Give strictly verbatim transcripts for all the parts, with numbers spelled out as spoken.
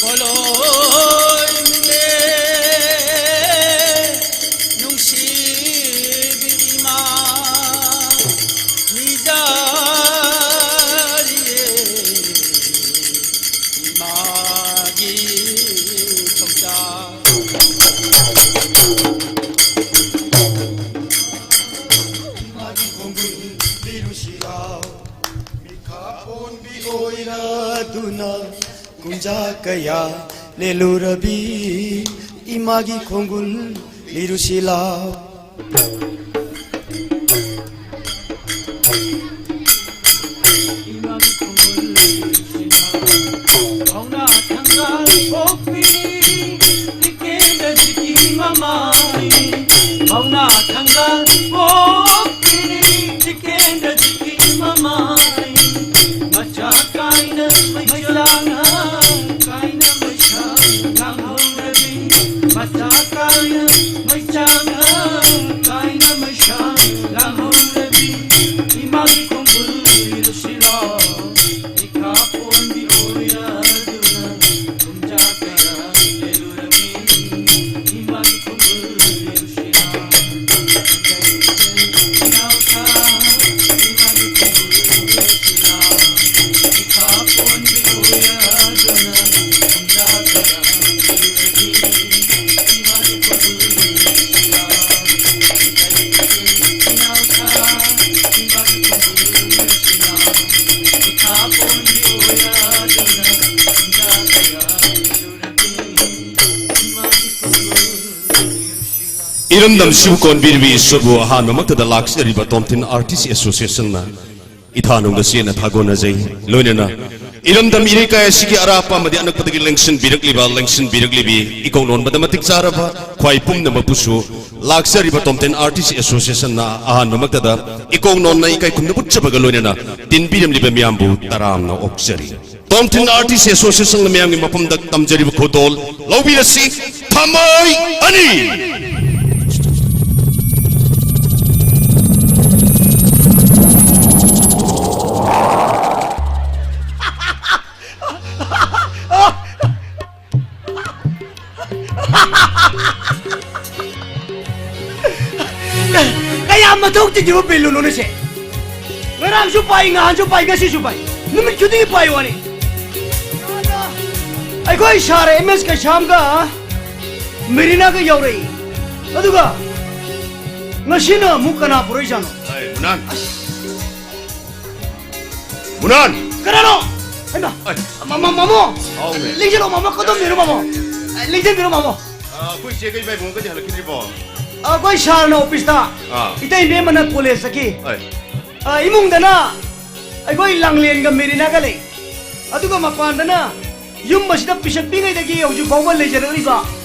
ꯄꯣꯂꯣꯏꯃꯤꯅꯦ ꯅꯨꯡꯁꯤꯕꯤ ꯏꯃꯥ, ꯅꯤꯖꯥꯔꯤꯌꯦ ꯏꯃꯥꯒꯤ ꯊꯧꯖꯥꯜ꯫ ꯏꯃꯥꯒꯤ ꯈꯣꯡꯒꯨꯜ ꯂꯤꯔꯨꯁꯤꯔꯥ? ꯃꯤꯈꯥ ꯄꯣꯟꯕꯤ ꯑꯣꯏꯔꯗꯨꯅ ꯀꯨꯝꯖꯥ ꯀꯌꯥ ꯂꯦꯜꯂꯨꯔꯕꯤ ꯏꯃꯥꯒꯤ ꯈꯣꯡꯒꯨꯜ ꯂꯤꯔꯨꯁꯤ ꯂꯥꯎ꯫ ꯏꯃꯥꯒꯤ ꯈꯣꯡꯒꯨꯜ ꯂꯤꯔꯨꯁꯤ ꯂꯥꯎ꯫ ꯄꯥꯎꯅꯥ ꯊꯪꯒꯥꯜ ꯄꯣꯛꯄꯤ ꯏꯀꯦꯟꯗ꯭ꯔꯖꯤꯠꯀꯤ ꯃꯃꯥꯅꯤ꯫ ꯄꯥꯎꯅꯥ ꯊꯪꯒꯥꯜ ꯄꯣꯛꯄꯤ ꯏꯀꯦꯟꯗ꯭ꯔꯖꯤꯠꯀꯤ ꯃꯃꯥꯅꯤ꯫ ꯃꯆꯥ ꯀꯥꯏꯅ ꯃꯩꯆꯥꯛꯅ ꯀꯥꯏꯅ ꯃꯩꯁꯥ ꯂꯥꯡꯍꯧꯔꯕꯤ꯫ ꯃꯆꯥ ꯀꯥꯏꯅ ꯃꯩꯆꯥꯛꯅ ꯀꯥꯏꯅ ꯃꯩꯁꯥ ꯂꯥꯡꯍꯧꯔꯕꯤ꯫ ꯏꯃꯥꯒꯤ ꯈꯣꯡꯒꯨꯜ ꯂꯤꯔꯨꯁꯤꯔꯣ? ꯏꯈꯥ ꯄꯣꯟꯕꯤ ꯑꯣꯏꯔꯗꯨꯅ ꯀꯨꯝꯖꯥ ꯀꯌꯥ ꯂꯦꯜꯂꯨꯔꯕꯤ꯫ ꯏꯃꯥꯒꯤ ꯈꯣꯡꯒꯨꯜ ꯂꯤꯔꯨꯁꯤꯔꯣ? ꯏꯔꯝꯗꯝꯁꯤꯕꯨ ꯀꯣꯟꯕꯤꯔꯤꯕ ꯏꯁꯣꯔꯕꯨ ꯑꯍꯥꯟꯕꯃꯛꯇꯗ ꯂꯥꯛꯆꯔꯤꯕ ꯇꯣꯝꯊꯤꯟ ꯑꯥꯔꯇꯤꯁ ꯑꯦꯁꯣꯁꯤꯌꯦꯁꯟꯅ ꯏꯊꯥ ꯅꯨꯡꯗ ꯆꯦꯟꯅ ꯊꯥꯒꯣꯟꯅꯖꯩ꯫ ꯂꯣꯏꯅꯅ ꯏꯔꯝꯗꯝ ꯏꯔꯩꯀꯥꯏ ꯑꯁꯤꯒꯤ ꯑꯔꯥꯞꯄ ꯑꯃꯗꯤ ꯑꯅꯛꯄꯗꯒꯤ ꯂꯦꯡꯁꯤꯟꯕꯤꯔꯛꯂꯤꯕ, ꯂꯦꯡꯁꯤꯟꯕꯤꯔꯛꯂꯤꯕꯤ ꯏꯀꯧ ꯅꯣꯟꯕꯗ ꯃꯇꯤꯛ ꯆꯥꯔꯕ ꯈ꯭ꯋꯥꯏ ꯄꯨꯝꯅꯃꯛꯄꯨꯁꯨ ꯂꯥꯛꯆꯔꯤꯕ ꯇꯣꯝꯊꯤꯟ ꯑꯥꯔꯇꯤꯁ ꯑꯦꯁꯣꯁꯤꯌꯦꯁꯟꯅ ꯑꯍꯥꯟꯕꯃꯛꯇꯗ ꯏꯀꯧ ꯅꯣꯟꯅ ꯏꯀꯥꯏ ꯈꯨꯝꯅꯕ ꯎꯠꯆꯕꯒ ꯂꯣꯏꯅꯅ ꯇꯤꯟꯕꯤꯔꯝꯂꯤꯕ ꯃꯤꯌꯥꯝꯕꯨ ꯇꯔꯥꯝꯅ ꯑꯣꯛꯆꯔꯤ꯫ ꯇꯣꯝꯊꯤꯟ ꯑꯥꯔꯇꯤꯁ ꯑꯦꯁꯣꯁꯤꯌꯦꯁꯟꯅ ꯃꯤꯌꯥꯝꯒꯤ ꯃꯐꯝꯗ ꯇꯝꯖꯔꯤꯕ ꯈꯨꯗꯣꯜ ꯂꯧꯕꯤꯔꯁꯤ, ꯊꯃꯣꯏ ꯑꯅꯤ꯫ ꯁꯤꯕꯨ ꯕꯤꯜꯂꯨꯅꯨꯅꯦ ꯁꯦ꯫ ꯉꯔꯥꯡꯁꯨ ꯄꯥꯏ, ꯅꯍꯥꯟꯁꯨ ꯄꯥꯏ, ꯉꯁꯤꯁꯨ ꯄꯥꯏ꯫ ꯅꯨꯃꯤꯠ ꯈꯨꯗꯤꯡꯒꯤ ꯄꯥꯏ ꯋꯥꯅꯤ꯫ ꯑꯩꯈꯣꯏ ꯁꯥꯔ ꯑꯦꯝ ꯑꯦꯁ ꯀꯩꯁꯥꯝꯒ ꯃꯦꯔꯤꯅꯥꯒ ꯌꯥꯎꯔꯛꯏ꯫ ꯑꯗꯨꯒ ꯉꯁꯤꯅ ꯑꯃꯨꯛ ꯀꯅꯥ ꯄꯨꯔꯛꯏꯖꯥꯠꯅꯣ? ꯑꯩ ꯃꯨꯅꯥꯟ꯫ ꯑꯁ꯫ ꯃꯨꯅꯥꯟ! ꯀꯅꯥꯅꯣ? ꯍꯩꯃꯥ! ꯑꯩ꯫ ꯃ-, ꯃ-, ꯃꯃꯣ! ꯍꯥꯎꯅꯦ꯫ ꯂꯦꯡꯁꯤꯜꯂꯣ, ꯃꯃꯣ! ꯀꯗꯣꯝꯗꯩꯅꯣ, ꯃꯃꯣ? ꯑꯦ, ꯂꯦꯡꯁꯤꯟꯕꯤꯔꯣ, ꯃꯃꯣ! ꯑ, ꯑꯩꯈꯣꯏ ꯆꯦꯒ ꯏꯕꯥꯏ ꯏꯕꯨꯡꯉꯣꯒꯗꯤ ꯍꯜꯂꯛꯈꯤꯗ꯭ꯔꯤꯕꯣ? ꯑꯩꯈꯣꯏ ꯁꯥꯔꯅ ꯑꯣꯐꯤꯁꯇ, ꯑꯥ꯫ ꯏꯇꯩ ꯅꯦꯝꯃꯅ ꯀꯣꯂꯦꯖ ꯆꯠꯈꯤ꯫ ꯑꯩ꯫ ꯑ, ꯏꯃꯨꯡꯗꯅ ꯑꯩꯈꯣꯏ ꯂꯥꯡꯂꯦꯟꯒ ꯃꯦꯔꯤꯅꯥꯒ ꯂꯩ꯫ ꯑꯗꯨꯒ ꯃꯄꯥꯟꯗꯅ ꯌꯨꯝ ꯑꯁꯤꯗ ꯄꯤꯁꯛ ꯄꯤꯛꯉꯩꯗꯒꯤ ꯍꯧꯖꯤꯛ ꯐꯥꯎꯕ ꯂꯩꯖꯔꯛꯂꯤꯕ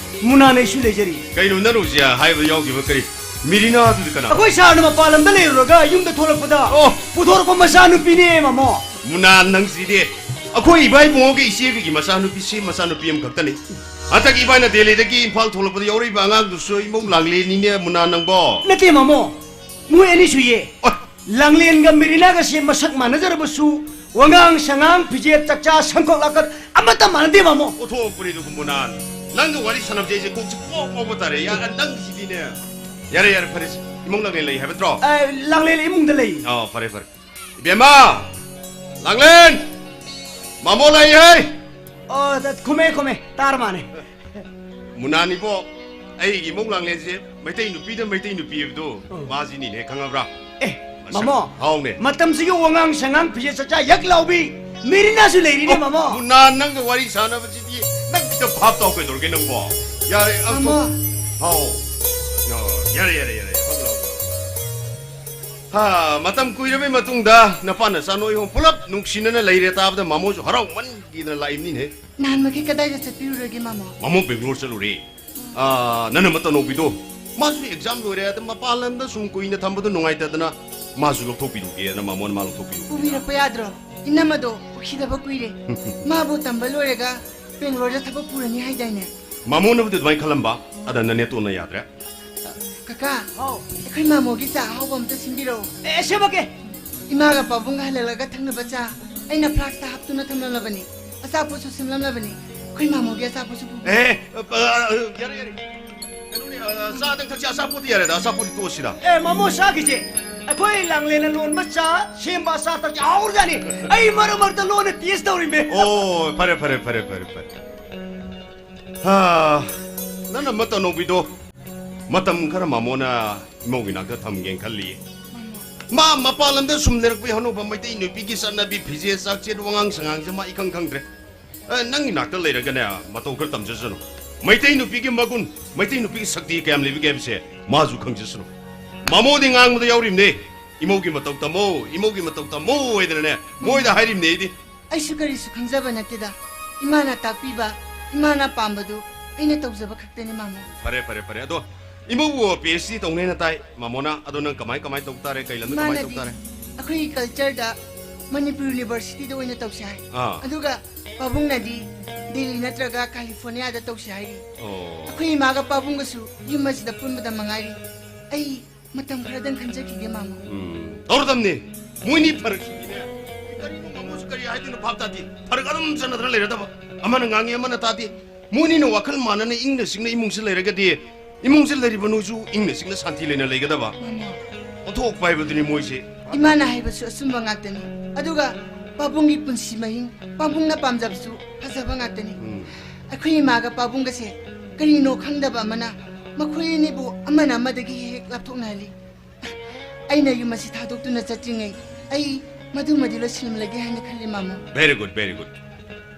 ꯃꯨꯅꯥꯟ ꯑꯩꯁꯨ ꯂꯩꯖꯔꯤ꯫ ꯀꯩꯅꯣ ꯅꯪ ꯍꯧꯖꯤꯛ ꯍꯥꯏꯕ ꯌꯥꯎꯈꯤꯕ ꯀꯔꯤ? ꯃꯤꯔꯤꯅꯥꯗꯨꯗꯤ ꯀꯅꯥ? ꯑꯩꯈꯣꯏ ꯁꯥꯔꯅ ꯃꯄꯥꯟ ꯂꯝꯗ ꯂꯩꯔꯨꯔꯒ ꯌꯨꯝꯗ ꯊꯣꯛꯂꯛꯄꯗ ꯑꯣ! ꯄꯨꯊꯣꯔꯛꯄ ꯃꯆꯥꯅꯨꯄꯤꯅꯦ, ꯃꯃꯣ꯫ ꯃꯨꯅꯥꯟ ꯅꯪꯁꯤꯗꯤ꯫ ꯑꯩꯈꯣꯏ ꯏꯕꯥ ꯏꯕꯨꯡꯉꯣꯒꯤ ꯏꯆꯦꯒꯤ ꯃꯆꯥꯅꯨꯄꯤꯁꯤ ꯃꯆꯥꯅꯨꯄꯤ ꯑꯃꯈꯛꯇꯅꯤ꯫ ꯍꯟꯗꯛ ꯏꯕꯥꯏꯅ ꯗꯦꯜꯂꯤꯗꯒꯤ ꯏꯝꯐꯥꯜ ꯊꯣꯛꯂꯛꯄꯗ ꯌꯥꯎꯔꯛꯏꯕ ꯑꯉꯥꯡꯗꯨꯁꯨ ꯏꯃꯧ ꯂꯥꯡꯂꯦꯟꯅꯤꯅꯦ, ꯃꯨꯅꯥꯟ ꯅꯪꯕꯣ꯫ ꯅꯠꯇꯦ, ꯃꯃꯣ꯫ ꯃꯣꯏ ꯑꯅꯤ ꯁꯨꯏꯌꯦ꯫ ꯑꯣꯏ! ꯂꯥꯡꯂꯦꯟꯒ ꯃꯦꯔꯤꯅꯥꯒꯁꯦ ꯃꯁꯛ ꯃꯥꯟꯅꯖꯔꯕꯁꯨ ꯋꯥꯉꯥꯡ ꯁꯉꯥꯡ, ꯐꯤꯖꯦꯠ ꯆꯛꯆꯥ, ꯁꯝꯈꯣꯛ ꯂꯥꯈꯠ ꯑꯃꯠꯇ ꯃꯥꯟꯅꯗꯦ, ꯃꯃꯣ꯫ ꯑꯣꯟꯊꯣꯛꯄꯅꯤꯗ ꯃꯨꯅꯥꯟ꯫ ꯅꯪꯒ ꯋꯥꯔꯤ ꯁꯥꯟꯅꯕꯁꯦ ꯑꯩꯁꯦ ꯀꯣꯛꯁꯦ ꯄꯣꯛ ꯄꯣꯛꯄ ꯇꯥꯔꯦ꯫ ꯌꯥ-, ꯅꯪꯒꯤꯁꯤꯗꯤꯅꯦ꯫ ꯌꯥꯔꯦ, ꯌꯥꯔꯦ, ꯐꯔꯦꯁꯦ꯫ ꯏꯃꯨꯡ ꯂꯥꯡꯂꯦꯟ ꯂꯩ ꯍꯥꯏꯕ ꯅꯠꯇ꯭ꯔꯣ? ꯑ, ꯂꯥꯡꯂꯦꯟ ꯏꯃꯨꯡꯗ ꯂꯩ꯫ ꯑꯣ, ꯐꯔꯦ, ꯐꯔꯦ꯫ ꯏꯕꯦꯝꯃ! ꯂꯥꯡꯂꯦꯟ! ꯃꯃꯣ ꯂꯩ ꯍꯦ! ꯑꯣ, ꯈꯨꯝꯃꯦ, ꯈꯨꯝꯃꯦ꯫ ꯇꯥꯔ ꯃꯥꯅꯦ꯫ ꯃꯨꯅꯥꯟ ꯏꯕꯣ, ꯑꯩꯒꯤ ꯏꯃꯧ ꯂꯥꯡꯂꯦꯟꯁꯦ ꯃꯩꯇꯩ ꯅꯨꯄꯤꯗ ꯃꯩꯇꯩ ꯅꯨꯄꯤ ꯍꯥꯏꯕꯗꯣ, ꯑꯣ꯫ ꯃꯥꯁꯤꯅꯤꯅꯦ, ꯈꯪꯉꯕ꯭ꯔꯥ? ꯑꯦ, ꯃꯁꯛ ꯃꯃꯣ, ꯍꯥꯎꯅꯦ꯫ ꯃꯇꯝꯁꯤꯒꯤ ꯋꯥꯉꯥꯡ ꯁꯉꯥꯡ ꯐꯤꯖꯦꯠ ꯆꯛꯆꯥ ꯌꯛ ꯂꯥꯎꯕꯤ ꯃꯦꯔꯤꯅꯥꯁꯨ ꯂꯩꯔꯤꯅꯦ, ꯑꯣ, ꯃꯃꯣ꯫ ꯃꯨꯅꯥꯟ ꯅꯪꯒ ꯋꯥꯔꯤ ꯁꯥꯟꯅꯕꯁꯤꯗꯤ ꯅꯪ ꯈꯤꯇ ꯚꯥꯞ ꯇꯥꯎ ꯀꯩꯗꯧꯔꯒꯦ ꯅꯪꯕꯣ? ꯌꯥꯔꯦ, ꯑ, ꯃꯃꯣ꯫ ꯍꯥꯎ꯫ ꯑ, ꯌꯥꯔꯦ, ꯌꯥꯔꯦ, ꯌꯥꯔꯦ꯫ ꯍꯥ, ꯃꯇꯝ ꯀꯨꯏꯔꯕꯩ ꯃꯇꯨꯡꯗ ꯅꯄꯥ ꯅꯆꯥ ꯅꯣꯏ ꯑꯍꯨꯝ ꯄꯨꯂꯞ ꯅꯨꯡꯁꯤꯅꯅ ꯂꯩꯔꯦ ꯇꯥꯕꯗ ꯃꯃꯣꯁꯨ ꯍꯔꯥꯎꯃꯟꯒꯤꯗꯅ ꯂꯥꯛꯏꯕꯅꯤꯅꯦ꯫ ꯅꯍꯥꯟꯃꯛꯀꯤ ꯀꯗꯥꯏꯗ ꯆꯠꯄꯤꯔꯨꯔꯒꯦ, ꯃꯃꯣ? ꯃꯃꯣ ꯕꯦꯡꯒ꯭ꯂꯣꯔ ꯆꯠꯂꯨꯔꯦ꯫ ꯑꯥ, ꯅꯅꯝꯃ ꯇꯅꯧꯕꯤꯗꯣ, ꯃꯥꯁꯨ ꯑꯦꯛꯖꯥꯝ ꯂꯣꯏꯔꯦ, ꯑꯗ ꯃꯄꯥꯟ ꯂꯝꯗ ꯁꯨꯝ ꯀꯨꯏꯅ ꯊꯝꯕꯗꯣ ꯅꯨꯡꯉꯥꯏꯇꯗꯅ ꯃꯥꯁꯨ ꯂꯧꯊꯣꯛꯄꯤꯔꯨꯒꯦꯅ ꯃꯃꯣꯅ ꯃꯥ ꯂꯧꯊꯣꯛꯄꯤꯔꯨꯒꯦ꯫ ꯄꯨꯕꯤꯔꯛꯄ ꯌꯥꯗ꯭ꯔꯣ? ꯏꯅꯝꯃꯗꯣ ꯎꯈꯤꯗꯕ ꯀꯨꯏꯔꯦ꯫ ꯃꯥꯕꯨ ꯇꯝꯕ ꯂꯣꯏꯔꯒ ꯕꯦꯡꯒ꯭ꯂꯣꯔꯗ ꯊꯕꯛ ꯄꯨꯔꯅꯤ ꯍꯥꯏꯗꯥꯏꯅꯦ? ꯃꯃꯣꯅꯕꯨꯗꯤ ꯑꯗꯨꯃꯥꯏꯅ ꯈꯜꯂꯝꯕ, ꯑꯗ ꯅꯅꯦꯇꯣꯟꯅ ꯌꯥꯗ꯭ꯔꯦ꯫ ꯀꯀꯥ, ꯍꯥꯎ꯫ ꯑꯩꯈꯣꯏ ꯃꯥꯃꯣꯒꯤ ꯆꯥ ꯑꯍꯥꯎꯕ ꯑꯝꯇ ꯁꯤꯟꯕꯤꯔꯛꯑꯣ꯫ ꯑꯦ, ꯁꯦꯝꯃꯛꯀꯦ꯫ ꯏꯃꯥꯒ ꯄꯥꯕꯨꯡꯒ ꯍꯜꯂꯛꯂꯒ ꯊꯛꯅꯕ ꯆꯥ ꯑꯩꯅ ꯐ꯭ꯂꯥꯛꯁꯇ ꯍꯥꯞꯇꯨꯅ ꯊꯝꯂꯝꯂꯕꯅꯤ꯫ ꯑꯆꯥꯄꯣꯠꯁꯨ ꯁꯦꯝꯂꯝꯂꯕꯅꯤ꯫ ꯑꯩꯈꯣꯏ ꯃꯥꯃꯣꯒꯤ ꯑꯆꯥꯄꯣꯠꯁꯨ ꯄꯨꯕꯤꯔꯛꯑꯣ꯫ ꯑꯦ, ꯑ, ꯑ, ꯌꯥꯔꯦ, ꯌꯥꯔꯦ꯫ ꯀꯩꯅꯣꯅꯦ, ꯑ, ꯆꯥꯗꯪ ꯊꯛꯁꯤ, ꯑꯆꯥꯄꯣꯠꯇꯤ ꯌꯥꯔꯦꯗ, ꯑꯆꯥꯄꯣꯠꯇꯤ ꯇꯣꯛꯑꯁꯤꯗ꯫ ꯑꯦ, ꯃꯃꯣ ꯆꯥꯈꯤꯁꯦ꯫ ꯑꯩꯈꯣꯏ ꯂꯥꯡꯂꯦꯟꯅ ꯂꯣꯟꯕ ꯆꯥ ꯁꯦꯝꯕ ꯑꯆꯥꯊꯛꯁꯦ ꯍꯥꯎꯔꯖꯥꯠꯅꯤ꯫ ꯑꯩ ꯃꯔꯛ ꯃꯔꯛꯇ ꯂꯣꯟꯅ ꯇꯦꯁ ꯇꯧꯔꯤꯃꯦ꯫ ꯑꯣ, ꯐꯔꯦ, ꯐꯔꯦ, ꯐꯔꯦ, ꯐꯔꯦ, ꯐꯔꯦ꯫ ꯍꯥ, ꯅꯪꯅ ꯃꯇꯧ ꯅꯧꯕꯤꯗꯣ ꯃꯇꯝ ꯈꯔ ꯃꯥꯃꯣꯅ ꯏꯃꯧꯒꯤ ꯅꯥꯛꯇ ꯊꯝꯒꯦꯅ ꯈꯜꯂꯤꯌꯦ꯫ ꯃꯥ ꯃꯄꯥꯟ ꯂꯝꯗ ꯁꯨꯝ ꯂꯩꯔꯛꯄꯩ ꯍꯧꯅꯕ ꯃꯩꯇꯩ ꯅꯨꯄꯤꯒꯤ ꯆꯠꯅꯕꯤ, ꯐꯤꯖꯦꯠ ꯆꯥꯛꯆꯦꯠ, ꯋꯥꯉꯥꯡ ꯁꯉꯥꯡꯁꯦ ꯃꯥ ꯏꯈꯪ ꯈꯪꯗ꯭ꯔꯦ꯫ ꯑꯦ, ꯅꯪꯒꯤ ꯅꯥꯛꯇ ꯂꯩꯔꯒꯅꯦ, ꯃꯇꯧ ꯈꯔ ꯇꯝꯖꯁꯅꯨ꯫ ꯃꯩꯇꯩ ꯅꯨꯄꯤꯒꯤ ꯃꯒꯨꯟ, ꯃꯩꯇꯩ ꯅꯨꯄꯤꯒꯤ ꯁꯛꯇꯤ ꯀꯌꯥꯝ ꯂꯩꯕꯒꯦ ꯍꯥꯏꯕꯁꯦ ꯃꯥꯁꯨ ꯈꯪꯖꯁꯅꯨ꯫ ꯃꯥꯃꯣꯗꯤ ꯉꯥꯡꯕꯗ ꯌꯥꯎꯔꯤꯕꯅꯦ꯫ "ꯏꯃꯧꯒꯤ ꯃꯇꯧ ꯇꯝꯃꯣ, ꯏꯃꯧꯒꯤ ꯃꯇꯧ ꯇꯝꯃꯣ" ꯍꯥꯏꯗꯅꯅꯦ, ꯃꯣꯏꯗ ꯍꯥꯏꯔꯤꯕꯅꯦ ꯑꯩꯗꯤ꯫ ꯑꯩꯁꯨ ꯀꯔꯤꯁꯨ ꯈꯪꯖꯕ ꯅꯠꯇꯦꯗ꯫ ꯏꯃꯥꯅ ꯇꯥꯛꯄꯤꯕ, ꯏꯃꯥꯅ ꯄꯥꯝꯕꯗꯨ ꯑꯩꯅ ꯇꯧꯖꯕ ꯈꯛꯇꯅꯤ, ꯃꯥꯃꯣ꯫ ꯐꯔꯦ, ꯐꯔꯦ, ꯐꯔꯦ꯫ ꯑꯗꯣ ꯏꯃꯧꯕꯨ ꯄꯤ ꯑꯩꯆ ꯗꯤ ꯇꯧꯅꯦꯅ ꯇꯥꯏ, ꯃꯥꯃꯣꯅ꯫ ꯑꯗꯣ ꯅꯪ ꯀꯃꯥꯏ, ꯀꯃꯥꯏ ꯇꯧ ꯇꯥꯔꯦ? ꯀꯩ ꯂꯝꯗ ꯀꯃꯥꯏ ꯇꯧ ꯏꯃꯥꯅꯗꯤ ꯇꯥꯔꯦ? ꯑꯩꯈꯣꯏꯒꯤ ꯀꯜꯆꯔꯗ ꯃꯅꯤꯄꯨꯔ ꯌꯨꯅꯤꯚꯔꯁꯤꯇꯤꯗ ꯑꯣꯏꯅ ꯇꯧꯁꯦ ꯍꯥꯏ꯫ ꯑꯥ꯫ ꯑꯗꯨꯒ ꯄꯥꯕꯨꯡꯅꯗꯤ ꯗꯦꯜꯂꯤ ꯅꯠꯇ꯭ꯔꯒ ꯀꯥꯂꯤꯐꯣꯔꯅꯤꯌꯥꯗ ꯇꯧꯁꯦ ꯍꯥꯏꯔꯤ꯫ ꯑꯣ꯫ ꯑꯩꯈꯣꯏ ꯏꯃꯥꯒ ꯄꯥꯕꯨꯡꯒꯁꯨ ꯌꯨꯝ ꯑꯁꯤꯗ ꯄꯨꯟꯕꯗ ꯃꯉꯥꯏꯔꯤ꯫ ꯑꯩ ꯃꯇꯝ ꯈꯔꯗꯪ ꯈꯟꯖꯈꯤꯒꯦ, ꯃꯥꯃꯣ꯫ ꯎꯝ, ꯇꯧꯔꯗꯝꯅꯤ꯫ ꯃꯣꯏꯅꯤ ꯐꯔꯛꯁꯤꯗꯤꯅꯦ, ꯀꯔꯤꯅꯣ ꯃꯥꯃꯣꯁꯨ ꯀꯔꯤ ꯍꯥꯏꯗꯣꯏꯅꯣ ꯚꯥꯞ ꯇꯥꯗꯦ꯫ ꯐꯔꯛ ꯑꯗꯨꯝ ꯆꯟꯅꯗꯅ ꯂꯩꯔꯗꯕ꯫ ꯑꯃꯅ ꯉꯥꯡꯉꯤ, ꯑꯃꯅ ꯇꯥꯗꯦ꯫ ꯃꯣꯏꯅꯤꯅ ꯋꯥꯈꯜ ꯃꯥꯟꯅꯅ ꯏꯪꯅ ꯆꯤꯛꯅ ꯏꯃꯨꯡꯁꯤ ꯂꯩꯔꯒꯗꯤ, ꯏꯃꯨꯡꯁꯤ ꯂꯩꯔꯤꯕ ꯅꯣꯏꯁꯨ ꯏꯪꯅ ꯆꯤꯛꯅ ꯁꯥꯟꯇꯤ ꯂꯩꯅ ꯂꯩꯒꯗꯕ꯫ ꯃꯥꯃꯣ꯫ ꯑꯣꯟꯊꯣꯛꯄ ꯍꯥꯏꯕꯗꯨꯅꯤ ꯃꯣꯏꯁꯦ꯫ ꯏꯃꯥꯅ ꯍꯥꯏꯕꯁꯨ ꯑꯆꯨꯝꯕ ꯉꯥꯛꯇꯅꯤ꯫ ꯑꯗꯨꯒ ꯄꯥꯕꯨꯡꯒꯤ ꯄꯨꯟꯁꯤ ꯃꯍꯤꯡ, ꯄꯥꯕꯨꯡꯅ ꯄꯥꯝꯖꯕꯁꯨ ꯐꯖꯕ ꯉꯥꯛꯇꯅꯤ꯫ ꯎꯝ꯫ ꯑꯩꯈꯣꯏ ꯏꯃꯥꯒ ꯄꯥꯕꯨꯡꯒꯁꯦ ꯀꯔꯤꯅꯣ ꯈꯪꯗꯕ ꯑꯃꯅ ꯃꯈꯣꯏ ꯑꯅꯤꯕꯨ ꯑꯃꯅ ꯑꯃꯗꯒꯤ ꯍꯦꯛ ꯍꯦꯛ ꯂꯥꯞꯊꯣꯛꯅꯍꯜꯂꯤ꯫ ꯑꯩꯅ ꯌꯨꯝ ꯑꯁꯤ ꯊꯥꯗꯣꯛꯇꯨꯅ ꯆꯠꯇ꯭ꯔꯤꯉꯩ ꯑꯩ ꯃꯗꯨꯃꯗꯤ ꯂꯣꯏꯁꯤꯜꯂꯝꯂꯒꯦ ꯍꯥꯏꯅ ꯈꯜꯂꯤ, ꯃꯥꯃꯣ꯫ Very good, very good,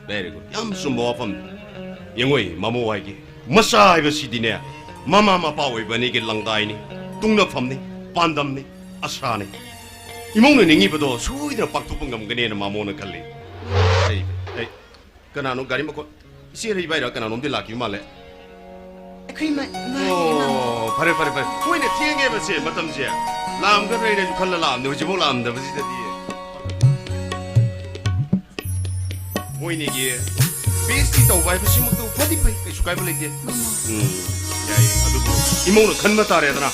very good. ꯌꯥꯝ ꯆꯨꯝꯕ ꯋꯥꯐꯝꯅꯤ꯫ ꯌꯦꯡꯉꯣꯏ, ꯃꯥꯃꯣ ꯍꯥꯏꯒꯦ, ꯃꯆꯥ ꯍꯥꯏꯕꯁꯤꯗꯤꯅꯦ, ꯃꯃꯥ ꯃꯄꯥ ꯑꯣꯏꯕ ꯑꯅꯤꯒꯤ ꯂꯪꯗꯥꯏꯅꯤ, ꯇꯨꯡꯅꯐꯝꯅꯤ, ꯄꯥꯟꯗꯝꯅꯤ, ꯑꯁꯥꯅꯤ꯫ ꯏꯃꯧꯅ ꯅꯤꯡꯉꯤꯕꯗꯣ ꯁꯣꯏꯗꯅ ꯄꯥꯡꯊꯣꯛꯄ ꯉꯝꯒꯅꯦꯅ ꯃꯥꯃꯣꯅ ꯈꯜꯂꯤ꯫ ꯑꯩ, ꯑꯩ, ꯀꯅꯥꯅꯣ ꯒꯥꯔꯤ ꯃꯈꯣꯟ? ꯏꯆꯦ ꯏꯕꯥꯏꯔ ꯀꯅꯥꯅꯣꯝꯗꯤ ꯂꯥꯛꯈꯤꯕ ꯃꯥꯜꯂꯦ꯫ ꯑꯩꯈꯣꯏ ꯏꯃꯥ, ꯏꯃꯥ ꯍꯥꯏꯅꯦ, ꯏꯃꯥ꯫ ꯑꯣ, ꯐꯔꯦ, ꯐꯔꯦ, ꯐꯔꯦ꯫ ꯃꯣꯏꯅ ꯊꯦꯡꯉꯦꯕꯁꯦ, ꯃꯇꯝꯁꯦ꯫ ꯂꯥꯛꯑꯝꯒꯗ꯭ꯔꯥ ꯍꯥꯏꯅ ꯑꯩꯁꯨ ꯈꯜꯂ ꯂꯥꯛꯑꯝꯅꯦ, ꯍꯧꯖꯤꯛꯐꯥꯎ ꯂꯥꯛꯑꯝꯗꯕꯁꯤꯗꯗꯤ꯫ ꯃꯣꯏꯅꯤꯒꯤ ꯄꯤ ꯑꯩꯆ ꯗꯤ ꯇꯧꯕ ꯍꯥꯏꯕꯁꯤꯃꯛꯇꯕꯨ ꯐꯗꯤ ꯐꯩ, ꯀꯩꯁꯨ ꯀꯥꯏꯕ ꯂꯩꯇꯦ꯫ ꯎꯝ, ꯌꯥꯏ꯫ ꯑꯗꯨꯕꯨ ꯏꯃꯧꯅ ꯈꯟꯕ ꯇꯥꯔꯦꯗꯅ꯫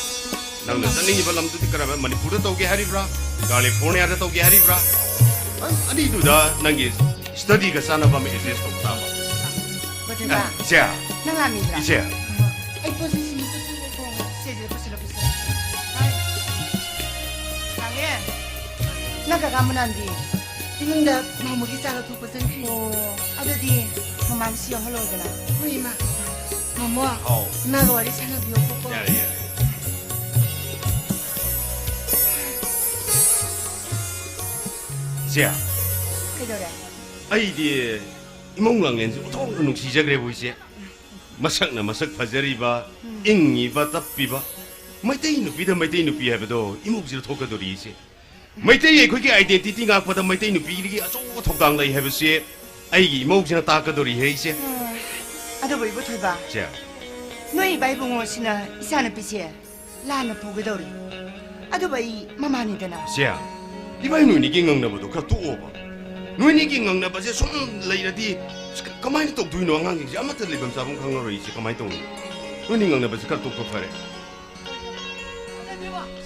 ꯅꯪꯅ ꯆꯠꯅꯤꯡꯉꯤꯕ ꯂꯝꯗꯨꯗꯤ ꯀꯔꯝꯕ, ꯃꯅꯤꯄꯨꯔꯗ ꯇꯧꯒꯦ ꯍꯥꯏꯔꯤꯕ꯭ꯔꯥ, ꯀꯥꯂꯤꯐꯣꯔꯅꯤꯌꯥꯗ ꯇꯧꯒꯦ ꯍꯥꯏꯔꯤꯕ꯭ꯔꯥ? ꯑ-, ꯑꯅꯤꯗꯨꯗ ꯅꯪꯒꯤ ꯁ꯭ꯇꯗꯤꯒ ꯆꯥꯟꯅꯕ ꯑꯃ ꯑꯦꯗꯖꯁ ꯇꯧꯕ ꯇꯥꯕ꯫ ꯕꯗꯦꯟꯗ, ꯑ, ꯏꯆꯦ꯫ ꯅꯪ ꯂꯥꯛꯅꯤꯡꯕ꯭ꯔꯥ? ꯏꯆꯦ꯫ ꯑ, ꯑꯩ ꯄꯣꯠ ꯆꯩꯁꯤꯡꯗꯣ ꯄꯨꯊꯣꯛꯑꯣ, ꯈꯣꯡꯉꯣ꯫ ꯏꯆꯦꯁꯤꯗ ꯄꯨꯁꯤꯜꯂꯣ, ꯄꯨꯁꯤꯜꯂꯣ꯫ ꯍꯥꯏ꯫ ꯅꯪ ꯀꯀꯥ ꯃꯅꯥꯟꯗꯤ? ꯏꯃꯨꯡꯗ ꯃꯥꯃꯣꯒꯤ ꯆꯥ ꯂꯧꯊꯣꯛꯄ ꯆꯪꯈ꯭ꯔꯤ꯫ ꯑꯣ, ꯑꯗꯨꯗꯤ ꯃꯃꯥꯒꯤꯁꯨ ꯌꯥꯎꯍꯜꯂꯣꯗꯅ꯫ ꯍꯣꯏ, ꯏꯃꯥ꯫ ꯃꯥꯃꯣ, ꯑꯧ꯫ ꯏꯃꯥꯒ ꯋꯥꯔꯤ ꯁꯥꯟꯅꯕꯤꯌꯣꯀꯣ꯫ ꯌꯥꯔꯦ, ꯌꯥꯔꯦ꯫ ꯏꯆꯦ꯫ ꯀꯩꯗꯧꯔꯦ? ꯑꯩꯗꯤ ꯏꯃꯧ ꯂꯥꯡꯂꯦꯟꯁꯦ ꯑꯣꯟꯊꯣꯛꯅ ꯅꯨꯡꯁꯤꯖꯈ꯭ꯔꯦꯕꯨ, ꯏꯆꯦ꯫ ꯃꯁꯛꯅ ꯃꯁꯛ ꯐꯖꯔꯤꯕ, ꯎꯝ꯫ ꯏꯪꯉꯤꯕ, ꯇꯞꯄꯤꯕ꯫ ꯃꯩꯇꯩ ꯅꯨꯄꯤꯗ ꯃꯩꯇꯩ ꯅꯨꯄꯤ ꯍꯥꯏꯕꯗꯣ ꯏꯃꯧꯁꯤꯗ ꯊꯣꯛꯀꯗꯧꯔꯤ, ꯏꯆꯦ꯫ ꯃꯩꯇꯩ ꯑꯩꯈꯣꯏꯒꯤ identity ꯉꯥꯛꯄꯗ ꯃꯩꯇꯩ ꯅꯨꯄꯤꯒꯤ ꯑꯆꯧꯕ ꯊꯧꯗꯥꯡ ꯂꯩ ꯍꯥꯏꯕꯁꯤ ꯑꯩꯒꯤ ꯏꯃꯧꯁꯤꯅ ꯇꯥꯛꯀꯗꯧꯔꯤꯍꯦ, ꯏꯆꯦ꯫ ꯑ, ꯑꯗꯨꯕꯨ ꯏꯕꯣꯊꯣꯏꯕ, ꯏꯆꯦ꯫ ꯅꯣꯏ ꯏꯕꯥ ꯏꯕꯨꯡꯉꯣꯁꯤꯅ ꯏꯆꯥꯅꯨꯄꯤꯁꯦ ꯂꯥꯟꯅ ꯄꯨꯒꯗꯧꯔꯤ꯫ ꯑꯗꯨꯕꯨ ꯑꯩ ꯃꯃꯥꯅꯤꯗꯅ꯫ ꯏꯆꯦ, ꯏꯕꯥꯏ ꯅꯣꯏꯅꯤꯒꯤ ꯉꯪꯅꯕꯗꯣ ꯈꯔ ꯇꯣꯛꯑꯣꯕ꯫ ꯅꯣꯏꯅꯤꯒꯤ ꯉꯪꯅꯕꯁꯦ ꯁꯨꯝ ꯂꯩꯔꯗꯤ ꯀꯃꯥꯏꯅ ꯇꯧꯗꯣꯏꯅꯣ? ꯑꯉꯥꯡꯁꯤꯡꯁꯦ ꯑꯃꯠꯇ ꯂꯩꯐꯝ ꯆꯥꯐꯝ ꯈꯪꯉꯔꯣꯏ, ꯏꯆꯦ꯫ ꯀꯃꯥꯏꯅ ꯇꯧꯅꯤ? ꯅꯣꯏꯅꯤ ꯉꯪꯅꯕꯁꯦ ꯈꯔ ꯇꯣꯛꯄ ꯐꯔꯦ꯫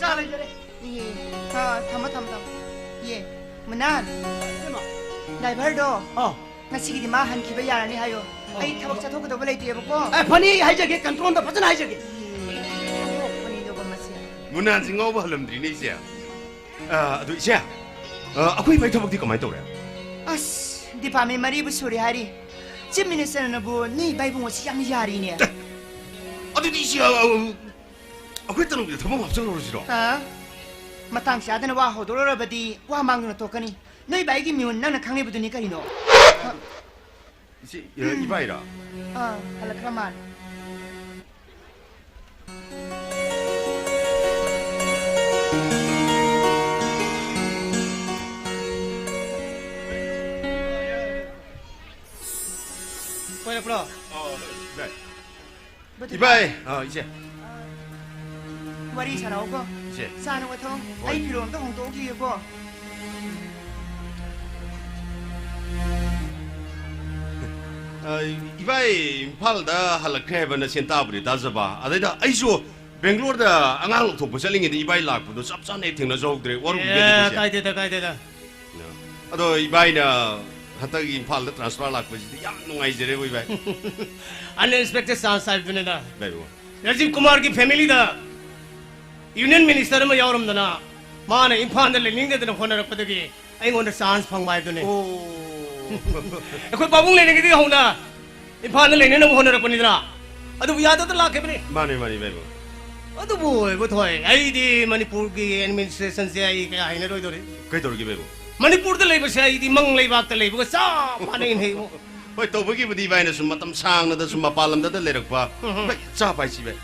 ꯆꯥ ꯂꯩꯖꯔꯦ꯫ ꯏꯍꯦ꯫ ꯑꯥ, ꯊꯝꯃꯣ, ꯊꯝꯃꯣ, ꯊꯝꯃꯣ꯫ ꯏꯍꯦ꯫ ꯃꯨꯅꯥꯟ꯫ ꯏꯕꯦꯝꯃ꯫ ꯗ꯭ꯔꯥꯏꯚꯔꯗꯣ꯫ ꯑꯥ꯫ ꯉꯁꯤꯒꯤꯗꯤ ꯃꯥ ꯍꯟꯈꯤꯕ ꯌꯥꯔꯅꯤ ꯍꯥꯏꯌꯣ꯫ ꯑꯥ꯫ ꯑꯩ ꯊꯕꯛ ꯆꯠꯊꯣꯛꯀꯗꯧꯕ ꯂꯩꯇꯦꯕꯀꯣ꯫ ꯑꯦ, ꯐꯅꯤ, ꯑꯩ ꯍꯥꯏꯖꯒꯦ, ꯀꯟꯇ꯭ꯔꯣꯜꯗ ꯐꯖꯅ ꯍꯥꯏꯖꯒꯦ꯫ ꯏꯍꯦ꯫ ꯐꯅꯤꯗꯧꯕ ꯃꯁꯦ꯫ ꯃꯨꯅꯥꯟꯁꯤ ꯉꯥꯎꯕ ꯍꯜꯂꯝꯗ꯭ꯔꯤꯅꯦ, ꯏꯆꯦ꯫ ꯑꯥ, ꯑꯗꯨ ꯏꯆꯦ, ꯑꯥ, ꯑꯩꯈꯣꯏ ꯏꯃꯥꯒꯤ ꯊꯕꯛꯇꯤ ꯀꯃꯥꯏꯅ ꯇꯧꯔꯦ? ꯑꯁ, ꯗꯤꯄꯥꯔꯠꯃꯦꯟ ꯃꯔꯤꯕꯨ ꯁꯨꯔꯦ ꯍꯥꯏꯔꯤ꯫ ꯆꯤꯐ ꯃꯤꯅꯤꯁꯇꯔꯅꯕꯨ ꯅꯣꯏ ꯏꯕꯥ ꯏꯕꯨꯡꯉꯣꯁꯤ ꯌꯥꯝ ꯌꯥꯔꯤꯅꯦ꯫ ꯑꯦ, ꯑꯗꯨꯗꯤ ꯏꯆꯦ, ꯑꯥ, ꯑꯥ, ꯑꯩꯈꯣꯏ ꯇꯔꯨꯛꯇ ꯊꯕꯛ ꯍꯥꯞꯆꯜꯂꯨꯔꯁꯤꯔꯣ? ꯑ? ꯃꯇꯥꯡ ꯆꯥꯗꯅ ꯋꯥ ꯍꯧꯗꯣꯔꯛꯂꯕꯗꯤ ꯋꯥ ꯃꯥꯡꯗꯨꯅ ꯇꯣꯛꯀꯅꯤ꯫ ꯅꯣꯏ ꯏꯕꯥꯏꯒꯤ ꯃꯤꯍꯨꯟ ꯅꯪꯅ ꯈꯪꯂꯤꯕꯗꯨꯅꯤ ꯀꯔꯤꯅꯣ? ꯏꯆꯦ, ꯑ, ꯏꯕꯥꯏꯔꯣ? ꯑꯥ, ꯍꯜꯂꯛꯈ꯭ꯔ ꯃꯥꯜꯂꯦ꯫ ꯀꯣꯏꯔꯛꯄ꯭ꯔꯣ? ꯑꯣ, ꯏꯕꯥꯏ꯫ ꯕꯗꯨ ꯏꯕꯥꯏ, ꯑꯥ, ꯏꯆꯦ꯫ ꯋꯥꯔꯤ ꯁꯥꯔꯛꯑꯣꯀꯣ꯫ ꯏꯆꯦ꯫ ꯆꯥ ꯅꯨꯡꯒ ꯊꯛꯑꯣ꯫ ꯍꯣꯏ꯫ ꯑꯩ ꯐꯤꯔꯣꯜ ꯑꯝꯇ ꯍꯣꯡꯗꯣꯛꯎꯈꯤꯒꯦꯀꯣ꯫ ꯑ, ꯏꯕꯥꯏ ꯏꯝꯐꯥꯜꯗ ꯍꯜꯂꯛꯈ꯭ꯔꯦ ꯍꯥꯏꯕ ꯅꯆꯦꯅ ꯇꯥꯕꯨꯗꯤ ꯇꯥꯖꯕ꯫ ꯑꯗꯩꯗ ꯑꯩꯁꯨ ꯕꯦꯡꯒ꯭ꯂꯣꯔꯗ ꯑꯉꯥꯡ ꯂꯧꯊꯣꯛꯄ ꯆꯠꯂꯤꯉꯩꯗ ꯏꯕꯥꯏ ꯂꯥꯛꯄꯗꯣ ꯆꯞ ꯆꯥꯅ ꯍꯦꯛ ꯊꯦꯡꯅꯖꯍꯧꯗ꯭ꯔꯦ꯫ ꯋꯥꯔꯨꯕꯤꯒꯦ ꯑꯦ, ꯑꯗꯨꯒꯤꯁꯦ꯫ ꯀꯥꯏꯗꯦꯗ, ꯀꯥꯏꯗꯦꯗ꯫ ꯑꯗꯣ ꯏꯕꯥꯏꯅ ꯍꯟꯗꯛ ꯏꯝꯐꯥꯜꯗ transfer ꯂꯥꯛꯄꯁꯤꯗꯤ ꯌꯥꯝ ꯅꯨꯡꯉꯥꯏꯖꯔꯦꯕꯣ, ꯏꯕꯥꯏ꯫ Unexpected chance ꯍꯥꯏꯕꯗꯨꯅꯤꯗ꯫ ꯏꯕꯥꯏꯕꯨ꯫ Rajiv ꯀꯨꯃꯥꯔꯒꯤ familyꯗ union minister ꯑꯃ ꯌꯥꯎꯔꯝꯗꯅ ꯃꯥꯅ ꯏꯝꯐꯥꯜꯗ ꯂꯩꯅꯤꯡꯗꯗꯅ ꯍꯣꯠꯅꯔꯛꯄꯗꯒꯤ ꯑꯩꯉꯣꯟꯗ ꯆꯥꯟꯁ ꯐꯪꯕ ꯍꯥꯏꯗꯨꯅꯤ꯫ ꯑꯣ꯫ ꯑꯩꯈꯣꯏ ꯄꯥꯕꯨꯡ ꯂꯩꯔꯤꯉꯩꯗꯒꯤ ꯍꯧꯅ ꯏꯝꯐꯥꯜꯗ ꯂꯩꯅꯅꯕ ꯍꯣꯠꯅꯔꯛꯄꯅꯤꯗꯅ꯫ ꯑꯗꯨꯕꯨ ꯌꯥꯗꯗꯅ ꯂꯥꯛꯈꯤꯕꯅꯤ꯫ ꯃꯥꯅꯤ, ꯃꯥꯅꯤ, ꯏꯕꯥꯏꯕꯧ꯫ ꯑꯗꯨꯕꯨ ꯏꯕꯣꯊꯣꯏ, ꯑꯩꯗꯤ ꯃꯅꯤꯄꯨꯔꯒꯤ ꯑꯦꯗꯃꯤꯅꯤꯁꯇ꯭ꯔꯦꯁꯟꯁꯦ ꯑꯩ ꯀꯌꯥ ꯍꯩꯅꯔꯣꯏꯗꯧꯔꯤ꯫ ꯀꯩꯗꯧꯔꯒꯦ, ꯏꯕꯥꯏꯕꯧ? ꯃꯅꯤꯄꯨꯔꯗ ꯂꯩꯕꯁꯦ ꯑꯩꯗꯤ ꯃꯪ ꯂꯩꯕꯥꯛꯇ ꯂꯩꯕꯒ ꯆꯞ ꯃꯥꯟꯅꯩꯅꯦ ꯏꯕꯣ꯫ ꯍꯣꯏ, ꯇꯧꯕꯒꯤꯕꯨꯗꯤ ꯏꯕꯥꯏꯅ ꯁꯨꯝ ꯃꯇꯝ ꯁꯥꯡꯅꯗ ꯁꯨꯝ ꯃꯄꯥꯟ ꯂꯝꯗꯗ ꯂꯩꯔꯛꯄ꯫ ꯎꯝ, ꯎꯝ꯫ ꯏꯕꯥꯏ, ꯆꯥ ꯄꯥꯏꯁꯤ, ꯏꯕꯥꯏ꯫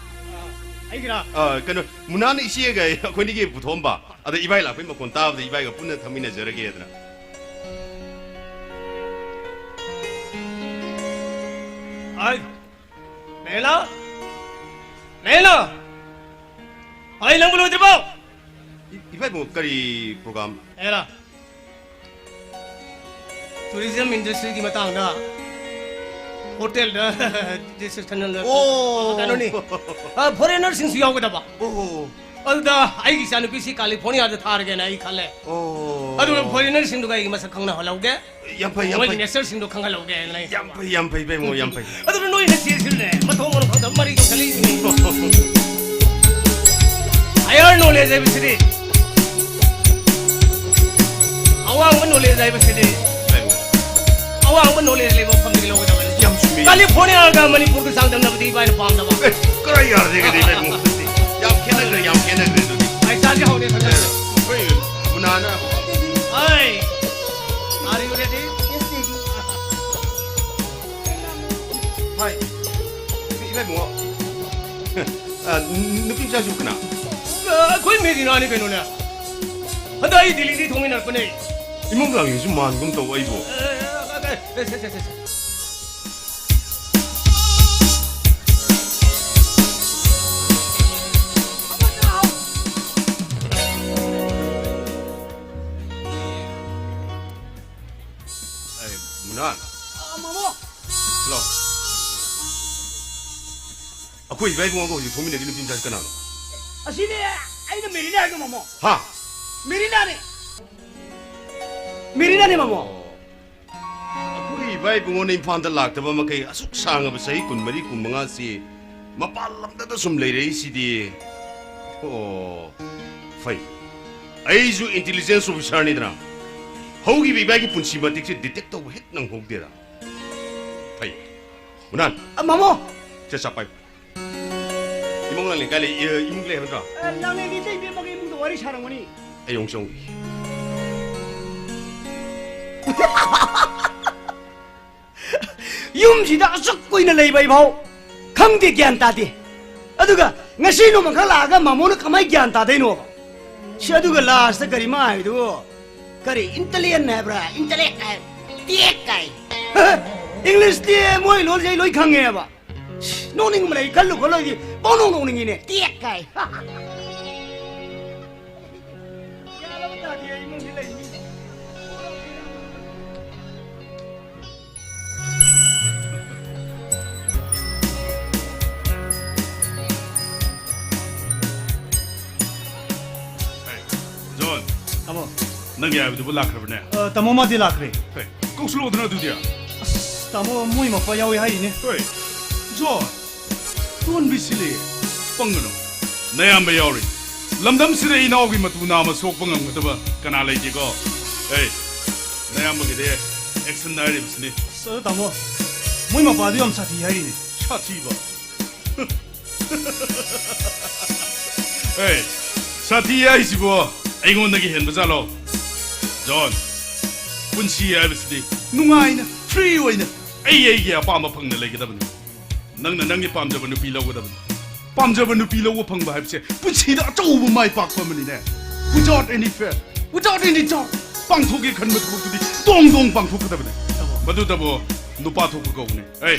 ꯑꯩꯒꯤꯔꯥ? ꯑ, ꯀꯩꯅꯣ, ꯃꯨꯅꯥꯅ ꯏꯆꯦꯒ ꯑꯩꯈꯣꯏꯅꯤꯒꯤ ꯄꯨꯊꯣꯛꯑꯝꯕ꯫ ꯑꯗ ꯏꯕꯥꯏ ꯂꯥꯛꯄꯩ ꯃꯈꯣꯟ ꯇꯥꯕꯗ ꯏꯕꯥꯏꯒ ꯄꯨꯟꯅ ꯊꯛꯃꯤꯟꯅꯖꯔꯒꯦꯗꯅ꯫ ꯑꯩ, ꯃꯦꯂꯥ? ꯃꯦꯂꯥ? ꯑꯩ ꯅꯪꯕꯨ ꯂꯣꯏꯗ꯭ꯔꯤꯕꯣ? ꯏ-, ꯏꯕꯥꯏꯕꯨ ꯀꯔꯤ ꯄ꯭ꯔꯣꯒ꯭ꯔꯥꯝ? ꯃꯦꯂꯥ꯫ ꯇꯨꯔꯤꯖꯝ ꯏꯟꯗꯁꯇ꯭ꯔꯤꯒꯤ ꯃꯇꯥꯡꯗ ꯍꯣꯇꯦꯜꯗ ꯗꯤꯁꯀꯁꯟ ꯑꯣ꯫ ꯀꯩꯅꯣꯅꯤ꯫ ꯑ, ꯐꯣꯔꯦꯅꯔꯁꯤꯡꯁꯨ ꯌꯥꯎꯒꯗꯕ꯫ ꯑꯣ꯫ ꯑꯗꯨꯗ ꯑꯩꯒꯤ ꯏꯆꯥꯅꯨꯄꯤꯁꯤ ꯀꯥꯂꯤꯐꯣꯔꯅꯤꯌꯥꯗ ꯊꯥꯔꯒꯦꯅ ꯑꯩ ꯈꯜꯂꯦ꯫ ꯑꯣ꯫ ꯑꯗꯨꯒ ꯐꯣꯔꯦꯅꯔꯁꯤꯡꯗꯨꯒ ꯑꯩꯒꯤ ꯃꯁꯛ ꯈꯪꯅꯍꯜꯍꯧꯒꯦ꯫ ꯌꯥꯝ ꯐꯩ, ꯌꯥꯝ ꯃꯣꯏꯒꯤ ꯐꯩ꯫ ꯅꯦꯆꯔꯁꯤꯡꯗꯣ ꯈꯪꯍꯜꯍꯧꯒꯦꯅ ꯑꯩ ꯌꯥꯝ ꯐꯩ, ꯌꯥꯝ ꯐꯩ, ꯏꯕꯦꯝꯃꯣ, ꯌꯥꯝ ꯐꯩ꯫ ꯑꯗꯨꯅ ꯅꯣꯏꯅ ꯆꯦꯁꯤꯜꯂꯦ, ꯃꯊꯣꯡ ꯃꯔꯝ ꯈꯪꯗꯕ ꯃꯔꯤ ꯇꯧꯁꯜꯂꯛꯏꯁꯤꯅꯦ꯫ ꯍꯥꯌꯔ ꯅꯣꯂꯦꯖ ꯍꯥꯏꯕꯁꯤꯗꯤ, ꯑꯋꯥꯡꯕ ꯅꯣꯂꯦꯖ ꯍꯥꯏꯕꯁꯤꯗꯤ, ꯏꯕꯦꯝꯃꯣ꯫ ꯑꯋꯥꯡꯕ ꯅꯣꯂꯦꯖ ꯂꯩꯕ ꯃꯐꯝꯗꯒꯤ ꯂꯧꯒꯗꯕꯅꯤ꯫ ꯌꯥꯝ ꯆꯨꯝꯃꯤ꯫ ꯀꯥꯂꯤꯐꯣꯔꯅꯤꯌꯥꯒ ꯃꯅꯤꯄꯨꯔꯒ ꯆꯥꯡꯗꯝꯅꯕꯗꯤ ꯏꯕꯥꯏꯅ ꯄꯥꯝꯗꯕ꯫ ꯑꯦ, ꯀꯔꯥꯏ ꯌꯥꯔꯗꯦꯒꯗꯤ, ꯏꯕꯦꯝꯃꯣ? ꯌꯥꯝ ꯈꯦꯠꯅꯈ꯭ꯔꯦ, ꯌꯥꯝ ꯈꯦꯠꯅꯈ꯭ꯔꯦ ꯑꯗꯨꯗꯤ꯫ ꯑꯩ ꯆꯥꯁꯤ ꯍꯧꯔꯦ, ꯈꯪꯖꯔꯦ꯫ ꯑꯩꯈꯣꯏ ꯃꯨꯅꯥꯅ꯫ ꯑꯩ, are you ready? Yes, baby. ꯍꯥꯏ, ꯏꯕꯥꯏꯕꯨꯡꯉꯣ꯫ ꯑ, ꯅꯨꯄꯤ ꯃꯆꯥꯁꯨ ꯀꯅꯥ? ꯑ, ꯑꯩꯈꯣꯏ ꯃꯦꯔꯤꯅꯥꯅꯤ ꯀꯩꯅꯣꯅꯦ꯫ ꯍꯟꯗꯛ ꯑꯩ ꯗꯤꯜꯂꯤꯗꯒꯤ ꯊꯣꯡꯃꯤꯟꯅꯔꯛꯄꯅꯦ꯫ ꯏꯃꯝ ꯂꯥꯡꯂꯤꯁꯨ ꯃꯥꯟꯒꯨꯝ ꯇꯧ ꯑꯩꯕꯨ꯫ ꯑ, ꯑ, ꯑ, ꯑ, ꯁꯦ, ꯁꯦ, ꯁꯦ, ꯁꯦ꯫ ꯑꯦ, ꯃꯨꯅꯥꯟ꯫ ꯑ, ꯃꯥꯃꯣ꯫ ꯂꯥꯎ꯫ ꯑꯩꯈꯣꯏ ꯏꯕꯥꯏ ꯏꯕꯨꯡꯉꯣꯒ ꯍꯧꯖꯤꯛ ꯊꯣꯡꯃꯤꯟꯅꯔꯤ ꯅꯨꯄꯤ ꯃꯆꯥꯁꯤ ꯀꯅꯥꯅꯣ? ꯑꯁꯤꯅꯦ, ꯑꯩꯅ ꯃꯦꯔꯤꯅꯥ ꯍꯥꯏꯗꯣ, ꯃꯥꯃꯣ꯫ ꯍꯥ? ꯃꯦꯔꯤꯅꯥꯅꯦ꯫ ꯃꯦꯔꯤꯅꯥꯅꯦ, ꯃꯥꯃꯣ꯫ ꯑꯣ꯫ ꯑꯩꯈꯣꯏ ꯏꯕꯥꯏ ꯏꯕꯨꯡꯉꯣꯅ ꯏꯝꯐꯥꯜꯗ ꯂꯥꯛꯇꯕ ꯃꯈꯩ ꯑꯁꯨꯛ ꯁꯥꯡꯉꯕ ꯆꯍꯤ ꯀꯨꯟꯃꯔꯤ, ꯀꯨꯟꯃꯉꯥꯁꯤ ꯃꯄꯥꯟ ꯂꯝꯗꯇ ꯁꯨꯝ ꯂꯩꯔꯛꯏꯁꯤꯗꯤ꯫ ꯑꯣ, ꯐꯩ꯫ ꯑꯩꯁꯨ intelligence officerꯅꯤꯗꯅ, ꯍꯧꯈꯤꯕ ꯏꯕꯥꯏꯒꯤ ꯄꯨꯟꯁꯤ ꯃꯇꯤꯛꯁꯦ detect ꯇꯧꯕ ꯍꯦꯛ ꯅꯪꯍꯧꯗꯦꯗ꯫ ꯐꯩ꯫ ꯃꯨꯅꯥꯟ꯫ ꯑ, ꯃꯥꯃꯣ! ꯁꯦ, ꯆꯥ ꯄꯥꯏꯌꯨ꯫ ꯏꯃꯨꯡ ꯂꯥꯡꯂꯦꯟ ꯀꯥꯏ ꯂꯩ? ꯑ, ꯏꯃꯨꯡ ꯂꯩ ꯍꯥꯏꯕ ꯅꯠꯇ꯭ꯔꯣ? ꯑ, ꯂꯥꯡꯂꯦꯟꯒꯤ ꯏꯇꯩ ꯏꯕꯦꯝꯃꯒꯤ ꯏꯃꯨꯡꯗ ꯋꯥꯔꯤ ꯁꯥꯔꯝꯒꯅꯤ꯫ ꯑꯩ ꯑꯃꯨꯛ ꯆꯪꯉꯨꯈꯤꯒꯦ꯫ ꯌꯨꯝꯁꯤꯗ ꯑꯁꯨꯛ ꯀꯨꯏꯅ ꯂꯩꯕ ꯑꯩꯐꯥꯎ ꯈꯪꯗꯦ, ꯒ꯭ꯌꯥꯟ ꯇꯥꯗꯦ꯫ ꯑꯗꯨꯒ ꯉꯁꯤ ꯅꯣꯡꯃꯈꯛ ꯂꯥꯛꯑꯒ ꯃꯥꯃꯣꯅ ꯀꯃꯥꯏ ꯒ꯭ꯌꯥꯟ ꯇꯥꯗꯣꯏꯅꯣꯕ? ꯁꯤ, ꯑꯗꯨꯒ lastꯇ ꯀꯔꯤ ꯃꯥ ꯍꯥꯏꯕꯗꯨꯕꯨ? ꯀꯔꯤ intellect ꯍꯥꯏꯕ꯭ꯔꯥ? Intellect ꯍꯥꯏ, ꯇꯦꯛ ꯀꯥꯏ꯫ Englishꯇꯤ ꯃꯣꯏ ꯂꯣꯟꯁꯦ ꯑꯩ ꯂꯣꯏ ꯈꯪꯉꯦꯕ꯫ ꯁꯤ, ꯅꯣꯛꯅꯤꯡꯕꯅ ꯑꯩ ꯈꯜꯂꯨ ꯈꯜꯂꯨꯔꯗꯤ ꯄꯪꯅꯣꯛ ꯅꯣꯛꯅꯤꯡꯉꯤꯅꯦ꯫ ꯇꯦꯛ ꯀꯥꯏ꯫ ꯒ꯭ꯌꯥꯟ ꯑꯃ ꯇꯥꯗꯦ ꯑꯩ ꯏꯃꯨꯡꯁꯤ ꯂꯩ ꯃꯤ꯫ ꯍꯦ, ꯖꯣꯟ꯫ ꯇꯥꯃꯣ꯫ ꯅꯪꯒꯤ ꯍꯥꯏꯕꯗꯨꯕꯨ ꯂꯥꯛꯈ꯭ꯔꯕꯅꯦ? ꯑ, ꯇꯥꯃꯣ, ꯃꯥꯗꯤ ꯂꯥꯛꯈ꯭ꯔꯦ꯫ ꯍꯦ, ꯀꯧꯁꯤꯜꯂꯛꯑꯣꯗꯅ ꯑꯗꯨꯗꯤ꯫ ꯑꯁ, ꯇꯥꯃꯣ, ꯃꯣꯏ ꯃꯄꯥ ꯌꯥꯎꯏ ꯍꯥꯏꯔꯤꯅꯦ꯫ ꯍꯣꯏ, ꯖꯣꯟ꯫ ꯇꯣꯟꯕꯤ ꯁꯤꯂꯤ, ꯄꯪꯒꯅꯨ꯫ ꯅꯌꯥꯝꯕ ꯌꯥꯎꯔꯤ꯫ ꯂꯝꯗꯝꯁꯤꯗ ꯏꯅꯥꯎꯒꯤ ꯃꯇꯨ ꯅꯥꯝꯃ ꯁꯣꯛꯄ ꯉꯝꯒꯗꯕ ꯀꯅꯥ ꯂꯩꯒꯦꯀꯣ? ꯑꯦ, ꯅꯌꯥꯝꯕꯒꯤꯗꯤ action ꯍꯥꯏꯔꯤꯕꯁꯤꯅꯤ꯫ ꯑꯁ, ꯑꯗꯣ ꯇꯥꯃꯣ, ꯃꯣꯏ ꯃꯄꯥꯗꯨ ꯌꯥꯝ ꯁꯥꯊꯤ ꯍꯥꯏꯔꯤꯅꯦ꯫ ꯁꯥꯊꯤꯕ? ꯑꯦ, ꯁꯥꯊꯤ ꯍꯥꯏꯁꯤꯕꯣ ꯑꯩꯉꯣꯟꯗꯒꯤ ꯍꯦꯟꯕ ꯖꯥꯠꯂꯣ? ꯖꯣꯟ, ꯄꯨꯟꯁꯤ ꯍꯥꯏꯕꯁꯤꯗꯤ ꯅꯨꯡꯉꯥꯏꯅ, free ꯑꯣꯏꯅ, ꯑꯩ ꯑꯩꯒꯤ ꯑꯄꯥꯝꯕ ꯐꯪꯅ ꯂꯩꯒꯗꯕꯅꯤ꯫ ꯅꯪꯅ ꯅꯪꯒꯤ ꯄꯥꯝꯖꯕ ꯅꯨꯄꯤ ꯂꯧꯒꯗꯕꯅꯤ꯫ ꯄꯥꯝꯖꯕ ꯅꯨꯄꯤ ꯂꯧꯕ ꯐꯪꯕ ꯍꯥꯏꯕꯁꯦ ꯄꯨꯟꯁꯤꯗ ꯑꯆꯧꯕ ꯃꯥꯏ ꯄꯥꯛꯄ ꯑꯃꯅꯤꯅꯦ꯫ Without any fear, without any doubt, ꯄꯥꯡꯊꯣꯛꯀꯦ ꯈꯟꯕ ꯊꯕꯛꯇꯨꯗꯤ ꯗꯣꯡ ꯗꯣꯡ ꯄꯥꯡꯊꯣꯛꯀꯗꯕꯅꯦ꯫ ꯃꯗꯨꯇꯕꯨ ꯅꯨꯄꯥ ꯊꯣꯛꯄ ꯀꯧꯕꯅꯦ꯫ ꯑꯦ,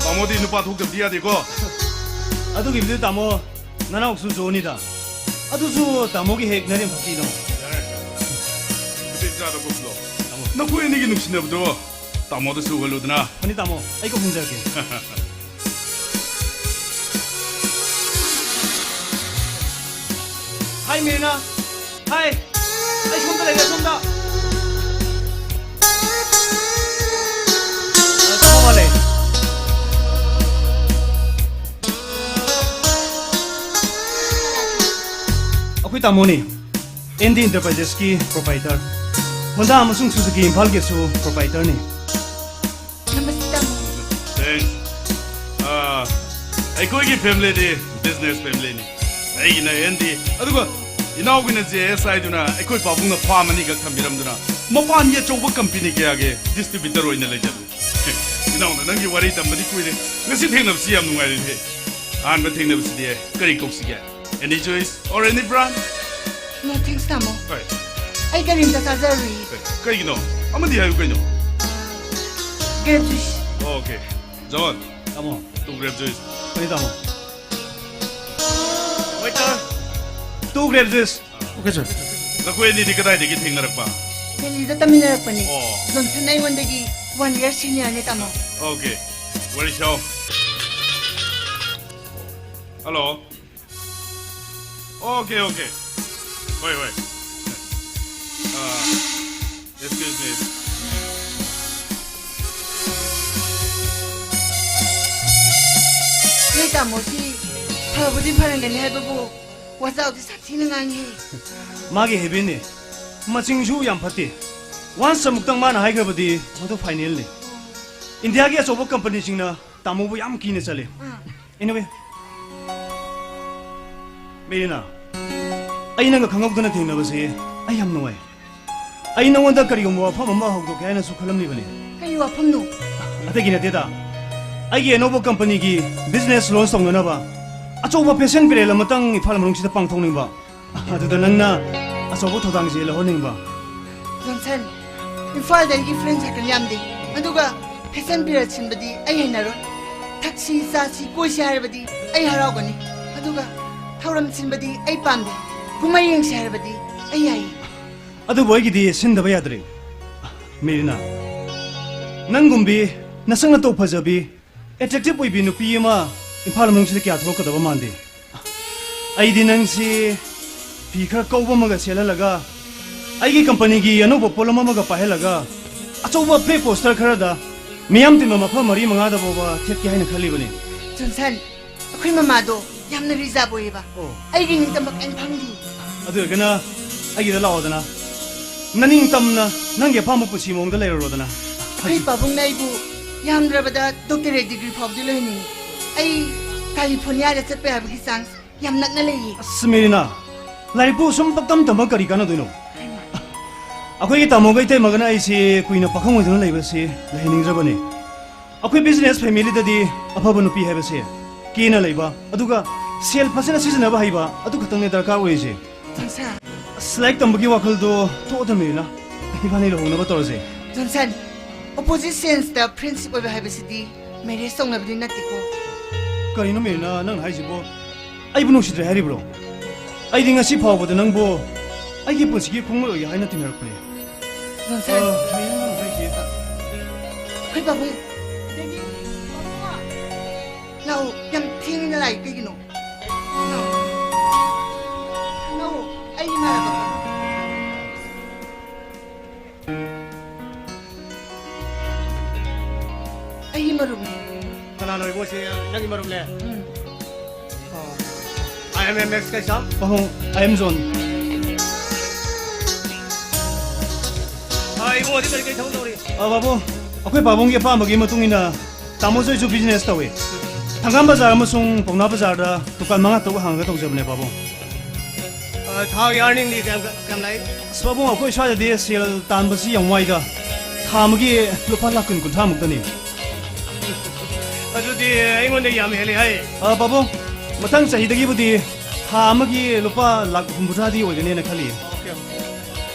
ꯇꯥꯃꯣꯗꯤ ꯅꯨꯄꯥ ꯊꯣꯛꯇꯕꯗꯤ ꯌꯥꯗꯦꯀꯣ꯫ ꯑꯗꯨꯒꯤꯕꯨꯗꯤ ꯇꯥꯃꯣ, ꯅꯅꯥꯎꯁꯨ ꯖꯣꯅꯤꯗ꯫ ꯑꯗꯨꯁꯨ ꯇꯥꯃꯣꯒꯤ ꯍꯦꯛ ꯅꯔꯦꯝꯕꯛꯀꯤꯗꯣ꯫ ꯌꯥꯔꯦ꯫ ꯅꯨꯄꯤ ꯃꯆꯥꯗꯣ ꯀꯧꯁꯤꯜꯂꯣ꯫ ꯇꯥꯃꯣ꯫ ꯅꯈꯣꯏ ꯑꯅꯤꯒꯤ ꯅꯨꯡꯁꯤꯅꯕꯗꯣ ꯇꯥꯃꯣꯗꯁꯨ ꯎꯍꯜꯂꯨꯗꯅ꯫ ꯐꯅꯤ ꯇꯥꯃꯣ, ꯑꯩ ꯀꯧꯁꯤꯟꯖꯔꯛꯀꯦ꯫ ꯍꯥꯏ ꯃꯤꯔꯅ, ꯍꯥꯏ꯫ ꯑꯩ ꯁꯣꯝꯗ ꯂꯩꯔꯦ, ꯁꯣꯝꯗ꯫ ꯑ, ꯇꯥꯃꯣ ꯃꯥ ꯂꯩ꯫ ꯑꯩꯈꯣꯏ ꯇꯥꯃꯣꯅꯤ꯫ ꯑꯦꯟ ꯗꯤ ꯏꯟꯇꯔꯄ꯭ꯔꯥꯏꯖꯦꯁꯀꯤ ꯄ꯭ꯔꯣꯄꯥꯏꯇꯔ, ꯍꯣꯟꯗꯥ ꯑꯃꯁꯨꯡ ꯁꯨꯖꯨꯀꯤ ꯏꯝꯐꯥꯜꯒꯤꯁꯨ ꯄ꯭ꯔꯣꯄꯥꯏꯇꯔꯅꯤ꯫ ꯅꯃꯁꯇꯦ, ꯇꯥꯃꯣ꯫ ꯊꯦꯡꯛꯁ꯫ ꯑꯥ, ꯑꯩꯈꯣꯏꯒꯤ ꯐꯦꯃꯤꯂꯤꯗꯤ ꯕꯤꯖꯤꯅꯦꯁ ꯐꯦꯃꯤꯂꯤꯅꯤ꯫ ꯑꯩꯒꯤꯅ ꯑꯦꯟ ꯗꯤ, ꯑꯗꯨꯒ ꯏꯅꯥꯎꯒꯤꯅ ꯖꯦ ꯑꯦꯁ ꯍꯥꯏꯗꯨꯅ ꯑꯩꯈꯣꯏ ꯄꯥꯕꯨꯡꯅ ꯐꯥꯝ ꯑꯅꯤꯈꯛ ꯊꯝꯕꯤꯔꯝꯗꯨꯅ ꯃꯄꯥꯟꯒꯤ ꯑꯆꯧꯕ ꯀꯝꯄꯦꯅꯤ ꯀꯌꯥꯒꯤ ꯗꯤꯁꯇ꯭ꯔꯤꯕ꯭ꯌꯨꯇꯔ ꯑꯣꯏꯅ ꯂꯩꯖꯕꯅꯤ꯫ ꯏꯅꯥꯎꯅ ꯅꯪꯒꯤ ꯋꯥꯔꯤ ꯇꯝꯕꯗꯤ ꯀꯨꯏꯔꯦ, ꯉꯁꯤ ꯊꯦꯡꯅꯕꯁꯤ ꯌꯥꯝ ꯅꯨꯡꯉꯥꯏꯔꯦꯍꯦ꯫ ꯑꯍꯥꯟꯕ ꯊꯦꯡꯅꯕꯁꯤꯗꯤ ꯀꯔꯤ ꯀꯧꯁꯤꯒꯦ? Any choice or any brand? No thanks, ꯇꯥꯃꯣ꯫ ꯍꯣꯏ꯫ ꯑꯩ ꯀꯔꯤꯝꯇ ꯆꯥꯖꯔꯣꯏꯌꯦ꯫ ꯀꯩ-, ꯀꯩꯒꯤꯅꯣ? ꯑꯃꯗꯤ ꯍꯥꯏꯌꯨ ꯀꯩꯅꯣ? Grape juice. ꯑꯣꯀꯦ꯫ ꯖꯣꯟ꯫ ꯇꯥꯃꯣ꯫ Two grape juice꯫ ꯍꯣꯏ, ꯇꯥꯃꯣ꯫ Waiter꯫ Two grape juice꯫ Okay, sir. ꯅꯈꯣꯏ ꯑꯅꯤꯗꯤ ꯀꯗꯥꯏꯗꯒꯤ ꯊꯦꯡꯅꯔꯛꯄ? ꯗꯦꯜꯂꯤꯗ ꯇꯝꯃꯤꯟꯅꯔꯛꯄꯅꯤ꯫ ꯑꯣ꯫ ꯖꯣꯟꯁꯟꯅ ꯑꯩꯉꯣꯟꯗꯒꯤ one year seniorꯅꯦ, ꯇꯥꯃꯣ꯫ ꯑꯣꯀꯦ꯫ ꯋꯥꯔꯤ ꯁꯥꯎ꯫ ꯍꯜꯂꯣ꯫ Okay, okay. ꯍꯣꯏ, ꯍꯣꯏ꯫ ꯑꯥ, excuse me꯫ ꯅꯣꯏ ꯇꯥꯃꯣꯁꯤ ꯐꯕꯨꯗꯤ ꯐꯔꯝꯒꯅꯤ ꯍꯥꯏꯕꯕꯨ ꯋꯥꯖꯥꯎꯗꯤ ꯁꯥꯊꯤꯅ ꯉꯥꯡꯉꯤ꯫ ꯃꯥꯒꯤ ꯍꯦꯕꯤꯠꯅꯤ꯫ ꯃꯆꯤꯡꯁꯨ ꯌꯥꯝ ꯐꯠꯇꯦ꯫ ꯋꯥꯟꯁ ꯑꯃꯨꯛꯇꯪ ꯃꯥꯅ ꯍꯥꯏꯈ꯭ꯔꯕꯗꯤ ꯃꯗꯨ ꯐꯥꯏꯅꯦꯜꯅꯤ꯫ ꯏꯟꯗꯤꯌꯥꯒꯤ ꯑꯆꯧꯕ ꯀꯝꯄꯅꯤꯁꯤꯡꯅ ꯇꯥꯃꯣꯕꯨ ꯌꯥꯝ ꯀꯤꯅ ꯆꯠꯂꯤ꯫ ꯑꯥ꯫ Anyway, ꯃꯦꯔꯤꯅꯥ, ꯑꯩ ꯅꯪꯒ ꯈꯪꯍꯧꯗꯅ ꯊꯦꯡꯅꯕꯁꯦ ꯑꯩ ꯌꯥꯝ ꯅꯨꯡꯉꯥꯏ꯫ ꯑꯩ ꯅꯉꯣꯟꯗ ꯀꯔꯤꯒꯨꯝꯕ ꯋꯥꯐꯝ ꯑꯃ ꯍꯧꯗꯣꯛꯀꯦ ꯍꯥꯏꯅꯁꯨ ꯈꯜꯂꯝꯂꯤꯕꯅꯤ꯫ ꯀꯔꯤ ꯋꯥꯐꯝꯅꯣ? ꯑꯇꯩꯒꯤ ꯅꯠꯇꯦꯗ, ꯑꯩꯒꯤ ꯑꯅꯧꯕ ꯀꯝꯄꯅꯤꯒꯤ ꯕꯤꯖꯤꯅꯦꯁ ꯂꯣꯟꯁ ꯇꯧꯅꯅꯕ ꯑꯆꯧꯕ ꯐꯦꯁꯟ ꯄꯦꯔꯦꯜ ꯑꯃꯇꯪ ꯏꯝꯐꯥꯜ ꯃꯅꯨꯡꯁꯤꯗ ꯄꯥꯡꯊꯣꯛꯅꯤꯡꯕ꯫ ꯑꯗꯨꯗ ꯅꯪꯅ ꯑꯆꯧꯕ ꯊꯧꯗꯥꯡꯁꯦ ꯂꯧꯍꯟꯅꯤꯡꯕ꯫ ꯖꯣꯟꯁꯟ, ꯏꯝꯐꯥꯜꯗ ꯑꯩꯒꯤ ꯐ꯭ꯔꯦꯟ ꯁꯥꯔꯀꯜ ꯌꯥꯝꯗꯦ, ꯑꯗꯨꯒ ꯐꯦꯁꯟ ꯄꯦꯔꯦꯗ ꯁꯤꯟꯕꯗꯤ ꯑꯩ ꯍꯩꯅꯔꯣꯏ꯫ ꯊꯛꯁꯤ ꯆꯥꯁꯤ ꯀꯣꯏꯁꯤ ꯍꯥꯏꯔꯕꯗꯤ ꯑꯩ ꯍꯔꯥꯎꯒꯅꯤ, ꯑꯗꯨꯒ ꯊꯧꯔꯝ ꯁꯤꯟꯕꯗꯤ ꯑꯩ ꯄꯥꯝꯗꯦ꯫ ꯀꯨꯝꯍꯩ ꯌꯦꯡꯁꯤ ꯍꯥꯏꯔꯕꯗꯤ ꯑꯩ ꯌꯥꯏꯌꯦ꯫ ꯑꯗꯨꯕꯨ ꯑꯩꯒꯤꯗꯤ ꯁꯤꯟꯗꯕ ꯌꯥꯗ꯭ꯔꯦ꯫ ꯃꯦꯔꯤꯅꯥ, ꯅꯪꯒꯨꯝꯕꯤ ꯅꯁꯛ ꯅꯇꯧ ꯐꯖꯕꯤ, ꯑꯦꯇ꯭ꯔꯦꯛꯇꯤꯚ ꯑꯣꯏꯕꯤ ꯅꯨꯄꯤ ꯑꯃ ꯏꯝꯐꯥꯜ ꯃꯅꯨꯡꯁꯤꯗ ꯀꯌꯥ ꯊꯣꯛꯂꯛꯀꯗꯕ ꯃꯥꯟꯗꯦ꯫ ꯑꯩꯗꯤ ꯅꯪꯁꯤ ꯐꯤ ꯈꯔ ꯀꯧꯕ ꯑꯃꯒ ꯁꯦꯠꯍꯜꯂꯒ, ꯑꯩꯒꯤ ꯀꯝꯄꯅꯤꯒꯤ ꯑꯅꯧꯕ ꯄꯣꯠꯂꯝ ꯑꯃꯒ ꯄꯥꯏꯍꯜꯂꯒ, ꯑꯆꯧꯕ ꯐ꯭ꯂꯦꯛ ꯄꯣꯁꯇꯔ ꯈꯔꯗ ꯃꯤꯌꯥꯝ ꯇꯤꯟꯕ ꯃꯐꯝ ꯃꯔꯤ ꯃꯉꯥꯗ ꯐꯥꯎꯕ ꯊꯦꯠꯀꯦ ꯍꯥꯏꯅ ꯈꯜꯂꯤꯕꯅꯤ꯫ ꯖꯣꯟꯁꯟ, ꯑꯩꯈꯣꯏ ꯃꯃꯥꯗꯣ ꯌꯥꯝꯅ ꯔꯤꯖꯥꯕ ꯑꯣꯏꯌꯦꯕ꯫ ꯑꯣ꯫ ꯑꯩꯒꯤ ꯅꯤꯡꯇꯝꯕ ꯀꯔꯤꯝ ꯐꯪꯗꯦ꯫ ꯑꯗꯨ ꯑꯣꯏꯔꯒꯅ ꯑꯩꯒꯤꯗ ꯂꯥꯛꯑꯣꯗꯅ꯫ ꯅꯅꯤꯡ ꯇꯝꯅ ꯅꯪꯒꯤ ꯑꯄꯥꯝꯕ ꯄꯨꯟꯁꯤ ꯃꯑꯣꯡꯗ ꯂꯩꯔꯨꯔꯣꯗꯅ꯫ ꯑꯩꯈꯣꯏ ꯄꯥꯕꯨꯡꯅ ꯑꯩꯕꯨ ꯌꯥꯝꯗ꯭ꯔꯕꯗ doctorate degree ꯐꯥꯎꯕꯗꯤ ꯂꯣꯏꯍꯟꯅꯤꯡꯉꯤ꯫ ꯑꯩ ꯀꯥꯂꯤꯐꯣꯔꯅꯤꯌꯥꯗ ꯆꯠꯄ ꯌꯥꯕꯒꯤ chance ꯌꯥꯝ ꯅꯛꯅ ꯂꯩꯌꯦ꯫ ꯑꯁ, ꯃꯦꯔꯤꯅꯥ, ꯂꯥꯏꯔꯤꯛꯄꯨ ꯁꯨꯝ ꯄꯛꯇꯝ ꯇꯝꯃ ꯀꯔꯤ ꯀꯥꯟꯅꯗꯣꯏꯅꯣ? ꯑꯩꯈꯣꯏꯒꯤ ꯇꯥꯃꯣꯒ ꯏꯇꯩꯃꯒꯅ ꯑꯩꯁꯦ ꯀꯨꯏꯅ ꯄꯥꯈꯪ ꯑꯣꯏꯗꯨꯅ ꯂꯩꯕꯁꯤ ꯂꯩꯍꯟꯅꯤꯡꯗ꯭ꯔꯕꯅꯤ꯫ ꯑꯩꯈꯣꯏ business familyꯗꯗꯤ ꯑꯐꯕ ꯅꯨꯄꯤ ꯍꯥꯏꯕꯁꯦ ꯀꯦꯅ ꯂꯩꯕ, ꯑꯗꯨꯒ ꯁꯦꯜ ꯐꯖꯅ ꯁꯤꯖꯤꯟꯅꯕ ꯍꯩꯕ, ꯑꯗꯨ ꯈꯛꯇꯪꯅꯦ ꯗꯔꯀꯥꯔ ꯑꯣꯏꯔꯤꯁꯦ꯫ ꯖꯣꯟꯁꯟ꯫ ꯑꯁ, ꯂꯥꯏꯔꯤꯛ ꯇꯝꯕꯒꯤ ꯋꯥꯈꯜꯗꯣ ꯇꯣꯛꯑꯗ ꯃꯦꯔꯤꯅꯥ, ꯏꯕꯥꯅꯤ ꯂꯨꯍꯣꯡꯅꯕ ꯇꯧꯔꯁꯦ꯫ ꯖꯣꯟꯁꯟ, opposite sexꯇ friendship ꯑꯣꯏꯕ ꯍꯥꯏꯕꯁꯤꯗꯤ marriage ꯇꯧꯅꯕꯗꯤ ꯅꯠꯇꯦꯀꯣ꯫ ꯀꯔꯤꯅꯣ ꯃꯦꯔꯤꯅꯥ ꯅꯪ ꯍꯥꯏꯁꯤꯕꯣ? ꯑꯩꯕꯨ ꯅꯨꯡꯁꯤꯗ꯭ꯔꯦ ꯍꯥꯏꯔꯤꯕ꯭ꯔꯣ? ꯑꯩꯗꯤ ꯉꯁꯤ ꯐꯥꯎꯕꯗ ꯅꯪꯕꯨ ꯑꯩꯒꯤ ꯄꯨꯟꯁꯤꯒꯤ ꯈꯣꯡꯂꯣꯏ ꯑꯣꯏꯒꯦ ꯍꯥꯏꯅ ꯇꯤꯟꯅꯔꯛꯄꯅꯦ꯫ ꯖꯣꯟꯁꯟ꯫ ꯑ, ꯃꯦꯔꯤꯅꯥ ꯅꯪ ꯍꯥꯏꯁꯦ? ꯑꯩꯈꯣꯏ ꯄꯥꯕꯨꯡ꯫ ꯂꯥꯛꯑꯣ, ꯌꯥꯝ ꯊꯦꯡꯅ ꯂꯥꯛꯏ ꯀꯩꯒꯤꯅꯣ? ꯂꯥꯛꯑꯣ꯫ ꯂꯥꯛꯑꯣ, ꯑꯩ ꯏꯃꯥꯟꯅꯕ꯫ ꯑꯩꯒꯤ ꯃꯔꯨꯞꯅꯦ꯫ ꯀꯅꯥꯅꯣ ꯏꯕꯨꯡꯁꯤ? ꯅꯪꯒꯤ ꯃꯔꯨꯞꯅꯦ? ꯎꯝ꯫ ꯑꯣ꯫ I am M X ꯀꯩꯁꯥꯝ꯫ ꯄꯥꯕꯨꯡ, I am ꯖꯣꯟ꯫ ꯑ, ꯏꯕꯨꯡ, ꯍꯧꯖꯤꯛ ꯀꯔꯤ ꯀꯔꯤ ꯊꯕꯛ ꯇꯧꯔꯤ? ꯑ, ꯄꯥꯕꯨꯡ, ꯑꯩꯈꯣꯏ ꯄꯥꯕꯨꯡꯒꯤ ꯑꯄꯥꯝꯕꯒꯤ ꯃꯇꯨꯡ ꯏꯟꯅ ꯇꯥꯃꯣꯁꯨ ꯑꯩꯁꯨ business ꯇꯧꯏ꯫ ꯊꯪꯒꯥꯝ ꯕꯖꯥꯔ ꯑꯃꯁꯨꯡ ꯄꯥꯎꯅꯥ ꯕꯖꯥꯔꯗ ꯗꯨꯀꯥꯟ ꯃꯉꯥ ꯇꯔꯨꯛ ꯍꯥꯡꯉꯒ ꯇꯧꯖꯕꯅꯦ, ꯄꯥꯕꯨꯡ꯫ ꯑ, ꯊꯥꯒꯤ earningꯗꯤ ꯀꯌꯥꯝ, ꯀꯌꯥꯝ ꯂꯥꯛꯏ? ꯑꯁ, ꯄꯥꯕꯨꯡ, ꯑꯩꯈꯣꯏ ꯁ꯭ꯋꯥꯏꯗꯗꯤ ꯁꯦꯜ ꯇꯥꯟꯕꯁꯤ ꯌꯥꯝ ꯋꯥꯏꯗ꯫ ꯊꯥ ꯑꯃꯒꯤ ꯂꯨꯄꯥ ꯂꯥꯛ ꯀꯨꯟ, ꯀꯨꯟꯊ꯭ꯔꯥ ꯃꯨꯛꯇꯅꯤ꯫ ꯑꯗꯨꯗꯤ ꯑꯩꯉꯣꯟꯗ ꯌꯥꯝ ꯍꯦꯜꯂꯤ ꯍꯥꯏ꯫ ꯑ, ꯄꯥꯕꯨꯡ, ꯃꯊꯪ ꯆꯍꯤꯗꯒꯤꯕꯨꯗꯤ ꯊꯥ ꯑꯃꯒꯤ ꯂꯨꯄꯥ ꯂꯥꯛ ꯍꯨꯝꯐꯨꯇꯔꯥꯗꯤ ꯑꯣꯏꯒꯅꯦꯅ ꯈꯜꯂꯤ꯫ Okay, okay.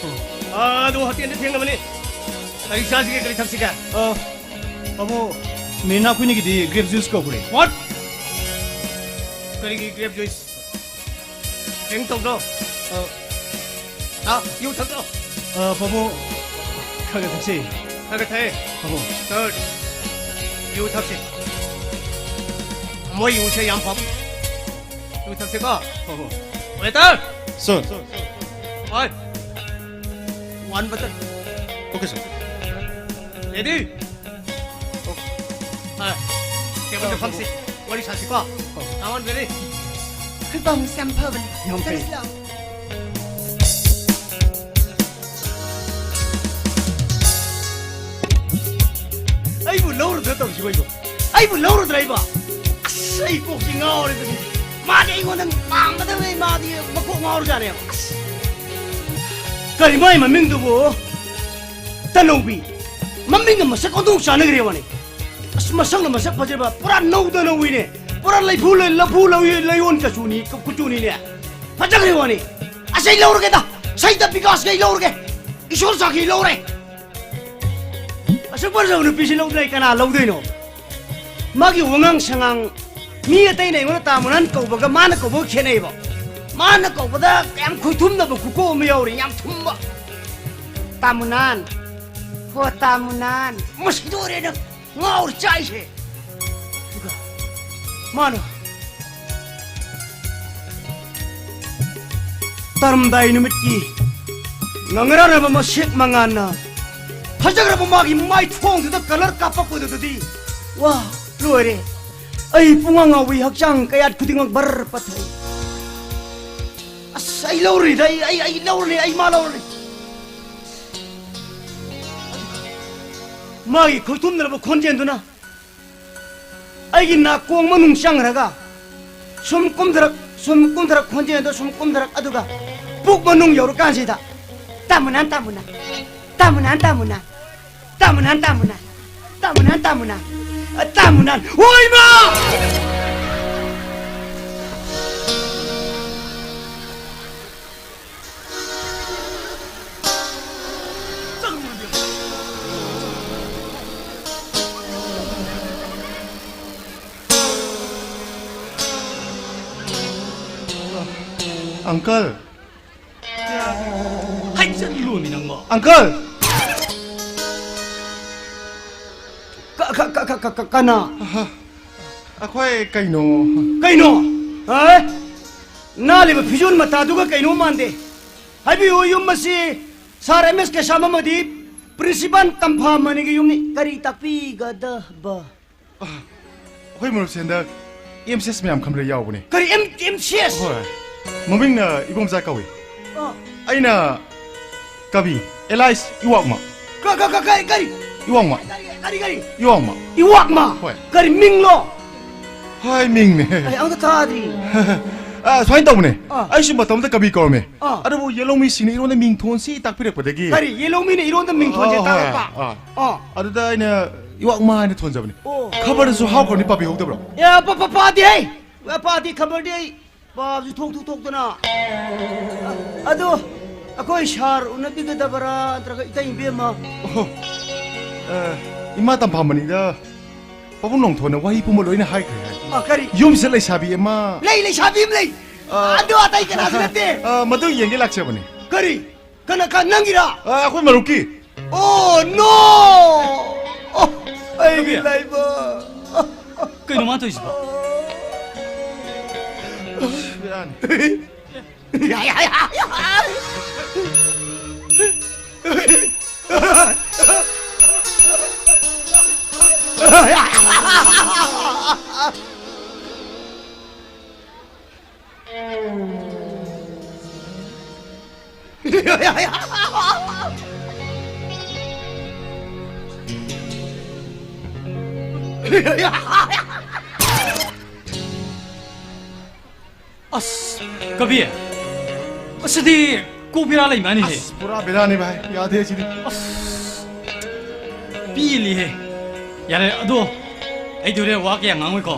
ꯑ, ꯑꯗꯨ ꯍꯣꯇꯦꯜꯗ ꯊꯦꯡꯅꯕꯅꯤ꯫ ꯀꯔꯤ ꯆꯥꯁꯤꯒꯦ, ꯀꯔꯤ ꯊꯛꯁꯤꯒꯦ? ꯑ, ꯄꯥꯕꯨꯡ, ꯃꯦꯔꯤꯅꯥ ꯑꯩꯈꯣꯏꯅꯤꯒꯤꯗꯤ grape juice ꯀꯧꯈ꯭ꯔꯦ꯫ What? ꯀꯔꯤꯒꯤ grape juice? ꯗ꯭ꯔꯤꯡ ꯇꯧꯗ꯭ꯔꯣ? ꯑ, ꯍꯥ? ꯌꯨ ꯊꯛꯇ꯭ꯔꯣ? ꯑ, ꯄꯥꯕꯨꯡ, ꯈꯔ ꯈꯔ ꯊꯛꯁꯤ꯫ ꯈꯔ ꯈꯔ ꯊꯛꯑꯦ? ꯄꯥꯕꯨꯡ꯫ Good. ꯌꯨ ꯊꯛꯁꯤ꯫ ꯃꯣꯏ ꯌꯨꯁꯦ ꯌꯥꯝ ꯐꯕ꯫ ꯌꯨ ꯊꯛꯁꯤꯀꯣ? ꯄꯥꯕꯨꯡ꯫ Waiter! Sir. One bottle. Okay, sir. Ready? ꯑ, ꯇꯦꯕꯜꯗ ꯐꯝꯁꯤ꯫ ꯋꯥꯔꯤ ꯁꯥꯁꯤꯀꯣ꯫ Come on, Billy. ꯑꯩꯈꯣꯏ ꯄꯥꯕꯨꯡꯁꯦ ꯌꯥꯝ ꯐꯕꯅꯦ꯫ ꯌꯥꯝ ꯐꯩ꯫ ꯆꯠꯂꯁꯤ ꯂꯥꯛꯑꯣ꯫ ꯑꯩꯈꯣꯏꯗꯣ ꯑꯩꯕꯨ ꯂꯧꯔꯨꯗ꯭ꯔꯥ ꯑꯩꯕꯣ? ꯑꯁ, ꯑꯩ ꯀꯣꯛꯁꯤ ꯉꯥꯎꯔꯦ ꯑꯗꯨꯗꯤ꯫ ꯃꯥꯗꯤ ꯑꯩꯉꯣꯟꯗ ꯄꯥꯝꯒꯗꯕꯅꯤ, ꯃꯥꯗꯤ ꯃꯀꯣꯛ ꯉꯥꯎꯔꯖꯥꯠꯅꯦꯕ꯫ ꯑꯁ, ꯀꯔꯤ ꯃꯥꯏ ꯃꯃꯤꯡꯗꯨꯕꯨ? ꯇꯅꯧꯕꯤ꯫ ꯃꯃꯤꯡꯒ ꯃꯁꯛ ꯑꯣꯟꯊꯣꯛ ꯆꯥꯟꯅꯈ꯭ꯔꯦ ꯋꯥꯅꯤ꯫ ꯑꯁ, ꯃꯁꯛꯅ ꯃꯁꯛ ꯐꯖꯕ, ꯄꯨꯔꯥ ꯅꯧꯗ ꯅꯧꯏꯅꯦ꯫ ꯄꯨꯔꯥ ꯂꯩꯐꯨ ꯂꯩ-, ꯂꯐꯨ ꯂꯧꯏ-, ꯂꯩꯌꯣꯟ ꯀꯆꯨꯅꯤ, ꯀ-, ꯀꯨꯆꯨꯅꯤꯅꯦ꯫ ꯐꯖꯈ꯭ꯔꯦ ꯋꯥꯅꯤ꯫ ꯑꯁ, ꯑꯩ ꯂꯧꯔꯒꯦꯗ꯫ ꯁꯍꯤꯗ ꯕꯤꯀꯥꯁꯀꯤ ꯑꯩ ꯂꯧꯔꯒꯦ꯫ ꯏꯁꯣꯔ ꯁꯥꯈꯤ ꯂꯧꯔꯦ꯫ ꯑꯁꯨꯛ ꯐꯖꯕ ꯅꯨꯄꯤꯁꯤ ꯂꯧꯗꯅ ꯑꯩ ꯀꯅꯥ ꯂꯧꯗꯣꯏꯅꯣ? ꯃꯥꯒꯤ ꯋꯥꯉꯥꯡ ꯁꯉꯥꯡ, ꯃꯤ ꯑꯇꯩꯅ ꯑꯩꯉꯣꯟꯗ ꯇꯥꯃꯣꯅꯥꯟ ꯀꯧꯕꯒ ꯃꯥꯅ ꯀꯧꯕꯒ ꯈꯦꯠꯅꯩꯕ꯫ ꯃꯥꯅ ꯀꯧꯕꯗ ꯌꯥꯝ ꯈꯣꯏꯊꯨꯝꯅꯕ ꯈꯨꯀꯧ ꯑꯃ ꯌꯥꯎꯔꯤ, ꯌꯥꯝ ꯊꯨꯝꯕ꯫ "ꯇꯥꯃꯣꯅꯥꯟ, ꯍꯣ ꯇꯥꯃꯣꯅꯥꯟ, ꯃꯁꯤꯗ ꯑꯣꯏꯔꯦ ꯅꯪ ꯉꯥꯎꯔ ꯆꯥꯏꯁꯦ"꯫ ꯑꯗꯨꯒ ꯃꯥꯅ ꯇꯥꯔꯝꯗꯥꯏ ꯅꯨꯃꯤꯠꯀꯤ ꯉꯥꯡꯅꯔꯕ ꯃꯁꯦꯛ ꯃꯉꯥꯟꯅ ꯐꯖꯈ꯭ꯔꯕ ꯃꯥꯒꯤ ꯃꯥꯏ ꯊꯣꯡꯗꯨꯗ colour ꯀꯥꯞꯄꯛꯄꯗꯨꯗꯗꯤ, ꯋꯥ, ꯂꯣꯏꯔꯦ꯫ ꯑꯩ ꯄꯨꯡꯉꯥꯡ ꯉꯥꯎꯏ, ꯍꯛꯆꯥꯡ ꯀꯌꯥꯠ ꯈꯨꯗꯤꯡꯃꯛ ꯕꯔ ꯄꯠꯊꯩ꯫ ꯑꯁ, ꯑꯩ ꯂꯧꯔꯅꯤꯗ, ꯑꯩ, ꯑꯩ, ꯑꯩ ꯂꯧꯔꯅꯤ, ꯑꯩ ꯃꯥ ꯂꯧꯔꯅꯤ꯫ ꯃꯥꯒꯤ ꯈꯣꯏꯊꯨꯝꯅꯔꯕ ꯈꯣꯟꯖꯦꯜꯗꯨꯅ ꯑꯩꯒꯤ ꯅꯥꯀꯣꯡ ꯃꯅꯨꯡ ꯆꯪꯈ꯭ꯔꯒ ꯁꯨꯝ ꯀꯨꯝꯊꯔꯛ, ꯁꯨꯝ ꯀꯨꯝꯊꯔꯛ, ꯈꯣꯟꯖꯦꯜꯗꯣ ꯁꯨꯝ ꯀꯨꯝꯊꯔꯛ, ꯑꯗꯨꯒ ꯄꯨꯛ ꯃꯅꯨꯡ ꯌꯧꯔꯀꯥꯟꯁꯤꯗ, "ꯇꯥꯃꯨꯅꯥꯟ, ꯇꯥꯃꯨꯅꯥꯟ, ꯇꯥꯃꯨꯅꯥꯟ, ꯇꯥꯃꯨꯅꯥꯟ, ꯇꯥꯃꯨꯅꯥꯟ, ꯇꯥꯃꯨꯅꯥꯟ, ꯇꯥꯃꯨꯅꯥꯟ, ꯇꯥꯃꯨꯅꯥꯟ, ꯑ, ꯇꯥꯃꯨꯅꯥꯟ, ꯍꯣꯏꯃ!" Uncle꯫ ꯍꯥꯏꯖꯜꯂꯨꯃꯤ ꯅꯪꯕꯣ꯫ Uncle! ꯀ-, ꯀ-, ꯀ-, ꯀ-, ꯀ-, ꯀ-, ꯀꯅꯥ? ꯑꯍ, ꯑꯩꯈꯣꯏ ꯀꯩꯅꯣ꯫ ꯀꯩꯅꯣ? ꯍꯥ? ꯅꯥꯜꯂꯤꯕ ꯐꯤꯖꯣꯜ ꯃꯇꯥꯗꯨꯒ ꯀꯩꯅꯣ ꯃꯥꯟꯗꯦ꯫ ꯍꯥꯏꯕꯤꯌꯨ, ꯌꯨꯝ ꯑꯁꯤ Sir M S ꯀꯦꯁꯥꯝ ꯑꯃꯗꯤ Principal ꯇꯝꯐꯥꯃꯅꯤꯒꯤ ꯌꯨꯝꯅꯤ꯫ ꯀꯔꯤ ꯇꯥꯛꯄꯤꯒꯗꯕ? ꯑ, ꯑꯩꯈꯣꯏ ꯃꯔꯨꯞꯁꯦ ꯍꯟꯗꯛ M C S ꯃꯌꯥꯝ ꯈꯟꯕꯗ ꯌꯥꯎꯕꯅꯦ꯫ ꯀꯔꯤ M-, M C S? ꯍꯣꯏ꯫ ꯃꯃꯤꯡꯅ ꯏꯕꯣꯝꯆꯥ ꯀꯧꯏ꯫ ꯑ꯫ ꯑꯩꯅ ꯀꯕꯤ, alias ꯏꯋꯥꯛꯃ꯫ ꯀ-, ꯀ-, ꯀ-, ꯀꯔꯤ, ꯀꯔꯤ? ꯏꯋꯥꯛꯃ꯫ ꯀꯔꯤ, ꯀꯔꯤ, ꯀꯔꯤ? ꯏꯋꯥꯛꯃ꯫ ꯏꯋꯥꯛꯃ? ꯍꯣꯏ꯫ ꯀꯔꯤ ꯃꯤꯡꯂꯣ? ꯍꯣꯏ, ꯃꯤꯡꯅꯦ꯫ ꯑꯩ ꯑꯝꯇ ꯇꯥꯗ꯭ꯔꯤ꯫ ꯑ, ꯁꯨꯃꯥꯏꯅ ꯇꯧꯕꯅꯦ꯫ ꯑꯥ꯫ ꯑꯩꯁꯨ ꯃꯇꯝꯗ ꯀꯕꯤ ꯀꯧꯔꯝꯃꯦ꯫ ꯑꯥ꯫ ꯑꯗꯨꯕꯨ ꯌꯦꯜꯍꯧꯃꯤꯁꯤꯡꯅ ꯏꯔꯣꯟꯗ ꯃꯤꯡ ꯊꯣꯟꯁꯤ ꯇꯥꯛꯄꯤꯔꯛꯄꯗꯒꯤ꯫ ꯀꯔꯤ? ꯌꯦꯜꯍꯧꯃꯤꯅ ꯏꯔꯣꯟꯗ ꯃꯤꯡ ꯊꯣꯟꯁꯤ ꯑꯥ, ꯍꯣꯏ, ꯇꯥꯛꯂꯛꯄ? ꯑꯥ꯫ ꯑꯥ꯫ ꯑꯗꯨꯗ ꯑꯩꯅ ꯏꯋꯥꯛꯃ ꯍꯥꯏꯅ ꯊꯣꯟꯖꯕꯅꯦ꯫ ꯑꯣ꯫ ꯈꯕꯔꯗꯁꯨ ꯍꯥꯎꯈ꯭ꯔꯕꯅꯤ, ꯄꯥꯕꯤꯍꯧꯗꯕ꯭ꯔꯣ? ꯑꯦ, ꯄ-, ꯄ-, ꯄꯥꯗꯦ ꯍꯩ! ꯑ, ꯄꯥꯗꯦ, ꯈꯕꯔꯗꯤ ꯑꯩ ꯄꯥꯕꯁꯨ ꯊꯣꯛꯇꯨ ꯊꯣꯛꯇꯅ꯫ ꯑ-, ꯑꯗꯨ ꯑꯩꯈꯣꯏ ꯁꯥꯔ ꯎꯅꯕꯤꯒꯗꯕꯔꯥ ꯅꯠꯇ꯭ꯔꯒ ꯏꯇꯩ ꯏꯕꯦꯝꯃ? ꯑꯣꯍꯣ꯫ ꯑ, ꯏꯃꯥ ꯇꯝꯐꯥꯃꯅꯤꯗ ꯄꯥꯕꯨꯡ ꯅꯣꯡꯊꯣꯟꯅ ꯋꯥꯍꯩ ꯄꯨꯝꯕ ꯂꯣꯏꯅ ꯍꯥꯏꯈ꯭ꯔꯦ ꯍꯥꯏ꯫ ꯑ, ꯀꯔꯤ? ꯌꯨꯝꯁꯤꯗ ꯂꯩꯁꯥꯕꯤ ꯑꯃ ꯂꯩ, ꯂꯩꯁꯥꯕꯤ ꯑꯃ ꯂꯩ꯫ ꯑ, ꯑꯗꯨ ꯑꯇꯩ ꯀꯅꯥꯁꯨ ꯅꯠꯇꯦ꯫ ꯑ, ꯃꯗꯨ ꯌꯦꯡꯒꯦ ꯂꯥꯛꯆꯕꯅꯤ꯫ ꯀꯔꯤ? ꯀꯅꯥ, ꯀ-, ꯅꯪꯒꯤꯔꯥ? ꯑ, ꯑꯩꯈꯣꯏ ꯃꯔꯨꯞꯀꯤ꯫ Oh, no! ꯑꯣ, ꯑꯩꯒꯤ ꯀꯕꯤ꯫ ꯂꯥꯏꯕꯛ꯫ ꯀꯩꯅꯣ ꯃꯥ ꯇꯧꯔꯤꯁꯤꯕꯣ? ꯕꯦꯔꯥꯅꯤ꯫ ꯑꯁ, ꯀꯕꯤ, ꯑꯁꯤꯗꯤ ꯀꯣꯛ ꯕꯦꯔꯥ ꯂꯩ ꯃꯥꯜꯂꯤꯍꯦ꯫ ꯑꯁ, ꯄꯨꯔꯥ ꯕꯦꯔꯥꯅꯤ ꯚꯥꯏ, ꯌꯥꯗꯦ ꯁꯤꯗꯤ꯫ ꯑꯁ, ꯄꯦꯜꯂꯤꯍꯦ꯫ ꯌꯥꯔꯦ, ꯑꯗꯣ ꯑꯩꯗꯤ ꯍꯣꯔꯦꯟ ꯋꯥ ꯀꯌꯥ ꯉꯥꯡꯉꯣꯏꯀꯣ꯫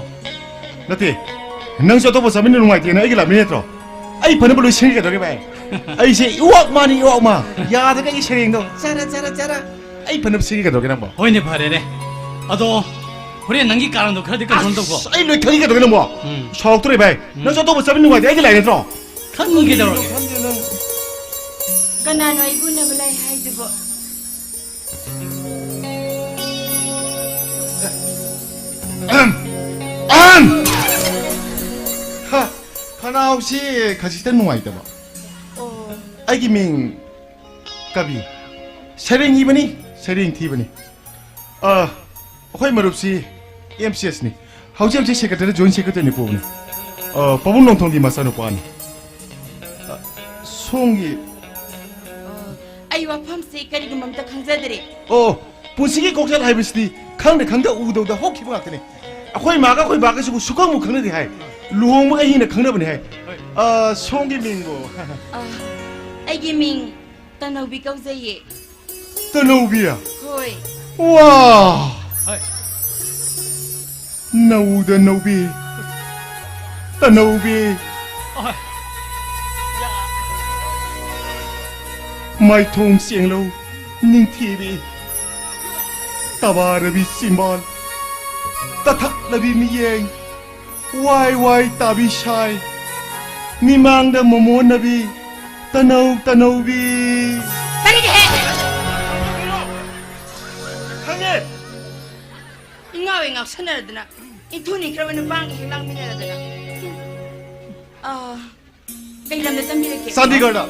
ꯅꯠꯇꯦ, ꯅꯪꯁꯨ ꯑꯇꯣꯞꯄ ꯆꯥꯃꯤꯟꯅ ꯅꯨꯡꯉꯥꯏꯇꯦꯅ ꯑꯩꯒꯤ ꯂꯥꯛꯃꯤ ꯅꯠꯇ꯭ꯔꯣ? ꯑꯩ ꯐꯅꯕ ꯂꯣꯏ ꯁꯤꯟꯒꯗꯧꯔꯒꯦ ꯚꯥꯏ꯫ ꯑꯩꯁꯦ ꯏꯋꯥꯛ ꯃꯥꯅꯤ, ꯏꯋꯥꯛ ꯃꯥ꯫ ꯌꯥꯗ꯭ꯔꯒ ꯑꯩꯒꯤ ꯁꯩꯔꯦꯡꯗꯣ ꯆꯔꯥ, ꯆꯔꯥ, ꯆꯔꯥ꯫ ꯑꯩ ꯐꯅꯕ ꯁꯤꯟꯒꯗꯧꯔꯒꯦ ꯅꯪꯕꯣ꯫ ꯍꯣꯏꯅꯦ, ꯐꯔꯦꯅꯦ꯫ ꯑꯗꯣ ꯍꯣꯔꯦꯟ ꯅꯪꯒꯤ ꯀꯥꯔꯟꯗꯣ ꯈꯔꯗꯤ ꯀꯟꯇ꯭ꯔꯣꯜ ꯇꯧꯀꯣ꯫ ꯑꯁ, ꯑꯩ ꯂꯣꯏ ꯈꯪꯉꯤ ꯀꯩꯗꯧꯔꯒꯦ ꯅꯪꯕꯣ? ꯎꯝ꯫ ꯁꯥꯎꯔꯛꯇꯣꯔꯦ ꯚꯥꯏ꯫ ꯎꯝ꯫ ꯅꯪꯁꯨ ꯑꯇꯣꯞꯄ ꯆꯥꯃꯤꯟ ꯅꯨꯡꯉꯥꯏꯇꯦ ꯑꯩꯒꯤ ꯂꯥꯛꯏ ꯅꯠꯇ꯭ꯔꯣ? ꯈꯪꯉꯤ ꯀꯩꯗꯧꯔꯒꯦ꯫ ꯈꯪꯗꯦ ꯅꯪ꯫ ꯀꯅꯥꯅꯣ ꯑꯩꯕꯨ ꯎꯅꯕ ꯂꯥꯛꯏ ꯍꯥꯏꯗꯨꯕꯣ? ꯑꯍꯝ! ꯑꯍꯝ! ꯍ, ꯈꯅꯥꯎꯁꯤ ꯈꯖꯤꯛꯇ ꯅꯨꯡꯉꯥꯏꯇꯕ꯫ ꯑꯣ꯫ ꯑꯩꯒꯤ ꯃꯤꯡ ꯀꯕꯤ꯫ ꯁꯩꯔꯦꯡ ꯏꯕꯅꯤ, ꯁꯩꯔꯦꯡ ꯊꯤꯕꯅꯤ꯫ ꯑ, ꯑꯩꯈꯣꯏ ꯃꯔꯨꯞꯁꯤ ꯑꯦꯝ ꯁꯤ ꯑꯦꯁꯅꯤ꯫ ꯍꯧꯖꯤꯛ ꯍꯧꯖꯤꯛ ꯁꯦꯀ꯭ꯔꯦꯇꯔꯤ, ꯖꯣꯏꯟ ꯁꯦꯀ꯭ꯔꯦꯇꯔꯤꯅꯤ ꯄꯨꯕꯅꯤ꯫ ꯑ, ꯄꯥꯕꯨꯡ ꯅꯣꯡꯊꯣꯡꯒꯤ ꯃꯆꯥꯅꯨꯄꯥꯅꯤ꯫ ꯑ, ꯁꯣꯝꯒꯤ ꯑꯩ ꯋꯥꯐꯝꯁꯦ ꯀꯔꯤꯒꯨꯝꯕ ꯑꯝꯇ ꯈꯪꯖꯗ꯭ꯔꯦ꯫ ꯑꯣ, ꯄꯨꯟꯁꯤꯒꯤ ꯈꯣꯡꯆꯠ ꯍꯥꯏꯕꯁꯤꯗꯤ ꯈꯪꯗ ꯈꯪꯗ ꯎꯗꯧꯗ ꯍꯧꯈꯤꯕ ꯉꯥꯛꯇꯅꯤ꯫ ꯑꯩꯈꯣꯏ ꯃꯥꯒ ꯑꯩꯈꯣꯏ ꯕꯥꯒꯁꯤꯕꯨ ꯁꯨꯈꯪꯕꯨ ꯈꯪꯅꯗꯦ ꯍꯥꯏ꯫ ꯂꯨꯍꯣꯡꯕꯒ ꯍꯦꯟꯅ ꯈꯪꯅꯕꯅꯤ ꯍꯥꯏ꯫ ꯍꯣꯏ꯫ ꯑ, ꯁꯣꯝꯒꯤ ꯃꯤꯡꯕꯨ? ꯑ, ꯑꯩꯒꯤ ꯃꯤꯡ ꯇꯅꯧꯕꯤ ꯀꯧꯖꯩꯌꯦ꯫ ꯇꯅꯧꯕꯤ? ꯍꯣꯏ꯫ ꯋꯥ! ꯍꯣꯏ꯫ ꯅꯧꯗ ꯅꯧꯕꯤ, ꯇꯅꯧꯕꯤ꯫ ꯍꯣꯏ꯫ ꯃꯥꯏꯊꯣꯡ ꯆꯦꯡꯂꯧ ꯅꯤꯡꯊꯤꯕꯤ, ꯇꯕꯥꯔꯕꯤ ꯆꯤꯝꯕꯥꯜ, ꯇꯊꯛꯂꯕꯤ ꯃꯤꯠꯌꯦꯡ, ꯋꯥꯏ ꯋꯥꯏ ꯇꯥꯕꯤ ꯁꯥꯏ, ꯃꯤꯃꯥꯡꯗ ꯃꯣꯃꯣꯟꯅꯕꯤ, ꯇꯅꯧ ꯇꯅꯧꯕꯤ꯫ ꯇꯥꯅꯤꯡꯗꯦꯍꯦ! ꯈꯪꯉꯦ! ꯏꯉꯥꯎ ꯍꯦꯛ ꯉꯥꯎꯁꯟꯅꯔꯗꯅ, ꯏꯟꯊꯨꯅꯤꯈ꯭ꯔꯕ ꯅꯨꯄꯥꯒ ꯍꯦꯛ ꯂꯥꯡꯃꯤꯟꯅꯔꯗꯅ꯫ ꯑꯥ, ꯀꯩ ꯂꯝꯗ ꯇꯝꯕꯤꯔꯛꯀꯦ? ꯆꯥꯟꯗꯤꯒꯔꯗ꯫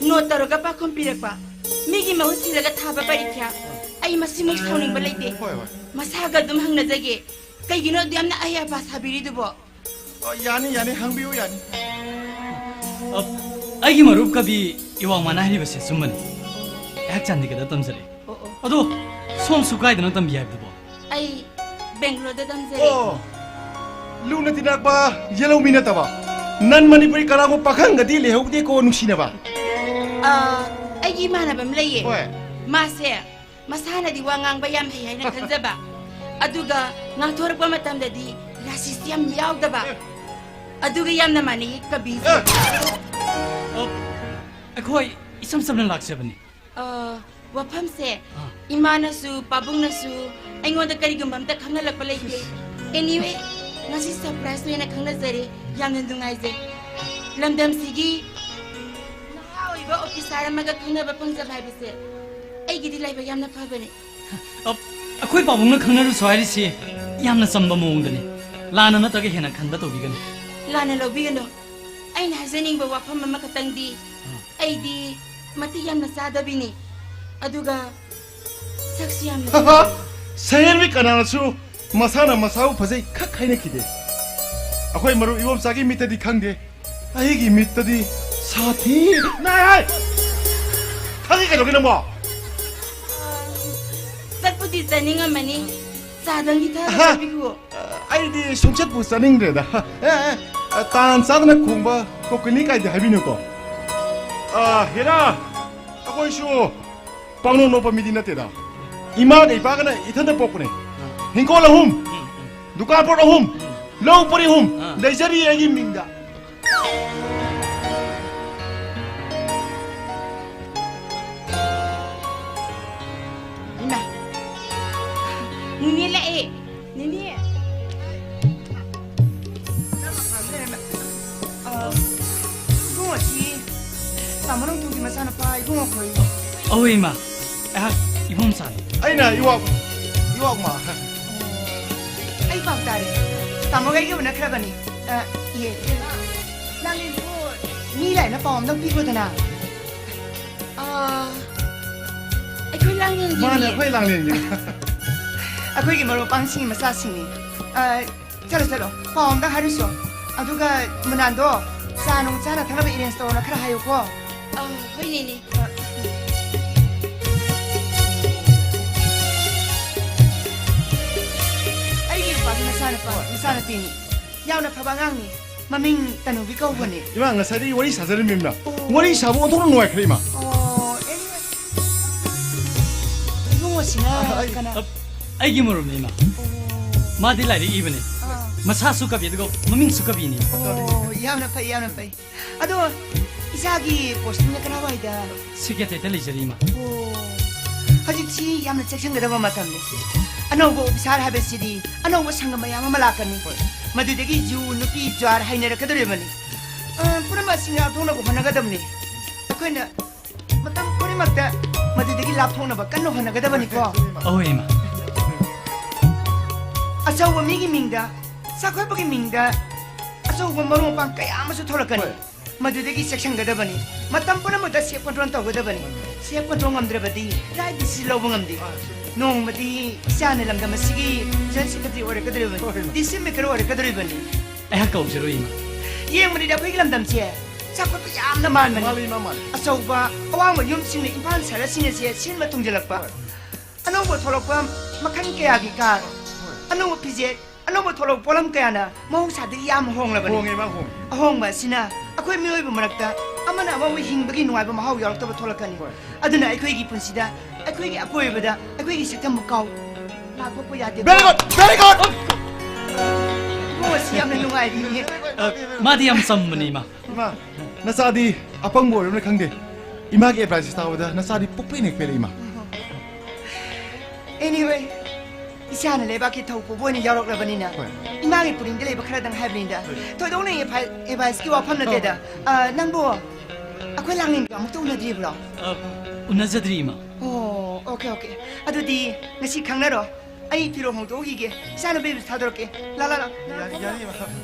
ꯅꯣꯠ ꯇꯧꯔꯒ ꯄꯥꯈꯨꯝ ꯄꯤꯔꯛꯄ, ꯃꯤꯒꯤ ꯃꯍꯨꯠ ꯁꯤꯜꯂꯒ ꯊꯥꯕ ꯄꯔꯤꯈ꯭ꯌꯥ꯫ ꯑꯩ ꯃꯁꯤꯃꯨꯛ ꯁꯥꯎꯅꯤꯡꯕ ꯂꯩꯇꯦ꯫ ꯍꯣꯏ, ꯍꯣꯏ꯫ ꯃꯁꯥꯒ ꯑꯗꯨꯝ ꯍꯪꯅꯖꯒꯦ, ꯀꯩꯒꯤꯅꯣ ꯑꯗꯨ ꯌꯥꯝꯅ ꯑꯍꯩ ꯑꯄꯥ ꯁꯥꯕꯤꯔꯤꯗꯨꯕꯣ? ꯑ, ꯌꯥꯅꯤ, ꯌꯥꯅꯤ, ꯍꯪꯕꯤꯌꯨ, ꯌꯥꯅꯤ꯫ ꯑ, ꯑꯩꯒꯤ ꯃꯔꯨꯞ ꯀꯕꯤ ꯏꯋꯥꯡ ꯃꯥꯅ ꯍꯥꯏꯔꯤꯕꯁꯦ ꯑꯆꯨꯝꯕꯅꯤ꯫ ꯑꯩꯍꯥꯛ ꯆꯥꯟꯗꯤꯒꯔꯗ ꯇꯝꯖꯔꯛꯏ꯫ ꯑꯣ, ꯑꯣ꯫ ꯑꯗꯣ ꯁꯣꯝꯁꯨ ꯀꯥꯏꯗꯅꯣ ꯇꯝꯕꯤ ꯍꯥꯏꯕꯗꯨꯕꯣ? ꯑꯩ ꯕꯦꯡꯒ꯭ꯂꯣꯔꯗ ꯇꯝꯖꯔꯦ꯫ ꯑꯣ, ꯂꯨꯅ ꯇꯤꯟꯅꯔꯛꯄ ꯌꯦꯜꯍꯧꯃꯤ ꯅꯠꯇꯕ, ꯅꯟ ꯃꯅꯤꯄꯨꯔꯤ ꯀꯅꯥꯒꯨꯝꯕ ꯄꯥꯈꯪꯒꯗꯤ ꯂꯩꯍꯧꯗꯦꯀꯣ, ꯅꯨꯡꯁꯤꯅꯕ꯫ ꯑ, ꯑꯩꯒꯤ ꯏꯃꯥꯟꯅꯕ ꯑꯃ ꯂꯩꯌꯦ꯫ ꯍꯣꯏ꯫ ꯃꯥꯁꯦ ꯃꯁꯥꯅꯗꯤ ꯋꯥ ꯉꯥꯡꯕ ꯌꯥꯝ ꯍꯩ ꯍꯥꯏꯅ ꯈꯟꯖꯕ, ꯑꯗꯨꯒ ꯉꯥꯡꯊꯣꯔꯛꯄ ꯃꯇꯝꯗꯗꯤ ꯔꯥꯁꯤꯁꯤ ꯌꯥꯝ ꯌꯥꯎꯗꯕ, ꯑꯗꯨꯒ ꯌꯥꯝꯅ ꯃꯥꯟꯅꯩꯌꯦ ꯀꯕꯤꯁꯦ꯫ ꯑ, ꯑꯩꯈꯣꯏ ꯏꯆꯝ ꯆꯝꯅ ꯂꯥꯛꯆꯕꯅꯤ꯫ ꯑ, ꯋꯥꯐꯝꯁꯦ, ꯑꯥ꯫ ꯏꯃꯥꯅꯁꯨ ꯄꯥꯕꯨꯡꯅꯁꯨ ꯑꯩꯉꯣꯟꯗ ꯀꯔꯤꯒꯨꯝꯕ ꯑꯝꯇ ꯈꯪꯍꯜꯂꯛꯄ ꯂꯩꯇꯦ꯫ Anyway, ꯉꯁꯤ surprise ꯑꯣꯏꯅ ꯈꯪꯅꯖꯔꯦ꯫ ꯌꯥꯝꯅ ꯅꯨꯡꯉꯥꯏꯖꯩ꯫ ꯂꯝꯗꯝꯁꯤꯒꯤ ꯅꯍꯥ ꯑꯣꯏꯕ officer ꯑꯃꯒ ꯈꯪꯅꯕ ꯐꯪꯖꯕ ꯍꯥꯏꯕꯁꯦ ꯑꯩꯒꯤꯗꯤ ꯂꯥꯏꯕꯛ ꯌꯥꯝꯅ ꯐꯕꯅꯦ꯫ ꯑ, ꯑꯩꯈꯣꯏ ꯄꯥꯕꯨꯡꯅ ꯈꯪꯅꯔꯨꯁꯨ ꯍꯥꯏꯔꯤꯁꯤ ꯌꯥꯝꯅ ꯆꯝꯕ ꯃꯑꯣꯡꯗꯅꯤ꯫ ꯂꯥꯟꯅ ꯅꯠꯇ꯭ꯔꯒ ꯍꯦꯟꯅ ꯈꯟꯕ ꯇꯧꯕꯤꯒꯅꯨ꯫ ꯂꯥꯟꯅ ꯂꯧꯕꯤꯒꯅꯨ꯫ ꯑꯩꯅ ꯍꯥꯏꯖꯅꯤꯡꯕ ꯋꯥꯐꯝ ꯑꯃꯈꯛꯇꯪꯗꯤ, ꯑꯥ꯫ ꯑꯩꯗꯤ ꯃꯇꯤꯛ ꯌꯥꯝꯅ ꯆꯥꯗꯕꯤꯅꯤ꯫ ꯑꯗꯨꯒ ꯁꯛꯁꯨ ꯌꯥꯝꯅ ꯁꯌꯦꯟꯕꯤ ꯀꯅꯥꯅꯁꯨ ꯃꯁꯥꯅ ꯃꯁꯥꯕꯨ ꯐꯖꯩ ꯈꯛ ꯍꯥꯏꯅꯈꯤꯗꯦ꯫ ꯑꯩꯈꯣꯏ ꯃꯔꯨꯞ ꯏꯕꯣꯝꯆꯥꯒꯤ ꯃꯤꯠꯇꯗꯤ ꯈꯪꯗꯦ, ꯑꯩꯒꯤ ꯃꯤꯠꯇꯗꯤ ꯁꯥꯊꯤ꯫ ꯅꯥꯏ ꯍꯥꯏ! ꯍꯧꯖꯤꯛ ꯀꯩꯗꯧꯒꯦ ꯅꯪꯕꯣ? ꯆꯠꯄꯨꯗꯤ ꯆꯠꯅꯤꯡꯉꯝꯃꯅꯤ, ꯆꯥꯗꯪ ꯈꯤꯇ ꯑꯍꯥ꯫ ꯆꯠꯄꯤꯈꯣ꯫ ꯑꯩꯗꯤ ꯁꯨꯡꯆꯠꯄꯨ ꯆꯠꯅꯤꯡꯗ꯭ꯔꯦꯗ꯫ ꯑꯦ, ꯑꯦ, ꯇꯥꯟ ꯆꯥꯗꯅ ꯈꯣꯡꯕ ꯀꯣꯀꯤꯜꯅꯤ ꯀꯥꯏꯗꯤ ꯍꯥꯏꯕꯤꯅꯨꯀꯣ꯫ ꯑ, ꯍꯦꯔꯥ, ꯑꯩꯈꯣꯏꯁꯨ ꯄꯥꯡꯅꯣꯛ ꯅꯣꯛꯄ ꯃꯤꯗꯤ ꯅꯠꯇꯦꯗ꯫ ꯏꯃꯥꯒ ꯏꯄꯥꯒꯅ ꯏꯊꯟꯇ ꯄꯣꯛꯄꯅꯦ꯫ ꯍꯤꯡꯈꯣꯜ ꯑꯍꯨꯝ, ꯗꯨꯀꯥꯟ ꯄꯣꯠ ꯑꯍꯨꯝ, ꯂꯧ ꯄꯔꯤ ꯑꯍꯨꯝ ꯑꯥ꯫ ꯂꯩꯖꯔꯤ ꯑꯩꯒꯤ ꯃꯤꯡꯗ꯫ ꯏꯃꯥ, ꯅꯦꯅꯦ ꯂꯥꯛꯑꯦ꯫ ꯅꯦꯅꯦ꯫ ꯑ, ꯏꯕꯨꯡꯉꯣꯁꯤ ꯇꯥꯃꯣ ꯅꯣꯡꯊꯣꯝꯒꯤ ꯃꯆꯥꯅꯨꯄꯥ ꯏꯕꯨꯡꯉꯣ ꯈꯣꯏ꯫ ꯑꯧ, ꯏꯃꯥ꯫ ꯑꯩꯍꯥꯛ ꯏꯕꯣꯝꯆꯥꯅꯤ꯫ ꯑꯩꯅ ꯏꯋꯥ-, ꯏꯋꯥꯛꯃ꯫ ꯑꯩ ꯄꯥꯎ ꯇꯥꯔꯦ꯫ ꯇꯥꯃꯣꯒ ꯑꯩꯒ ꯎꯅꯈ꯭ꯔꯕꯅꯤ꯫ ꯑ, ꯏꯍꯦ꯫ ꯂꯥꯡꯂꯦꯟꯕꯨ ꯃꯤ ꯂꯥꯛꯑꯦꯅ ꯄꯥꯎ ꯑꯝꯇꯪ ꯄꯤꯈꯣꯗꯅ꯫ ꯑ, ꯑꯩꯈꯣꯏ ꯂꯥꯡꯂꯦꯟꯒꯤꯅꯤ꯫ ꯃꯥꯅꯦ, ꯑꯩꯈꯣꯏ ꯂꯥꯡꯂꯦꯟꯒꯤꯅꯤ꯫ ꯑꯩꯈꯣꯏꯒꯤ ꯃꯔꯨꯞ ꯃꯄꯥꯡꯁꯤꯡꯒꯤ ꯃꯆꯥꯁꯤꯡꯅꯤ꯫ ꯑ, ꯆꯠꯂꯣ, ꯆꯠꯂꯣ꯫ ꯄꯥꯎ ꯑꯝꯇ ꯍꯥꯏꯔꯨꯁꯣ꯫ ꯑꯗꯨꯒ ꯃꯨꯅꯥꯟꯗꯣ ꯆꯥ ꯅꯨꯡ ꯆꯥꯅ ꯊꯛꯅꯕ arrange ꯇꯧꯔꯣꯅ ꯈꯔ ꯍꯥꯏꯌꯨꯀꯣ꯫ ꯑ, ꯍꯣꯏ, ꯅꯦꯅꯦ꯫ ꯑ, ꯑꯩꯒꯤ ꯅꯨꯄꯥꯒꯤ ꯃꯆꯥꯅꯨꯄꯥ, ꯃꯆꯥꯅꯨꯄꯤꯅꯤ꯫ ꯌꯥꯝꯅ ꯐꯕ ꯑꯉꯥꯡꯅꯤ꯫ ꯃꯃꯤꯡ ꯇꯅꯨꯕꯤ ꯀꯧꯕꯅꯦ꯫ ꯏꯃꯥ, ꯉꯁꯥꯏꯗꯒꯤ ꯋꯥꯔꯤ ꯁꯥꯖꯔꯝꯃꯤꯕꯅ꯫ ꯑꯣ꯫ ꯋꯥꯔꯤ ꯁꯥꯕ ꯑꯣꯟꯊꯣꯛꯅ ꯅꯨꯡꯉꯥꯏꯈ꯭ꯔꯦ, ꯏꯃꯥ꯫ ꯑꯣ, anyway꯫ ꯏꯕꯨꯡꯉꯣꯁꯤꯅ ꯑ, ꯑꯩ ꯀꯅꯥ? ꯑ, ꯑꯩꯒꯤ ꯃꯔꯨꯞꯅꯦ, ꯏꯃꯥ꯫ ꯑꯣ꯫ ꯃꯥꯗꯤ ꯂꯥꯏꯔꯤꯛ ꯏꯕꯅꯦ꯫ ꯑꯥ꯫ ꯃꯁꯥꯁꯨ ꯀꯕꯤ, ꯑꯗꯨꯒ ꯃꯃꯤꯡꯁꯨ ꯀꯕꯤꯅꯤ꯫ ꯑꯣ, ꯌꯥꯝꯅ ꯐꯩ, ꯌꯥꯝꯅ ꯐꯩ꯫ ꯑꯗꯣ, ꯏꯆꯥꯒꯤ posting ꯅ ꯀꯔꯥꯏꯋꯥꯏꯗ? Secretariat ꯇ ꯂꯩꯖꯔꯤ, ꯏꯃꯥ꯫ ꯑꯣ, ꯍꯧꯖꯤꯛꯁꯤ ꯌꯥꯝꯅ ꯆꯦꯛꯁꯤꯟꯒꯗꯕ ꯃꯇꯝꯅꯤ꯫ ꯑꯅꯧꯕ officer ꯍꯥꯏꯕꯁꯤꯗꯤ ꯑꯅꯧꯕ ꯁꯪꯒ ꯃꯌꯥꯝ ꯑꯃ ꯂꯥꯛꯀꯅꯤ꯫ ꯍꯣꯏ꯫ ꯃꯗꯨꯗꯒꯤ ꯌꯨ, ꯅꯨꯄꯤ, ꯖ꯭ꯋꯥꯔ ꯍꯩꯅꯔꯛꯀꯗꯧꯔꯤꯕꯅꯤ꯫ ꯑ, ꯄꯨꯝꯅꯃꯛ ꯑꯁꯤ ꯉꯥꯛꯊꯣꯛꯅꯕ ꯍꯣꯠꯅꯒꯗꯕꯅꯤ꯫ ꯑꯩꯈꯣꯏꯅ ꯃꯇꯝ ꯈꯨꯗꯤꯡꯃꯛꯇ ꯃꯗꯨꯗꯒꯤ ꯂꯥꯞꯊꯣꯛꯅꯕ ꯀꯟꯅ ꯍꯣꯠꯅꯒꯗꯕꯅꯤꯀꯣ꯫ ꯑꯍꯣꯏ, ꯏꯃꯥ꯫ ꯑꯆꯧꯕ ꯃꯤꯒꯤ ꯃꯤꯡꯗ, ꯆꯥꯎꯈꯠꯄꯒꯤ ꯃꯤꯡꯗ ꯑꯆꯧꯕ ꯃꯔꯨꯞ ꯃꯄꯥꯡ ꯀꯌꯥ ꯑꯃꯁꯨ ꯊꯣꯛꯂꯛꯀꯅꯤ꯫ ꯍꯣꯏ꯫ ꯃꯗꯨꯗꯒꯤ ꯆꯦꯛꯁꯤꯟꯒꯗꯕꯅꯤ꯫ ꯃꯇꯝ ꯄꯨꯝꯅꯃꯛꯇ self control ꯇꯧꯒꯗꯕꯅꯤ꯫ ꯍꯣꯏ꯫ Self control ꯉꯝꯗ꯭ꯔꯕꯗꯤ life decision ꯂꯧꯕ ꯉꯝꯗꯦ꯫ ꯑꯥ, ꯆꯨꯝꯃꯤ꯫ ꯅꯣꯡꯃꯗꯤ ꯏꯆꯥꯅ ꯂꯝꯗꯝ ꯑꯁꯤꯒꯤ general secretary ꯑꯣꯏꯔꯛꯀꯗꯧꯔꯤꯕꯅꯤ꯫ ꯍꯣꯏ, ꯏꯃꯥ꯫ Decision maker ꯑꯣꯏꯔꯛꯀꯗꯧꯔꯤꯕꯅꯤ꯫ ꯑꯩꯍꯥꯛ ꯀꯧꯖꯔꯣꯏ, ꯏꯃꯥ꯫ ꯌꯦꯡꯕꯅꯤꯗ ꯑꯩꯈꯣꯏꯒꯤ ꯂꯝꯗꯝꯁꯦ꯫ ꯆꯥꯎꯈꯠꯄ ꯌꯥꯝꯅ ꯃꯥꯟꯕꯅꯤ꯫ ꯃꯥꯜꯂꯤ, ꯏꯃꯥ, ꯃꯥꯜꯂꯤ꯫ ꯑꯆꯧꯕ ꯑꯋꯥꯡꯕ ꯌꯨꯝꯁꯤꯡꯅ ꯏꯝꯐꯥꯜ ꯁꯍꯔꯁꯤꯡ ꯑꯁꯦ ꯁꯤꯟꯕ ꯊꯨꯡꯖꯤꯜꯂꯛꯄ, ꯍꯣꯏ꯫ ꯑꯅꯧꯕ ꯊꯣꯛꯂꯛꯄ ꯃꯈꯜ ꯀꯌꯥꯒꯤ ꯀꯥꯔ, ꯍꯣꯏ꯫ ꯑꯅꯧꯕ ꯐꯤꯖꯦꯠ, ꯑꯅꯧꯕ ꯊꯣꯛꯂꯛꯄ ꯄꯣꯠꯂꯝ ꯀꯌꯥꯅ ꯃꯍꯧꯁꯥꯗꯒꯤ ꯌꯥꯝ ꯍꯣꯡꯂꯕꯅꯤ꯫ ꯍꯣꯡꯉꯦ, ꯏꯃꯥ, ꯍꯣꯡꯉꯦ꯫ ꯑꯍꯣꯡꯕ ꯑꯁꯤꯅ ꯑꯩꯈꯣꯏ ꯃꯤꯑꯣꯏꯕ ꯃꯔꯛꯇ ꯑꯃꯅ ꯑꯃꯕꯨ ꯍꯤꯡꯕꯒꯤ ꯅꯨꯡꯉꯥꯏꯕ ꯃꯍꯥꯎ ꯌꯥꯎꯔꯛꯇꯕ ꯊꯣꯛꯂꯛꯀꯅꯤ꯫ ꯍꯣꯏ꯫ ꯑꯗꯨꯅ ꯑꯩꯈꯣꯏꯒꯤ ꯄꯨꯟꯁꯤꯗ ꯑꯩꯈꯣꯏꯒꯤ ꯑꯀꯣꯏꯕꯗ ꯑꯩꯈꯣꯏꯒꯤ ꯁꯛꯇꯝꯕꯨ ꯀꯥꯎ ꯂꯥꯛꯊꯣꯛꯄ ꯌꯥꯗꯦ꯫ Very good, very good! ꯏꯕꯨꯡꯉꯣ, ꯑꯁꯤ ꯌꯥꯝꯅ ꯅꯨꯡꯉꯥꯏꯔꯤꯅꯦ꯫ ꯑ, ꯃꯥꯗꯤ ꯌꯥꯝ ꯆꯝꯕꯅꯤ, ꯏꯃꯥ꯫ ꯏꯃꯥ, ꯅꯆꯥꯗꯤ ꯑꯄꯪꯕ ꯑꯣꯏꯔꯕꯅ ꯈꯪꯗꯦ꯫ ꯏꯃꯥꯒꯤ advice ꯇꯥꯕꯗ ꯅꯆꯥꯗꯤ ꯄꯨꯛꯄꯦꯟ ꯍꯦꯛ ꯄꯦꯜꯂꯦ, ꯏꯃꯥ꯫ Anyway, ꯏꯆꯥꯅ ꯂꯩꯕꯥꯛꯀꯤ ꯊꯧ ꯄꯨꯕ ꯑꯣꯏꯅ ꯌꯥꯎꯔꯛꯂꯕꯅꯤꯅ, ꯍꯣꯏ꯫ ꯏꯃꯥꯒꯤ ꯄꯨꯛꯅꯤꯡꯗ ꯂꯩꯕ ꯈꯔꯗꯪ ꯍꯥꯏꯕꯅꯤꯗ꯫ ꯍꯣꯏ꯫ ꯊꯣꯏꯗꯣꯛꯅ advi-, adviceꯀꯤ ꯋꯥꯐꯝ ꯅꯠꯇꯦꯗ꯫ ꯍꯣꯏ꯫ ꯑ, ꯅꯪꯕꯨ ꯑꯩꯈꯣꯏ ꯂꯥꯡꯂꯦꯟꯒ ꯑꯃꯨꯛꯇ ꯎꯅꯗ꯭ꯔꯤꯕ꯭ꯔꯣ? ꯑ, ꯎꯅꯖꯗ꯭ꯔꯤ, ꯏꯃꯥ꯫ ꯑꯣ, okay, okay꯫ ꯑꯗꯨꯗꯤ ꯉꯁꯤ ꯈꯪꯅꯔꯣ꯫ ꯑꯩ ꯐꯤꯔꯣꯜ ꯍꯣꯡꯗꯣꯛꯎꯈꯤꯒꯦ꯫ ꯏꯆꯥꯅꯨꯄꯤꯕꯨ ꯊꯥꯗꯣꯔꯛꯀꯦ꯫ ꯂꯥ, ꯂꯥ, ꯂꯥ꯫ ꯌꯥꯅꯤ, ꯌꯥꯅꯤ, ꯏꯃꯥ꯫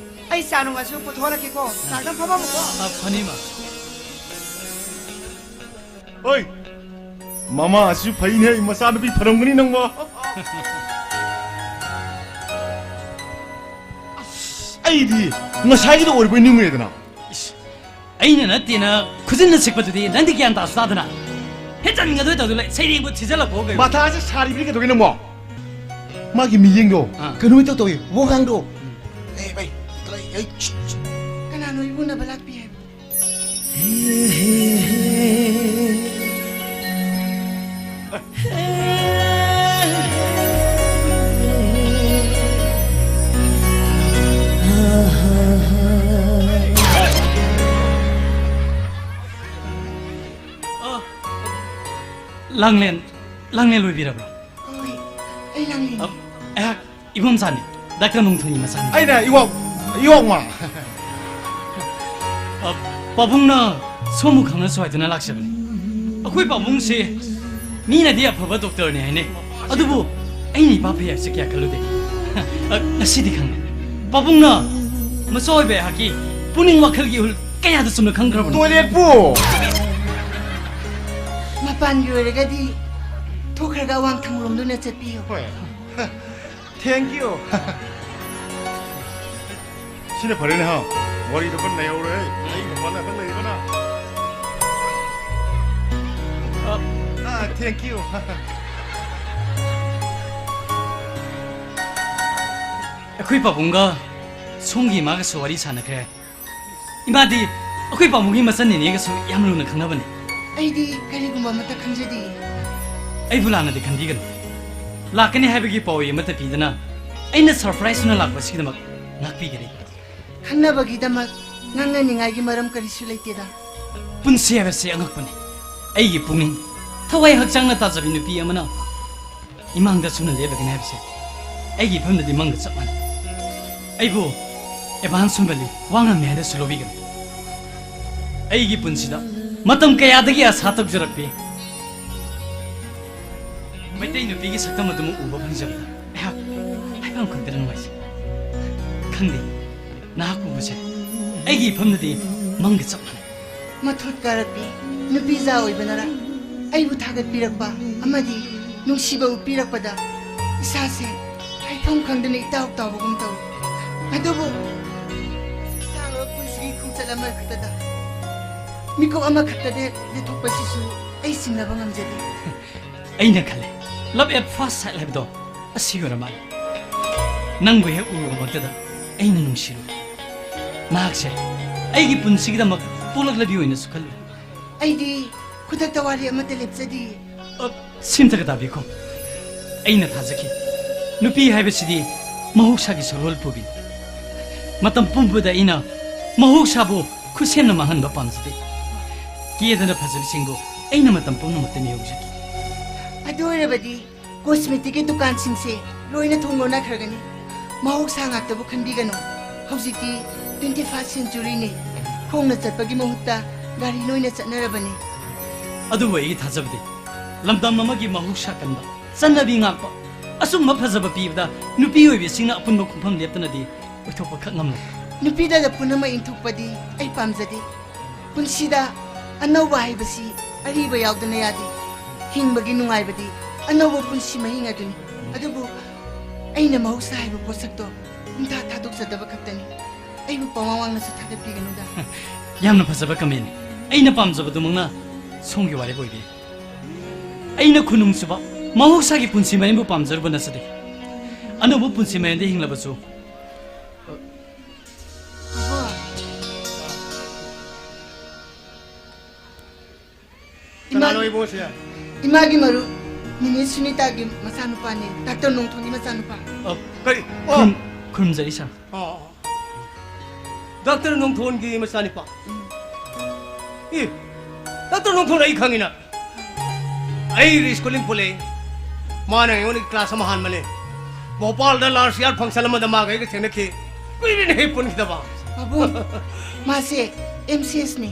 ꯑꯩ ꯆꯥ ꯅꯨꯡ ꯑꯁꯨ ꯄꯨꯊꯣꯛꯍꯜꯂꯛꯀꯦꯀꯣ꯫ ꯉꯥꯛꯇꯪ ꯐꯝꯃꯝꯃꯨꯀꯣ꯫ ꯑ, ꯐꯅꯤ, ꯏꯃꯥ꯫ ꯍꯣꯏ, ꯃꯃꯥ ꯑꯁꯤꯁꯨ ꯐꯩꯅꯦ, ꯃꯆꯥꯅꯨꯄꯤ ꯐꯔꯝꯒꯅꯤ ꯅꯪꯕꯣ꯫ ꯑꯁ, ꯑꯩꯗꯤ ꯉꯁꯥꯏꯒꯤꯗꯣ ꯑꯣꯏꯔꯕꯣꯏ ꯅꯤꯡꯉꯨꯔꯦꯗꯅ꯫ ꯏꯁ, ꯑꯩꯅ ꯅꯠꯇꯦꯅ ꯈꯨꯖꯤꯟꯅ ꯁꯤꯛꯄꯗꯨꯗꯤ ꯅꯪꯗꯤ ꯒ꯭ꯌꯥꯟ ꯇꯥꯁꯨ ꯇꯥꯗꯅ꯫ ꯍꯦꯠ ꯆꯠꯅꯤꯡꯒꯗꯣꯏ ꯇꯧꯗꯨ ꯂꯩ, ꯁꯩꯔꯦꯡꯕꯨ ꯊꯤꯖꯤꯜꯂꯛꯄ ꯀꯩꯅꯣ꯫ ꯃꯊꯥꯁꯦ ꯁꯥꯔꯤꯕꯅꯤ ꯀꯩꯗꯧꯒꯦ ꯅꯪꯕꯣ? ꯃꯥꯒꯤ ꯃꯤꯌꯦꯡꯗꯣ ꯑꯥ꯫ ꯀꯩꯅꯣ ꯇꯧ ꯇꯧꯏ, ꯋꯥꯉꯥꯡꯗꯣ꯫ ꯑꯦ, ꯚꯥꯏ, ꯀꯗꯥꯏ, ꯑꯩ, ꯀꯅꯥꯅꯣ ꯏꯕꯨꯡꯅꯕ ꯂꯥꯛꯄꯤ ꯍꯥꯏꯕ? ꯑ, ꯂꯥꯡꯂꯦꯟ, ꯂꯥꯡꯂꯦꯟ ꯑꯣꯏꯕꯤꯔꯕ꯭ꯔꯥ? ꯍꯣꯏ, ꯑꯩ ꯂꯥꯡꯂꯦꯟ꯫ ꯑ, ꯑꯩꯍꯥꯛ ꯏꯕꯣꯝꯆꯥꯅꯤ, ꯗꯥꯛꯇꯔ ꯅꯣꯡꯊꯣꯏꯒꯤ ꯃꯆꯥꯅꯤ꯫ ꯑꯩꯅ ꯏꯋꯥ-, ꯏꯋꯥꯎꯃ꯫ ꯑ, ꯄꯥꯕꯨꯡꯅ ꯁꯣꯝꯕꯨ ꯈꯪꯅꯁꯨ ꯍꯥꯏꯗꯨꯅ ꯂꯥꯛꯆꯕꯅꯤ꯫ ꯑꯩꯈꯣꯏ ꯄꯥꯕꯨꯡꯁꯦ ꯃꯤꯅꯗꯤ ꯑꯐꯕ ꯗꯣꯛꯇꯔꯅꯤ ꯍꯥꯏꯅꯩ, ꯑꯗꯨꯕꯨ ꯑꯩꯅ ꯏꯄꯥ ꯐꯩ ꯍꯥꯏꯕꯁꯦ ꯀꯌꯥ ꯈꯜꯂꯨꯗꯦ꯫ ꯑ, ꯉꯁꯤꯗꯤ ꯈꯪꯉꯦ꯫ ꯄꯥꯕꯨꯡꯅ ꯃꯆꯥ ꯑꯣꯏꯕ ꯑꯩꯍꯥꯛꯀꯤ ꯄꯨꯛꯅꯤꯡ ꯋꯥꯈꯜꯒꯤ ꯏꯍꯨꯜ ꯀꯌꯥꯗ ꯆꯨꯝꯅ ꯈꯪꯈ꯭ꯔꯕꯅꯣ? ꯇꯣꯏꯂꯦꯠꯄꯨ! ꯃꯄꯥꯟꯒꯤ ꯑꯣꯏꯔꯒꯗꯤ ꯊꯣꯛꯈ꯭ꯔꯒ ꯑꯋꯥꯡ ꯊꯪꯂꯣꯝꯗ ꯑꯣꯏꯅ ꯆꯠꯄꯤꯌꯨ꯫ ꯍꯣꯏ꯫ Thank you꯫ ꯁꯤꯅ ꯐꯔꯦꯅꯦ ꯍꯥ꯫ ꯋꯥꯔꯤꯗꯣ ꯀꯟꯅ ꯅꯩꯍꯧꯔꯦ꯫ ꯑꯩ ꯃꯄꯥꯟꯗ ꯉꯥꯛꯇꯪ ꯂꯩꯒꯦ꯫ Thank you. ꯑꯩꯈꯣꯏ ꯄꯥꯕꯨꯡꯒ ꯁꯣꯝꯒꯤ ꯏꯃꯥꯒꯁꯨ ꯋꯥꯔꯤ ꯁꯥꯟꯅꯈ꯭ꯔꯦ꯫ ꯏꯃꯥꯗꯤ ꯑꯩꯈꯣꯏ ꯄꯥꯕꯨꯡꯒꯤ ꯃꯆꯟꯅꯤꯅꯦꯒꯁꯨ ꯌꯥꯝ ꯂꯨꯅ ꯈꯪꯅꯕꯅꯤ꯫ ꯑꯩꯗꯤ ꯀꯔꯤꯒꯨꯝꯕ ꯑꯃꯠꯇ ꯈꯪꯖꯗꯦ꯫ ꯑꯩꯕꯨ ꯂꯥꯟꯅꯗꯤ ꯈꯟꯕꯤꯒꯅꯨ꯫ ꯂꯥꯛꯀꯅꯤ ꯍꯥꯏꯕꯒꯤ ꯄꯥꯎꯔꯤ ꯑꯃꯠꯇ ꯄꯤꯗꯅ ꯑꯩꯅ surprise ꯑꯣꯏꯅ ꯂꯥꯛꯄꯁꯤꯒꯤꯗꯃꯛ ꯉꯥꯛꯄꯤꯒꯅꯤ꯫ ꯈꯪꯅꯕꯒꯤꯗꯃꯛ ꯉꯥꯡꯅꯅꯤꯡꯉꯥꯏꯒꯤ ꯃꯔꯝ ꯀꯔꯤꯁꯨ ꯂꯩꯇꯦꯗ꯫ ꯄꯨꯟꯁꯤ ꯍꯥꯏꯕꯁꯤ ꯑꯉꯛꯄꯅꯤ꯫ ꯑꯩꯒꯤ ꯄꯨꯛꯅꯤꯡ, ꯊꯋꯥꯏ ꯍꯛꯆꯥꯡꯅ ꯇꯥꯖꯕꯤ ꯅꯨꯄꯤ ꯑꯃꯅ ꯏꯃꯥꯡꯗ ꯁꯨꯅ ꯂꯦꯞꯂꯒꯅꯤ ꯍꯥꯏꯕꯁꯦ ꯑꯩꯒꯤ ꯏꯐꯝꯗꯗꯤ ꯃꯪꯒ ꯆꯞ ꯃꯥꯟꯅꯩ꯫ ꯑꯩꯕꯨ advance ꯑꯣꯏꯕ ꯂꯤ-, ꯋꯥ ꯉꯝꯃꯤ ꯍꯥꯏꯅꯁꯨ ꯂꯧꯕꯤꯒꯅꯨ꯫ ꯑꯩꯒꯤ ꯄꯨꯟꯁꯤꯗ ꯃꯇꯝ ꯀꯌꯥꯗꯒꯤ ꯑꯁꯥ ꯇꯧꯖꯔꯛꯄꯤ ꯃꯩꯇꯩ ꯅꯨꯄꯤꯒꯤ ꯁꯛꯇꯝ ꯑꯗꯨꯃꯛ ꯎꯕ ꯐꯪꯖꯕꯗ ꯑꯩꯍꯥꯛ ꯍꯥꯏꯐꯝ ꯈꯪꯗꯅ ꯅꯨꯡꯉꯥꯏꯖꯩ꯫ ꯈꯪꯗꯦ, ꯅꯍꯥꯛ ꯎꯕꯁꯦ ꯑꯩꯒꯤ ꯏꯐꯝꯗꯗꯤ ꯃꯪꯒ ꯆꯞ ꯃꯥꯟꯅꯩ꯫ ꯃꯊꯣꯠ ꯀꯥꯔꯛꯄꯤ ꯅꯨꯄꯤꯖꯥ ꯑꯣꯏꯕꯅꯔꯥ ꯑꯩꯕꯨ ꯊꯥꯒꯠꯄꯤꯔꯛꯄ ꯑꯃꯗꯤ ꯅꯨꯡꯁꯤꯕ ꯎꯠꯄꯤꯔꯛꯄꯗ ꯏꯁꯥꯁꯦ ꯍꯥꯏꯐꯝ ꯈꯪꯗꯅ ꯏꯇꯥꯎ ꯇꯥꯎꯕꯒꯨꯝ ꯇꯧꯏ꯫ ꯑꯗꯨꯕꯨ ꯁꯥꯡꯂꯕ ꯄꯨꯟꯁꯤꯒꯤ ꯈꯣꯡꯆꯠ ꯑꯃꯈꯛꯇꯗ ꯃꯤꯀꯨꯞ ꯑꯃꯈꯛꯇꯗ ꯂꯦꯞꯊꯣꯛꯄꯁꯤꯁꯨ ꯑꯩ ꯆꯤꯡꯅꯕ ꯉꯝꯖꯗꯦ꯫ ꯑꯩꯅ ꯈꯜꯂꯦ, love at first sight ꯍꯥꯏꯕꯗꯣ ꯑꯁꯤ ꯑꯣꯏꯔ ꯃꯥꯜꯂꯦ꯫ ꯅꯪꯕꯨ ꯍꯦꯛ ꯎꯔꯨꯕꯃꯛꯇꯗ ꯑꯩꯅ ꯅꯨꯡꯁꯤꯔꯨꯔꯦ꯫ ꯅꯍꯥꯛꯁꯦ ꯑꯩꯒꯤ ꯄꯨꯟꯁꯤꯒꯤꯗꯃꯛ ꯄꯣꯛꯂꯛꯂꯕꯤ ꯑꯣꯏꯅꯁꯨ ꯈꯜꯂꯨꯔꯦ꯫ ꯑꯩꯗꯤ ꯈꯨꯗꯛꯇ ꯋꯥꯔꯤ ꯑꯃꯠꯇ ꯂꯦꯞꯆꯗꯤꯌꯦ꯫ ꯑ, ꯁꯤꯝꯇꯒ ꯇꯥꯕꯤꯈꯣ꯫ ꯑꯩꯅ ꯊꯥꯖꯈꯤ, ꯅꯨꯄꯤ ꯍꯥꯏꯕꯁꯤꯗꯤ ꯃꯍꯧꯁꯥꯒꯤ ꯁꯒꯣꯜ ꯄꯨꯕꯤꯅꯤ꯫ ꯃꯇꯝ ꯄꯨꯝꯕꯗ ꯑꯩꯅ ꯃꯍꯧꯁꯥꯕꯨ ꯈꯨꯠꯁꯦꯝꯅ ꯃꯥꯡꯍꯟꯕ ꯄꯥꯝꯖꯗꯦ꯫ ꯀꯦꯗꯅ ꯐꯖꯕꯁꯤꯡꯕꯨ ꯑꯩꯅ ꯃꯇꯝ ꯄꯨꯝꯅꯃꯛꯇ ꯃꯤꯍꯧꯖꯈꯤ꯫ ꯑꯗꯨ ꯑꯣꯏꯔꯕꯗꯤ cosmeticꯀꯤ ꯗꯨꯀꯥꯟꯁꯤꯡꯁꯦ ꯂꯣꯏꯅ ꯊꯣꯡ ꯂꯣꯟꯅꯈ꯭ꯔꯒꯅꯤ꯫ ꯃꯍꯧꯁꯥ ꯉꯥꯛꯇꯕꯨ ꯈꯟꯕꯤꯒꯅꯨ꯫ ꯍꯧꯖꯤꯛꯇꯤ twenty first centuryꯅꯤ꯫ ꯈꯣꯡꯅ ꯆꯠꯄꯒꯤ ꯃꯍꯨꯠꯇ ꯒꯥꯔꯤꯅ ꯑꯣꯏꯅ ꯆꯠꯅꯔꯕꯅꯤ꯫ ꯑꯗꯨꯕꯨ ꯑꯩꯒꯤ ꯊꯥꯖꯕꯗꯤ ꯂꯝꯗꯝ ꯑꯃꯒꯤ ꯃꯍꯧꯁꯥ ꯀꯟꯕ, ꯆꯠꯅꯕꯤ ꯉꯥꯛꯄ, ꯑꯆꯨꯝꯕ ꯐꯖꯕ ꯄꯤꯕꯗ ꯅꯨꯄꯤ ꯑꯣꯏꯕꯤꯁꯤꯡꯅ ꯑꯄꯨꯟꯕ ꯈꯣꯡꯐꯝ ꯂꯦꯞꯇꯅꯗꯤ ꯑꯣꯏꯊꯣꯛꯄ ꯈꯛ ꯉꯝꯂꯣꯏ꯫ ꯅꯨꯄꯤꯗꯗ ꯄꯨꯝꯅꯃꯛ ꯏꯟꯊꯣꯛꯄꯗꯤ ꯑꯩ ꯄꯥꯝꯖꯗꯦ꯫ ꯄꯨꯟꯁꯤꯗ ꯑꯅꯧꯕ ꯍꯥꯏꯕꯁꯤ ꯑꯔꯤꯕ ꯌꯥꯎꯗꯅ ꯌꯥꯗꯦ꯫ ꯍꯤꯡꯕꯒꯤ ꯅꯨꯡꯉꯥꯏꯕꯗꯤ ꯑꯅꯧꯕ ꯄꯨꯟꯁꯤ ꯃꯍꯤꯡ ꯑꯗꯨꯅꯤ꯫ ꯑꯗꯨꯕꯨ ꯑꯩꯅ ꯃꯍꯧꯁꯥ ꯍꯥꯏꯕ ꯄꯣꯠꯁꯛꯇꯣ ꯄꯨꯡꯊꯥ ꯊꯥꯗꯣꯛꯆꯗꯕ ꯈꯛꯇꯅꯤ꯫ ꯑꯩꯕꯨ ꯄꯋꯥ ꯋꯥꯡꯅꯁꯨ ꯊꯥꯒꯠꯄꯤꯒꯅꯨꯗ꯫ ꯌꯥꯝꯅ ꯐꯖꯕ comment꯫ ꯑꯩꯅ ꯄꯥꯝꯖꯕꯗꯨꯃꯛꯅ ꯁꯣꯝꯒꯤ ꯋꯥꯔꯦꯞ ꯑꯣꯏꯕꯤꯔꯦ꯫ ꯑꯩꯅ ꯈꯨꯅꯨꯡꯁꯨꯕ ꯃꯍꯧꯁꯥꯒꯤ ꯄꯨꯟꯁꯤ ꯃꯍꯤꯡꯕꯨ ꯄꯥꯝꯖꯔꯨꯕ ꯅꯠꯆꯗꯦ꯫ ꯑꯅꯧꯕ ꯄꯨꯟꯁꯤ ꯃꯍꯤꯡꯗ ꯍꯤꯡꯂꯕꯁꯨ꯫ ꯀꯅꯥꯅꯣ ꯏꯃꯥ-, ꯏꯕꯨꯡꯉꯣꯁꯦ? ꯏꯃꯥꯒꯤ ꯃꯔꯨꯞ ꯅꯤꯅꯦ ꯁꯨꯅꯤꯇꯥꯒꯤ ꯃꯆꯥꯅꯨꯄꯥꯅꯦ, ꯗꯥꯛꯇꯔ ꯅꯣꯡꯊꯣꯟꯒꯤ ꯃꯆꯥꯅꯨꯄꯥ꯫ ꯑ, ꯀꯔꯤ? ꯑꯣ꯫ ꯈꯨꯔꯨꯝ-, ꯈꯨꯔꯨꯝꯖꯔꯤ, ꯁꯥꯔ꯫ ꯑꯣ, ꯑꯣ, ꯑꯣ꯫ ꯗꯥꯛꯇꯔ ꯅꯣꯡꯊꯣꯟꯒꯤ ꯃꯆꯥꯅꯨꯄꯥ꯫ ꯎꯝ꯫ ꯑꯦ, ꯗꯥꯛꯇꯔ ꯅꯣꯡꯊꯣꯟ ꯑꯩ ꯈꯪꯉꯤꯅ꯫ ꯑꯩꯒꯤ ꯁ꯭ꯀꯨꯂꯤꯡ ꯄꯨꯜꯂꯦ꯫ ꯃꯥꯅ ꯑꯩꯉꯣꯟꯗꯒꯤ ꯀ꯭ꯂꯥꯁ ꯑꯃ ꯍꯥꯟꯕꯅꯦ꯫ ꯚꯣꯄꯥꯜꯗ ꯂꯥꯁ ꯌꯥꯔ ꯐꯪꯁꯟ ꯑꯃꯗ ꯃꯥꯒ ꯑꯩꯒ ꯊꯦꯡꯅꯈꯤ꯫ ꯀꯨꯏꯔꯦꯅꯦꯍꯦ ꯄꯨꯟꯈꯤꯗꯕ꯫ ꯄꯥꯕꯨꯡ, ꯃꯥꯁꯦ ꯑꯦꯝ ꯁꯤ ꯑꯦꯁꯅꯤ꯫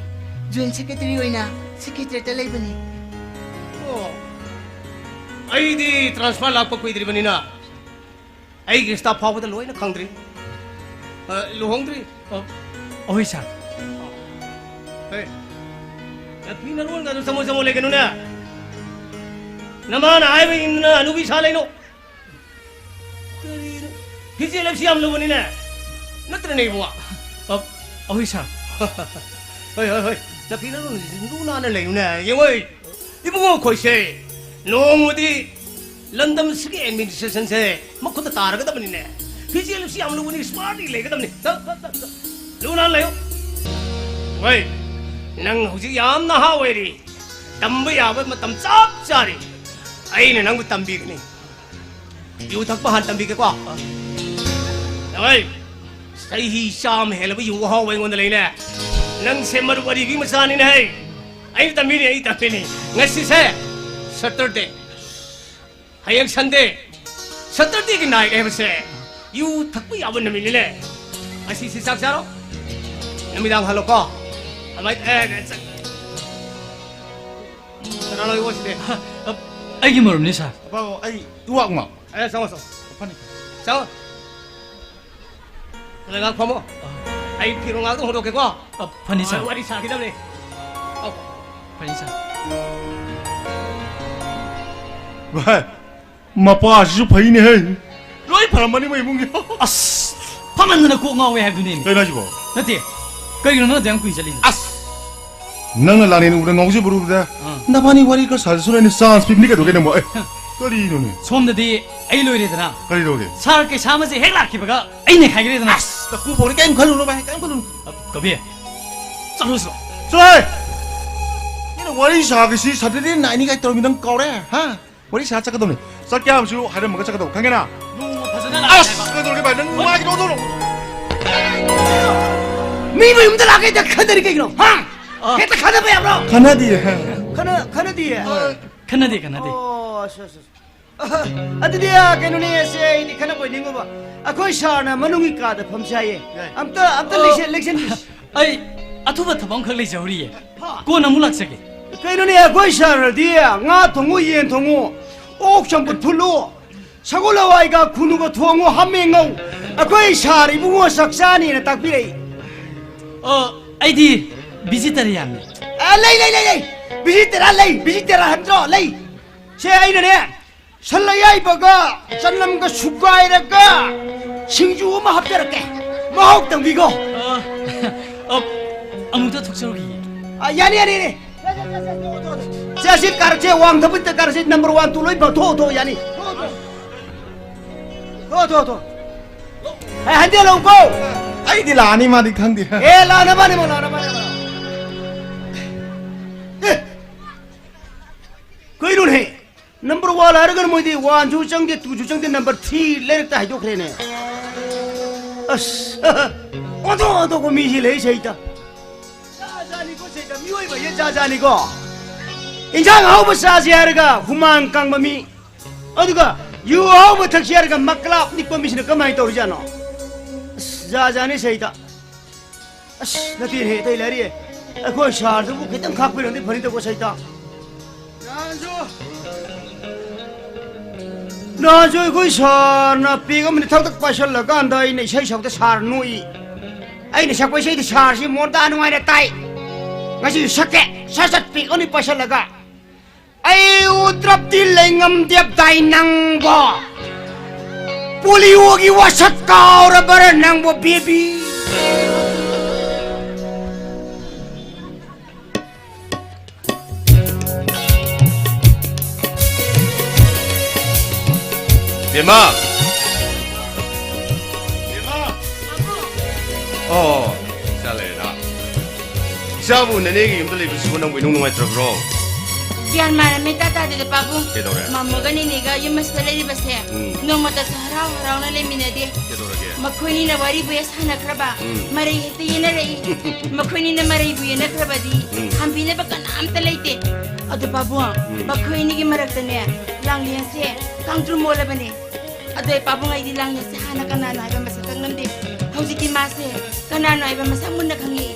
ꯖꯣꯏꯟ ꯁꯦꯀ꯭ꯔꯦꯇꯔꯤ ꯑꯣꯏꯅ ꯁꯦꯀ꯭ꯔꯦꯇꯔꯤꯌꯦꯠꯇ ꯂꯩꯕꯅꯤ꯫ ꯑꯣ, ꯑꯩꯗꯤ ꯇ꯭ꯔꯥꯟꯁꯐꯔ ꯂꯥꯛꯄ ꯀꯨꯏꯗ꯭ꯔꯤꯕꯅꯤꯅ ꯑꯩꯒꯤ ꯁ꯭ꯇꯥꯐ ꯐꯥꯎꯕꯗ ꯂꯣꯏꯅ ꯈꯪꯗ꯭ꯔꯤ꯫ ꯑ, ꯂꯨꯍꯣꯡꯗ꯭ꯔꯤ꯫ ꯑ, ꯑꯍꯣꯏ, ꯁꯥꯔ꯫ ꯍꯦ, ꯅꯐꯤ ꯅꯔꯣꯟꯒꯗꯣ ꯆꯃꯣꯠ ꯆꯃꯣꯠ ꯂꯩꯒꯅꯨꯅꯦ꯫ ꯅꯃꯥꯅ ꯍꯥꯏꯕ ꯏꯟꯗꯅ ꯍꯅꯨꯕꯤ ꯁꯥ ꯂꯩꯅꯣ꯫ ꯀꯔꯤꯅꯣ? ꯐꯤꯖꯦꯜ ꯍꯥꯏꯕꯁꯤ ꯌꯥꯝ ꯂꯨꯕꯅꯤꯅꯦ꯫ ꯅꯠꯇ꯭ꯔꯅꯦ, ꯏꯕꯨꯡꯉꯣ? ꯑ, ꯑꯍꯣꯏ, ꯁꯥꯔ꯫ ꯍꯣꯏ, ꯍꯣꯏ, ꯍꯣꯏ꯫ ꯅꯐꯤ ꯅꯔꯣꯟꯁꯤ ꯂꯨ ꯅꯥꯟꯅ ꯂꯩꯌꯨꯅꯦ꯫ ꯌꯦꯡꯉꯣ, ꯏꯕꯨꯡꯉꯣ, ꯑꯩꯈꯣꯏꯁꯦ ꯅꯣꯡꯃꯗꯤ ꯂꯝꯗꯝꯁꯤꯒꯤ ꯑꯦꯗꯃꯤꯅꯤꯁꯇ꯭ꯔꯦꯁꯟꯁꯦ ꯃꯈꯨꯠꯇ ꯇꯥꯔꯒꯗꯕꯅꯤꯅꯦ꯫ ꯐꯤꯖꯦꯜꯁꯤ ꯌꯥꯝ ꯂꯨꯕꯅꯤ, ꯁ꯭ꯃꯥꯔꯠꯂꯤ ꯂꯩꯒꯗꯕꯅꯤ꯫ ꯆꯠ, ꯆꯠ, ꯆꯠ, ꯆꯠ꯫ ꯂꯨ ꯅꯥꯟꯅ ꯂꯩꯌꯨ꯫ ꯍꯣꯏ, ꯅꯪ ꯍꯧꯖꯤꯛ ꯌꯥꯝ ꯅꯍꯥ ꯑꯣꯏꯔꯤ꯫ ꯇꯝꯕ ꯌꯥꯕ ꯃꯇꯝ ꯆꯞ ꯆꯥꯔꯤ꯫ ꯑꯩꯅ ꯅꯪꯕꯨ ꯇꯝꯕꯤꯒꯅꯤ꯫ ꯌꯨ ꯊꯛꯄ ꯍꯥꯟꯅ ꯇꯝꯕꯤꯒꯦꯀꯣ꯫ ꯍꯣꯏ, ꯆꯍꯤ ꯆꯥꯝꯃ ꯍꯦꯜꯂꯕ ꯌꯨ ꯑꯍꯥꯎꯕ ꯑꯩꯉꯣꯟꯗ ꯂꯩꯅꯦ꯫ ꯅꯪꯁꯦ ꯃꯔꯨꯞ ꯑꯔꯤꯕꯤ ꯃꯆꯥꯅꯤꯅꯦ꯫ ꯑꯩ ꯇꯝꯕꯤꯅꯤ, ꯑꯩ ꯇꯝꯕꯤꯅꯤ꯫ ꯉꯁꯤꯁꯦ ꯁꯇꯔꯗꯦ, ꯍꯌꯦꯡ ꯁꯟꯗꯦ꯫ ꯁꯇꯔꯗꯦꯒꯤ ꯅꯥꯏꯠ ꯍꯥꯏꯕꯁꯦ ꯌꯨ ꯊꯛꯄ ꯌꯥꯕ ꯅꯨꯃꯤꯠꯅꯤꯅꯦ꯫ ꯉꯁꯤꯁꯤ ꯆꯥꯛ ꯆꯥꯔꯣ, ꯅꯨꯃꯤꯗꯥꯡ ꯍꯜꯂꯣꯀꯣ꯫ ꯑꯗꯨꯃꯥꯏ-, ꯑꯦ, ꯆꯠ-, ꯀꯅꯥꯅꯣ ꯏꯕꯣ ꯁꯤꯗꯤ? ꯑ, ꯑꯩꯒꯤ ꯃꯔꯨꯞꯅꯤ, ꯁꯥꯔ꯫ ꯑꯄꯥꯎ, ꯑꯩ ꯏꯋꯥꯛ ꯉꯥꯎ꯫ ꯑꯦ, ꯆꯪꯉꯣ, ꯆꯪꯉꯣ꯫ ꯐꯅꯤ꯫ ꯆꯪꯉꯣ꯫ ꯂꯩꯉꯥꯛ ꯐꯝꯃꯣ꯫ ꯑ꯫ ꯑꯩ ꯐꯤꯔꯣꯜ ꯉꯥꯛꯇ ꯍꯣꯡꯗꯣꯛꯀꯦꯀꯣ꯫ ꯑ, ꯐꯅꯤ, ꯁꯥꯔ꯫ ꯋꯥꯔꯤ ꯁꯥꯈꯤꯗꯕꯅꯤ꯫ ꯑꯧ꯫ ꯐꯅꯤ, ꯁꯥꯔ꯫ ꯚꯥꯏ, ꯃꯄꯥꯁꯤꯁꯨ ꯐꯩꯅꯦꯍꯦ꯫ ꯂꯣꯏ ꯐꯔꯝꯃꯅꯤ ꯃꯣꯏ ꯏꯃꯨꯡꯒꯤ꯫ ꯑꯁ, ꯐꯃꯟꯗꯅ ꯀꯣꯛ ꯉꯥꯎꯋꯦ ꯍꯥꯏꯕꯗꯨꯅꯦ꯫ ꯀꯩꯅꯣ ꯍꯥꯏꯁꯤꯕꯣ? ꯅꯠꯇꯦ, ꯀꯩꯒꯤꯅꯣ ꯅꯪ ꯑꯗꯨ ꯌꯥꯝ ꯀꯨꯏꯅ ꯆꯠꯂꯤꯁꯦ? ꯑꯁ, ꯅꯪꯅ ꯂꯥꯟꯅꯦꯅ ꯎꯕꯗ ꯉꯥꯎꯖꯕꯔꯨꯕꯗ ꯑꯥ꯫ ꯅꯕꯥꯅꯤ ꯋꯥꯔꯤ ꯈꯔ ꯁꯥꯖꯁꯅꯨ, ꯑꯩꯅ ꯆꯥꯟꯁ ꯄꯤꯕꯅꯤ ꯀꯩꯗꯧꯒꯦ ꯅꯪꯕꯣ? ꯑꯦ, ꯀꯔꯤꯅꯣꯅꯦ? ꯁꯣꯝꯗꯗꯤ ꯑꯩ ꯂꯣꯏꯔꯦꯗꯅ꯫ ꯀꯔꯤ ꯇꯧꯒꯦ? ꯁꯥꯔ ꯀꯩꯁꯥꯝꯕꯁꯦ ꯍꯦꯛ ꯂꯥꯛꯈꯤꯕꯒ ꯑꯩ ꯅꯩꯈꯥꯏꯈ꯭ꯔꯦꯗꯅ꯫ ꯑꯁ, ꯅꯀꯨꯕꯣꯛꯅꯤ, ꯀꯩꯝ ꯈꯜꯂꯨꯅꯨ ꯚꯥꯏ, ꯀꯩꯝ ꯈꯜꯂꯨꯅꯨ꯫ ꯑ, ꯀꯕꯤ, ꯆꯠꯂꯨꯁꯤꯔꯣ? ꯆꯠꯂꯣꯍꯦ! ꯃꯤꯅ ꯋꯥꯔꯤ ꯁꯥꯒꯦꯁꯤ ꯁꯇꯔꯗꯦ ꯅꯥꯏꯠꯅꯤ ꯀꯥꯏ ꯇꯧꯔꯝꯃꯤ, ꯅꯪ ꯀꯥꯎꯔꯦ? ꯍꯥ? ꯋꯥꯔꯤ ꯁꯥ ꯆꯠꯀꯗꯧꯅꯤ꯫ ꯆꯠꯀꯦ ꯍꯥꯏꯕꯁꯨ ꯍꯥꯏꯔꯝꯃꯒ ꯆꯠꯀꯗꯧ, ꯈꯪꯉꯦꯅ? ꯅꯣꯡꯃ ꯐꯖꯅ ꯑꯁ, ꯂꯥꯛꯑꯦꯕ꯫ ꯀꯩꯗꯧꯔꯒꯦ ꯚꯥꯏ? ꯅꯪ ꯅꯨꯡꯉꯥꯏꯒꯗꯧꯗꯣ? ꯃꯤ ꯃꯌꯨꯝꯗ ꯂꯥꯛꯀꯦ ꯍꯦꯛꯇ ꯈꯟꯅꯔꯤ ꯀꯩꯒꯤꯅꯣ? ꯍꯥ? ꯑ꯫ ꯍꯦꯛꯇ ꯈꯟꯅꯕ ꯌꯥꯕ꯭ꯔꯣ? ꯈꯟꯅꯗꯤꯌꯦ꯫ ꯈꯟꯅ-, ꯈꯟꯅꯗꯤꯌꯦ? ꯑ꯫ ꯈꯟꯅꯗꯦ, ꯈꯟꯅꯗꯦ꯫ ꯑꯣ, ꯑꯁ, ꯑꯁ, ꯑꯁ꯫ ꯑ, ꯑꯗꯨꯗꯤ, ꯑ, ꯀꯩꯅꯣꯅꯦ, ꯑꯁꯦ ꯑꯩꯗꯤ ꯈꯟꯅꯕ ꯑꯣꯏꯅꯤꯡꯉꯨꯕ꯫ ꯑꯩꯈꯣꯏ ꯁꯥꯔꯅ ꯃꯅꯨꯡꯒꯤ ꯀꯥꯗ ꯐꯝꯁꯦ ꯍꯥꯏꯌꯦ꯫ ꯌꯥꯏ꯫ ꯑꯝꯇ, ꯑꯝꯇ ꯑ, ꯂꯦꯡꯁꯟ-, ꯂꯦꯡꯁꯟꯕꯤꯁꯤ꯫ ꯑꯩ ꯑꯊꯨꯕ ꯊꯕꯛ ꯑꯃꯈꯛ ꯂꯩꯖꯍꯧꯔꯤꯌꯦ꯫ ꯍꯥ꯫ ꯀꯣꯟꯅ ꯑꯃꯨꯛ ꯂꯥꯛꯆꯒꯦ꯫ ꯀꯩꯅꯣꯅꯦ, ꯑꯩꯈꯣꯏ ꯁꯥꯔꯅꯗꯤ ꯉꯥ ꯊꯣꯡꯉꯨ, ꯌꯦꯟ ꯊꯣꯡꯉꯨ, ꯑꯣꯛ ꯆꯝꯐꯨꯠ ꯐꯨꯠꯂꯨ, ꯁꯒꯣꯜ ꯍꯋꯥꯏꯒ ꯈꯨꯅꯨꯒ ꯊꯣꯡꯉꯨ, ꯍꯥꯃꯦꯡ ꯉꯧ꯫ ꯑꯩꯈꯣꯏ ꯁꯥꯔ ꯏꯕꯨꯡꯉꯣ ꯆꯥꯛ ꯆꯥꯅꯤꯅ ꯇꯥꯛꯄꯤꯔꯛꯏ꯫ ꯑ, ꯑꯩꯗꯤ ꯚꯦꯖꯤꯇꯦꯔꯤꯌꯥꯟꯅꯤ꯫ ꯑ, ꯂꯩ, ꯂꯩ, ꯂꯩ, ꯂꯩ꯫ ꯚꯦꯖꯤꯇꯦꯔꯤꯌꯥꯟ ꯂꯩ, ꯚꯦꯖꯤꯇꯦꯔꯤꯌꯥꯟ ꯍꯟꯗ꯭ꯔꯣ? ꯂꯩ꯫ ꯁꯦ, ꯑꯩꯅꯅꯦ, ꯁꯟ ꯑꯌꯥꯏꯕꯒ ꯆꯅꯝꯒ ꯁꯨꯒꯥꯏꯔꯒ ꯁꯤꯡꯖꯨ ꯑꯃ ꯍꯥꯞꯆꯔꯛꯀꯦ꯫ ꯃꯍꯥꯎ ꯇꯪꯕꯤꯈꯣ꯫ ꯑ, ꯑ, ꯑꯃꯨꯛꯇ ꯊꯣꯛꯆꯔꯨꯈꯤꯒꯦ꯫ ꯑ, ꯌꯥꯅꯤ, ꯌꯥꯅꯤ, ꯌꯥꯅꯤ꯫ ꯁꯦ, ꯁꯤ ꯀꯥꯔꯁꯦ, ꯋꯥꯡ ꯊꯕꯛꯇ ꯀꯥꯔꯁꯦ, ꯅꯝꯕꯔ ꯋꯥꯟ, ꯇꯨ ꯂꯣꯏ ꯐꯪ-, ꯊꯣꯛꯑꯣ, ꯊꯣꯛꯑꯣ, ꯌꯥꯅꯤ꯫ ꯊꯣꯛꯑꯣ, ꯊꯣꯛꯑꯣ, ꯊꯣꯛꯑꯣ꯫ ꯊꯣꯛꯑꯣ, ꯊꯣꯛꯑꯣ, ꯊꯣꯛꯑꯣ꯫ ꯑꯦ, ꯍꯟꯖꯤꯜꯂꯛꯎꯀꯣ꯫ ꯑꯩꯗꯤ ꯂꯥꯛꯑꯅꯤ, ꯃꯥꯗꯤ ꯈꯪꯗꯦ꯫ ꯑꯦ, ꯂꯥꯛꯅꯕꯅꯤ, ꯃꯥ ꯂꯥꯛꯅꯕꯅꯤ, ꯃꯥ꯫ ꯑꯦ, ꯀꯩꯅꯣꯅꯦ? ꯅꯝꯕꯔ ꯋꯥꯟ ꯍꯥꯏꯔꯒꯅ ꯃꯣꯏꯗꯤ ꯋꯥꯟꯁꯨ ꯆꯪꯗꯦ, ꯇꯨꯁꯨ ꯆꯪꯗꯦ, ꯅꯝꯕꯔ ꯊ꯭ꯔꯤ ꯂꯩꯔꯛꯇ ꯍꯥꯏꯗꯣꯛꯈ꯭ꯔꯦꯅꯦ꯫ ꯑꯁ, ꯑꯣꯟꯊꯣꯛ ꯑꯣꯟꯊꯣꯛꯄ ꯃꯤꯁꯤ ꯂꯩ ꯁꯩꯇ꯫ ꯖꯥꯠ ꯖꯥꯠꯅꯤꯀꯣ ꯁꯩꯇ, ꯃꯤꯑꯣꯏꯕ ꯍꯥꯏꯁꯦ ꯖꯥꯠ ꯖꯥꯠꯅꯤꯀꯣ꯫ ꯏꯟꯁꯥꯡ ꯑꯍꯥꯎꯕ ꯆꯥꯁꯤ ꯍꯥꯏꯔꯒ ꯍꯨꯃꯥꯡ ꯀꯪꯕ ꯃꯤ, ꯑꯗꯨꯒ ꯌꯨ ꯑꯍꯥꯎꯕ ꯊꯛꯁꯤ ꯍꯥꯏꯔꯒ ꯃꯀ꯭ꯂꯥꯞ ꯅꯤꯛꯄ ꯃꯤꯁꯤꯅ ꯀꯃꯥꯏꯅ ꯇꯧꯔꯤꯖꯥꯠꯅꯣ? ꯑꯁ, ꯖꯥꯠ ꯖꯥꯠꯅꯤ ꯁꯩꯇ꯫ ꯑꯁ, ꯅꯠꯇꯦꯅꯦꯍꯦ, ꯑꯇꯩ ꯂꯩꯔꯤꯌꯦ꯫ ꯑꯩꯈꯣꯏ ꯁꯥꯔꯗꯨꯕꯨ ꯈꯤꯇꯪ ꯈꯥꯛꯄꯤꯔꯝꯗꯤ ꯐꯅꯤꯗꯀꯣ, ꯁꯩꯇ꯫ ꯅꯍꯥꯟꯁꯨ, ꯅꯍꯥꯟꯁꯨ ꯑꯩꯈꯣꯏ ꯁꯥꯔꯅ ꯄꯦꯛ ꯑꯃꯅꯤ ꯊꯛ ꯊꯛ ꯄꯥꯏꯁꯜꯂꯀꯥꯟꯗ ꯑꯩꯅ ꯏꯁꯩ ꯁꯛꯄꯗ ꯁꯥꯔ ꯅꯣꯛꯏ꯫ ꯑꯩꯅ ꯁꯛꯄ ꯏꯁꯩꯗꯤ ꯁꯥꯔꯁꯤ ꯃꯣꯟꯗꯥ ꯅꯨꯡꯉꯥꯏꯅ ꯇꯥꯏ꯫ ꯉꯁꯤꯁꯨ ꯁꯛꯀꯦ, ꯁꯠ ꯁꯠ ꯄꯦꯛ ꯑꯃꯅꯤ ꯄꯥꯏꯁꯜꯂꯒ꯫ ꯑꯩ ꯎꯗ꯭ꯔꯞꯇꯤ ꯂꯩꯉꯝꯗꯦꯞ ꯇꯥꯏ ꯅꯪꯕꯣ꯫ ꯄꯣꯂꯤꯑꯣꯒꯤ ꯋꯥꯁꯛ ꯀꯥꯎꯔꯕꯔ ꯅꯪꯕꯣ, ꯕꯦꯕꯤ? ꯕꯦꯝꯃ! ꯕꯦꯝꯃ! ꯑꯣ, ꯏꯆꯥ ꯂꯩꯔꯦꯅ꯫ ꯏꯆꯥꯕꯨ ꯅꯅꯦꯒꯤ ꯌꯨꯝꯗ ꯂꯩꯕꯁꯤꯕꯨ ꯅꯪꯕꯨ ꯏꯅꯨꯡ ꯅꯨꯡꯉꯥꯏꯇ꯭ꯔꯕ꯭ꯔꯣ? ꯒ꯭ꯌꯥꯟ ꯃꯥꯟ ꯑꯃ ꯏꯇꯥ ꯇꯥꯗꯦꯗ, ꯄꯥꯕꯨꯡ꯫ ꯀꯩꯗꯧꯔꯦ? ꯃꯥꯃꯣꯒ ꯅꯦꯅꯦꯒ ꯌꯨꯝ ꯑꯁꯤꯗ ꯂꯩꯔꯤꯕꯁꯦ, ꯎꯝ꯫ ꯅꯣꯡꯃꯇꯁꯨ ꯍꯔꯥꯎ ꯍꯔꯥꯎꯅ ꯂꯩꯃꯤꯟꯅꯗꯦ꯫ ꯀꯩꯗꯧꯔꯒꯦ? ꯃꯈꯣꯏꯅꯤꯅ ꯋꯥꯔꯤꯕꯨ ꯍꯦꯛ ꯁꯥꯟꯅꯈ꯭ꯔꯕ, ꯎꯝ꯫ ꯃꯔꯩ ꯍꯦꯛꯇ ꯌꯦꯟꯅꯔꯛꯏ꯫ ꯃꯈꯣꯏꯅꯤꯅ ꯃꯔꯩꯕꯨ ꯌꯦꯟꯅꯈ꯭ꯔꯕꯗꯤ, ꯎꯝ꯫ ꯈꯥꯝꯕꯤꯅꯕ ꯀꯅꯥꯝꯇ ꯂꯩꯇꯦ꯫ ꯑꯗꯣ ꯄꯥꯕꯨꯡ, ꯎꯝ꯫ ꯃꯈꯣꯏ ꯑꯅꯤꯒꯤ ꯃꯔꯛꯇꯅꯦ, ꯂꯥꯡꯂꯦꯟꯁꯦ ꯀꯥꯡꯗ꯭ꯔꯨꯝ ꯑꯣꯜꯂꯕꯅꯦ꯫ ꯑꯗꯣ ꯑꯩ ꯄꯥꯕꯨꯡ, ꯑꯩꯗꯤ ꯂꯥꯡꯂꯦꯟꯁꯦ ꯍꯥꯟꯅ ꯀꯅꯥꯅꯣ ꯍꯥꯏꯕ ꯃꯁꯛ ꯈꯪꯂꯝꯗꯦ꯫ ꯍꯧꯖꯤꯛꯇꯤ ꯃꯥꯁꯦ ꯀꯅꯥꯅꯣ ꯍꯥꯏꯕ ꯃꯁꯛ ꯃꯨꯟꯅ ꯈꯪꯉꯛꯏ꯫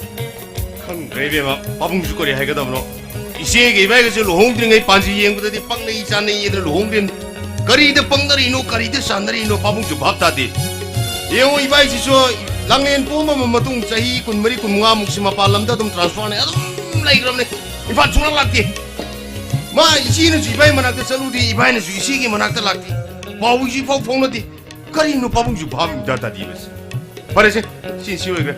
ꯈꯪꯗ꯭ꯔꯦ ꯏꯕꯦꯝꯃ, ꯄꯥꯕꯨꯡꯁꯨ ꯀꯔꯤ ꯍꯥꯏꯒꯗꯕꯅꯣ? ꯏꯆꯦꯒ ꯏꯕꯥꯏꯒꯁꯨ ꯂꯨꯍꯣꯡꯗ꯭ꯔꯤꯉꯩ ꯄꯥꯟꯖꯤ ꯌꯦꯡꯕꯗꯗꯤ ꯄꯪꯅꯩ ꯆꯥꯅꯩꯌꯦꯗꯅ ꯂꯨꯍꯣꯡꯗ꯭ꯔꯤꯕꯅꯤ꯫ ꯀꯔꯤꯗ ꯄꯪꯅꯔꯤꯅꯣ, ꯀꯔꯤꯗ ꯆꯥꯟꯅꯔꯤꯅꯣ, ꯄꯥꯕꯨꯡꯁꯨ ꯚꯥꯞ ꯇꯥꯗꯦ꯫ ꯌꯦꯡꯉꯣ, ꯏꯕꯥꯏꯁꯤꯁꯨ ꯂꯥꯡꯂꯦꯟ ꯄꯣꯝꯕ ꯃꯇꯨꯡ ꯆꯍꯤ ꯀꯨꯟꯃꯔꯤ, ꯀꯨꯟꯃꯉꯥꯃꯨꯛꯁꯤ ꯃꯄꯥꯟ ꯂꯝꯗ ꯑꯗꯨꯝ transferꯅꯦ, ꯑꯗꯨꯝ ꯂꯩꯈ꯭ꯔꯕꯅꯦ꯫ ꯏꯝꯐꯥꯜ ꯁꯨꯡꯂꯥꯛ ꯂꯥꯛꯇꯦ꯫ ꯃꯥ ꯏꯆꯦꯅꯁꯨ ꯏꯕꯥꯏ ꯃꯅꯥꯛꯇ ꯆꯠꯂꯨꯗꯦ, ꯏꯕꯥꯏꯅꯁꯨ ꯏꯆꯦꯒꯤ ꯃꯅꯥꯛꯇ ꯂꯥꯛꯇꯦ꯫ ꯄꯥꯎꯁꯤ ꯐꯥꯎ ꯐꯥꯎꯅꯗꯦ꯫ ꯀꯔꯤꯅꯣ ꯄꯥꯕꯨꯡꯁꯨ ꯚꯥꯞ ꯏꯇꯥ ꯇꯥꯗꯦ ꯃꯁꯤ꯫ ꯐꯔꯦꯁꯦ, ꯁꯤ, ꯁꯤ ꯑꯣꯏꯈ꯭ꯔꯦ꯫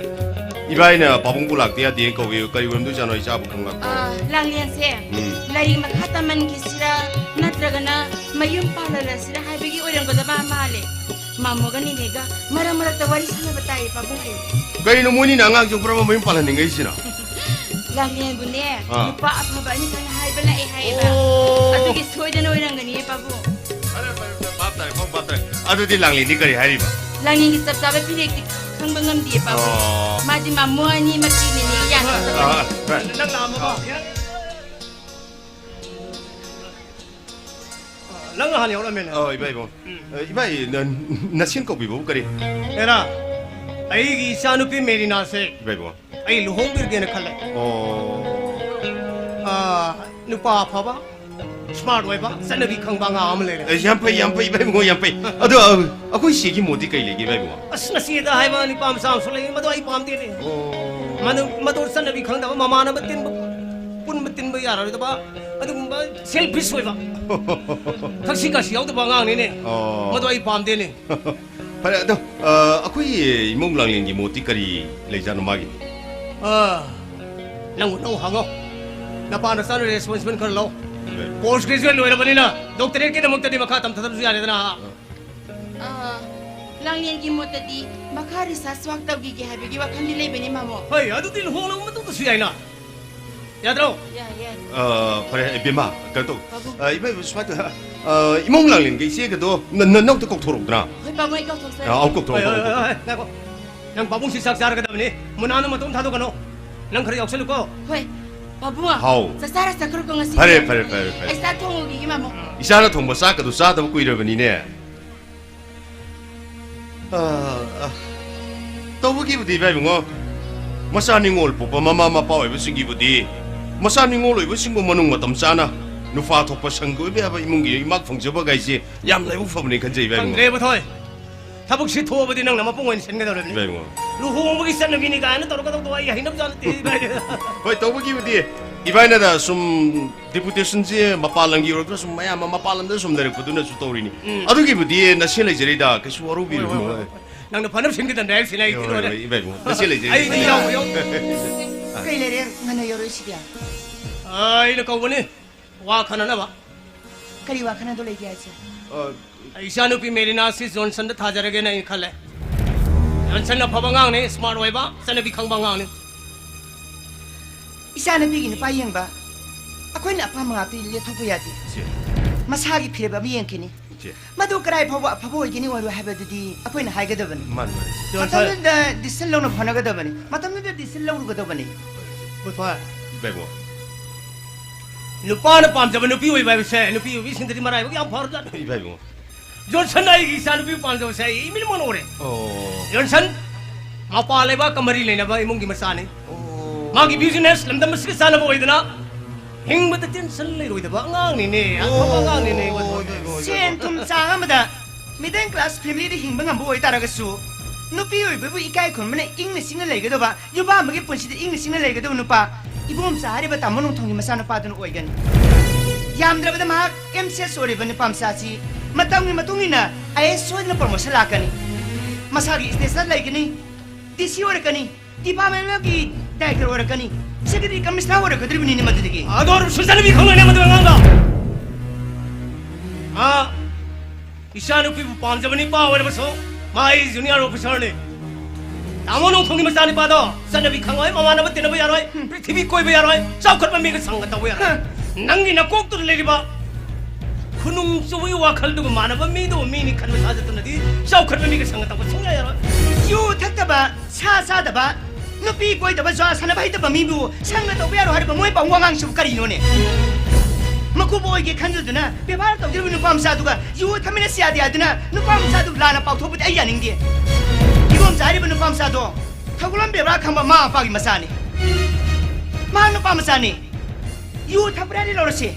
ꯏꯕꯥꯏꯅ ꯄꯥꯕꯨꯡꯕꯨ ꯂꯥꯛꯇ ꯌꯥꯗꯦꯅ ꯀꯧꯏ꯫ ꯀꯔꯤ ꯑꯣꯏꯔꯝꯗꯣꯏꯖꯥꯠꯅꯣ ꯏꯆꯥꯕꯨ ꯈꯪꯂꯥꯛꯇꯦ꯫ ꯑꯥ, ꯂꯥꯡꯂꯦꯟꯁꯦ ꯎꯝ꯫ ꯂꯥꯏꯔꯤꯛ ꯃꯈꯥ ꯇꯝꯍꯟꯈꯤꯁꯤꯔꯥ ꯅꯠꯇ꯭ꯔꯒꯅ ꯃꯌꯨꯝ ꯄꯥꯜꯍꯜꯂꯁꯤꯔꯥ ꯍꯥꯏꯕꯒꯤ ꯑꯣꯏꯔꯝꯒꯗꯕ ꯃꯥꯜꯂꯦ꯫ ꯃꯥꯃꯣꯒ ꯅꯦꯅꯦꯒ ꯃꯔꯛ ꯃꯔꯛꯇ ꯋꯥꯔꯤ ꯁꯥꯟꯅꯕ ꯇꯥꯏꯌꯦ ꯄꯥꯕꯨꯡ ꯑꯩ꯫ ꯀꯔꯤꯅꯣ ꯃꯣꯏꯅꯤꯅ ꯑꯉꯥꯡꯁꯦ ꯄꯨꯔꯥ ꯃꯌꯨꯝ ꯄꯥꯜꯍꯟꯅꯤꯡꯉꯛꯏꯁꯤꯅ? ꯂꯥꯡꯂꯦꯟꯕꯨꯅꯦ, ꯑꯥ꯫ ꯅꯨꯄꯥ ꯑꯐꯕ ꯑꯅꯤꯈꯛ ꯍꯥꯏꯕ ꯂꯥꯛꯑꯦ ꯍꯥꯏꯌꯦꯕ꯫ ꯑꯣ꯫ ꯑꯗꯨꯒꯤ ꯁꯣꯏꯗꯅ ꯑꯣꯏꯔꯝꯒꯅꯤꯌꯦ ꯄꯥꯕꯨꯡ꯫ ꯐꯔꯦ, ꯐꯔꯦ, ꯐꯔꯦ, ꯚꯥꯞ ꯇꯥꯔꯦ, ꯄꯥꯕꯨꯡ ꯚꯥꯞ ꯇꯥꯔꯦ꯫ ꯑꯗꯨꯗꯤ ꯂꯥꯡꯂꯦꯟꯗꯤ ꯀꯔꯤ ꯍꯥꯏꯔꯤꯕ? ꯂꯥꯡꯂꯦꯟꯒꯤ ꯆꯞ ꯆꯥꯕ ꯐꯤꯔꯦꯞꯇꯤ ꯈꯪꯕ ꯉꯝꯗꯤꯌꯦ ꯄꯥꯕꯨꯡ꯫ ꯑꯣ꯫ ꯃꯥꯗꯤ ꯃꯥꯃꯣ ꯑꯅꯤꯃꯛꯀꯤ ꯅꯦꯅꯦꯒꯤ ꯌꯥꯅꯕ ꯑꯥ, ꯇꯧꯕꯅꯤ꯫ ꯑꯥ, ꯐꯔꯦ꯫ ꯅꯪ ꯂꯥꯛꯑꯝꯃꯕꯣ? ꯑꯥ, ꯅꯪ ꯅꯍꯥꯟ ꯌꯥꯎꯔꯝꯃꯦꯅꯦ꯫ ꯑꯣ, ꯏꯕꯥꯏ ꯏꯕꯨꯡ꯫ ꯎꯝ꯫ ꯑ, ꯏꯕꯥꯏ, ꯅ-, ꯅꯁꯦꯟ ꯀꯧꯕꯤꯕꯕꯨ ꯀꯔꯤ? ꯑꯦꯔꯥ, ꯑꯩꯒꯤ ꯏꯆꯥꯅꯨꯄꯤ ꯃꯦꯔꯤꯅꯥꯁꯦ ꯏꯕꯥꯏ ꯏꯕꯨꯡ꯫ ꯑꯩ ꯂꯨꯍꯣꯡꯕꯤꯔꯒꯦꯅ ꯈꯜꯂꯦ꯫ ꯑꯣ꯫ ꯑꯥ, ꯅꯨꯄꯥ ꯑꯐꯕ, smart ꯑꯣꯏꯕ, ꯆꯠꯅꯕꯤ ꯈꯪꯕ ꯑꯉꯥꯡ ꯑꯃ ꯂꯩꯔꯦ꯫ ꯑꯦ, ꯌꯥꯝ ꯐꯩ, ꯌꯥꯝ ꯐꯩ, ꯏꯕꯥꯏ ꯏꯕꯨꯡ, ꯌꯥꯝ ꯐꯩ꯫ ꯑꯗꯣ, ꯑ, ꯑꯩꯈꯣꯏ ꯁꯤꯒꯤ ꯃꯣꯠꯇꯤ ꯀꯩ ꯂꯩꯒꯦ, ꯏꯕꯥꯏ ꯏꯕꯨꯡ? ꯑꯁ, ꯅꯆꯦꯗ ꯍꯥꯏꯕ ꯅꯨꯄꯥ ꯃꯆꯥ ꯑꯃꯁꯨ ꯂꯩ, ꯃꯗꯨ ꯑꯩ ꯄꯥꯝꯗꯦꯅꯦ꯫ ꯑꯣ꯫ ꯃꯗꯨ, ꯃꯗꯨ ꯆꯠꯅꯕꯤ ꯈꯪꯗꯕ, ꯃꯃꯥꯟꯅꯕ ꯇꯤꯟꯕ, ꯄꯨꯟꯕ ꯇꯤꯟꯕ ꯌꯥꯔꯣꯏꯗꯕ, ꯑꯗꯨꯒꯨꯝꯕ selfish ꯑꯣꯏꯕ, ꯊꯛꯁꯤ ꯈꯥꯁꯤ ꯌꯥꯎꯗꯕ ꯑꯉꯥꯡꯅꯤꯅꯦ꯫ ꯑꯣ꯫ ꯃꯗꯨ ꯑꯩ ꯄꯥꯝꯗꯦꯅꯦ꯫ ꯐꯔꯦ, ꯑꯗꯣ, ꯑ, ꯑꯩꯈꯣꯏ ꯏꯃꯧ ꯂꯥꯡꯂꯦꯟꯒꯤ ꯃꯣꯠꯇꯤ ꯀꯔꯤ ꯂꯩꯖꯥꯠꯅꯣ ꯃꯥꯒꯤ? ꯑ, ꯅꯪꯕꯨ ꯅꯪ ꯍꯪꯉꯣ꯫ ꯅꯄꯥ ꯅꯆꯥꯅ responsible ꯈꯔ ꯂꯧ꯫ Post graduate ꯂꯣꯏꯔꯕꯅꯤꯅ doctorate ꯀꯤꯗꯃꯛꯇꯗꯤ ꯃꯈꯥ ꯇꯝꯊꯗꯕꯁꯨ ꯌꯥꯔꯦꯗꯅ꯫ ꯑꯥ, ꯂꯥꯡꯂꯦꯟꯒꯤ ꯃꯣꯠꯇꯗꯤ ꯃꯈꯥ research work ꯇꯧꯈꯤꯒꯦ ꯍꯥꯏꯕꯒꯤ ꯋꯥꯈꯜꯗꯤ ꯂꯩꯕꯅꯤ, ꯃꯥꯃꯣ꯫ ꯍꯣꯏ, ꯑꯗꯨꯗꯤ ꯂꯨꯍꯣꯡꯂꯕ ꯃꯇꯨꯡꯗꯁꯨ ꯌꯥꯏꯅ꯫ ꯌꯥꯗ꯭ꯔꯣ? ꯌꯥꯏ, ꯌꯥꯏ꯫ ꯑ, ꯐꯔꯦ, ꯏꯕꯦꯝꯃ, ꯀꯩꯅꯣ ꯇꯧ꯫ ꯄꯥꯕꯨꯡ꯫ ꯑ, ꯏꯃꯥ, ꯏꯕꯦꯝꯃ, ꯁꯨꯃꯥꯏꯅ ꯇꯧ꯫ ꯑ, ꯏꯃꯧ ꯂꯥꯡꯂꯦꯟꯒ ꯏꯆꯦꯒꯗꯣ ꯅ-, ꯅ-, ꯅꯅꯥꯎꯛꯇ ꯀꯧꯊꯣꯔꯛꯎꯗꯅ꯫ ꯍꯣꯏ, ꯄꯥꯕꯨꯡ, ꯑꯩ ꯀꯧꯊꯣꯛꯆꯔꯒꯦ꯫ ꯑ, ꯑꯧ, ꯀꯧꯊꯣꯔꯛꯑꯣ, ꯍꯣꯏ, ꯍꯣꯏ, ꯀꯧꯊꯣꯔꯛꯑꯣ, ꯍꯣꯏ, ꯀꯧꯊꯣꯔꯛꯑꯣ꯫ ꯉꯥꯏꯈꯣ꯫ ꯅꯪ ꯄꯥꯕꯨꯡꯁꯤ ꯆꯥꯛ ꯆꯥꯔꯒꯗꯕꯅꯤ꯫ ꯃꯨꯅꯥꯅ ꯃꯇꯣꯝ ꯊꯥꯗꯣꯛꯀꯅꯨ꯫ ꯅꯪ ꯈꯔ ꯌꯥꯎꯁꯜꯂꯨꯀꯣ꯫ ꯍꯣꯏ, ꯄꯥꯕꯨꯡ꯫ ꯍꯥꯎ꯫ ꯆꯥꯛ ꯆꯥꯔ ꯆꯠꯈ꯭ꯔꯣꯀꯣ ꯉꯁꯤꯗꯤ꯫ ꯐꯔꯦ, ꯐꯔꯦ, ꯐꯔꯦ, ꯐꯔꯦ꯫ ꯑꯩ ꯆꯥꯛ ꯊꯣꯡꯉꯨꯈꯤꯒꯦ, ꯃꯥꯃꯣ꯫ ꯏꯆꯥꯅ ꯊꯣꯡꯕ ꯆꯥꯛꯀꯗꯨ ꯆꯥꯗꯕ ꯀꯨꯏꯔꯕꯅꯤꯅꯦ꯫ ꯑ, ꯑ, ꯇꯧꯕꯒꯤꯕꯨꯗꯤ, ꯏꯕꯥꯏꯕꯨꯡꯉꯣ, ꯃꯆꯥ ꯅꯤꯉꯣꯜ ꯄꯣꯛꯄ ꯃꯃꯥ ꯃꯄꯥ ꯑꯣꯏꯕꯁꯤꯡꯒꯤꯕꯨꯗꯤ, ꯃꯆꯥ ꯅꯤꯉꯣꯜ ꯑꯣꯏꯕꯁꯤꯡꯕꯨ ꯃꯅꯨꯡ ꯃꯇꯝ ꯆꯥꯅ ꯅꯨꯄꯥ ꯊꯣꯛꯄ ꯁꯪꯒ ꯑꯣꯏꯕ ꯌꯥꯕ ꯏꯃꯨꯡꯒꯤ ꯏꯃꯥ ꯐꯪꯖꯕ ꯀꯥꯏꯁꯦ ꯌꯥꯝ ꯂꯥꯏꯕꯛ ꯐꯕꯅꯦ ꯈꯟꯖꯩ, ꯏꯕꯥꯏꯕꯨꯡꯉꯣ꯫ ꯈꯪꯗ꯭ꯔꯦꯕ ꯊꯣꯏ꯫ ꯊꯕꯛꯁꯤ ꯊꯣꯛꯑꯕꯗꯤ ꯅꯪꯅ ꯃꯄꯨꯡ ꯑꯣꯏꯅ ꯁꯤꯟꯒꯗꯧꯔꯤꯕꯅꯤ꯫ ꯏꯕꯥꯏꯕꯨꯡꯉꯣ꯫ ꯂꯨꯍꯣꯡꯕꯒꯤ ꯆꯠꯅꯕꯤꯅꯤ ꯀꯥꯏꯅ ꯇꯧꯔꯛꯀꯗꯧꯗꯣ ꯑꯩ ꯍꯩꯅꯕꯖꯥꯠ ꯅꯠꯇꯦ, ꯏꯕꯥꯏ꯫ ꯍꯣꯏ, ꯇꯧꯕꯒꯤꯕꯨꯗꯤ ꯏꯕꯥꯏꯅꯗ ꯁꯨꯝ Deputation ꯁꯦ ꯃꯄꯥꯟ ꯂꯝꯒꯤ ꯑꯣꯏꯔꯛꯇ꯭ꯔꯁꯨ ꯃꯌꯥꯝ ꯑꯃ ꯃꯄꯥꯟ ꯂꯝꯗ ꯁꯨꯝ ꯂꯩꯔꯛꯄꯗꯨꯅꯁꯨ ꯇꯧꯔꯤꯅꯤ꯫ ꯎꯝ꯫ ꯑꯗꯨꯒꯤꯕꯨꯗꯤ ꯅꯁꯦ ꯂꯩꯖꯔꯤꯗ, ꯀꯩꯁꯨ ꯋꯥꯔꯧꯕꯤꯔꯨꯅꯨ꯫ ꯍꯣꯏ, ꯍꯣꯏ, ꯍꯣꯏ, ꯍꯣꯏ꯫ ꯅꯪꯅ ꯐꯅꯕ ꯁꯤꯟꯒꯗꯕꯅꯦ ꯍꯥꯏꯕꯁꯤꯅ ꯑꯩ ꯍꯣꯏ, ꯍꯣꯏ, ꯍꯣꯏ, ꯏꯕꯥꯏꯕꯨꯡ, ꯅꯁꯦ ꯂꯩꯖꯔꯤ꯫ ꯑꯩꯗꯤ ꯌꯥꯎꯕ ꯌꯥꯎ-, ꯀꯩ ꯂꯩꯔꯦ ꯉꯟꯅ ꯌꯧꯔꯛꯏꯁꯤꯗꯤ? ꯑꯩꯅ ꯀꯧꯕꯅꯤ, ꯋꯥ ꯈꯟꯅꯅꯕ꯫ ꯀꯔꯤ ꯋꯥ ꯈꯟꯅꯗꯧ ꯂꯩꯒꯦ ꯍꯥꯏꯁꯦ? ꯑ, ꯏꯆꯥꯅꯨꯄꯤ ꯃꯦꯔꯤꯅꯥꯁꯤ ꯖꯣꯟꯁꯟꯗ ꯊꯥꯖꯔꯒꯦꯅ ꯑꯩꯅ ꯈꯜꯂꯦ꯫ ꯖꯣꯟꯁꯟ ꯑꯐꯕ ꯑꯉꯥꯡꯅꯤ, smart ꯑꯣꯏꯕ, ꯆꯠꯅꯕꯤ ꯈꯪꯕ ꯑꯉꯥꯡꯅꯤ꯫ ꯏꯆꯥꯅꯨꯄꯤꯒꯤ ꯅꯨꯄꯥ ꯌꯦꯡꯕ ꯑꯩꯈꯣꯏꯅ ꯑꯄꯥꯝꯕ ꯉꯥꯛꯇ ꯂꯦꯞꯊꯣꯛꯄ ꯌꯥꯗꯦ꯫ ꯏꯆꯦ꯫ ꯃꯁꯥꯒꯤ ꯐꯤꯔꯦꯞ ꯑꯃ ꯌꯦꯡꯈꯤꯅꯤ꯫ ꯏꯆꯦ꯫ ꯃꯗꯨ ꯀꯔꯥꯏ ꯐꯥꯎꯕ ꯑꯐꯕ ꯑꯣꯏꯒꯅꯤ ꯑꯣꯏꯔꯣꯏ ꯍꯥꯏꯕꯗꯨꯗꯤ ꯑꯩꯈꯣꯏꯅ ꯍꯥꯏꯒꯗꯕꯅꯤ꯫ ꯃꯥꯅꯤ, ꯃꯥꯅꯤ꯫ ꯖꯣꯟꯁꯟ꯫ ꯃꯇꯝꯗꯨꯗ decision ꯂꯧꯅꯕ ꯍꯣꯠꯅꯒꯗꯕꯅꯤ꯫ ꯃꯇꯝꯗꯨꯗ decision ꯂꯧꯔꯨꯒꯗꯕꯅꯤ꯫ ꯄꯨꯊꯣꯏ꯫ ꯏꯕꯥꯏꯕꯨꯡ꯫ ꯅꯨꯄꯥꯅ ꯄꯥꯝꯖꯕ ꯅꯨꯄꯤ ꯑꯣꯏꯕ ꯍꯥꯏꯕꯁꯦ ꯅꯨꯄꯤ ꯑꯣꯏꯕꯤꯁꯤꯡꯗꯗꯤ ꯃꯔꯥꯏꯕꯛ ꯌꯥꯝ ꯐꯔꯖꯥꯠꯅꯤ꯫ ꯏꯕꯥꯏꯕꯨꯡ꯫ ꯖꯣꯟꯁꯟ ꯑꯩꯒꯤ ꯏꯆꯥꯅꯨꯄꯤ ꯄꯥꯝꯖꯕꯁꯦ ꯑꯩ ꯏꯃꯤꯠ ꯃꯥꯡ ꯎꯔꯦ꯫ ꯑꯣ꯫ ꯖꯣꯟꯁꯟ ꯃꯄꯥꯟ ꯂꯩꯕꯥꯛꯀ ꯃꯔꯤ ꯂꯩꯅꯕ ꯏꯃꯨꯡꯒꯤ ꯃꯆꯥꯅꯤ꯫ ꯑꯣ꯫ ꯃꯥꯒꯤ business ꯂꯝꯗꯝ ꯑꯁꯤꯒ ꯆꯥꯟꯅꯕ ꯑꯣꯏꯗꯅ ꯍꯤꯡꯕꯗ tension ꯂꯩꯔꯣꯏꯗꯕ ꯑꯉꯥꯡꯅꯤꯅꯦ꯫ ꯑꯐꯕ ꯑꯉꯥꯡꯅꯤꯅꯦ꯫ ꯑꯣ, ꯍꯣꯏ, ꯍꯣꯏ, ꯍꯣꯏ, ꯍꯣꯏ꯫ ꯁꯦꯟ ꯊꯨꯝ ꯆꯥꯡ ꯑꯃꯗ middle class family ꯗ ꯍꯤꯡꯕ ꯉꯝꯕ ꯑꯣꯏꯇꯥꯔꯒꯁꯨ ꯅꯨꯄꯤ ꯑꯣꯏꯕꯕꯨ ꯏꯀꯥꯏ ꯈꯨꯝꯅꯅ ꯏꯪꯅ ꯆꯤꯛꯅ ꯂꯩꯒꯗꯕ, ꯌꯨꯝꯕꯥ ꯑꯃꯒꯤ ꯄꯨꯟꯁꯤꯗ ꯏꯪꯅ ꯆꯤꯛꯅ ꯂꯩꯒꯗꯕ ꯅꯨꯄꯥ ꯏꯕꯣꯝꯆꯥ ꯍꯥꯏꯔꯤꯕ ꯇꯥꯃꯣ ꯅꯣꯡꯊꯣꯝꯒꯤ ꯃꯆꯥꯅꯨꯄꯥꯗꯨꯅ ꯑꯣꯏꯒꯅꯤ꯫ ꯌꯥꯝꯗ꯭ꯔꯕꯗ ꯃꯍꯥꯛ M C S ꯑꯣꯏꯔꯤꯕ ꯅꯨꯄꯥ ꯃꯆꯥ ꯑꯁꯤ ꯃꯇꯝꯒꯤ ꯃꯇꯨꯡ ꯏꯟꯅ I A S ꯁꯣꯏꯗꯅ promotion ꯂꯥꯛꯀꯅꯤ꯫ ꯃꯁꯥꯒꯤ status ꯂꯩꯒꯅꯤ, D C ꯑꯣꯏꯔꯛꯀꯅꯤ, department ꯑꯃꯒꯤ ꯗꯥꯏꯔꯦꯛꯇꯔ ꯑꯣꯏꯔꯛꯀꯅꯤ, ꯁꯦꯀ꯭ꯔꯦꯇꯔꯤ ꯀꯝꯃꯤꯁꯅꯔ ꯑꯣꯏꯔꯛꯀꯗꯧꯔꯤꯕꯅꯤꯅꯦ ꯃꯗꯨꯗꯒꯤ꯫ ꯑꯗꯣ ꯑꯣꯏꯔꯁꯨ ꯆꯠꯅꯕꯤ ꯈꯪꯂꯣꯏꯅꯦ ꯃꯗꯨ ꯑꯉꯥꯡꯗꯣ꯫ ꯑꯥ, ꯏꯆꯥꯅꯨꯄꯤꯕꯨ ꯄꯥꯝꯖꯕ ꯅꯨꯄꯥ ꯑꯣꯏꯔꯕꯁꯨ ꯃꯥ ꯑꯩ ꯖꯨꯅꯤꯌꯔ ꯑꯣꯐꯤꯁꯥꯔꯅꯤ꯫ ꯇꯥꯃꯣ ꯅꯣꯡꯊꯣꯡꯒꯤ ꯃꯆꯥꯅꯨꯄꯥꯗꯣ ꯆꯠꯅꯕꯤ ꯈꯪꯂꯣꯏ, ꯃꯃꯥꯟꯅꯕ ꯇꯤꯟꯅꯕ ꯌꯥꯔꯣꯏ, ꯄ꯭ꯔꯤꯊꯤꯕꯤ ꯀꯣꯏꯕ ꯌꯥꯔꯣꯏ, ꯆꯥꯎꯈꯠꯄ ꯃꯤꯒ ꯁꯪꯒ ꯇꯧꯕ ꯌꯥꯔꯣꯏ꯫ ꯅꯪꯒꯤ ꯅꯀꯣꯛꯇꯨꯗ ꯂꯩꯔꯤꯕ ꯈꯨꯅꯨꯡ ꯆꯨꯕꯒꯤ ꯋꯥꯈꯜꯗꯨꯒ ꯃꯥꯟꯅꯕ ꯃꯤꯗꯨ ꯃꯤꯅꯤ ꯈꯟꯕ ꯁꯥꯖꯠꯇꯨꯅꯗꯤ ꯆꯥꯎꯈꯠꯄ ꯃꯤꯒ ꯁꯪꯒ ꯇꯧꯕ ꯁꯨꯡꯌꯥ ꯌꯥꯔꯣꯏ꯫ ꯌꯨ ꯊꯛꯇꯕ, ꯁꯥ ꯆꯥꯗꯕ, ꯅꯨꯄꯤ ꯀꯣꯏꯗꯕ, ꯖꯨꯋꯥ ꯁꯥꯟꯅꯕ ꯍꯩꯇꯕ ꯃꯤꯕꯨ ꯁꯪꯒ ꯇꯧꯕ ꯌꯥꯔꯣꯏ ꯍꯥꯏꯔꯤꯕ ꯃꯣꯏ ꯄꯥꯎ ꯋꯥꯉꯥꯡꯁꯤꯕꯨ ꯀꯔꯤꯅꯣꯅꯦ? ꯃꯀꯨꯕꯣꯛ ꯑꯣꯏꯒꯦ ꯈꯟꯖꯗꯨꯅ ꯕꯦꯕꯥꯔ ꯇꯧꯖꯔꯤꯕ ꯅꯨꯄꯥ ꯃꯆꯥꯗꯨꯒ ꯌꯨ ꯊꯛꯃꯤꯟꯅꯁꯤ ꯌꯥꯗꯦ ꯍꯥꯏꯗꯨꯅ ꯅꯨꯄꯥ ꯃꯆꯥꯗꯨ ꯂꯥꯟꯅ ꯄꯥꯎꯊꯣꯛꯄꯗꯤ ꯑꯩ ꯌꯥꯅꯤꯡꯗꯦ꯫ ꯏꯕꯣꯝꯆꯥ ꯍꯥꯏꯔꯤꯕ ꯅꯨꯄꯥ ꯃꯆꯥꯗꯣ ꯊꯧꯒꯜꯂꯣꯟ ꯕꯦꯕꯥꯔ ꯈꯪꯕ ꯃꯃꯥ ꯃꯄꯥꯒꯤ ꯃꯆꯥꯅꯤ꯫ ꯃꯍꯥꯛ ꯅꯨꯄꯥ ꯃꯆꯥꯅꯤ꯫ ꯌꯨ ꯊꯛꯄ꯭ꯔꯥ ꯍꯥꯏꯗꯤ ꯂꯧꯔꯁꯤ꯫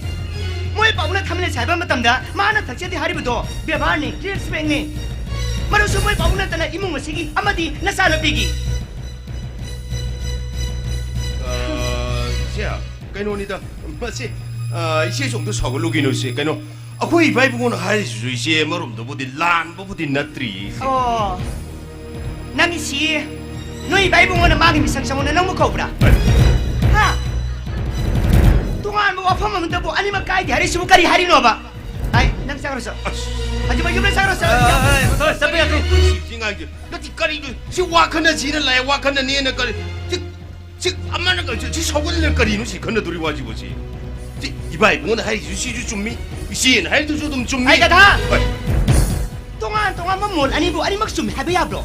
ꯃꯣꯏ ꯄꯥꯎꯅ ꯊꯝꯂꯦꯁꯦ ꯍꯥꯏꯕ ꯃꯇꯝꯗ ꯃꯥꯅ ꯊꯛꯆꯗꯦ ꯍꯥꯏꯔꯤꯕꯗꯣ ꯕꯦꯕꯥꯔꯅꯤ, ꯗꯤꯁꯔꯦꯁꯄꯦꯛꯅꯤ꯫ ꯃꯔꯨꯞꯁꯨ ꯃꯣꯏ ꯄꯥꯎ ꯅꯠꯇꯅ ꯏꯃꯨꯡ ꯑꯁꯤꯒꯤ ꯑꯃꯗꯤ ꯅꯆꯥꯅꯨꯄꯤꯒꯤ꯫ ꯑ, ꯏꯆꯦ, ꯀꯩꯅꯣꯅꯤꯗ, ꯃꯁꯤ, ꯑ, ꯏꯆꯦꯁꯨ ꯑꯝꯇ ꯁꯥꯎꯒꯠꯂꯨꯒꯤꯅꯣ, ꯏꯆꯦ꯫ ꯀꯩꯅꯣ, ꯑꯩꯈꯣꯏ ꯏꯕꯥ ꯏꯕꯨꯡꯉꯣꯅ ꯍꯥꯏꯔꯤꯁꯤꯁꯨ, ꯏꯆꯦ, ꯑꯃꯔꯣꯝꯗꯕꯨꯗꯤ ꯂꯥꯟꯕꯕꯨꯗꯤ ꯅꯠꯇ꯭ꯔꯤ, ꯏꯆꯦ꯫ ꯑꯣ, ꯅꯪꯒꯤꯁꯤ ꯅꯣꯏ ꯏꯕꯥ ꯏꯕꯨꯡꯉꯣꯅ ꯃꯥꯒꯤ ꯃꯤꯁꯪ ꯆꯪꯉꯣꯅ ꯅꯪꯕꯨ ꯀꯧꯕ꯭ꯔꯥ? ꯍꯥ? ꯇꯣꯉꯥꯟꯕ ꯋꯥꯐꯝ ꯑꯃꯗꯕꯨ ꯑꯅꯤꯃꯛ ꯀꯥꯏꯗꯦ ꯍꯥꯏꯔꯤꯁꯤꯕꯨ ꯀꯔꯤ ꯍꯥꯏꯔꯤꯅꯣꯕ? ꯑꯩ, ꯅꯪ ꯆꯪꯈ꯭ꯔꯣ ꯆꯣ꯫ ꯑꯁ꯫ ꯍꯧꯖꯤꯛꯃꯛ ꯌꯨꯝꯗ ꯆꯪꯈ꯭ꯔꯣ ꯆꯣ꯫ ꯑ, ꯑ, ꯑ, ꯆꯠꯄ ꯌꯥꯗꯦ꯫ ꯁꯤ, ꯁꯤ ꯉꯥꯡꯁꯦ꯫ ꯅꯠꯇꯦ, ꯀꯔꯤꯅꯣ? ꯁꯤ ꯋꯥ ꯈꯟꯅꯁꯤꯅ ꯂꯥꯛꯑꯦ, ꯋꯥ ꯈꯟꯅꯅꯦꯅ ꯀꯔꯤ? ꯁꯤ, ꯁꯤ ꯑꯃꯅ ꯀ-, ꯁꯤ, ꯁꯤ ꯁꯧꯒꯠꯂꯤꯅ ꯀꯔꯤꯅꯣ ꯁꯤ ꯈꯟꯅꯗꯣꯔꯤ ꯋꯥꯁꯤꯕꯨ ꯁꯤ? ꯁꯤ ꯏꯕꯥ ꯏꯕꯨꯡꯉꯣꯅ ꯍꯥꯏꯔꯤꯁꯤꯁꯨ ꯁꯤꯁꯨ ꯆꯨꯝꯃꯤ, ꯏꯆꯦꯅ ꯍꯥꯏꯔꯤꯗꯨꯁꯨ ꯑꯗꯨꯝ ꯆꯨꯝꯃꯤ꯫ ꯑꯩ ꯀꯊꯥ! ꯍꯣꯏ꯫ ꯇꯣꯉꯥꯟ ꯇꯣꯉꯥꯟꯕ ꯃꯣꯠ ꯑꯅꯤꯕꯨ ꯑꯅꯤꯃꯛ ꯆꯨꯝꯃꯤ ꯍꯥꯏꯕ ꯌꯥꯕ꯭ꯔꯣ?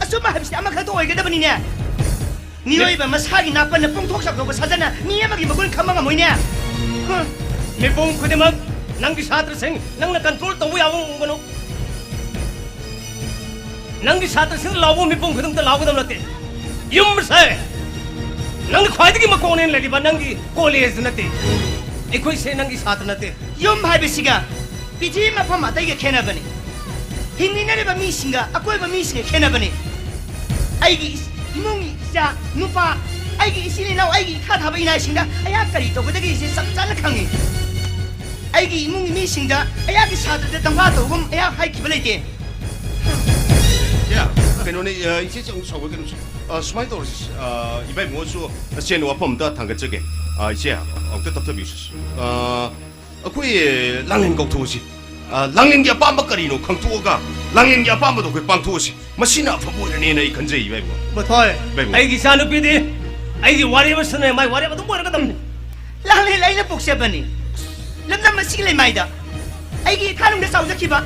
ꯑꯆꯨꯝꯕ ꯍꯥꯏꯕꯁꯤꯗꯤ ꯑꯃꯈꯛꯇ ꯑꯣꯏꯒꯗꯕꯅꯤꯅꯦ꯫ ꯃꯤꯑꯣꯏꯕ ꯃꯁꯥꯒꯤ ꯅꯥꯄꯟꯅ ꯄꯣꯡꯊꯣꯛ ꯆꯥꯎꯊꯣꯛꯄ ꯁꯥꯖꯅ ꯃꯤ ꯑꯃꯒꯤ ꯃꯒꯨꯟ ꯈꯪꯕ ꯉꯝꯃꯣꯏꯅꯦ꯫ ꯍ꯫ ꯃꯤꯄꯨꯝ ꯈꯨꯗꯤꯡꯃꯛ ꯅꯪꯒꯤ ꯁꯥꯇ꯭ꯔꯁꯤꯡ ꯅꯪꯅ ꯀꯟꯇ꯭ꯔꯣꯜ ꯇꯧꯕ ꯌꯥꯕ ꯉꯝꯒꯅꯨ꯫ ꯅꯪꯒꯤ ꯁꯥꯇ꯭ꯔꯁꯤꯡ ꯂꯥꯎꯕ ꯃꯤꯄꯨꯝ ꯈꯨꯗꯤꯡꯃꯛꯇ ꯂꯥꯎꯒꯗꯕ ꯅꯠꯇꯦ꯫ ꯌꯨꯝ ꯑꯁꯦ ꯅꯪꯅ ꯈ꯭ꯋꯥꯏꯗꯒꯤ ꯃꯀꯣꯛꯅꯦꯅ ꯂꯩꯔꯤꯕ ꯅꯪꯒꯤ ꯀꯣꯂꯦꯖ ꯅꯠꯇꯦ꯫ ꯑꯩꯈꯣꯏꯁꯦ ꯅꯪꯒꯤ ꯁꯥꯇ꯭ꯔ ꯅꯠꯇꯦ꯫ ꯌꯨꯝ ꯍꯥꯏꯕꯁꯤꯒ ꯄ꯭ꯔꯤꯊꯤꯕꯤ ꯃꯐꯝ ꯑꯇꯩꯒ ꯈꯦꯠꯅꯕꯅꯤ꯫ ꯍꯤꯡꯃꯤꯟꯅꯔꯤꯕ ꯃꯤꯁꯤꯡꯒ ꯑꯀꯣꯏꯕ ꯃꯤꯁꯤꯡꯒ ꯈꯦꯠꯅꯕꯅꯤ꯫ ꯑꯩꯒꯤ ꯏꯁ-, ꯏꯃꯨꯡꯒꯤ ꯏꯆꯥ, ꯅꯨꯄꯥ, ꯑꯩꯒꯤ ꯏꯆꯤꯜ ꯏꯅꯥꯎ, ꯑꯩꯒꯤ ꯏꯈꯥ ꯊꯥꯕ ꯏꯅꯥꯏꯁꯤꯡꯗ ꯑꯩꯍꯥꯛ ꯀꯔꯤ ꯇꯧꯒꯗꯒꯦꯁꯦ ꯆꯞ ꯆꯥꯅ ꯈꯪꯉꯤ꯫ ꯑꯩꯒꯤ ꯏꯃꯨꯡꯒꯤ ꯃꯤꯁꯤꯡꯗ ꯑꯩꯍꯥꯛꯀꯤ ꯁꯥꯇ꯭ꯔꯗ ꯗꯝꯀꯥ ꯇꯧꯕꯒꯨꯝ ꯑꯩꯍꯥꯛ ꯍꯥꯏꯈꯤꯕ ꯂꯩꯇꯦ꯫ ꯏꯆꯦ, ꯀꯩꯅꯣꯅꯦ, ꯑ, ꯏꯆꯦꯁꯦ ꯑꯃꯨꯛ ꯁꯥꯎꯒꯠꯀꯅꯨꯁꯦ꯫ ꯑ, ꯁꯨꯃꯥꯏꯅ ꯇꯧꯔꯁꯤ, ꯑ, ꯏꯕꯥꯏ ꯏꯕꯨꯡꯉꯣꯁꯨ ꯏꯆꯦꯅ ꯋꯥꯐꯝ ꯑꯝꯇ ꯊꯥꯡꯒꯠꯆꯒꯦ꯫ ꯑ, ꯏꯆꯦ, ꯑꯃꯨꯛꯇ ꯇꯞꯊꯕꯤꯌꯨꯁꯦ꯫ ꯑ, ꯑꯩꯈꯣꯏ ꯂꯥꯡꯂꯦꯟ ꯀꯧꯊꯣꯛꯑꯁꯤ꯫ ꯑ, ꯂꯥꯡꯂꯦꯟꯒꯤ ꯑꯄꯥꯝꯕ ꯀꯔꯤꯅꯣ ꯈꯪꯗꯣꯛꯑꯒ ꯂꯥꯡꯂꯦꯟꯒꯤ ꯑꯄꯥꯝꯕꯗꯣ ꯑꯩꯈꯣꯏ ꯄꯥꯡꯊꯣꯛꯑꯁꯤ꯫ ꯃꯁꯤꯅ ꯑꯐꯕ ꯑꯣꯏꯔꯅꯦꯅ ꯑꯩ ꯈꯟꯖꯩ, ꯏꯕꯥꯏ ꯏꯕꯨꯡꯉꯣ꯫ ꯃꯊꯣꯏ, ꯏꯕꯥꯏ ꯏꯕꯨꯡꯉꯣ꯫ ꯑꯩꯒꯤ ꯏꯆꯥꯅꯨꯄꯤꯗꯤ ꯑꯩꯒꯤ ꯋꯥꯔꯦꯞ ꯑꯃ ꯁꯤꯟꯅꯩ, ꯃꯥꯏ ꯋꯥꯔꯦꯞ ꯑꯗꯨꯝ ꯑꯣꯏꯔꯒꯗꯕꯅꯤ꯫ ꯂꯥꯡꯂꯦꯟ ꯑꯩꯅ ꯄꯣꯛꯆꯕꯅꯤ꯫ ꯂꯝꯗꯝ ꯑꯁꯤꯒꯤ ꯂꯩꯃꯥꯏꯗ ꯑꯩꯒꯤ ꯏꯈꯥꯅꯨꯡꯗ ꯆꯥꯎꯖꯈꯤꯕ,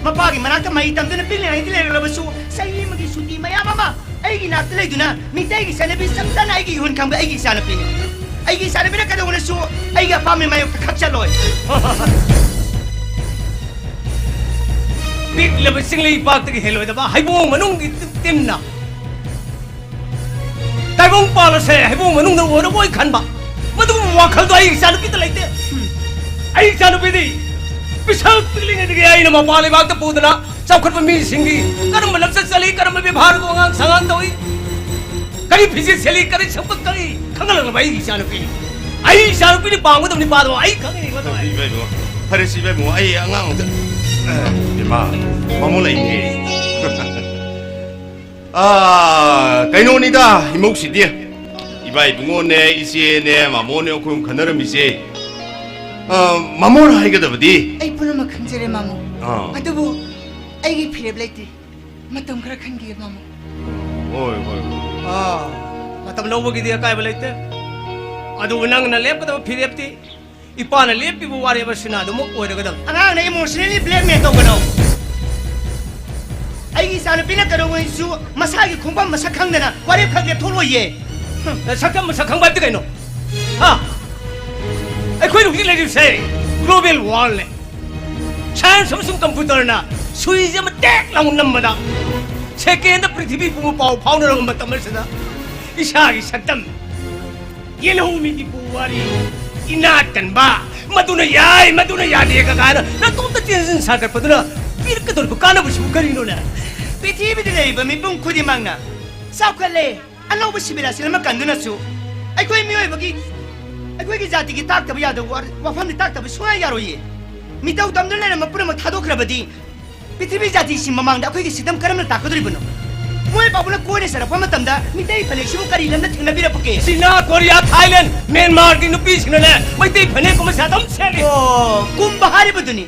ꯃꯄꯥꯒꯤ ꯃꯅꯥꯛꯇ ꯃꯍꯩ ꯇꯝꯗꯨꯅ ꯄꯤꯛꯂꯤꯉꯩꯗꯒꯤ ꯂꯩꯔꯛꯂꯕꯁꯨ, ꯆꯍꯤ ꯑꯃꯒꯤ ꯁꯨꯇꯤ ꯃꯌꯥꯝ ꯑꯃ ꯑꯩꯒꯤ ꯅꯥꯛꯇ ꯂꯩꯗꯨꯅ ꯃꯤꯇꯩꯒꯤ ꯆꯠꯅꯕꯤ ꯆꯞ ꯆꯥꯅ ꯑꯩꯒꯤ ꯏꯍꯨꯟ ꯈꯪꯕ ꯑꯩꯒꯤ ꯏꯆꯥꯅꯨꯄꯤꯅꯤ꯫ ꯑꯩꯒꯤ ꯏꯆꯥꯅꯨꯄꯤꯅ ꯀꯩꯗꯧꯅꯁꯨ ꯑꯩꯒꯤ ꯑꯄꯥꯝꯕꯒꯤ ꯃꯥꯌꯣꯛꯇ ꯈꯛ ꯆꯠꯂꯣꯏ꯫ ꯄꯤꯛꯂꯕ ꯆꯤꯡꯂꯩ ꯄꯥꯛꯇꯒꯤ ꯍꯦꯜꯂꯣꯏꯗꯕ ꯍꯩꯕꯣꯡ ꯃꯅꯨꯡꯒꯤ ꯇꯤꯝꯅ ꯇꯥꯏꯕꯪ ꯄꯥꯜ ꯑꯁꯦ ꯍꯩꯕꯣꯡ ꯃꯅꯨꯡꯗ ꯑꯣꯏꯔꯕꯣꯏ ꯈꯟꯕ, ꯃꯗꯨꯒꯨꯝꯕ ꯋꯥꯈꯜꯗꯣ ꯑꯩ ꯏꯆꯥꯅꯨꯄꯤꯗ ꯂꯩꯇꯦ꯫ ꯑꯩ ꯏꯆꯥꯅꯨꯄꯤꯗꯤ ꯄꯤꯁꯛ ꯄꯤꯛꯂꯤꯉꯩꯗꯒꯤ ꯑꯩꯅ ꯃꯄꯥꯟ ꯂꯩꯕꯥꯛꯇ ꯄꯨꯗꯅ ꯆꯥꯎꯈꯠꯄ ꯃꯤꯁꯤꯡꯒꯤ ꯀꯔꯝꯕ ꯂꯝꯆꯠ ꯆꯠꯂꯤ, ꯀꯔꯝꯕ ꯕꯦꯕꯥꯔ ꯋꯥꯉꯥꯡ ꯁꯉꯥꯡ ꯇꯧꯏ, ꯀꯔꯤ ꯐꯤꯖꯦꯠ ꯁꯦꯠꯂꯤ, ꯀꯔꯤ ꯁꯛꯄ ꯀꯛꯏ ꯈꯪꯍꯜꯂꯛꯂꯕ ꯑꯩꯒꯤ ꯏꯆꯥꯅꯨꯄꯤꯅꯤ꯫ ꯑꯩ ꯏꯆꯥꯅꯨꯄꯤꯅ ꯄꯥꯝꯒꯗꯕ ꯅꯨꯄꯥꯗꯣ ꯑꯩ ꯈꯪꯉꯤꯅꯦ, ꯏꯕꯨꯡꯉꯣ꯫ ꯐꯔꯦꯁꯦ, ꯏꯕꯥꯏ ꯏꯕꯨꯡꯉꯣ, ꯑꯩ ꯑꯉꯥꯡ ꯑꯝꯇ, ꯑ, ꯏꯃꯥ, ꯃꯃꯣ ꯂꯩꯅꯦ꯫ ꯑꯥ, ꯀꯩꯅꯣꯅꯤꯗ, ꯏꯃꯧꯁꯤꯗꯤ꯫ ꯏꯕꯥꯏ ꯏꯕꯨꯡꯉꯣꯅꯦ, ꯏꯆꯦꯅꯦ, ꯃꯃꯣꯅꯦ, ꯑꯩꯈꯣꯏ ꯑꯍꯨꯝ ꯈꯟꯅꯔꯝꯃꯤꯁꯦ꯫ ꯑꯥ, ꯃꯃꯣꯅ ꯍꯥꯏꯒꯗꯕꯗꯤ꯫ ꯑꯩ ꯄꯨꯝꯅꯃꯛ ꯈꯪꯖꯔꯦ, ꯃꯃꯣ꯫ ꯑꯥ꯫ ꯑꯗꯨꯕꯨ ꯑꯩꯒꯤ ꯐꯤꯔꯦꯞ ꯂꯩꯇꯦ꯫ ꯃꯇꯝ ꯈꯔ ꯈꯟꯈꯤꯒꯦ, ꯃꯃꯣ꯫ ꯍꯣꯏ, ꯍꯣꯏ, ꯍꯣꯏ꯫ ꯑꯥ, ꯃꯇꯝ ꯂꯧꯕꯒꯤꯗꯤ ꯑꯀꯥꯏꯕ ꯂꯩꯇꯦ꯫ ꯑꯗꯨꯕꯨ ꯅꯪꯅ ꯂꯦꯞꯀꯗꯕ ꯐꯤꯔꯦꯞꯇꯤ ꯏꯄꯥꯅ ꯂꯦꯞꯄꯤꯕ ꯋꯥꯔꯦꯞ ꯑꯁꯤꯅ ꯑꯗꯨꯃꯛ ꯑꯣꯏꯔꯒꯗꯕꯅꯤ꯫ ꯑꯉꯥꯡꯅ emotionally blackmail ꯇꯧꯒꯅꯨ꯫ ꯑꯩꯒꯤ ꯏꯆꯥꯅꯨꯄꯤꯅ ꯀꯩꯗꯧꯉꯩꯁꯨ ꯃꯁꯥꯒꯤ ꯈꯣꯡꯐꯝ ꯃꯁꯛ ꯈꯪꯗꯅ ꯋꯥꯔꯦꯞ ꯈꯛ ꯂꯦꯞꯊꯣꯛꯂꯣꯏꯌꯦ꯫ ꯍꯨꯝ꯫ ꯁꯛꯈꯪ ꯃꯁꯛ ꯈꯪꯕ ꯍꯥꯏꯕꯗꯤ ꯀꯩꯅꯣ? ꯍꯥ? ꯑꯩꯈꯣꯏꯅ ꯍꯧꯖꯤꯛ ꯂꯩꯔꯤꯕꯁꯦ global worldꯅꯦ꯫ Science ꯑꯃꯁꯨꯡ computerꯅ ꯁꯨꯏꯁꯦ ꯑꯃ ꯇꯦꯛ ꯂꯥꯎꯅ ꯅꯝꯕꯗ secondꯗ ꯄ꯭ꯔꯤꯊꯤꯕꯤ ꯄꯨꯝꯕ ꯄꯥꯎ ꯐꯥꯎꯅꯔꯕ ꯃꯇꯝ ꯑꯁꯤꯗ ꯏꯁꯥꯒꯤ ꯁꯛꯇꯝ ꯌꯦꯜꯍꯧꯃꯤꯒꯤ ꯄꯨꯋꯥꯔꯤ, ꯏꯅꯥꯠ ꯀꯟꯕ, ꯃꯗꯨꯅ ꯌꯥꯏ, ꯃꯗꯨꯅ ꯌꯥꯗꯦꯒ ꯀꯥꯏꯅ ꯅꯇꯣꯝꯇ ꯇꯦꯟꯁꯤꯟ ꯁꯥꯒꯠꯄꯗꯨꯅ ꯄꯤꯔꯛꯀꯗꯧꯔꯤꯕ ꯀꯥꯟꯅꯕꯁꯤꯕꯨ ꯀꯔꯤꯅꯣꯅꯦ? ꯄ꯭ꯔꯤꯊꯤꯕꯤꯗ ꯂꯩꯔꯤꯕ ꯃꯤꯄꯨꯝ ꯈꯨꯗꯤꯡꯃꯛꯅ ꯆꯥꯎꯈꯠꯂꯦ, ꯑꯅꯧꯕ civilization ꯑꯃ ꯀꯟꯗꯨꯅꯁꯨ ꯑꯩꯈꯣꯏ ꯃꯤꯑꯣꯏꯕꯒꯤ, ꯑꯩꯈꯣꯏꯒꯤ ꯖꯥꯇꯤꯒꯤ ꯇꯥꯛꯇꯕ ꯌꯥꯗꯕ ꯋꯥ-, ꯋꯥꯐꯝꯗꯤ ꯇꯥꯛꯇꯕ ꯁꯨꯡꯌꯥ ꯌꯥꯔꯣꯏꯌꯦ꯫ ꯃꯤꯇꯧ ꯇꯝꯗꯨꯅ ꯂꯩꯔꯝꯕ ꯄꯨꯝꯅꯃꯛ ꯊꯥꯗꯣꯛꯈ꯭ꯔꯕꯗꯤ ꯄ꯭ꯔꯤꯊꯤꯕꯤ ꯖꯥꯇꯤꯁꯤꯡ ꯃꯃꯥꯡꯗ ꯑꯩꯈꯣꯏꯒꯤ ꯁꯤꯗꯝ ꯀꯔꯝꯅ ꯇꯥꯛꯀꯗꯧꯔꯤꯕꯅꯣ? ꯃꯣꯏ ꯄꯥꯕꯨꯅ ꯀꯣꯏꯅ ꯆꯠꯂꯛꯄ ꯃꯇꯝꯗ ꯃꯤꯇꯩ ꯐꯅꯦꯛꯁꯤꯕꯨ ꯀꯔꯤ ꯂꯝꯅ ꯊꯦꯡꯅꯕꯤꯔꯛꯄꯒꯦ? ꯆꯤꯅꯥ, ꯀꯣꯔꯤꯌꯥ, ꯊꯥꯏꯂꯦꯟ, ꯃ꯭ꯌꯥꯟꯃꯥꯔꯒꯤ ꯅꯨꯄꯤꯁꯤꯡꯅꯅꯦ ꯃꯩꯇꯩ ꯐꯅꯦꯛꯀꯨꯝꯕꯁꯦ ꯑꯗꯨꯝ ꯁꯦꯠꯂꯤ꯫ ꯑꯣ, ꯀꯨꯝꯕ ꯍꯥꯏꯔꯤꯕꯗꯨꯅꯤ꯫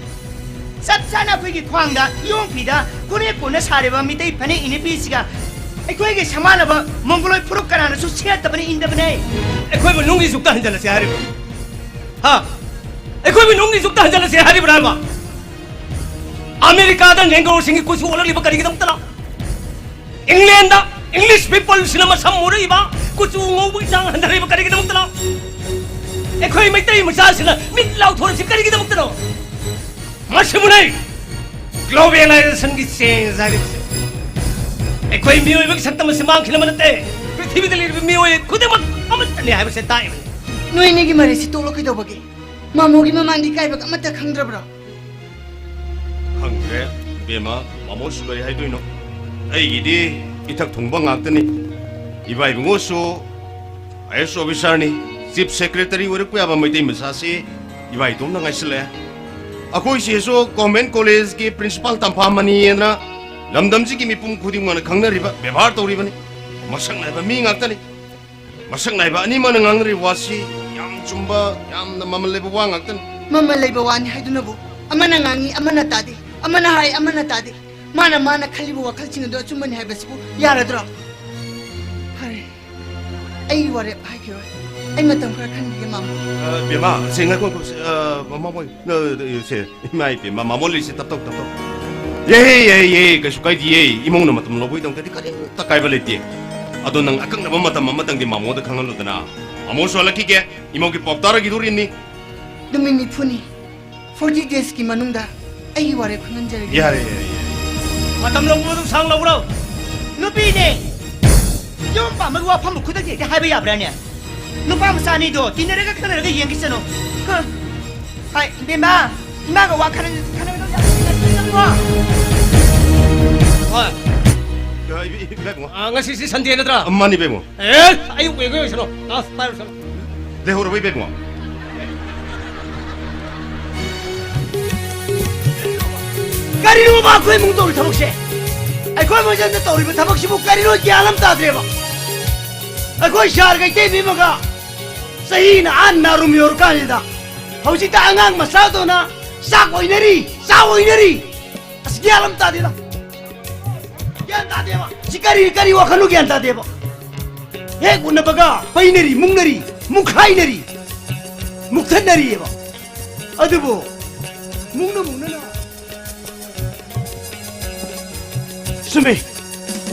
ꯆꯞ ꯆꯥꯅ ꯑꯩꯈꯣꯏꯒꯤ ꯈ꯭ꯋꯥꯡꯗ ꯏꯌꯣꯡ ꯐꯤꯗ ꯈꯨꯅꯦꯛ ꯀꯣꯟꯅ ꯁꯥꯔꯤꯕ ꯃꯤꯇꯩ ꯐꯅꯦꯛ ꯏꯅꯤꯄꯤꯁꯤꯒ ꯑꯩꯈꯣꯏꯒꯤ ꯁꯃꯥꯟꯅꯕ ꯃꯣꯡꯒꯣꯂꯣꯏ ꯐꯨꯔꯨꯞ ꯀꯅꯥꯅꯁꯨ ꯁꯦꯠꯇꯕꯅꯤ, ꯏꯟꯗꯕꯅꯦ꯫ ꯑꯩꯈꯣꯏꯕꯨ ꯅꯨꯡꯒꯤ ꯖꯨꯛꯇ ꯍꯟꯖꯤꯜꯂꯁꯤ ꯍꯥꯏꯔꯤꯕ꯭ꯔꯥ? ꯍꯥ? ꯑꯩꯈꯣꯏꯕꯨ ꯅꯨꯡꯒꯤ ꯖꯨꯛꯇ ꯍꯟꯖꯤꯜꯂꯁꯤ ꯍꯥꯏꯔꯤꯕ꯭ꯔꯥ ꯍꯥꯏꯕ? ꯑꯃꯦꯔꯤꯀꯥꯗ ꯅꯦꯒ꯭ꯔꯣꯁꯤꯡꯒꯤ ꯀꯨꯆꯨ ꯑꯣꯜꯂꯛꯂꯤꯕ ꯀꯔꯤꯒꯤꯗꯃꯛꯇꯅꯣ? ꯏꯪꯂꯦꯟꯗ ꯏꯪꯂꯤꯁ ꯄꯤꯄꯜꯁꯤꯅ ꯃꯁꯝ ꯃꯨꯔꯛꯏꯕ, ꯀꯨꯆꯨ ꯉꯧꯕꯒꯤ ꯆꯥꯡ ꯍꯟꯊꯔꯛꯏꯕ ꯀꯔꯤꯒꯤꯗꯃꯛꯇꯅꯣ? ꯑꯩꯈꯣꯏ ꯃꯩꯇꯩ ꯃꯆꯥꯁꯤꯅ ꯃꯤꯠ ꯂꯥꯎꯊꯣꯔꯛꯏꯁꯤ ꯀꯔꯤꯒꯤꯗꯃꯛꯇꯅꯣ? ꯃꯁꯤꯕꯨꯅꯦ ꯒ꯭ꯂꯣꯕꯦꯂꯥꯏꯖꯦꯁꯟꯒꯤ ꯆꯦꯟꯖ ꯍꯥꯏꯔꯤꯕꯁꯦ꯫ ꯑꯩꯈꯣꯏ ꯃꯤꯑꯣꯏꯕꯒꯤ ꯁꯛꯇꯝ ꯑꯁꯤ ꯃꯥꯡꯈꯤꯅꯕ ꯅꯠꯇꯦ, ꯄ꯭ꯔꯤꯊꯤꯕꯤꯗ ꯂꯩꯔꯤꯕ ꯃꯤꯑꯣꯏ ꯈꯨꯗꯤꯡꯃꯛ ꯑꯃꯠꯇꯅꯤ ꯍꯥꯏꯕꯁꯦ ꯇꯥꯛꯏꯕꯅꯤ꯫ ꯅꯣꯏ ꯑꯅꯤꯒꯤ ꯃꯔꯩꯁꯤ ꯇꯣꯛꯂꯣ꯫ ꯀꯩꯗꯧꯕꯒꯦ? ꯃꯥꯃꯣꯒꯤ ꯃꯃꯥꯡꯗ ꯏꯀꯥꯏꯕꯒ ꯑꯃꯠꯇ ꯈꯪꯗ꯭ꯔꯕ꯭ꯔꯣ? ꯈꯪꯗ꯭ꯔꯦ ꯏꯕꯦꯝꯃ, ꯃꯥꯃꯣꯁꯨ ꯀꯔꯤ ꯍꯥꯏꯗꯣꯏꯅꯣ? ꯑꯩꯒꯤꯗꯤ ꯏꯊꯛ ꯊꯣꯡꯕ ꯉꯥꯛꯇꯅꯤ꯫ ꯏꯕꯥ ꯏꯕꯨꯡꯉꯣꯁꯨ ꯑꯥꯏ ꯑꯦꯁ ꯑꯣꯐꯤꯁꯥꯔꯅꯤ, ꯆꯤꯐ ꯁꯦꯀ꯭ꯔꯦꯇꯔꯤ ꯑꯣꯏꯔꯛꯄ ꯌꯥꯕ ꯃꯩꯇꯩ ꯃꯆꯥꯁꯤ ꯏꯕꯥ ꯏꯇꯣꯝꯅ ꯉꯥꯏꯁꯤꯜꯂꯛꯑꯦ꯫ ꯑꯩꯈꯣꯏ ꯆꯦꯁꯨ ꯒꯣꯔꯃꯦꯟ ꯀꯣꯂꯦꯖꯀꯤ ꯄ꯭ꯔꯤꯟꯁꯤꯄꯥꯜ ꯇꯝꯐꯥ ꯃꯅꯤꯑꯅ ꯂꯝꯗꯝꯁꯤꯒꯤ ꯃꯤꯄꯨꯝ ꯈꯨꯗꯤꯡꯃꯛꯅ ꯈꯪꯅꯔꯤꯕ, ꯕꯦꯕꯥꯔ ꯇꯧꯔꯤꯕꯅꯤ꯫ ꯃꯁꯛ ꯅꯥꯏꯕ ꯃꯤ ꯉꯥꯛꯇꯅꯤ꯫ ꯃꯁꯛ ꯅꯥꯏꯕ ꯑꯅꯤꯃꯛꯅ ꯉꯥꯡꯅꯔꯤꯕ ꯋꯥꯁꯤ ꯌꯥꯝ ꯆꯨꯝꯕ, ꯌꯥꯝꯅ ꯃꯃꯜ ꯂꯩꯕ ꯋꯥ ꯉꯥꯛꯇꯅꯤ꯫ ꯃꯃꯜ ꯂꯩꯕ ꯋꯥꯅꯤ ꯍꯥꯏꯗꯨꯅꯕꯨ ꯑꯃꯅ ꯉꯥꯡꯉꯤ, ꯑꯃꯅ ꯇꯥꯗꯦ, ꯑꯃꯅ ꯍꯥꯏ, ꯑꯃꯅ ꯇꯥꯗꯦ꯫ ꯃꯥꯅ, ꯃꯥꯅ ꯈꯜꯂꯤꯕ ꯋꯥꯈꯜꯁꯤꯡ ꯑꯗꯨ ꯑꯆꯨꯝꯕꯅꯤ ꯍꯥꯏꯕꯁꯤꯕꯨ ꯌꯥꯔꯗ꯭ꯔꯣ? ꯐꯔꯦ, ꯑꯩ ꯋꯥꯔꯦꯞ ꯍꯥꯏꯈꯤꯔꯣꯏ꯫ ꯑꯩ ꯃꯇꯝ ꯈꯔ ꯈꯟꯈꯤꯒꯦ, ꯃꯥꯃꯣ꯫ ꯑ, ꯕꯦꯝꯃ, ꯁꯦ, ꯉꯥꯏꯈꯣ, ꯉꯥꯏꯈꯣ, ꯁꯦ, ꯑ, ꯃꯃꯥ ꯍꯣꯏ, ꯑ, ꯁꯦ, ꯏꯃꯥ ꯏꯕꯦꯝꯃ, ꯃꯥꯃꯣ ꯂꯩꯁꯦ, ꯇꯞ ꯇꯧ, ꯇꯞ ꯇꯧ꯫ ꯌꯦ, ꯌꯦ, ꯌꯦ, ꯀꯩꯁꯨ ꯀꯥꯏꯗꯤꯌꯦ꯫ ꯏꯃꯧꯅ ꯃꯇꯝ ꯂꯧꯕꯒꯤꯗꯃꯛꯇꯗꯤ ꯀꯔꯤꯝꯇ ꯀꯥꯏꯕ ꯂꯩꯇꯦ꯫ ꯑꯗꯣ ꯅꯪ ꯑꯀꯛꯅꯕ ꯃꯇꯝ ꯑꯃꯇꯪꯗꯤ ꯃꯥꯃꯣꯗ ꯈꯪꯍꯜꯂꯨꯗꯅ꯫ ꯃꯥꯃꯣꯁꯨ ꯍꯜꯂꯛꯈꯤꯒꯦ꯫ ꯏꯃꯧꯒꯤ ꯄꯥꯎ ꯇꯥꯔꯒꯤꯗꯣꯔꯤꯅꯤ꯫ ꯅꯨꯃꯤꯠ ꯅꯤꯐꯨꯅꯤ, forty days ꯀꯤ ꯃꯅꯨꯡꯗ ꯑꯩꯒꯤ ꯋꯥꯔꯦꯞ ꯈꯪꯍꯟꯖꯔꯒꯦ꯫ ꯌꯥꯔꯦ, ꯌꯥꯔꯦ, ꯌꯥꯔꯦ꯫ ꯃꯇꯝ ꯂꯧꯕ ꯑꯗꯨꯝ ꯁꯥꯡ ꯂꯧꯕ꯭ꯔꯣ? ꯅꯨꯄꯤꯅꯦ! ꯌꯨꯝ ꯄꯥꯟꯕꯒꯤ ꯋꯥꯐꯝꯕꯨ ꯈꯨꯗꯛꯇ ꯍꯦꯛꯇ ꯍꯥꯏꯕ ꯌꯥꯕ꯭ꯔꯥꯅꯦ? ꯅꯨꯄꯥ ꯃꯆꯥ ꯑꯅꯤꯗꯣ ꯇꯤꯟꯅꯔꯒ ꯈꯪꯅꯔꯒ ꯌꯦꯡꯈꯤꯁꯅꯨ꯫ ꯍ꯫ ꯍꯥꯏ, ꯏꯕꯦꯝꯃ, ꯏꯃꯥꯒ ꯋꯥ ꯈꯟꯅ-, ꯈꯟꯅꯒꯗꯧ ꯌꯥꯝ ꯂꯩꯔꯦ꯫ ꯍꯣꯏ꯫ ꯑ, ꯏꯕꯦ-, ꯏꯕꯦ-, ꯏꯕꯦꯝꯃ꯫ ꯑ, ꯉꯁꯤꯁꯤ ꯁꯟꯗꯦ ꯅꯠꯇ꯭ꯔꯥ? ꯑ, ꯃꯥꯅꯤ, ꯏꯕꯦꯝꯃ꯫ ꯑꯦ, ꯑꯌꯨꯛ ꯑꯣꯏꯒꯦ ꯑꯣꯏꯁꯅꯨ꯫ ꯇꯥꯁ ꯄꯥꯏꯔꯨꯁꯅꯨ꯫ ꯂꯩꯍꯧꯔꯕ, ꯏꯕꯦꯝꯃ? ꯀꯔꯤꯅꯣꯕ ꯑꯩꯈꯣꯏ ꯏꯃꯨꯡ ꯇꯧꯔꯤ ꯊꯕꯛꯁꯦ? ꯑꯩꯈꯣꯏ ꯃꯣꯏꯖꯟꯗ ꯇꯧꯔꯤꯕ ꯊꯕꯛꯁꯤꯕꯨ ꯀꯔꯤꯅꯣ ꯒ꯭ꯌꯥꯟ ꯑꯃ ꯇꯥꯗ꯭ꯔꯦꯕ꯫ ꯑꯩꯈꯣꯏ ꯁꯥꯔꯒ ꯏꯇꯩꯃ ꯑꯃꯒ ꯆꯍꯤꯅ ꯑꯥ ꯅꯥꯔꯨꯝ ꯌꯧꯔꯀꯥꯟꯁꯤꯗ ꯍꯧꯖꯤꯛꯇ ꯑꯉꯥꯡ ꯃꯆꯥꯗꯧꯅ ꯆꯥꯛ ꯑꯣꯏꯅꯔꯤ, ꯆꯥꯛ ꯑꯣꯏꯅꯔꯤ꯫ ꯑꯁ, ꯒ꯭ꯌꯥꯟ ꯑꯃ ꯇꯥꯗꯦꯗ꯫ ꯒ꯭ꯌꯥꯟ ꯇꯥꯗꯦꯕ꯫ ꯁꯤ ꯀꯔꯤ, ꯀꯔꯤ ꯋꯥꯈꯜꯅꯣ ꯒ꯭ꯌꯥꯟ ꯇꯥꯗꯦꯕ꯫ ꯍꯦꯛ ꯎꯅꯕꯒ ꯄꯩꯅꯔꯤ, ꯃꯨꯛꯅꯔꯤ, ꯃꯨꯛꯈꯥꯏꯅꯔꯤ, ꯃꯨꯛꯊꯠꯅꯔꯤꯑꯕ꯫ ꯑꯗꯨꯕꯨ ꯃꯨꯛꯅ ꯃꯨꯛꯅꯅ ꯆꯨꯝꯃꯤ꯫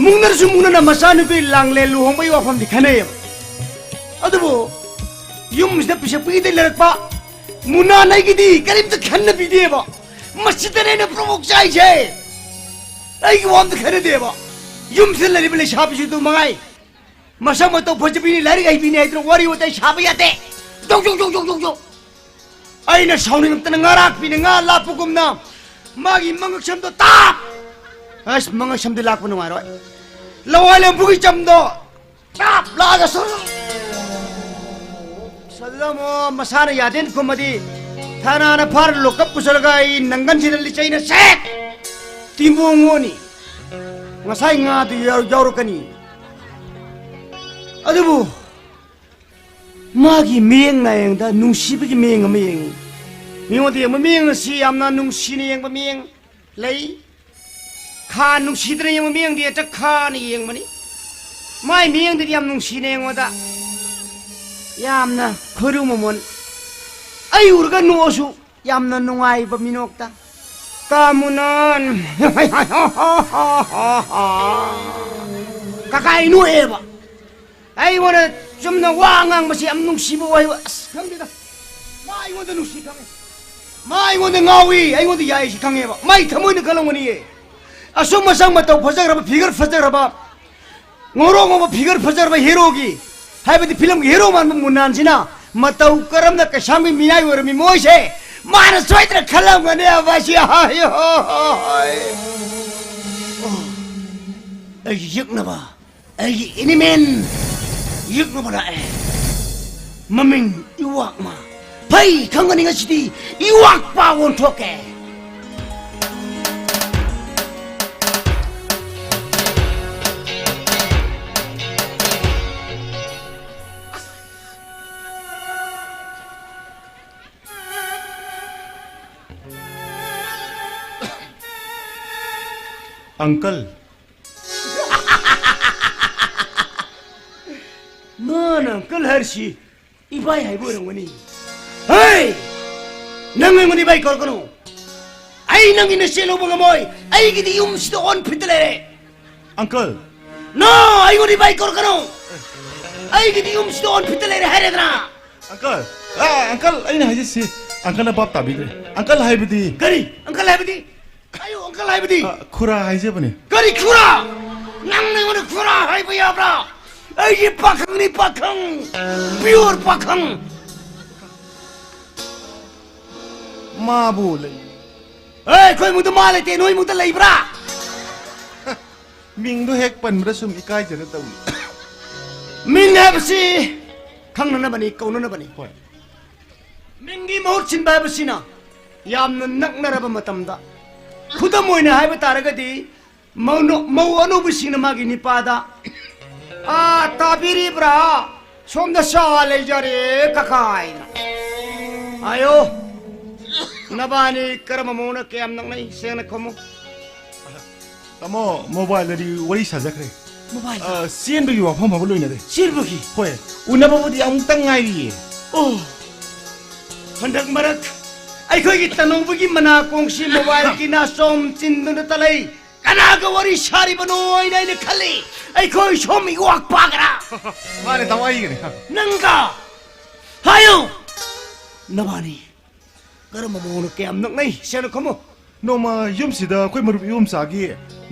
ꯃꯨꯛꯅꯔꯁꯨ ꯃꯨꯛꯅꯅ ꯃꯆꯥꯅꯨꯄꯤ ꯂꯥꯡꯂꯦꯟ ꯂꯨꯍꯣꯡꯕꯒꯤ ꯋꯥꯐꯝꯗꯤ ꯈꯟꯅꯩꯌꯦꯕ꯫ ꯑꯗꯨꯕꯨ ꯌꯨꯝꯁꯤꯗ ꯄꯤꯁꯛ ꯄꯤꯛꯏꯗꯩ ꯂꯩꯔꯛꯄ ꯃꯨꯅꯥꯟ ꯑꯩꯒꯤꯗꯤ ꯀꯔꯤꯝꯇ ꯈꯟꯅꯕꯤꯗꯦꯕ꯫ ꯃꯁꯤꯗꯅꯦ ꯑꯩꯅ ꯄ꯭ꯔꯣꯕꯣꯛ ꯆꯥꯏꯁꯦ꯫ ꯑꯩꯒꯤ ꯋꯥ ꯑꯝꯇ ꯈꯟꯅꯗꯦꯕ꯫ ꯌꯨꯝꯁꯤꯗ ꯂꯩꯔꯤꯕ ꯂꯩꯁꯥꯕꯤꯁꯤꯡꯗꯨ ꯃꯉꯥꯏ꯫ ꯃꯁꯛ ꯃꯇꯧ ꯐꯖꯕꯤꯅꯤ, ꯂꯥꯏꯔꯤꯛ ꯍꯩꯕꯤꯅꯤ ꯍꯥꯏꯗꯅ ꯋꯥꯔꯤ ꯋꯥꯇꯥꯏ ꯁꯥꯕ ꯌꯥꯗꯦ꯫ ꯖꯧ, ꯖꯧ, ꯖꯧ, ꯖꯧ, ꯖꯧ, ꯖꯧ꯫ ꯑꯩꯅ ꯁꯥꯎꯅꯤꯡꯉꯛꯇꯅ ꯉꯥ ꯂꯥꯛꯄꯤꯅ ꯉꯥ ꯂꯥꯛꯄꯒꯨꯝꯅ ꯃꯥꯒꯤ ꯃꯉꯛ ꯁꯝꯗꯣ ꯇꯥꯞ! ꯑꯁ, ꯃꯉꯛ ꯁꯝꯗꯤ ꯂꯥꯛꯄ ꯅꯨꯡꯉꯥꯏꯔꯣꯏ꯫ ꯂꯋꯥꯏ ꯂꯦꯝꯕꯨꯒꯤ ꯆꯝꯗꯣ ꯇꯥꯞ! ꯂꯥꯛꯑꯒ ꯁꯨꯔꯨ! ꯑꯁ, ꯑꯗꯨꯗ ꯑꯃꯨꯛ ꯃꯁꯥꯅ ꯌꯥꯗꯦꯅ ꯈꯨꯝꯃꯗꯤ ꯊꯥꯅꯥꯅ ꯐꯥꯔ ꯂꯣꯀꯞ ꯄꯨꯁꯜꯂꯒ ꯑꯩ ꯅꯪꯒꯟꯁꯤꯗ ꯂꯤꯆꯩꯅ ꯁꯦꯠ! ꯇꯤꯝꯕꯣꯡ ꯑꯣꯅꯤ꯫ ꯉꯁꯥꯏ ꯉꯥꯗꯨ ꯌꯥꯎ-, ꯌꯥꯎꯔꯛꯀꯅꯤ꯫ ꯑꯗꯨꯕꯨ ꯃꯥꯒꯤ ꯃꯤꯠꯌꯦꯡ ꯅꯥꯌꯦꯡꯗ ꯅꯨꯡꯁꯤꯕꯒꯤ ꯃꯤꯠꯌꯦꯡ ꯑꯃ ꯌꯦꯡꯉꯤ꯫ ꯃꯤꯉꯣꯟꯗ ꯌꯦꯡꯕ ꯃꯤꯠꯌꯦꯡ ꯑꯁꯤ ꯌꯥꯝꯅ ꯅꯨꯡꯁꯤꯅ ꯌꯦꯡꯕ ꯃꯤꯠꯌꯦꯡ ꯂꯩ꯫ ꯈꯥ ꯅꯨꯡꯁꯤꯗꯅ ꯌꯦꯡꯕ ꯃꯤꯠꯌꯦꯡꯗꯤ ꯍꯦꯛꯇ ꯈꯥꯅ ꯌꯦꯡꯕꯅꯤ꯫ ꯃꯥꯏ ꯃꯤꯠꯌꯦꯡꯗꯗꯤ ꯌꯥꯝ ꯅꯨꯡꯁꯤꯅ ꯌꯦꯡꯉꯣꯗ꯫ ꯌꯥꯝꯅ ꯈꯣꯏꯔꯨ ꯃꯃꯣꯟ꯫ ꯑꯩ ꯎꯔꯒ ꯅꯣꯛꯑꯁꯨ ꯌꯥꯝꯅ ꯅꯨꯡꯉꯥꯏꯕ ꯃꯤꯅꯣꯛꯇ꯫ ꯀꯥꯃꯨꯅꯥꯟ꯫ ꯀꯀꯥ ꯑꯩ ꯅꯣꯛꯑꯦꯕ꯫ ꯑꯩꯉꯣꯟꯗ ꯆꯨꯝꯅ ꯋꯥ ꯉꯥꯡꯕꯁꯤ ꯌꯥꯝ ꯅꯨꯡꯁꯤꯕ ꯋꯥꯍꯩ꯫ ꯑꯁ, ꯈꯪꯗꯦꯗ꯫ ꯃꯥ ꯑꯩꯉꯣꯟꯗ ꯅꯨꯡꯁꯤ ꯈꯪꯉꯦ꯫ ꯃꯥ ꯑꯩꯉꯣꯟꯗ ꯉꯥꯎꯏ, ꯑꯩꯉꯣꯟꯗ ꯌꯥꯏꯁꯤ ꯈꯪꯉꯦꯕ꯫ ꯃꯥꯏ ꯊꯃꯣꯏꯅ ꯈꯜꯂꯝꯒꯅꯤꯌꯦ꯫ ꯑꯁꯨꯝ ꯃꯁꯛ ꯃꯇꯧ ꯐꯖꯈ꯭ꯔꯕ, ꯐꯤꯒꯔ ꯐꯖꯈ꯭ꯔꯕ, ꯉꯧꯔꯣꯛ ꯉꯧꯕ ꯐꯤꯒꯔ ꯐꯖꯈ꯭ꯔꯕ ꯍꯦꯔꯣꯒꯤ, ꯍꯥꯏꯕꯗꯤ ꯐꯤꯂꯝꯒꯤ ꯍꯦꯔꯣ ꯃꯥꯟꯕ ꯃꯨꯟꯅꯥꯟꯁꯤꯅ ꯃꯇꯧ ꯀꯔꯝꯅ ꯀꯩꯁꯥꯝꯒꯤ ꯃꯤꯅꯥꯏ ꯑꯣꯏꯔꯝꯃꯤ ꯃꯣꯏꯁꯦ ꯃꯥꯅ ꯁꯣꯏꯗꯅ ꯈꯜꯂꯝꯒꯅꯦꯕ꯫ ꯑꯁꯤ ꯍꯥꯏ ꯍꯣꯏ꯫ ꯑꯩꯒꯤ ꯌꯦꯛꯅꯕ, ꯑꯩꯒꯤ ꯏꯅꯤꯃꯦꯟ ꯌꯦꯛꯅꯕ ꯂꯥꯛꯑꯦ꯫ ꯃꯃꯤꯡ ꯏꯋꯥꯛꯃ꯫ ꯐꯩ ꯈꯪꯒꯅꯤ ꯉꯁꯤꯗꯤ ꯏꯋꯥꯛꯄ ꯑꯣꯟꯊꯣꯛꯀꯦ꯫ Uncle. ꯃꯥꯅ uncle ꯍꯥꯏꯔꯤꯁꯤ ꯏꯕꯥꯏ ꯍꯥꯏꯕ ꯑꯣꯏꯔꯝꯒꯅꯤ꯫ ꯍꯦ! ꯅꯪ ꯑꯩꯉꯣꯟꯗ ꯏꯕꯥꯏ ꯀꯧꯔꯛꯀꯅꯨ꯫ ꯑꯩ ꯅꯪꯒꯤ ꯅꯆꯦ ꯂꯧꯕ ꯉꯝꯃꯣꯏ꯫ ꯑꯩꯒꯤꯗꯤ ꯌꯨꯝꯁꯤꯗ ꯑꯣꯟ ꯐꯤꯠꯇ ꯂꯩꯔꯦ꯫ Uncle. No! ꯑꯩꯉꯣꯟꯗ ꯏꯕꯥꯏ ꯀꯧꯔꯛꯀꯅꯨ꯫ ꯑꯩꯒꯤꯗꯤ ꯌꯨꯝꯁꯤꯗ ꯑꯣꯟ ꯐꯤꯠꯇ ꯂꯩꯔꯦ ꯍꯥꯏꯔꯦꯗꯅ꯫ Uncle. ꯑ, uncle, ꯑꯩꯅ ꯍꯥꯏꯖꯩꯁꯤ uncleꯅ ꯚꯥꯞ ꯇꯥꯕꯤꯗ꯭ꯔꯦ꯫ Uncle ꯍꯥꯏꯕꯗꯤ. ꯀꯔꯤ? Uncle ꯍꯥꯏꯕꯗꯤ? ꯍꯥꯏꯌꯨ, uncle ꯍꯥꯏꯕꯗꯤ? ꯑ, ꯈꯨꯔꯥ ꯍꯥꯏꯖꯕꯅꯤ꯫ ꯀꯔꯤ ꯈꯨꯔꯥ? ꯅꯪꯅ ꯑꯩꯉꯣꯟꯗ ꯈꯨꯔꯥ ꯍꯥꯏꯕ ꯌꯥꯕ꯭ꯔꯥ? ꯑꯩꯒꯤ ꯄꯥꯈꯪꯅꯤ, ꯄꯥꯈꯪ! Pure ꯄꯥꯈꯪ! ꯃꯥꯕꯨ ꯂꯩ꯫ ꯑꯦ, ꯑꯩꯈꯣꯏ ꯏꯃꯨꯡꯗ ꯃꯥ ꯂꯩꯇꯦ, ꯅꯣꯏ ꯏꯃꯨꯡꯗ ꯂꯩꯕ꯭ꯔꯥ? ꯃꯤꯡꯗꯣ ꯍꯦꯛ ꯄꯟꯕꯗ ꯁꯨꯝ ꯏꯀꯥꯏꯖꯅ ꯇꯧꯏ꯫ ꯃꯤꯡ ꯍꯥꯏꯕꯁꯤ ꯈꯪꯅꯅꯕꯅꯤ, ꯀꯧꯅꯅꯕꯅꯤ꯫ ꯍꯣꯏ꯫ ꯃꯤꯡꯒꯤ ꯃꯍꯨꯠ ꯁꯤꯟꯕ ꯍꯥꯏꯕꯁꯤꯅ ꯌꯥꯝꯅ ꯅꯛꯅꯔꯕ ꯃꯇꯝꯗ, ꯈꯨꯗꯝ ꯑꯣꯏꯅ ꯍꯥꯏꯕ ꯇꯥꯔꯒꯗꯤ, ꯃꯧ ꯅ-, ꯃꯧ ꯑꯅꯧꯕꯁꯤꯡꯅ ꯃꯥꯒꯤ ꯅꯤꯄꯥꯗ, "ꯑꯥ, ꯇꯥꯕꯤꯔꯤꯕ꯭ꯔꯥ? ꯁꯣꯝꯗ ꯆꯥ ꯂꯩꯖꯔꯦ, ꯀꯀꯥ" ꯍꯥꯏꯅ꯫ ꯍꯥꯏꯌꯣ, ꯅꯕꯥꯅꯤ ꯀꯔꯝꯕ ꯃꯑꯣꯡꯅ ꯀꯌꯥꯝ ꯅꯛꯅꯩ? ꯁꯦꯡꯅ ꯈꯨꯝꯃꯨ꯫ ꯇꯥꯃꯣ, mobileꯗꯗꯤ ꯋꯥꯔꯤ ꯁꯥꯖꯈ꯭ꯔꯦ꯫ Mobile? ꯑ, ꯆꯦꯟꯕꯒꯤ ꯋꯥꯐꯝ ꯐꯥꯎꯕ ꯂꯣꯏꯅꯔꯦ꯫ ꯆꯦꯟꯕꯒꯤ? ꯍꯣꯏ, ꯎꯅꯕꯕꯨꯗꯤ ꯑꯃꯨꯛꯇꯪ ꯉꯥꯏꯔꯤꯌꯦ꯫ ꯑꯣ, ꯍꯟꯗꯛ ꯃꯔꯛ ꯑꯩꯈꯣꯏꯒꯤ ꯇꯅꯧꯕꯒꯤ ꯃꯅꯥꯀꯣꯡꯁꯤ mobileꯒꯤ ꯅꯥꯆꯣꯝ ꯆꯤꯟꯗꯨꯅꯇ ꯂꯩ꯫ ꯀꯅꯥꯒ ꯋꯥꯔꯤ ꯁꯥꯔꯤꯕꯅꯣ ꯍꯥꯏꯅ ꯑꯩꯅ ꯈꯜꯂꯤ꯫ ꯑꯩꯈꯣꯏ ꯁꯣꯝ ꯏꯋꯥꯛ ꯄꯥꯒꯔꯥ? ꯃꯥꯅꯦ, ꯇꯥꯃꯣ, ꯑꯩꯒꯤꯅꯦ꯫ ꯅꯪꯒ? ꯍꯥꯏꯌꯨ! ꯅꯕꯥꯅꯤ ꯀꯔꯝꯕ ꯃꯑꯣꯡꯗ ꯀꯌꯥꯝ ꯅꯛꯅꯩ? ꯁꯦꯡꯅ ꯈꯨꯝꯃꯨ꯫ ꯅꯣꯡꯃ ꯌꯨꯝꯁꯤꯗ ꯑꯩꯈꯣꯏ ꯃꯔꯨꯞ ꯏꯍꯨꯝ ꯆꯥꯒꯤ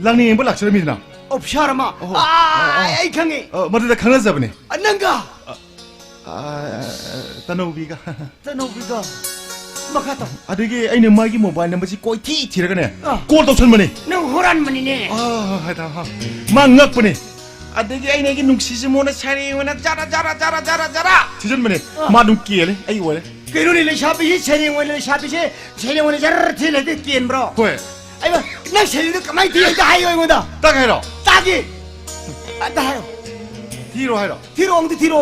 ꯂꯥꯡꯅꯤꯡꯕ ꯂꯥꯛꯆꯔꯝꯃꯤꯗꯅ꯫ Officer ꯑꯃ? ꯑꯣꯍꯣ꯫ ꯑꯥ, ꯑꯥ, ꯑꯥ꯫ ꯑꯩ ꯈꯪꯉꯤ꯫ ꯑ, ꯃꯗꯨꯗ ꯈꯪꯅꯖꯕꯅꯦ꯫ ꯑ, ꯅꯪꯒ? ꯑ, ꯑ, ꯇꯅꯧꯕꯤꯒ꯫ ꯇꯅꯧꯕꯤꯒ꯫ ꯃꯈꯥ ꯇꯧ꯫ ꯑꯗꯒꯤ ꯑꯩꯅ ꯃꯥꯒꯤ mobile numberꯁꯤ ꯀꯣꯏꯊꯤ ꯊꯤꯔꯒꯅꯦ, ꯑ꯫ Call ꯇꯧꯁꯟꯕꯅꯦ꯫ ꯅꯪ ꯍꯨꯔꯥꯟꯕꯅꯤꯅꯦ꯫ ꯑ, ꯍꯣꯏ, ꯍꯣꯏ, ꯍꯣꯏ꯫ ꯃꯥ ꯉꯛꯄꯅꯦ꯫ ꯑꯗꯒꯤ ꯑꯩꯅ ꯑꯩꯒꯤ ꯅꯨꯡꯁꯤꯁꯤ ꯃꯉꯣꯟꯗ ꯁꯩꯔꯦꯡ ꯑꯣꯏꯅ ꯖꯔ, ꯖꯔ, ꯖꯔ, ꯖꯔ, ꯖꯔ ꯊꯤꯖꯤꯟꯕꯅꯦ꯫ ꯑ꯫ ꯃꯥ ꯑꯗꯨꯝ ꯀꯦꯜꯂꯦ, ꯑꯩ ꯑꯣꯏꯔꯦ꯫ ꯀꯩꯅꯣꯅꯦ, ꯂꯩꯁꯥꯕꯤꯁꯤ ꯁꯩꯔꯦꯡ ꯑꯣꯏꯅ, ꯂꯩꯁꯥꯕꯤꯁꯤ ꯁꯩꯔꯦꯡ ꯑꯣꯏꯅ ꯖꯔ ꯊꯤꯜꯂꯗꯤ ꯀꯦꯟꯕ꯭ꯔꯣ? ꯍꯣꯏ꯫ ꯑꯩꯃ, ꯅꯪ ꯁꯩꯔꯦꯡꯗꯣ ꯀꯃꯥꯏꯅ ꯊꯤ ꯑꯝꯇ ꯍꯥꯏꯌꯣ ꯑꯩꯉꯣꯟꯗ꯫ ꯇꯥꯒꯦ ꯍꯥꯏꯔꯣ? ꯇꯥꯒꯦ꯫ ꯑꯝꯇ ꯍꯥꯏꯌꯣ꯫ ꯊꯤꯔꯣ ꯍꯥꯏꯔꯣ? ꯊꯤꯔꯣ, ꯑꯃꯨꯛꯇ ꯊꯤꯔꯣ꯫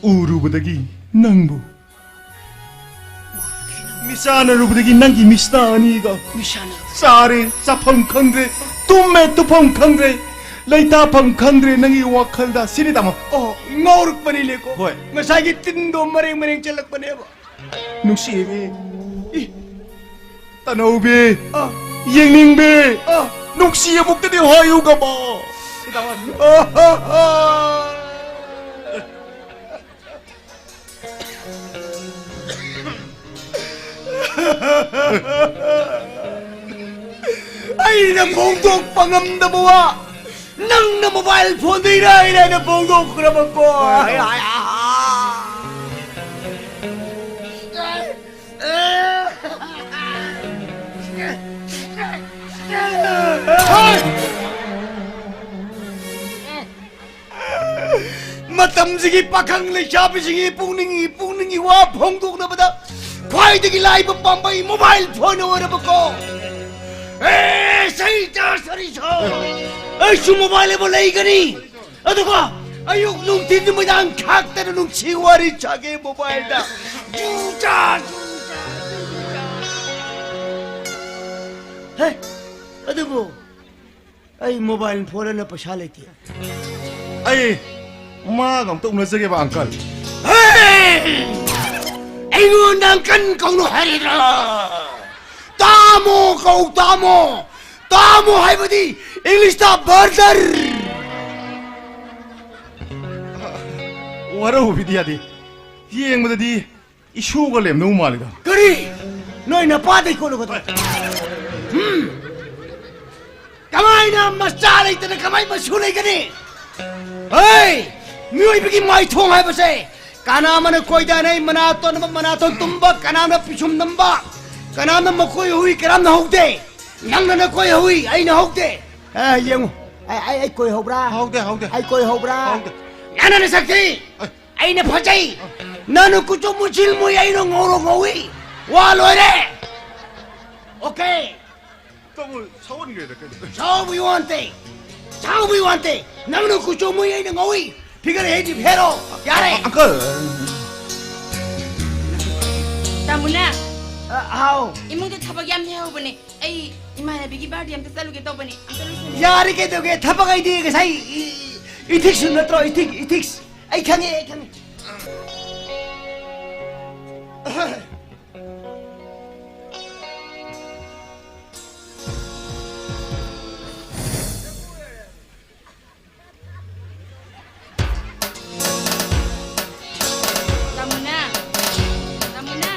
ꯎꯔꯨꯕꯗꯒꯤ ꯅꯪꯕꯨ ꯆꯥꯅꯔꯨꯕꯗꯒꯤ ꯅꯪꯒꯤ ꯃꯤꯁꯅꯥ ꯑꯅꯤꯒ ꯃꯤꯁꯥꯅ ꯆꯥꯔꯦ, ꯆꯥꯐꯝ ꯈꯪꯗ꯭ꯔꯦ, ꯇꯨꯝꯃꯦ, ꯇꯨꯐꯝ ꯈꯪꯗ꯭ꯔꯦ, ꯂꯩꯇꯥꯐꯝ ꯈꯪꯗ꯭ꯔꯦ ꯅꯪꯒꯤ ꯋꯥꯈꯜꯗ꯫ ꯁꯤꯅꯤ ꯇꯥꯃꯣ꯫ ꯑꯣ, ꯉꯥꯎꯔꯛꯄꯅꯤꯅꯦꯀꯣ꯫ ꯍꯣꯏ꯫ ꯉꯁꯥꯏꯒꯤ ꯇꯤꯟꯗꯣ ꯃꯔꯦꯡ ꯃꯔꯦꯡ ꯆꯠꯂꯛꯄꯅꯦꯕ꯫ ꯅꯨꯡꯁꯤꯕꯤ, ꯏ, ꯇꯅꯧꯕꯤ, ꯑ, ꯌꯦꯡꯅꯤꯡꯕꯤ, ꯑ, ꯅꯨꯡꯁꯤ ꯑꯃꯨꯛꯇꯗꯤ ꯍꯥꯏꯌꯨꯒꯕ꯫ ꯁꯤꯗ ꯋꯥ꯫ ꯑ, ꯑ, ꯑ꯫ ꯑꯩꯅ ꯐꯣꯡꯗꯣꯛꯄ ꯉꯝꯗꯕ ꯋꯥ ꯅꯪꯅ ꯃꯣꯕꯥꯏꯜ ꯐꯣꯟꯗ ꯏꯔꯥꯏ ꯂꯥꯏꯅ ꯐꯣꯡꯗꯣꯛꯈ꯭ꯔꯕꯀꯣ꯫ ꯍꯥꯏ, ꯍꯥꯏ, ꯍꯥꯏ꯫ ꯍꯣꯏ! ꯃꯇꯝꯁꯤꯒꯤ ꯄꯥꯈꯪ ꯂꯩꯁꯥꯕꯤꯁꯤꯡꯒꯤ ꯄꯨꯛꯅꯤꯡꯒꯤ, ꯄꯨꯛꯅꯤꯡꯒꯤ ꯋꯥ ꯐꯣꯡꯗꯣꯛꯅꯕꯗ ꯈ꯭ꯋꯥꯏꯗꯒꯤ ꯂꯥꯏꯕ ꯄꯥꯝꯕꯩ ꯃꯣꯕꯥꯏꯜ ꯐꯣꯟ ꯑꯣꯏꯔꯕꯀꯣ꯫ ꯑꯦ, ꯁꯩꯇ ꯁꯔꯤꯁꯣ! ꯑꯩꯁꯨ ꯃꯣꯕꯥꯏꯜ ꯑꯃ ꯂꯩꯒꯅꯤ꯫ ꯑꯗꯨꯒ ꯑꯌꯨꯛ ꯅꯨꯡꯊꯤꯟ ꯅꯨꯃꯤꯗꯥꯡ ꯈꯥꯛꯇꯅ ꯅꯨꯡꯁꯤ ꯋꯥꯔꯤ ꯁꯥꯒꯦ ꯃꯣꯕꯥꯏꯜꯗ꯫ ꯖꯨ ꯖꯥ, ꯖꯨ ꯖꯥ, ꯖꯨ ꯖꯥ꯫ ꯍꯦ, ꯑꯗꯨꯕꯨ ꯑꯩ ꯃꯣꯕꯥꯏꯜ ꯐꯣꯟ ꯑꯅ ꯄꯩꯁꯥ ꯂꯩꯇꯦ꯫ ꯑꯩ ꯃꯥꯒ ꯑꯝꯇ ꯎꯅꯖꯒꯦꯕ, ꯑꯪꯀꯜ꯫ ꯍꯦ! ꯑꯩꯉꯣꯟꯗ ꯑꯪꯀꯜ ꯀꯧꯅꯨ ꯍꯥꯏꯔꯤꯔꯥ? ꯇꯥꯃꯣ ꯀꯧ, ꯇꯥꯃꯣ꯫ ꯇꯥꯃꯣ ꯍꯥꯏꯕꯗꯤ ꯏꯪꯂꯤꯁꯇ ꯕ꯭ꯔꯗꯔ꯫ ꯋꯥꯔꯧꯕꯤꯗꯤ ꯌꯥꯗꯦ꯫ ꯌꯦꯡꯕꯗꯗꯤ ꯏꯁꯨꯒ ꯂꯦꯝꯅꯧ ꯃꯥꯜꯂꯤꯗ꯫ ꯀꯔꯤ? ꯅꯣꯏ ꯅꯄꯥꯗꯩ ꯀꯣꯠꯂꯨꯒꯗ꯭ꯔꯣ? ꯍꯝ? ꯀꯃꯥꯏꯅ ꯃꯆꯥ ꯂꯩꯇꯅ ꯀꯃꯥꯏ ꯃꯁꯨ ꯂꯩꯒꯅꯤ? ꯍꯩ! ꯃꯤꯑꯣꯏꯕꯒꯤ ꯃꯥꯏꯊꯣꯡ ꯍꯥꯏꯕꯁꯦ ꯀꯅꯥ ꯑꯃꯅ ꯀꯣꯏꯗꯥꯅꯩ, ꯃꯅꯥꯇꯣꯟ, ꯃꯅꯥꯇꯣꯟ ꯇꯨꯝꯕ, ꯀꯅꯥ ꯑꯃꯅ ꯄꯤꯁꯨꯝ ꯅꯝꯕ, ꯀꯅꯥ ꯑꯃꯅ ꯃꯀꯣꯏ ꯍꯧꯏ, ꯀꯅꯥ ꯑꯃꯅ ꯍꯧꯗꯦ꯫ ꯅꯪꯅ ꯅꯀꯣꯏ ꯍꯧꯏ, ꯑꯩꯅ ꯍꯧꯗꯦ꯫ ꯑꯦ, ꯌꯦꯡꯉꯨ꯫ ꯑꯩ, ꯑꯩ, ꯑꯩ ꯀꯣꯏ ꯍꯧꯕ꯭ꯔꯥ? ꯍꯧꯗꯦ, ꯍꯧꯗꯦ꯫ ꯑꯩ ꯀꯣꯏ ꯍꯧꯕ꯭ꯔꯥ? ꯍꯧꯗꯦ꯫ ꯅꯪꯅ ꯅꯁꯛ ꯊꯤ꯫ ꯑꯩ ꯑꯩꯅ ꯐꯖꯩ꯫ ꯅꯪꯅ ꯀꯨꯆꯨ ꯃꯨꯁꯤꯜ ꯃꯨꯏ, ꯑꯩꯅ ꯉꯧꯔꯣ ꯉꯧꯏ꯫ ꯋꯥ ꯂꯣꯏꯔꯦ꯫ ꯑꯣꯀꯦ꯫ ꯇꯥꯃꯣ, ꯁꯥꯎꯍꯟꯈ꯭ꯔꯦꯗ ꯀꯩꯅꯣ꯫ ꯁꯥꯎꯕꯒꯤ ꯋꯥ ꯅꯠꯇꯦ꯫ ꯁꯥꯎꯕꯒꯤ ꯋꯥ ꯅꯠꯇꯦ꯫ ꯅꯪꯅ ꯀꯨꯆꯨ ꯃꯨꯏ, ꯑꯩꯅ ꯉꯧꯏ꯫ ꯐꯤꯒꯔ ꯍꯦꯗꯤ ꯐꯦꯔꯣ꯫ ꯌꯥꯔꯦ꯫ ꯑꯪꯀꯜ꯫ ꯇꯥꯃꯣꯅꯦ, ꯑ, ꯍꯥꯎ꯫ ꯏꯃꯨꯡꯗ ꯊꯕꯛ ꯌꯥꯝ ꯂꯩꯍꯧꯕꯅꯦ꯫ ꯑꯩ ꯏꯃꯥꯟꯅꯕꯤꯒꯤ ꯕꯥꯔꯗꯦ ꯑꯝꯇ ꯆꯠꯂꯨꯒꯦ ꯇꯧꯕꯅꯦ꯫ ꯑꯝꯇ ꯂꯣꯏꯁꯜꯂꯨ꯫ ꯌꯥꯔꯦ, ꯀꯩꯗꯧꯒꯦ? ꯊꯕꯛ ꯑꯩꯗꯤ ꯉꯁꯥꯏ ꯏ-, ꯏꯊꯤꯛꯁ ꯅꯠꯇ꯭ꯔꯣ? ꯏꯊꯤꯛ, ꯏꯊꯤꯛꯁ꯫ ꯑꯩ ꯈꯪꯉꯦ, ꯑꯩ ꯈꯪꯉꯦ꯫ ꯇꯥꯃꯣꯅ, ꯇꯥꯃꯣꯅ꯫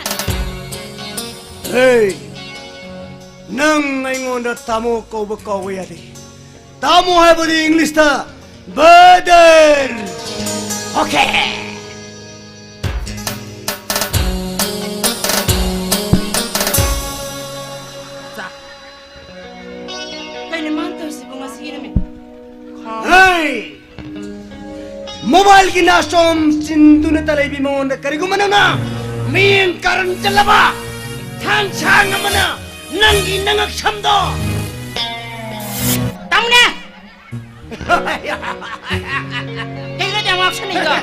ꯍꯦ! ꯅꯪ ꯑꯩꯉꯣꯟꯗ ꯇꯥꯃꯣ ꯀꯧꯕ ꯀꯥꯎꯕ ꯌꯥꯗꯦ꯫ ꯇꯥꯃꯣ ꯍꯥꯏꯕꯗꯤ ꯏꯪꯂꯤꯁꯇ ꯕ꯭ꯔꯗꯔ꯫ ꯑꯣꯀꯦ꯫ ꯆꯥ꯫ ꯀꯩꯅꯣ ꯃꯥꯅ ꯇꯧꯔꯤꯁꯤꯕꯨ ꯉꯁꯤꯒꯤ ꯅꯨꯃꯤꯠ? ꯍꯦ! ꯃꯣꯕꯥꯏꯜꯒꯤ ꯅꯥꯆꯣꯝ ꯆꯤꯟꯗꯨꯅꯇ ꯂꯩꯕꯤ ꯃꯉꯣꯟꯗ ꯀꯔꯤꯒꯨꯝꯕ ꯅꯪꯅ ꯃꯤꯠꯌꯦꯡ ꯀꯥꯔꯟ ꯆꯠꯂꯕ, ꯊꯥꯡ ꯁꯥꯡ ꯑꯃꯅ ꯅꯪꯒꯤ ꯅꯉꯛ ꯁꯝꯗꯣ꯫ ꯇꯥꯃꯣꯅꯦ! ꯀꯩꯅꯣ ꯌꯥꯝ ꯉꯥꯎꯁꯟꯅꯩꯗꯣ?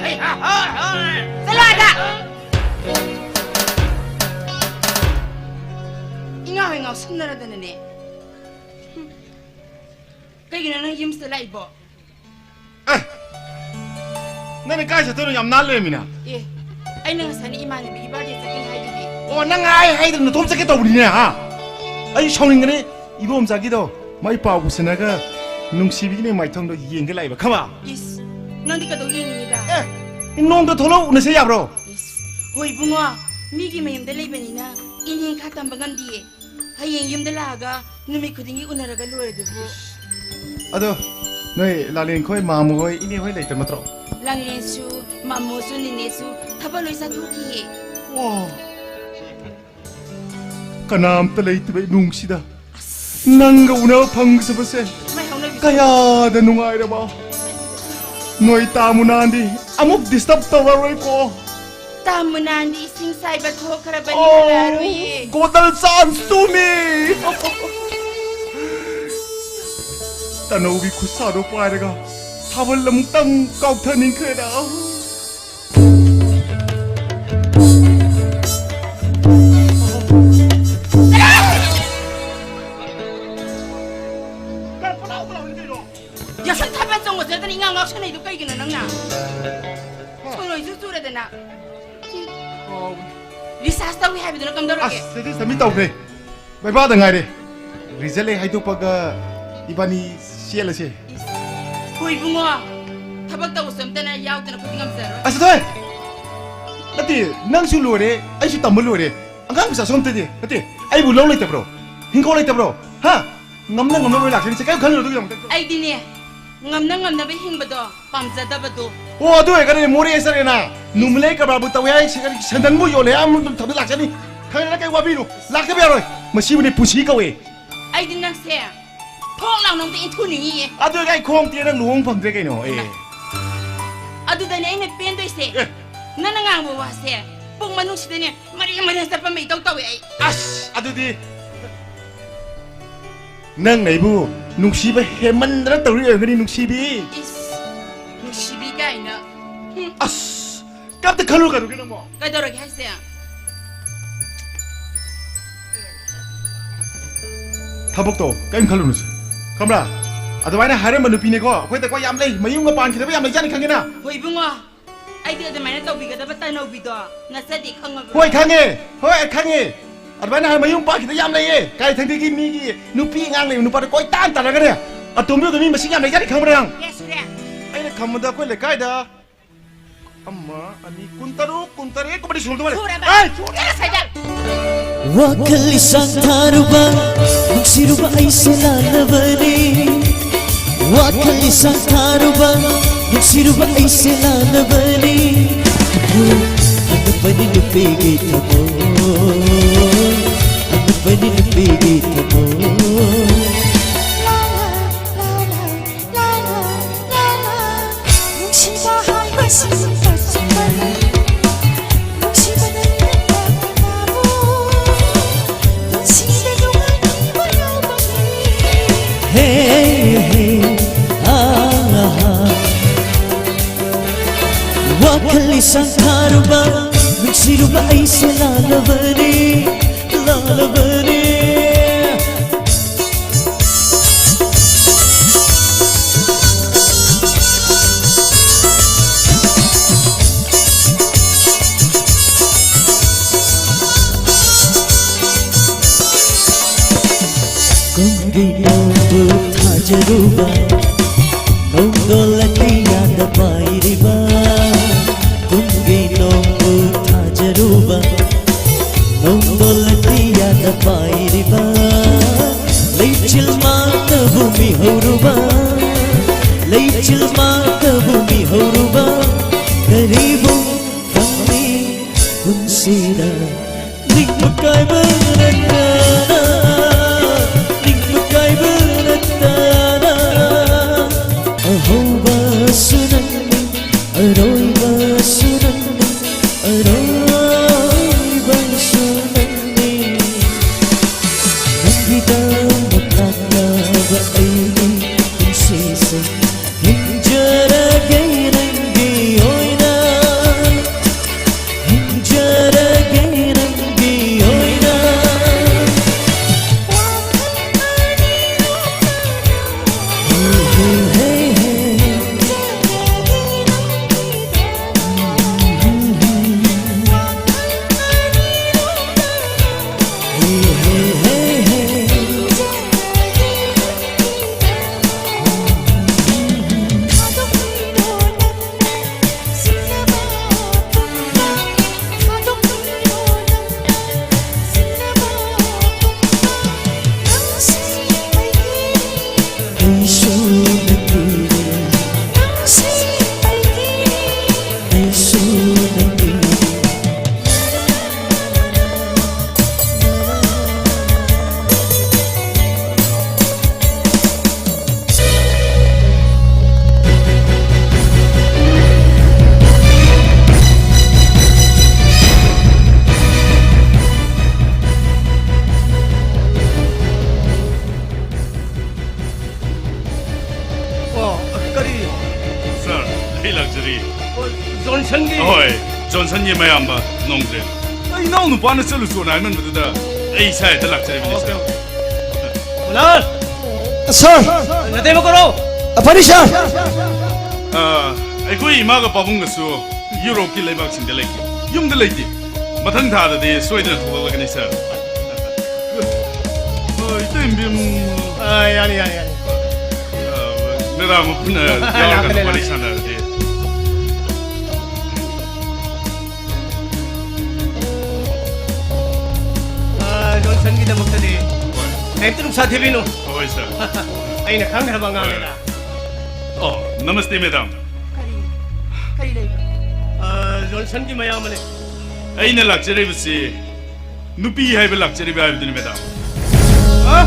ꯆꯠꯂꯣ ꯑꯥꯗ! ꯏꯉꯥꯎ ꯍꯦꯛ ꯉꯥꯎꯁꯟꯅꯔꯗꯅꯅꯦ꯫ ꯀꯩꯒꯤꯅꯣ ꯅꯪ ꯌꯨꯝꯁꯤꯗ ꯂꯥꯛꯏꯕꯣ? ꯑꯦ! ꯅꯪꯅ ꯀꯥꯏ ꯆꯠꯇꯣꯏꯅꯣ? ꯌꯥꯝ ꯅꯥꯟ ꯂꯩꯔꯝꯃꯤꯅ꯫ ꯑꯦ, ꯑꯩꯅ ꯉꯁꯥꯏꯅ ꯏꯃꯥꯟꯅꯕꯤꯒꯤ ꯕꯥꯔꯗꯦ ꯆꯠꯀꯅꯤ ꯍꯥꯏꯗꯨꯗꯤ꯫ ꯑꯣ, ꯅꯪ ꯍꯥꯏ ꯍꯥꯏꯗꯅ ꯅꯇꯣꯝ ꯆꯠꯀꯦ ꯇꯧꯕꯅꯤꯅꯦ, ꯍꯥ? ꯑꯩ ꯁꯥꯎꯅꯤꯡꯒꯅꯤ꯫ ꯏꯕꯣꯝꯆꯥꯒꯤꯗꯣ ꯃꯥꯏ ꯄꯥꯎ ꯄꯨꯁꯤꯟꯅꯒ ꯅꯨꯡꯁꯤꯕꯤꯒꯤꯅꯦ ꯃꯥꯏꯊꯣꯡꯗꯣ ꯌꯦꯡꯒꯦ ꯂꯥꯛꯏꯕ, ꯈꯪꯕ? ꯏꯁ, ꯅꯪꯗꯤ ꯀꯩꯗꯧ ꯌꯦꯡꯅꯤꯡꯉꯤꯕ? ꯑꯦ, ꯅꯣꯡꯃꯇ ꯊꯣꯛꯂꯛꯑ ꯎꯅꯁꯦ ꯌꯥꯕ꯭ꯔꯣ? ꯏꯁ, ꯍꯣꯏ ꯏꯕꯨꯡꯉꯣ, ꯃꯤꯒꯤ ꯃꯌꯨꯝꯗ ꯂꯩꯕꯅꯤꯅ ꯏꯅꯦ ꯈꯥ ꯇꯝꯕ ꯉꯝꯗꯤꯌꯦ꯫ ꯍꯌꯦꯡ ꯌꯨꯝꯗ ꯂꯥꯛꯑꯒ ꯅꯨꯃꯤꯠ ꯈꯨꯗꯤꯡꯒꯤ ꯎꯅꯔꯒ ꯂꯣꯏꯔꯦ ꯑꯗꯨꯕꯨ꯫ ꯑꯗꯣ ꯅꯣꯏ ꯂꯥꯂꯦꯟ ꯈꯣꯏ, ꯃꯥꯃꯨ ꯍꯣꯏ, ꯏꯅꯦ ꯍꯣꯏ ꯂꯩꯇꯕ ꯅꯠꯇ꯭ꯔꯣ? ꯂꯥꯡꯂꯦꯟꯁꯨ, ꯃꯥꯃꯨꯁꯨ, ꯅꯤꯅꯦꯁꯨ ꯊꯕꯛ ꯂꯣꯏ ꯆꯠꯊꯣꯛꯈꯤꯌꯦ꯫ ꯑꯣ꯫ ꯀꯅꯥꯝꯇ ꯂꯩꯇꯕ ꯏꯃꯨꯡꯁꯤꯗ ꯅꯪꯒ ꯎꯅꯕ ꯐꯪꯖꯕꯁꯦ ꯃꯥꯏ ꯍꯧꯅꯕꯤꯁꯦ꯫ ꯀꯌꯥꯗ ꯅꯨꯡꯉꯥꯏꯔꯕ꯫ ꯅꯣꯏ ꯇꯥ ꯃꯨꯅꯥꯟꯗꯤ ꯑꯃꯨꯛ ꯗꯤꯁꯇꯔꯕ ꯇꯧꯔꯔꯣꯏꯀꯣ꯫ ꯇꯥ ꯃꯨꯅꯥꯟꯗꯤ ꯏꯁꯤꯡ ꯆꯥꯏꯕ ꯊꯣꯛꯈ꯭ꯔꯕꯅꯤ, ꯑꯣ, ꯍꯜꯂꯛꯑꯔꯣꯏꯌꯦ꯫ Golden chance to me! ꯇꯅꯧꯒꯤ ꯈꯨꯠꯁꯥꯗꯣ ꯄꯥꯏꯔꯒ ꯊꯥꯕꯜ ꯑꯃꯨꯛꯇꯪ ꯀꯥꯎꯊꯅꯤꯡꯈ꯭ꯔꯦꯗ꯫ ꯔꯤꯁꯥꯔꯁ ꯇꯧꯏ ꯍꯥꯏꯕꯗꯨꯅ ꯀꯝꯗꯧꯔꯒꯦ? ꯑꯁ, ꯁꯤꯗꯤ ꯁꯕꯃꯤꯠ ꯇꯧꯈ꯭ꯔꯦ꯫ ꯕꯩꯕꯥꯗ ꯉꯥꯏꯔꯦ꯫ ꯔꯤꯖꯜ ꯂꯩ ꯍꯥꯏꯗꯣꯛꯄꯒ ꯏꯕꯥꯅꯤ ꯆꯦꯜꯂꯁꯦ꯫ ꯏꯁ, ꯍꯣꯏ ꯏꯕꯨꯡꯉꯣ, ꯊꯕꯛ ꯇꯧꯕꯁꯨ ꯑꯝꯇꯅ ꯌꯥꯎꯗꯅ ꯑꯩꯈꯣꯏꯗꯤ ꯉꯝꯖꯔꯣꯏ꯫ ꯑꯁ, ꯊꯣꯏ! ꯅꯠꯇꯦ, ꯅꯪꯁꯨ ꯂꯣꯏꯔꯦ, ꯑꯩꯁꯨ ꯇꯝꯕ ꯂꯣꯏꯔꯦ꯫ ꯑꯉꯥꯡ ꯃꯆꯥꯁꯨ ꯑꯝꯇꯗꯤ ꯅꯠꯇꯦ꯫ ꯑꯩꯕꯨ ꯂꯧ ꯂꯩꯇꯕ꯭ꯔꯣ? ꯍꯤꯡꯒꯣꯜ ꯂꯩꯇꯕ꯭ꯔꯣ? ꯍꯥ? ꯉꯝꯅ ꯉꯝꯅꯕ ꯂꯣꯏ ꯂꯥꯛꯆꯅꯤꯁꯦ, ꯀꯔꯤꯝ ꯈꯜꯂꯨꯅꯨ ꯑꯗꯨꯒꯤꯗꯃꯛꯇ꯫ ꯑꯩꯗꯤꯅꯦ, ꯉꯝꯅ ꯉꯝꯅꯕ ꯍꯤꯡꯕꯗꯣ ꯄꯥꯝꯖꯗꯕꯗꯣ꯫ ꯑꯣ, ꯑꯗꯨ ꯑꯣꯏꯔꯒꯅꯤ ꯃꯣꯔꯦ ꯆꯠꯂꯦꯅ, ꯅꯨꯃꯤꯠꯂꯩ ꯀꯔꯕꯥꯔꯕꯨ ꯇꯧꯋꯦ ꯍꯥꯏ, ꯁꯦꯟꯗꯟꯕꯨ ꯌꯣꯜꯂꯦ ꯍꯥꯏ, ꯑꯃ ꯊꯕꯛ ꯂꯥꯛꯆꯅꯤ꯫ ꯈꯪꯉꯦꯗꯅ, ꯀꯩ ꯋꯥꯕꯤꯅꯣ? ꯂꯥꯛꯇꯕ ꯌꯥꯔꯣꯏ꯫ ꯃꯁꯤꯕꯨꯅꯦ ꯄꯨꯟꯁꯤ ꯀꯧꯋꯦ꯫ ꯑꯩꯗꯤ ꯅꯪꯁꯦ ꯊꯣꯛ ꯂꯥꯎꯅ ꯑꯝꯇ ꯏꯟꯊꯨꯅꯤꯡꯉꯤꯌꯦ꯫ ꯑꯗꯨ ꯑꯣꯏꯔꯒ ꯑꯩ ꯈꯣꯡ ꯇꯦꯛꯑꯦ, ꯅꯪ ꯂꯨꯍꯣꯡ ꯐꯪꯗ꯭ꯔꯦ ꯀꯩꯅꯣ? ꯑꯦ꯫ ꯑꯗꯨꯗꯅꯦ ꯑꯩꯅ ꯄꯦꯟꯗꯣꯏꯁꯦ꯫ ꯑꯦ꯫ ꯅꯪꯅ ꯉꯥꯡꯕ ꯋꯥꯁꯦ ꯄꯨꯡ ꯃꯅꯨꯡꯁꯤꯗꯅꯦ ꯃꯔꯤ ꯃꯔꯤ ꯆꯠꯄ ꯑꯃ ꯏꯇꯧ ꯇꯧꯋꯦ ꯑꯩ꯫ ꯑꯁ, ꯑꯗꯨꯗꯤ ꯅꯪꯅ ꯑꯩꯕꯨ ꯅꯨꯡꯁꯤꯕ ꯍꯦꯟꯃꯟꯗꯅ ꯇꯧꯔꯤ ꯑꯣꯏꯔꯝꯒꯅꯤ, ꯅꯨꯡꯁꯤꯕꯤ꯫ ꯏꯁ, ꯅꯨꯡꯁꯤꯕꯤ ꯀꯥꯏꯅ꯫ ꯍꯨꯝ꯫ ꯑꯁ, ꯀꯩꯝꯇ ꯈꯜꯂꯨ ꯀꯩꯗꯧꯒꯦ ꯅꯪꯕꯣ? ꯀꯩꯗꯧꯔꯒꯦ ꯍꯥꯏꯁꯦ? ꯊꯕꯛꯇꯣ ꯀꯔꯤꯝ ꯈꯜꯂꯨꯅꯨꯁꯦ, ꯈꯪꯕ꯭ꯔꯥ? ꯑꯗꯨꯃꯥꯏꯅ ꯍꯥꯏꯔꯝꯕ ꯅꯨꯄꯤꯅꯦꯀꯣ, ꯑꯩꯈꯣꯏꯗꯀꯣ ꯌꯥꯝ ꯂꯩ, ꯃꯌꯨꯝꯒ ꯄꯥꯟꯈꯤꯗꯕ ꯌꯥꯝ ꯂꯩꯖꯥꯠꯅꯤ, ꯈꯪꯉꯦꯅ? ꯍꯣꯏ ꯏꯕꯨꯡꯉꯣ, ꯑꯩꯗꯤ ꯑꯗꯨꯃꯥꯏꯅ ꯇꯧꯕꯤꯒꯗꯕ ꯇꯅꯧꯕꯤꯗꯣ ꯅꯆꯗꯤ ꯈꯪꯉꯕ꯭ꯔꯣ? ꯍꯣꯏ, ꯈꯪꯉꯦ, ꯍꯣꯏ, ꯑꯩ ꯈꯪꯉꯦ꯫ ꯑꯗꯨꯃꯥꯏꯅ ꯍꯥꯏ ꯃꯌꯨꯝ ꯄꯥꯟꯈꯤꯗ ꯌꯥꯝ ꯂꯩꯌꯦ, ꯀꯥꯏ ꯊꯪꯗꯒꯤ ꯃꯤꯒꯤ ꯅꯨꯄꯤ ꯑꯉꯥꯡ ꯂꯩꯕ ꯅꯨꯄꯥꯗ ꯀꯣꯏ ꯇꯥꯟ ꯇꯥꯟꯅꯒꯅꯦ꯫ ꯑꯇꯣꯝꯕꯤꯗꯣ ꯃꯤ ꯃꯁꯤꯡ ꯌꯥꯝ ꯂꯩꯖꯥꯠꯅꯤ, ꯈꯪꯕ꯭ꯔꯥ ꯅꯪ? ꯀꯌꯥ ꯁꯨꯔꯦ? ꯑꯩꯅ ꯈꯪꯕꯗ ꯑꯩꯈꯣꯏ ꯂꯩꯀꯥꯏꯗ ꯑꯃ, ꯑꯅꯤ, ꯀꯨꯟꯇꯔꯨꯛ, ꯀꯨꯟꯇꯔꯦꯠ ꯀꯨꯝꯕꯗꯤ ꯁꯨꯔꯝꯗꯧ ꯃꯥꯜꯂꯦ꯫ ꯁꯨꯔꯕ? ꯑꯦ, ꯁꯨꯔꯦ! ꯉꯁꯥꯏꯗ! ꯋꯥꯈꯜ ꯏꯁꯥꯡ ꯊꯥꯔꯨꯕ, ꯅꯨꯡꯁꯤꯔꯨꯕ ꯑꯩꯁꯦ ꯂꯥꯜꯂꯕꯅꯤ꯫ ꯋꯥꯈꯜ ꯏꯁꯥꯡ ꯊꯥꯔꯨꯕ, ꯅꯨꯡꯁꯤꯔꯨꯕ ꯑꯩꯁꯦ ꯂꯥꯜꯂꯕꯅꯤ꯫ ꯑꯉꯛꯄꯅꯤ ꯅꯨꯄꯤꯒꯤ ꯊꯃꯣꯏ, ꯑꯉꯛꯄꯅꯤ ꯅꯨꯄꯤꯒꯤ ꯊꯃꯣꯏ꯫ ꯅꯨꯡꯁꯤꯕ ꯍꯥꯏꯕꯁꯤ ꯑꯆꯨꯝꯕꯅꯤ꯫ ꯅꯨꯡꯁꯤꯕꯗ ꯂꯦꯞꯄ ꯀꯅꯥꯕꯨ? ꯄꯨꯟꯁꯤꯗ ꯅꯨꯡꯉꯥꯏꯈꯤꯕ ꯌꯥꯎꯕꯅꯤ꯫ ꯍꯦ, ꯍꯦ, ꯑꯥ, ꯑꯥ꯫ ꯋꯥꯈꯜ ꯏꯁꯥꯡ ꯊꯥꯔꯨꯕ, ꯅꯨꯡꯁꯤꯔꯨꯕ ꯑꯩꯁꯦ ꯂꯥꯜꯂꯕꯅꯤ, ꯂꯥꯜꯂꯕꯅꯤ꯫ ꯅꯣꯡꯕꯨ ꯊꯥꯖꯔꯨꯕ, ꯅꯣꯡꯗꯣꯜ ꯑꯇꯤꯌꯥꯗ ꯄꯥꯏꯔꯤꯕ, ꯀꯨꯝꯒꯤ ꯅꯣꯡꯕꯨ ꯊꯥꯖꯔꯨꯕ, ꯅꯣꯡꯗꯣꯜ ꯑꯇꯤꯌꯥꯗ ꯄꯥꯏꯔꯤꯕ, ꯂꯩꯆꯤꯜ ꯃꯥꯇꯕꯨ ꯃꯤꯍꯧꯔꯨꯕ, ꯂꯩꯆꯤꯜ ꯃꯥꯇꯕꯨ ꯃꯤꯍꯧꯔꯨꯕ, ꯀꯔꯤꯕꯨ ꯐꯪꯅꯤ ꯄꯨꯟꯁꯤꯗ? ꯅꯤꯡꯕ ꯀꯥꯏꯕ ꯅꯠꯇꯅ, ꯅꯤꯡꯕ ꯀꯥꯏꯕ ꯅꯠꯇꯅ, ꯑꯍꯧꯕꯁꯨ ꯅꯪꯅꯤ, ꯑꯔꯣꯏꯕꯁꯨ ꯅꯪꯅꯤ, ꯑꯔꯣꯏꯕꯁꯨ ꯅꯪꯅꯤ꯫ ꯅꯪꯒꯤꯗꯃꯛ ꯂꯥꯛꯂꯕ ꯑꯩꯒꯤ ꯄꯨꯟꯁꯤꯁꯦ, ꯍꯤꯡꯖꯔꯒꯦ ꯅꯪꯒꯤ ꯑꯣꯏꯅ, ꯍꯤꯡꯖꯔꯒꯦ ꯅꯪꯒꯤ ꯑꯣꯏꯅ꯫ ꯑꯣ, ꯀꯔꯤ? ꯁꯥꯔ, ꯑꯩ ꯂꯥꯛꯆꯔꯤ꯫ ꯑꯣ, ꯖꯣꯟꯁꯟꯒꯤ? ꯍꯣꯏ, ꯖꯣꯟꯁꯟꯒꯤ ꯃꯌꯥꯝꯕ ꯅꯣꯡꯖꯦ꯫ ꯑꯩ ꯏꯅꯥꯎ ꯅꯨꯄꯥꯅ ꯆꯠꯂꯨꯆꯣꯅ ꯍꯥꯏꯃꯟꯕꯗꯨꯗ ꯑꯩ ꯏꯁꯥ ꯍꯦꯛꯇ ꯂꯥꯛꯆꯔꯤꯕꯅꯤ, ꯑꯣꯀꯦ, ꯁꯥꯔ꯫ ꯑꯣꯀꯦ꯫ ꯁꯥꯔ! ꯅꯇꯩꯃ ꯀꯧꯔꯣ꯫ ꯑ, ꯐꯅꯤ, ꯁꯥꯔ꯫ ꯑ, ꯑꯩꯈꯣꯏ ꯏꯃꯥꯒ ꯄꯥꯕꯨꯡꯒꯁꯨ ꯌꯨꯔꯣꯞꯀꯤ ꯂꯩꯕꯥꯛꯁꯤꯡꯗ ꯂꯩꯈꯤ꯫ ꯌꯨꯝꯗ ꯂꯩꯇꯦ꯫ ꯃꯊꯪ ꯊꯥꯗꯗꯤ ꯁꯣꯏꯗꯅ ꯊꯣꯛꯂꯛꯂꯒꯅꯤ, ꯁꯥꯔ꯫ ꯑ, ꯏꯇꯩꯃ ꯕꯦꯝ-, ꯑ, ꯌꯥꯅꯤ, ꯌꯥꯅꯤ, ꯌꯥꯅꯤ꯫ ꯑ, ꯃꯦꯗꯥꯝ ꯄꯨꯟꯅ ꯌꯥꯎꯔꯒ ꯂꯥꯛꯀꯅꯤ, ꯋꯥꯔꯤ ꯂꯥꯛꯀꯅꯤ꯫ ꯁꯥꯟꯅꯔꯗꯤ꯫ ꯑ, ꯖꯣꯟꯁꯟꯒꯤꯗꯃꯛꯇꯗꯤ ꯍꯣꯏ꯫ ꯀꯩꯝꯇ ꯅꯨꯡꯁꯥ ꯊꯤꯕꯤꯅꯨ꯫ ꯍꯣꯏ, ꯁꯥꯔ꯫ ꯑꯩꯅ ꯈꯪꯅꯔꯕ ꯑꯉꯥꯡꯅꯤꯗ꯫ ꯍꯣꯏ꯫ ꯑꯣ, ꯅꯃꯁꯇꯦ, ꯃꯦꯗꯥꯝ꯫ ꯀꯔꯤ? ꯀꯔꯤ ꯂꯩꯕ? ꯑ, ꯖꯣꯟꯁꯟꯒꯤ ꯃꯌꯥꯝꯕꯅꯦ꯫ ꯑꯩꯅ ꯂꯥꯛꯆꯔꯤꯕꯁꯤ ꯅꯨꯄꯤ ꯍꯥꯏꯕ ꯂꯥꯛꯆꯔꯤꯕ ꯍꯥꯏꯕꯗꯨꯅꯤ, ꯃꯦꯗꯥꯝ꯫ ꯑ?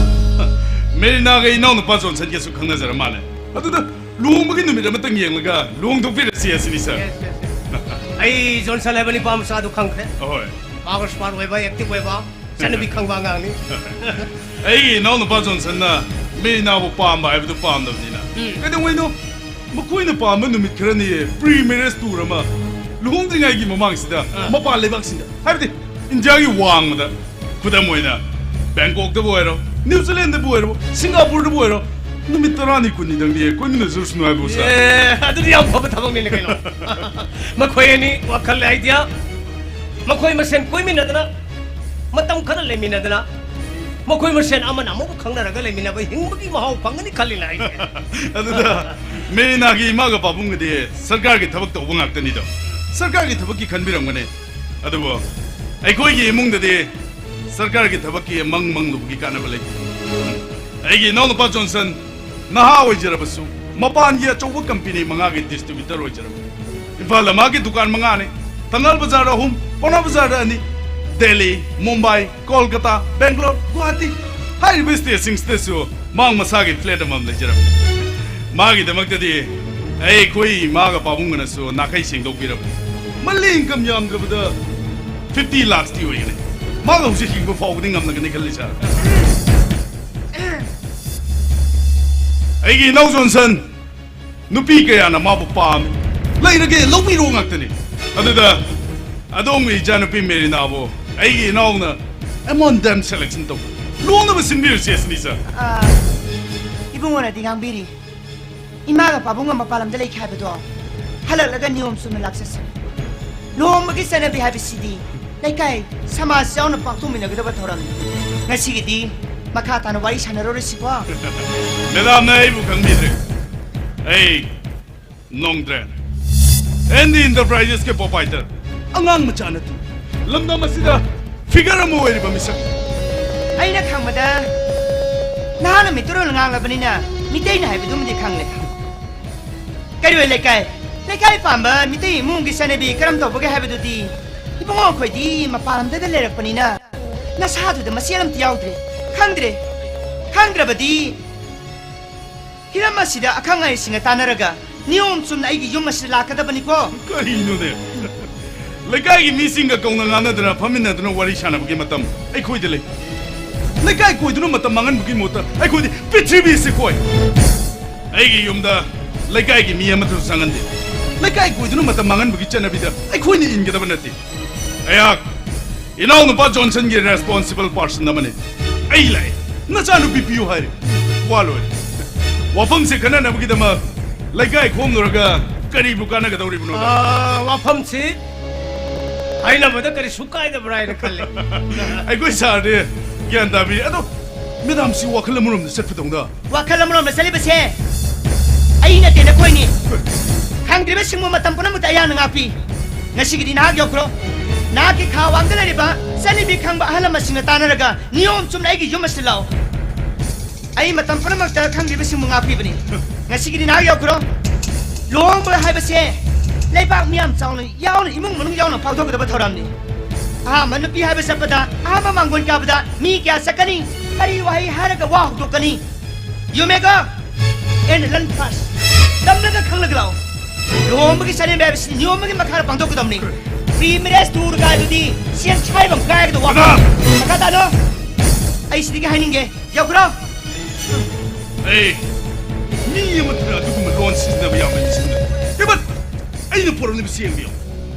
ꯃꯦꯔꯤꯅꯥꯒ ꯏꯅꯥꯎꯅꯨꯄꯥ ꯖꯣꯟꯁꯟꯒꯁꯨ ꯈꯪꯅꯖꯔ ꯃꯥꯜꯂꯦ꯫ ꯑꯗꯨꯗ ꯂꯨꯍꯣꯡꯕꯒꯤ ꯅꯨꯃꯤꯠ ꯑꯃꯇꯪ ꯌꯦꯡꯂꯒ ꯂꯨꯍꯣꯡꯊꯣꯛꯄꯤꯔꯁꯤ ꯑꯁꯤꯅꯤ, ꯁꯥꯔ꯫ Yes, yes, yes. ꯑꯩ ꯖꯣꯟꯁꯟ ꯍꯥꯏꯕ ꯅꯤꯄꯥ ꯃꯆꯥꯗꯨ ꯈꯪꯈ꯭ꯔꯦ꯫ ꯑꯍꯣꯏ꯫ ꯃꯥꯒ smart ꯑꯣꯏꯕ, active ꯑꯣꯏꯕ, ꯆꯠꯅꯕꯤ ꯈꯪꯕ ꯑꯉꯥꯡꯅꯤ꯫ ꯑꯩꯒꯤ ꯏꯅꯥꯎꯅꯨꯄꯥ ꯖꯣꯟꯁꯟꯅ ꯃꯦꯔꯤꯅꯥꯕꯨ ꯄꯥꯝꯕ ꯍꯥꯏꯕꯗꯨ ꯄꯥꯝꯗꯕꯅꯤꯅ꯫ ꯎꯝ꯫ ꯀꯩꯗꯧꯉꯩꯅꯣ ꯃꯈꯣꯏꯅ ꯄꯥꯝꯕ ꯅꯨꯃꯤꯠ ꯈꯔꯅꯤ pre marriage tour ꯑꯃ ꯂꯨꯍꯣꯡꯗ꯭ꯔꯤꯉꯩꯒꯤ ꯃꯃꯥꯡꯁꯤꯗ ꯑꯥ꯫ ꯃꯄꯥꯟ ꯂꯩꯕꯥꯛꯁꯤꯡꯗ, ꯍꯥꯏꯕꯗꯤ ꯏꯟꯗꯤꯌꯥꯒꯤ ꯋꯥꯡꯃꯗ, ꯈꯨꯗꯝ ꯑꯣꯏꯅ ꯕꯦꯡꯀꯣꯛꯇꯕꯨ ꯑꯣꯏꯔꯣ, ꯅ꯭ꯌꯨ ꯖꯤꯂꯦꯟꯗꯕꯨ ꯑꯣꯏꯔꯣ, ꯁꯤꯡꯒꯥꯄꯨꯔꯗꯕꯨ ꯑꯣꯏꯔꯣ, ꯅꯨꯃꯤꯠ ꯇꯔꯥꯅꯤ ꯀꯨꯟꯅꯤꯗꯪꯗꯤ ꯀꯣꯏꯃꯤꯟꯅꯖꯔꯨꯁꯅꯨ ꯍꯥꯏꯕꯕꯨ, ꯁꯥꯔ꯫ ꯑꯦ, ꯑꯗꯨꯗꯤ ꯌꯥꯝ ꯐꯕ ꯊꯕꯛꯅꯤꯅꯦ ꯀꯩꯅꯣ꯫ ꯃꯈꯣꯏ ꯑꯅꯤ ꯋꯥꯈꯜ, idea, ꯃꯈꯣꯏ ꯃꯁꯦꯟ ꯀꯣꯏꯃꯤꯟꯅꯗꯅ, ꯃꯇꯝ ꯈꯔ ꯂꯩꯃꯤꯟꯅꯗꯅ, ꯃꯈꯣꯏ ꯃꯁꯦꯟ ꯑꯃꯅ ꯑꯃꯕꯨ ꯈꯪꯅꯔꯒ ꯂꯩꯃꯤꯟꯅꯕ, ꯍꯤꯡꯕꯒꯤ ꯃꯍꯥꯎ ꯐꯪꯒꯅꯤ ꯈꯜꯂꯤꯅ ꯑꯩꯗꯤ꯫ ꯑꯗꯨꯗ ꯃꯦꯔꯤꯅꯥꯒꯤ ꯏꯃꯥꯒ ꯄꯥꯕꯨꯡꯒꯗꯤ ꯁꯔꯀꯥꯔꯒꯤ ꯊꯕꯛ ꯇꯧꯕ ꯉꯥꯛꯇꯅꯤꯗꯣ꯫ ꯁꯔꯀꯥꯔꯒꯤ ꯊꯕꯛꯀꯤ ꯈꯟꯕꯤꯔꯝꯒꯅꯤ꯫ ꯑꯗꯨꯕꯨ ꯑꯩꯈꯣꯏꯒꯤ ꯏꯃꯨꯡꯗꯗꯤ ꯁꯔꯀꯥꯔꯒꯤ ꯊꯕꯛꯀꯤ ꯃꯪ ꯃꯪꯂꯨꯕꯒꯤ ꯀꯥꯟꯅꯕ ꯂꯩꯇꯦ꯫ ꯑꯩꯒꯤ ꯏꯅꯥꯎꯅꯨꯄꯥ ꯖꯣꯟꯁꯟ ꯅꯍꯥ ꯑꯣꯏꯖꯔꯕꯁꯨ ꯃꯄꯥꯟꯒꯤ ꯑꯆꯧꯕ company ꯃꯉꯥꯒꯤ distributor ꯑꯣꯏꯖꯔꯝꯃꯤ꯫ ꯏꯝꯐꯥꯜꯗ ꯃꯥꯒꯤ ꯗꯨꯀꯥꯟ ꯃꯉꯥꯅꯤ, ꯊꯪꯒꯥꯜ ꯕꯖꯥꯔꯗ ꯑꯍꯨꯝ, ꯄꯥꯎꯅꯥ ꯕꯖꯥꯔꯗ ꯑꯅꯤ, ꯗꯦꯜꯂꯤ, ꯃꯨꯝꯕꯥꯏ, ꯀꯣꯜꯀꯇꯥ, ꯕꯦꯡꯒꯂꯣꯔ, ꯒꯨꯋꯥꯍꯥꯇꯤ ꯍꯥꯏꯔꯤꯕ stateꯁꯤꯡꯁꯤꯗꯁꯨ ꯃꯍꯥꯛ ꯃꯁꯥꯒꯤ flat ꯑꯃꯃꯝ ꯂꯩꯖꯔꯝꯃꯤ꯫ ꯃꯥꯒꯤꯗꯃꯛꯇꯗꯤ ꯑꯩꯈꯣꯏ ꯏꯃꯥꯒ ꯄꯥꯕꯨꯡꯒꯅꯁꯨ ꯅꯥꯈꯩ ꯁꯦꯡꯗꯣꯛꯄꯤꯔꯕꯅꯤ꯫ Monthly income ꯌꯥꯝꯗ꯭ꯔꯕꯗ fifty lakhsꯇꯤ ꯑꯣꯏꯒꯅꯤ꯫ ꯃꯥꯒ ꯍꯧꯖꯤꯛ ꯍꯤꯡꯕ ꯐꯥꯎꯕꯗꯤ ꯉꯝꯂꯒꯅꯤ ꯈꯜꯂꯤ, ꯁꯥꯔ꯫ ꯑꯩꯒꯤ ꯏꯅꯥꯎ ꯖꯣꯟꯁꯟ, ꯅꯨꯄꯤ ꯀꯌꯥꯅ ꯃꯥꯕꯨ ꯄꯥꯝꯃꯤ, ꯂꯩꯔꯒꯦ ꯂꯧꯕꯤꯔꯣ ꯉꯥꯛꯇꯅꯤ꯫ ꯑꯗꯨꯗ ꯑꯗꯣꯝꯒꯤ ꯏꯆꯥꯅꯨꯄꯤ ꯃꯦꯔꯤꯅꯥꯕꯨ ꯑꯩꯒꯤ ꯏꯅꯥꯎꯅ ꯑꯃꯣꯟ ꯗꯦꯝ selection ꯇꯧ, ꯂꯨꯍꯣꯡꯅꯕ ꯁꯤꯟꯕꯤꯔꯁꯤ ꯑꯁꯤꯅꯤ, ꯁꯥꯔ꯫ ꯑꯥ, ꯏꯕꯨꯡꯉꯣꯅꯗꯤ ꯉꯥꯡꯕꯤꯔꯤ, ꯏꯃꯥꯒ ꯄꯥꯕꯨꯡꯒ ꯃꯄꯥꯟ ꯂꯝꯗ ꯂꯩꯈꯤ ꯍꯥꯏꯕꯗꯣ ꯍꯜꯂꯛꯂꯒ ꯅꯤꯌꯣꯝ ꯆꯨꯝꯅ ꯂꯥꯛꯆꯁꯤ꯫ ꯂꯨꯍꯣꯡꯕꯒꯤ ꯆꯠꯅꯕꯤ ꯍꯥꯏꯕꯁꯤꯗꯤ ꯂꯩꯀꯥꯏ, ꯁꯃꯥꯖ ꯌꯥꯎꯅ ꯄꯥꯡꯊꯣꯛꯃꯤꯟꯅꯒꯗꯕ ꯊꯧꯔꯝꯅꯤ꯫ ꯉꯁꯤꯒꯤꯗꯤ ꯃꯈꯥ ꯇꯥꯅ ꯋꯥꯔꯤ ꯁꯥꯟꯅꯔꯨꯔꯁꯤꯀꯣ꯫ ꯃꯦꯗꯥꯝꯅ ꯑꯩꯕꯨ ꯈꯪꯕꯤꯗ꯭ꯔꯦ꯫ ꯑꯩ ꯅꯣꯡꯗ꯭ꯔꯦꯟ, ꯑꯦꯟ ꯗꯤ ꯏꯟꯇꯔꯄ꯭ꯔꯥꯏꯖꯦꯁꯀꯤ ꯄ꯭ꯔꯣꯄꯥꯏꯇꯔ, ꯑꯉꯥꯡ ꯃꯆꯥ ꯅꯠꯇꯦ꯫ ꯂꯝꯗꯝ ꯑꯁꯤꯗ ꯐꯤꯒꯔ ꯑꯃ ꯑꯣꯏꯔꯤꯕ ꯃꯤꯁꯛ꯫ ꯑꯩꯅ ꯈꯪꯕꯗ ꯅꯍꯥꯛꯅ ꯃꯤꯇꯨꯔꯣꯜ ꯉꯥꯡꯂꯕꯅꯤꯅ ꯃꯤꯇꯩꯅ ꯍꯥꯏꯕꯗꯨꯃꯗꯤ ꯈꯪꯂꯦ꯫ ꯀꯩꯔꯣꯏ ꯂꯩꯀꯥꯏ, ꯂꯩꯀꯥꯏ ꯄꯥꯟꯕ ꯃꯤꯇꯩ ꯏꯃꯨꯡꯒꯤ ꯆꯠꯅꯕꯤ ꯀꯔꯝ ꯇꯧꯕꯒꯦ ꯍꯥꯏꯕꯗꯨꯗꯤ ꯏꯕꯨꯡꯉꯣ ꯑꯩꯈꯣꯏꯗꯤ ꯃꯄꯥꯟ ꯂꯝꯗꯗ ꯂꯩꯔꯛꯄꯅꯤꯅ ꯅꯁꯥꯗꯨꯗ ꯃꯆꯦꯠ ꯑꯃꯠꯇ ꯌꯥꯎꯗ꯭ꯔꯦ, ꯈꯪꯗ꯭ꯔꯦ꯫ ꯈꯪꯗ꯭ꯔꯕꯗꯤ ꯍꯤꯔꯝ ꯑꯁꯤꯗ ꯑꯈꯪ ꯑꯍꯩꯁꯤꯡꯒ ꯇꯥꯟꯅꯔꯒ ꯅꯤꯌꯣꯝ ꯆꯨꯝꯅ ꯑꯩꯒꯤ ꯌꯨꯝ ꯑꯁꯤꯗ ꯂꯥꯛꯀꯗꯕꯅꯤꯀꯣ꯫ ꯀꯔꯤꯅꯣꯅꯦ? ꯂꯩꯀꯥꯏꯒꯤ ꯃꯤꯁꯤꯡꯒ ꯀꯧꯅ ꯉꯥꯡꯅꯗꯅ ꯐꯝꯃꯤꯟꯅꯗꯨꯅ ꯋꯥꯔꯤ ꯁꯥꯟꯅꯕꯒꯤ ꯃꯇꯝ ꯑꯩꯈꯣꯏꯗ ꯂꯩ꯫ ꯂꯩꯀꯥꯏ ꯀꯣꯏꯗꯨꯅ ꯃꯇꯝ ꯃꯥꯡꯍꯟꯕꯒꯤ ꯃꯍꯨꯠꯇ ꯑꯩꯈꯣꯏꯗꯤ ꯄ꯭ꯔꯤꯊꯤꯕꯤꯁꯤ ꯀꯣꯏ꯫ ꯑꯩꯒꯤ ꯌꯨꯝꯗ ꯂꯩꯀꯥꯏꯒꯤ ꯃꯤ ꯑꯃꯠꯇꯁꯨ ꯆꯪꯍꯟꯗꯦ꯫ ꯂꯩꯀꯥꯏ ꯀꯣꯏꯗꯨꯅ ꯃꯇꯝ ꯃꯥꯡꯍꯟꯕꯒꯤ ꯆꯠꯅꯕꯤꯗ ꯑꯩꯈꯣꯏꯅ ꯏꯟꯒꯗꯕ ꯅꯠꯇꯦ꯫ ꯑꯩꯍꯥꯛ ꯏꯅꯥꯎꯅꯨꯄꯥ ꯖꯣꯟꯁꯟꯒꯤ ꯔꯦꯁꯄꯣꯟꯁꯤꯕꯜ ꯄꯥꯔꯁꯟ ꯑꯃꯅꯤ꯫ ꯑꯩ ꯂꯥꯛꯑꯦ, ꯅꯆꯥꯅꯨꯄꯤ ꯄꯤꯌꯨ ꯍꯥꯏꯔꯦ꯫ ꯋꯥ ꯂꯣꯏꯔꯦ꯫ ꯋꯥꯐꯝꯁꯦ ꯈꯟꯅꯅꯕꯒꯤꯗꯃꯛ ꯂꯩꯀꯥꯏ ꯈꯣꯝꯂꯨꯔꯒ ꯀꯔꯤꯕꯨ ꯀꯥꯟꯅꯒꯗꯧꯔꯤꯕꯅꯣꯗ? ꯑꯥ, ꯋꯥꯐꯝꯁꯤ ꯍꯥꯏꯅꯕꯗ ꯀꯔꯤꯁꯨ ꯀꯥꯏꯗꯕ꯭ꯔꯥ ꯍꯥꯏꯅ ꯈꯜꯂꯤ꯫ ꯑꯩꯈꯣꯏ ꯁꯥꯔꯗꯤ ꯒ꯭ꯌꯥꯟ ꯇꯥꯕꯤ꯫ ꯑꯗꯣ ꯃꯦꯗꯥꯝꯁꯤ ꯋꯥꯈꯜ ꯑꯃꯔꯣꯝꯗ ꯆꯠꯄꯗꯧꯅ꯫ ꯋꯥꯈꯜ ꯑꯃꯔꯣꯝꯗ ꯆꯠꯂꯤꯕꯁꯦ ꯑꯩ ꯅꯠꯇꯦ, ꯅꯈꯣꯏꯅꯤ꯫ ꯈꯪꯗ꯭ꯔꯤꯕꯁꯤꯡꯕꯨ ꯃꯇꯝ ꯄꯨꯝꯅꯃꯛꯇ ꯑꯩꯍꯥꯛꯅ ꯉꯥꯛꯄꯤ꯫ ꯉꯁꯤꯒꯤꯗꯤ ꯅꯍꯥꯛ ꯌꯧꯈ꯭ꯔꯣ꯫ ꯅꯍꯥꯛꯀꯤ ꯈꯥ ꯋꯥꯡꯗ ꯂꯩꯔꯤꯕ ꯆꯠꯅꯕꯤ ꯈꯪꯕ ꯑꯍꯜ ꯂꯃꯟꯁꯤꯡꯒ ꯇꯥꯟꯅꯔꯒ ꯅꯤꯌꯣꯝ ꯆꯨꯝꯅ ꯑꯩꯒꯤ ꯌꯨꯝ ꯑꯁꯤꯗ ꯂꯥꯛꯑꯣ꯫ ꯑꯩ ꯃꯇꯝ ꯄꯨꯝꯅꯃꯛꯇ ꯈꯪꯗ꯭ꯔꯤꯕꯁꯤꯡꯕꯨ ꯉꯥꯛꯄꯤꯕꯅꯤ꯫ ꯉꯁꯤꯒꯤꯗꯤ ꯅꯍꯥꯛ ꯌꯧꯈ꯭ꯔꯣ꯫ ꯂꯨꯍꯣꯡꯕ ꯍꯥꯏꯕꯁꯦ ꯂꯩꯕꯥꯛ ꯃꯤꯌꯥꯝ ꯆꯥꯎꯅ ꯌꯥꯎꯅ, ꯏꯃꯨꯡ ꯃꯅꯨꯡ ꯌꯥꯎꯅ ꯄꯥꯡꯊꯣꯛꯀꯗꯕ ꯊꯧꯔꯝꯅꯤ꯫ ꯑꯍꯥꯟꯕ ꯅꯨꯄꯤ ꯍꯥꯏꯕ ꯆꯠꯄꯗ, ꯑꯍꯥꯟꯕ ꯃꯥꯡꯒꯣꯟ ꯀꯥꯕꯗ ꯃꯤ ꯀꯌꯥ ꯆꯠꯀꯅꯤ? ꯀꯔꯤ ꯋꯥꯍꯩ ꯍꯥꯏꯔꯒ ꯋꯥ ꯍꯧꯗꯣꯛꯀꯅꯤ? You may go and learn first. ꯇꯝꯂꯒ ꯈꯪꯂꯒ ꯂꯥꯛꯑꯣ꯫ ꯂꯨꯍꯣꯡꯕꯒꯤ ꯆꯠꯅꯕꯤ ꯍꯥꯏꯕꯁꯤ ꯅꯤꯌꯣꯝ ꯑꯃꯒꯤ ꯃꯈꯥꯗ ꯄꯥꯡꯊꯣꯛꯀꯗꯕꯅꯤ꯫ Pre marriage tour ꯀꯥꯏꯗꯨꯗꯤ ꯁꯦꯟ ꯁꯥꯏꯕ ꯀꯥꯏꯒꯗꯕ ꯋꯥꯐꯝ꯫ ꯃꯈꯥ ꯇꯥꯅꯣ꯫ ꯑꯩ ꯁꯤꯗꯒꯤ ꯍꯥꯏꯅꯤꯡꯒꯦ꯫ ꯌꯧꯈ꯭ꯔꯣ꯫ ꯑꯩ ꯃꯤ ꯑꯃꯠꯇꯅ ꯑꯗꯨꯒꯨꯝꯕ ꯂꯣꯟ ꯁꯤꯖꯤꯟꯅꯕ ꯌꯥꯕ ꯃꯤꯁꯤꯡꯅ ꯏꯕꯟ ꯑꯩꯅ ꯄꯨꯔꯛꯂꯤꯕꯁꯤ ꯌꯦꯡꯕꯤꯌꯨ꯫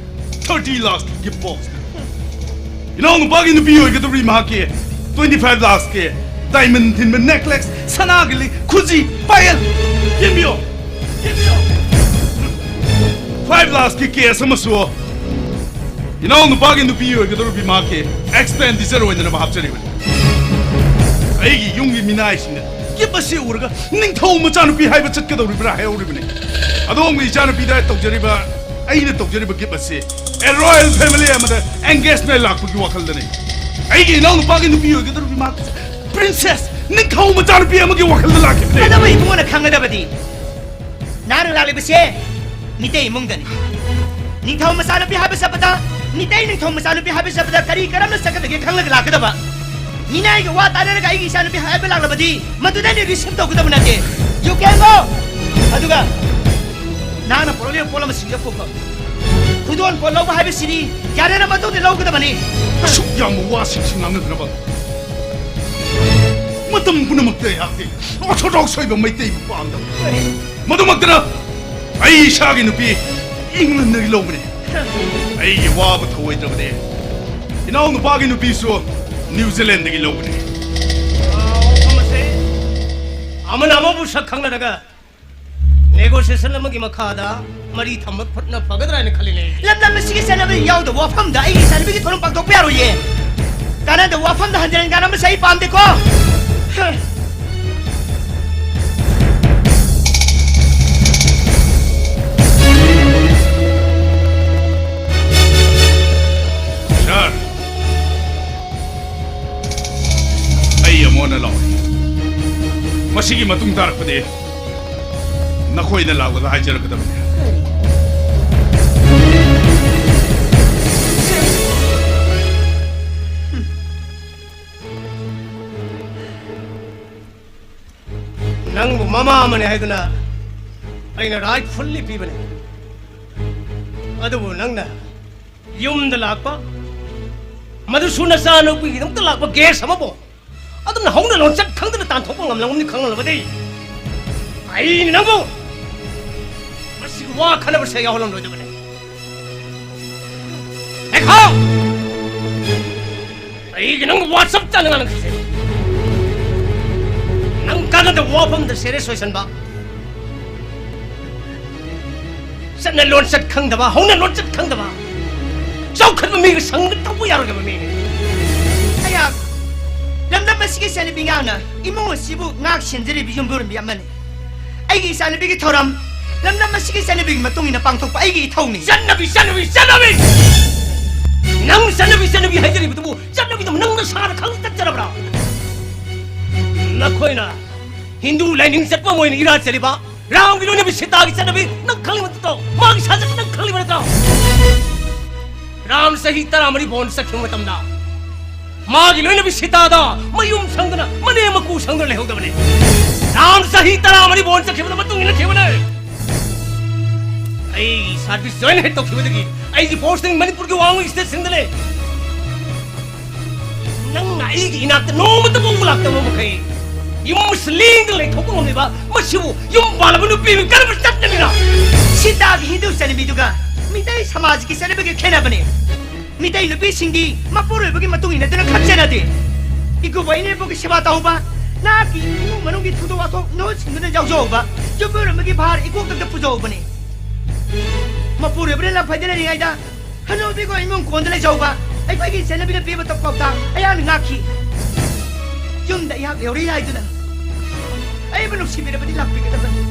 Thirty lakhsꯀꯤ gift box꯫ ꯏꯅꯥꯎꯅꯨꯄꯥꯒꯤ ꯅꯨꯄꯤ ꯑꯣꯏꯒꯗꯧꯔꯤ ꯃꯍꯥꯛꯀꯤ twenty five lakhsꯀꯤ diamond ꯊꯤꯟꯕ necklace, ꯁꯅꯥꯒꯤ ꯂꯤꯛ, ꯈꯨꯖꯤ, ꯄꯥꯌꯦꯜ꯫ ꯌꯦꯡꯕꯤꯌꯨ꯫ ꯌꯦꯡꯕꯤꯌꯨ꯫ Five lakhsꯀꯤ cash ꯑꯃꯁꯨ ꯏꯅꯥꯎꯅꯨꯄꯥꯒꯤ ꯅꯨꯄꯤ ꯑꯣꯏꯒꯗꯧꯔꯤꯕꯤ ꯃꯍꯥꯛꯀꯤ expenditure ꯑꯣꯏꯅꯅꯕ ꯍꯥꯞꯆꯔꯤꯕꯅꯤ꯫ ꯑꯩꯒꯤ ꯌꯨꯝꯒꯤ ꯃꯤꯅꯥꯏꯁꯤꯡꯅ ꯒꯤꯐ ꯑꯁꯤ ꯎꯔꯒ ꯅꯤꯡꯊꯧ ꯃꯆꯥꯅꯨꯄꯤ ꯍꯥꯏꯕ ꯆꯠꯀꯗꯧꯔꯤꯕ꯭ꯔꯥ ꯍꯥꯏꯍꯧꯔꯤꯕꯅꯤ꯫ ꯑꯗꯣꯝꯒꯤ ꯏꯆꯥꯅꯨꯄꯤꯗ ꯇꯧꯖꯔꯤꯕ, ꯑꯩꯅ ꯇꯧꯖꯔꯤꯕ ꯒꯤꯐ ꯑꯁꯤ a royal family ꯑꯃꯗ ꯑꯦꯡꯒꯦꯖꯃꯦꯟ ꯂꯥꯛꯄꯒꯤ ꯋꯥꯈꯜꯗꯅꯤ꯫ ꯑꯩꯒꯤ ꯏꯅꯥꯎꯅꯨꯄꯥꯒꯤ ꯅꯨꯄꯤ ꯑꯣꯏꯒꯗꯧꯔꯤꯕꯤ ꯃꯍꯥꯛ ꯄ꯭ꯔꯤꯟꯁꯦꯁ, ꯅꯤꯡꯊꯧ ꯃꯆꯥꯅꯨꯄꯤ ꯑꯃꯒꯤ ꯋꯥꯈꯜꯗ ꯂꯥꯛꯈꯤꯕꯅꯤ꯫ ꯀꯩꯗꯧꯕ ꯏꯕꯨꯡꯉꯣꯅ ꯈꯪꯒꯗꯕꯗꯤ? ꯅꯍꯥꯛꯅ ꯂꯥꯛꯂꯤꯕꯁꯦ ꯃꯤꯇꯩ ꯏꯃꯨꯡꯗꯅꯤ꯫ ꯅꯤꯡꯊꯧ ꯃꯆꯥꯅꯨꯄꯤ ꯍꯥꯏꯕ ꯆꯠꯄꯗ, ꯃꯤꯇꯩ ꯅꯤꯡꯊꯧ ꯃꯆꯥꯅꯨꯄꯤ ꯍꯥꯏꯕ ꯆꯠꯄꯗ ꯀꯔꯤ ꯀꯔꯝꯅ ꯆꯠꯀꯗꯒꯦ ꯈꯪꯂꯒ ꯂꯥꯛꯀꯗꯕ꯫ ꯃꯤꯅꯥꯏꯒ ꯋꯥ ꯇꯥꯅꯔꯒ ꯑꯩꯒꯤ ꯏꯆꯥꯅꯨꯄꯤ ꯍꯥꯏꯕ ꯂꯥꯛꯂꯕꯗꯤ ꯃꯗꯨꯗ ꯑꯩꯅ ꯔꯤꯁꯤꯞ ꯇꯧꯒꯗꯕ ꯅꯠꯇꯦ꯫ You can go! ꯑꯗꯨꯒ ꯅꯍꯥꯛꯅ ꯄꯨꯔꯛꯂꯤꯕ ꯄꯣꯠ ꯑꯃ ꯁꯤꯡꯖ ꯄꯨꯈꯣ꯫ ꯈꯨꯗꯣꯜ ꯄꯣꯠ ꯂꯧꯕ ꯍꯥꯏꯕꯁꯤꯗꯤ ꯌꯥꯅꯔ ꯃꯇꯨꯡꯗ ꯂꯧꯒꯗꯕꯅꯤ꯫ ꯑꯁꯨꯛ ꯌꯥꯝꯕ ꯋꯥꯁꯤꯡꯁꯤ ꯉꯥꯡꯅꯗꯅꯕ ꯃꯇꯝ ꯄꯨꯝꯅꯃꯛꯇ ꯑꯩꯍꯥꯛꯇꯤ ꯑꯣꯔꯊꯣꯗꯣꯛꯁ ꯑꯣꯏꯕ ꯃꯩꯇꯩꯕꯨ ꯄꯥꯝꯗꯕ꯫ ꯃꯗꯨꯃꯛꯇꯅ ꯑꯩ ꯏꯁꯥꯒꯤ ꯅꯨꯄꯤ ꯏꯪꯂꯟꯗꯒꯤ ꯂꯧꯕꯅꯤ꯫ ꯑꯩꯒꯤ ꯋꯥꯕ ꯊꯧꯑꯣꯏꯗ꯭ꯔꯕꯗꯤ ꯏꯅꯥꯎ ꯅꯨꯄꯥꯒꯤ ꯅꯨꯄꯤꯁꯨ ꯅ꯭ꯌꯨ ꯖꯤꯂꯦꯟꯗꯒꯤ ꯂꯧꯕꯅꯤ꯫ ꯋꯥꯐꯝ ꯑꯁꯤ ꯑꯃꯅ ꯑꯃꯕꯨ ꯁꯛ ꯈꯪꯅꯔꯒ ꯅꯦꯒꯣꯁꯤꯌꯦꯁꯟ ꯑꯃꯒꯤ ꯃꯈꯥꯗ ꯃꯔꯤ ꯊꯝꯕ ꯐꯠꯅ ꯐꯒꯗ꯭ꯔꯥ ꯍꯥꯏꯅ ꯈꯜꯂꯤꯅꯦ꯫ ꯂꯝꯗꯝ ꯑꯁꯤꯒꯤ ꯆꯠꯅꯕꯤ ꯌꯥꯎꯗꯕ ꯋꯥꯐꯝꯗ ꯑꯩꯒꯤ ꯏꯆꯥꯅꯨꯄꯤꯒꯤ ꯊꯧꯔꯝ ꯄꯥꯡꯊꯣꯛꯄ ꯌꯥꯔꯣꯏꯌꯦ꯫ ꯀꯥꯟꯅꯗꯕ ꯋꯥꯐꯝꯗ ꯍꯟꯖꯤꯟ ꯍꯟꯖꯤꯟ ꯀꯥꯟꯅꯕꯁꯦ ꯑꯩ ꯄꯥꯝꯗꯦꯀꯣ꯫ ꯁꯥꯔ, ꯑꯩ ꯑꯃꯨꯛ ꯍꯟꯅ ꯂꯥꯛꯑꯣꯏ꯫ ꯃꯁꯤꯒꯤ ꯃꯇꯨꯡ ꯇꯥꯔꯛꯄꯗꯤ ꯅꯈꯣꯏꯅ ꯂꯥꯛꯂꯒ ꯍꯥꯏꯖꯔꯛꯀꯗꯕꯅꯤ꯫ ꯅꯪꯕꯨ ꯃꯃꯥ ꯑꯃꯅꯤ ꯍꯥꯏꯗꯨꯅ ꯑꯩꯅ ꯔꯥꯏꯠ ꯐꯨꯜꯂꯤ ꯄꯤꯕꯅꯤ꯫ ꯑꯗꯨꯕꯨ ꯅꯪꯅ ꯌꯨꯝꯗ ꯂꯥꯛꯄ, ꯃꯗꯨꯁꯨ ꯅꯆꯥꯅꯨꯄꯤꯒꯤꯗꯃꯛꯇ ꯂꯥꯛꯄ ꯒꯦꯁ ꯑꯃꯕꯨ ꯑꯗꯨꯝꯅ ꯍꯧꯅ ꯂꯣꯟꯆꯠ ꯈꯪꯗꯅ ꯇꯥꯟꯊꯣꯛꯄ ꯉꯝꯂꯝꯒꯅꯤ ꯈꯪꯂꯕꯗꯤ ꯑꯩꯅ ꯅꯪꯕꯨ ꯃꯁꯤꯒꯤ ꯋꯥ ꯈꯟꯅꯕꯁꯦ ꯌꯥꯎꯍꯜꯂꯝꯂꯣꯏꯗꯕꯅꯤ꯫ ꯂꯩꯈꯥꯝ! ꯑꯩꯒꯤ ꯅꯪ ꯋꯥ ꯆꯞ ꯆꯥꯅ ꯉꯥꯡꯅꯈꯤꯁꯦ꯫ ꯅꯪ ꯀꯥꯟꯅꯗꯕ ꯋꯥꯐꯝꯗ ꯁꯦꯔꯤꯌꯁ ꯑꯣꯏꯁꯟꯕ, ꯆꯠꯅ ꯂꯣꯟꯆꯠ ꯈꯪꯗꯕ, ꯍꯧꯅ ꯂꯣꯟꯆꯠ ꯈꯪꯗꯕ, ꯆꯥꯎꯈꯠꯄ ꯃꯤꯒ ꯁꯪꯒ ꯇꯧꯕ ꯌꯥꯔꯣꯏꯗꯕ ꯃꯤꯅꯤ꯫ ꯑꯩꯍꯥꯛ ꯂꯝꯗꯝ ꯑꯁꯤꯒꯤ ꯆꯠꯅꯕꯤ ꯉꯥꯛꯅ ꯏꯃꯨꯡ ꯑꯁꯤꯕꯨ ꯉꯥꯛ ꯁꯦꯟꯖꯔꯤꯕ ꯌꯨꯝꯕꯨꯔꯦꯝꯕꯤ ꯑꯃꯅꯤ꯫ ꯑꯩꯒꯤ ꯏꯆꯥꯅꯨꯄꯤꯒꯤ ꯊꯧꯔꯝ ꯂꯝꯗꯝ ꯑꯁꯤꯒꯤ ꯆꯠꯅꯕꯤꯒꯤ ꯃꯇꯨꯡ ꯏꯟꯅ ꯄꯥꯡꯊꯣꯛꯄ ꯑꯩꯒꯤ ꯏꯊꯧꯅꯤ꯫ ꯆꯠꯅꯕꯤ, ꯆꯠꯅꯕꯤ, ꯆꯠꯅꯕꯤ! ꯅꯪ ꯆꯠꯅꯕꯤ, ꯆꯠꯅꯕꯤ ꯍꯥꯏꯖꯔꯤꯕꯗꯨꯕꯨ ꯆꯠꯅꯕꯤꯗꯨ ꯅꯪ ꯅꯁꯥꯅ ꯈꯪꯅ ꯆꯠꯆꯔꯕ꯭ꯔꯥ? ꯅꯈꯣꯏꯅ ꯍꯤꯟꯗꯨ ꯂꯥꯏꯅꯤꯡ ꯆꯠꯄ ꯑꯃ ꯑꯣꯏꯅ ꯏꯔꯥ ꯆꯠꯂꯤꯕ ꯔꯥꯝꯒꯤ ꯂꯣꯏꯅꯕꯤ ꯁꯤꯇꯥꯒꯤ ꯆꯠꯅꯕꯤ ꯅꯪ ꯈꯪꯂꯤꯕ ꯅꯠꯇ꯭ꯔꯣ? ꯃꯥꯒꯤ ꯁꯥꯖꯠ ꯅꯪ ꯈꯪꯂꯤꯕ ꯅꯠꯇ꯭ꯔꯣ? ꯔꯥꯝ ꯆꯍꯤ ꯇꯔꯥꯃꯔꯤ ꯕꯣꯟ ꯆꯠꯈꯤꯕ ꯃꯇꯝꯗ ꯃꯥꯒꯤ ꯂꯣꯏꯅꯕꯤ ꯁꯤꯇꯥꯗ ꯃꯌꯨꯝ ꯁꯪꯗꯅ, ꯃꯅꯦ ꯃꯀꯨ ꯁꯪꯗꯅ ꯂꯩꯍꯧꯗꯕꯅꯤ꯫ ꯔꯥꯝ ꯆꯍꯤ ꯇꯔꯥꯃꯔꯤ ꯕꯣꯟ ꯆꯠꯈꯤꯕꯗ ꯃꯇꯨꯡ ꯏꯟꯅꯈꯤꯕꯅꯤ꯫ ꯑꯩ ꯁꯥꯔꯚꯤꯁ ꯖꯣꯏꯟ ꯍꯦꯛ ꯇꯧꯈꯤꯕꯗꯒꯤ ꯑꯩꯒꯤ ꯄꯣꯁꯇꯤꯡ ꯃꯅꯤꯄꯨꯔꯒꯤ ꯋꯥꯡꯃ ꯁ꯭ꯇꯦꯠꯁꯤꯡꯗ ꯂꯩ꯫ ꯅꯪꯅ ꯑꯩꯒꯤ ꯏꯅꯥꯛꯇ ꯅꯣꯡꯃꯇ ꯐꯥꯎꯕ ꯂꯥꯛꯇꯕ ꯃꯈꯩ ꯌꯨꯝ ꯑꯁꯤ ꯂꯦꯡꯗꯅ ꯂꯩꯊꯣꯛꯄ ꯉꯝꯂꯤꯕ ꯃꯁꯤꯕꯨ ꯌꯨꯝ ꯄꯥꯜꯂꯕ ꯅꯨꯄꯤ ꯑꯃꯒꯤ ꯀꯔꯝꯕ ꯆꯠꯅꯕꯤꯅꯣ? ꯁꯤꯇꯥꯒꯤ ꯍꯤꯟꯗꯨ ꯆꯠꯅꯕꯤꯗꯨꯒ ꯃꯤꯇꯩ ꯁꯃꯥꯖꯒꯤ ꯆꯠꯅꯕꯤꯒ ꯈꯦꯠꯅꯕꯅꯦ꯫ ꯃꯤꯇꯩ ꯅꯨꯄꯤꯁꯤꯡꯗꯤ ꯃꯄꯨꯔꯣꯏꯕꯒꯤ ꯃꯇꯨꯡ ꯏꯟꯅꯗꯨꯅ ꯈꯟꯖꯅꯗꯦ꯫ ꯏꯀꯨꯕꯣꯛ ꯏꯅꯦꯝꯕꯣꯛꯀꯤ ꯁꯦꯕꯥ ꯇꯧꯕ, ꯅꯍꯥꯛꯀꯤ ꯏꯃꯨꯡ ꯃꯅꯨꯡꯒꯤ ꯊꯧꯗꯣꯛ ꯋꯥꯊꯣꯛ ꯅꯣꯠꯁꯤꯡꯗꯨꯅ ꯌꯥꯎꯖꯍꯧꯕ, ꯌꯨꯝꯕꯨꯔꯦꯝꯕꯒꯤ ꯚꯥꯔ ꯏꯀꯣꯛꯇ ꯄꯨꯖꯍꯧꯕꯅꯤ꯫ ꯃꯄꯨꯔꯣꯏꯕꯅ ꯂꯝ ꯐꯩꯗ ꯂꯩꯔꯤꯉꯩꯗ ꯍꯅꯨꯕꯤꯒ ꯏꯃꯨꯡ ꯀꯣꯟꯗ ꯂꯩꯖꯍꯧꯕ ꯑꯩꯈꯣꯏꯒꯤ ꯆꯠꯅꯕꯤꯅ ꯄꯤꯕ ꯄꯥꯎꯇꯥꯛ ꯑꯩꯍꯥꯛꯅ ꯉꯥꯛꯈꯤ꯫ ꯌꯨꯝꯗ ꯑꯩꯍꯥꯛ ꯌꯧꯔꯛꯏ ꯍꯥꯏꯗꯨꯅ ꯑꯩꯕꯨ ꯅꯨꯡꯁꯤꯕꯤꯔꯕꯗꯤ ꯂꯥꯛꯄꯤꯒꯗꯕꯅꯤ꯫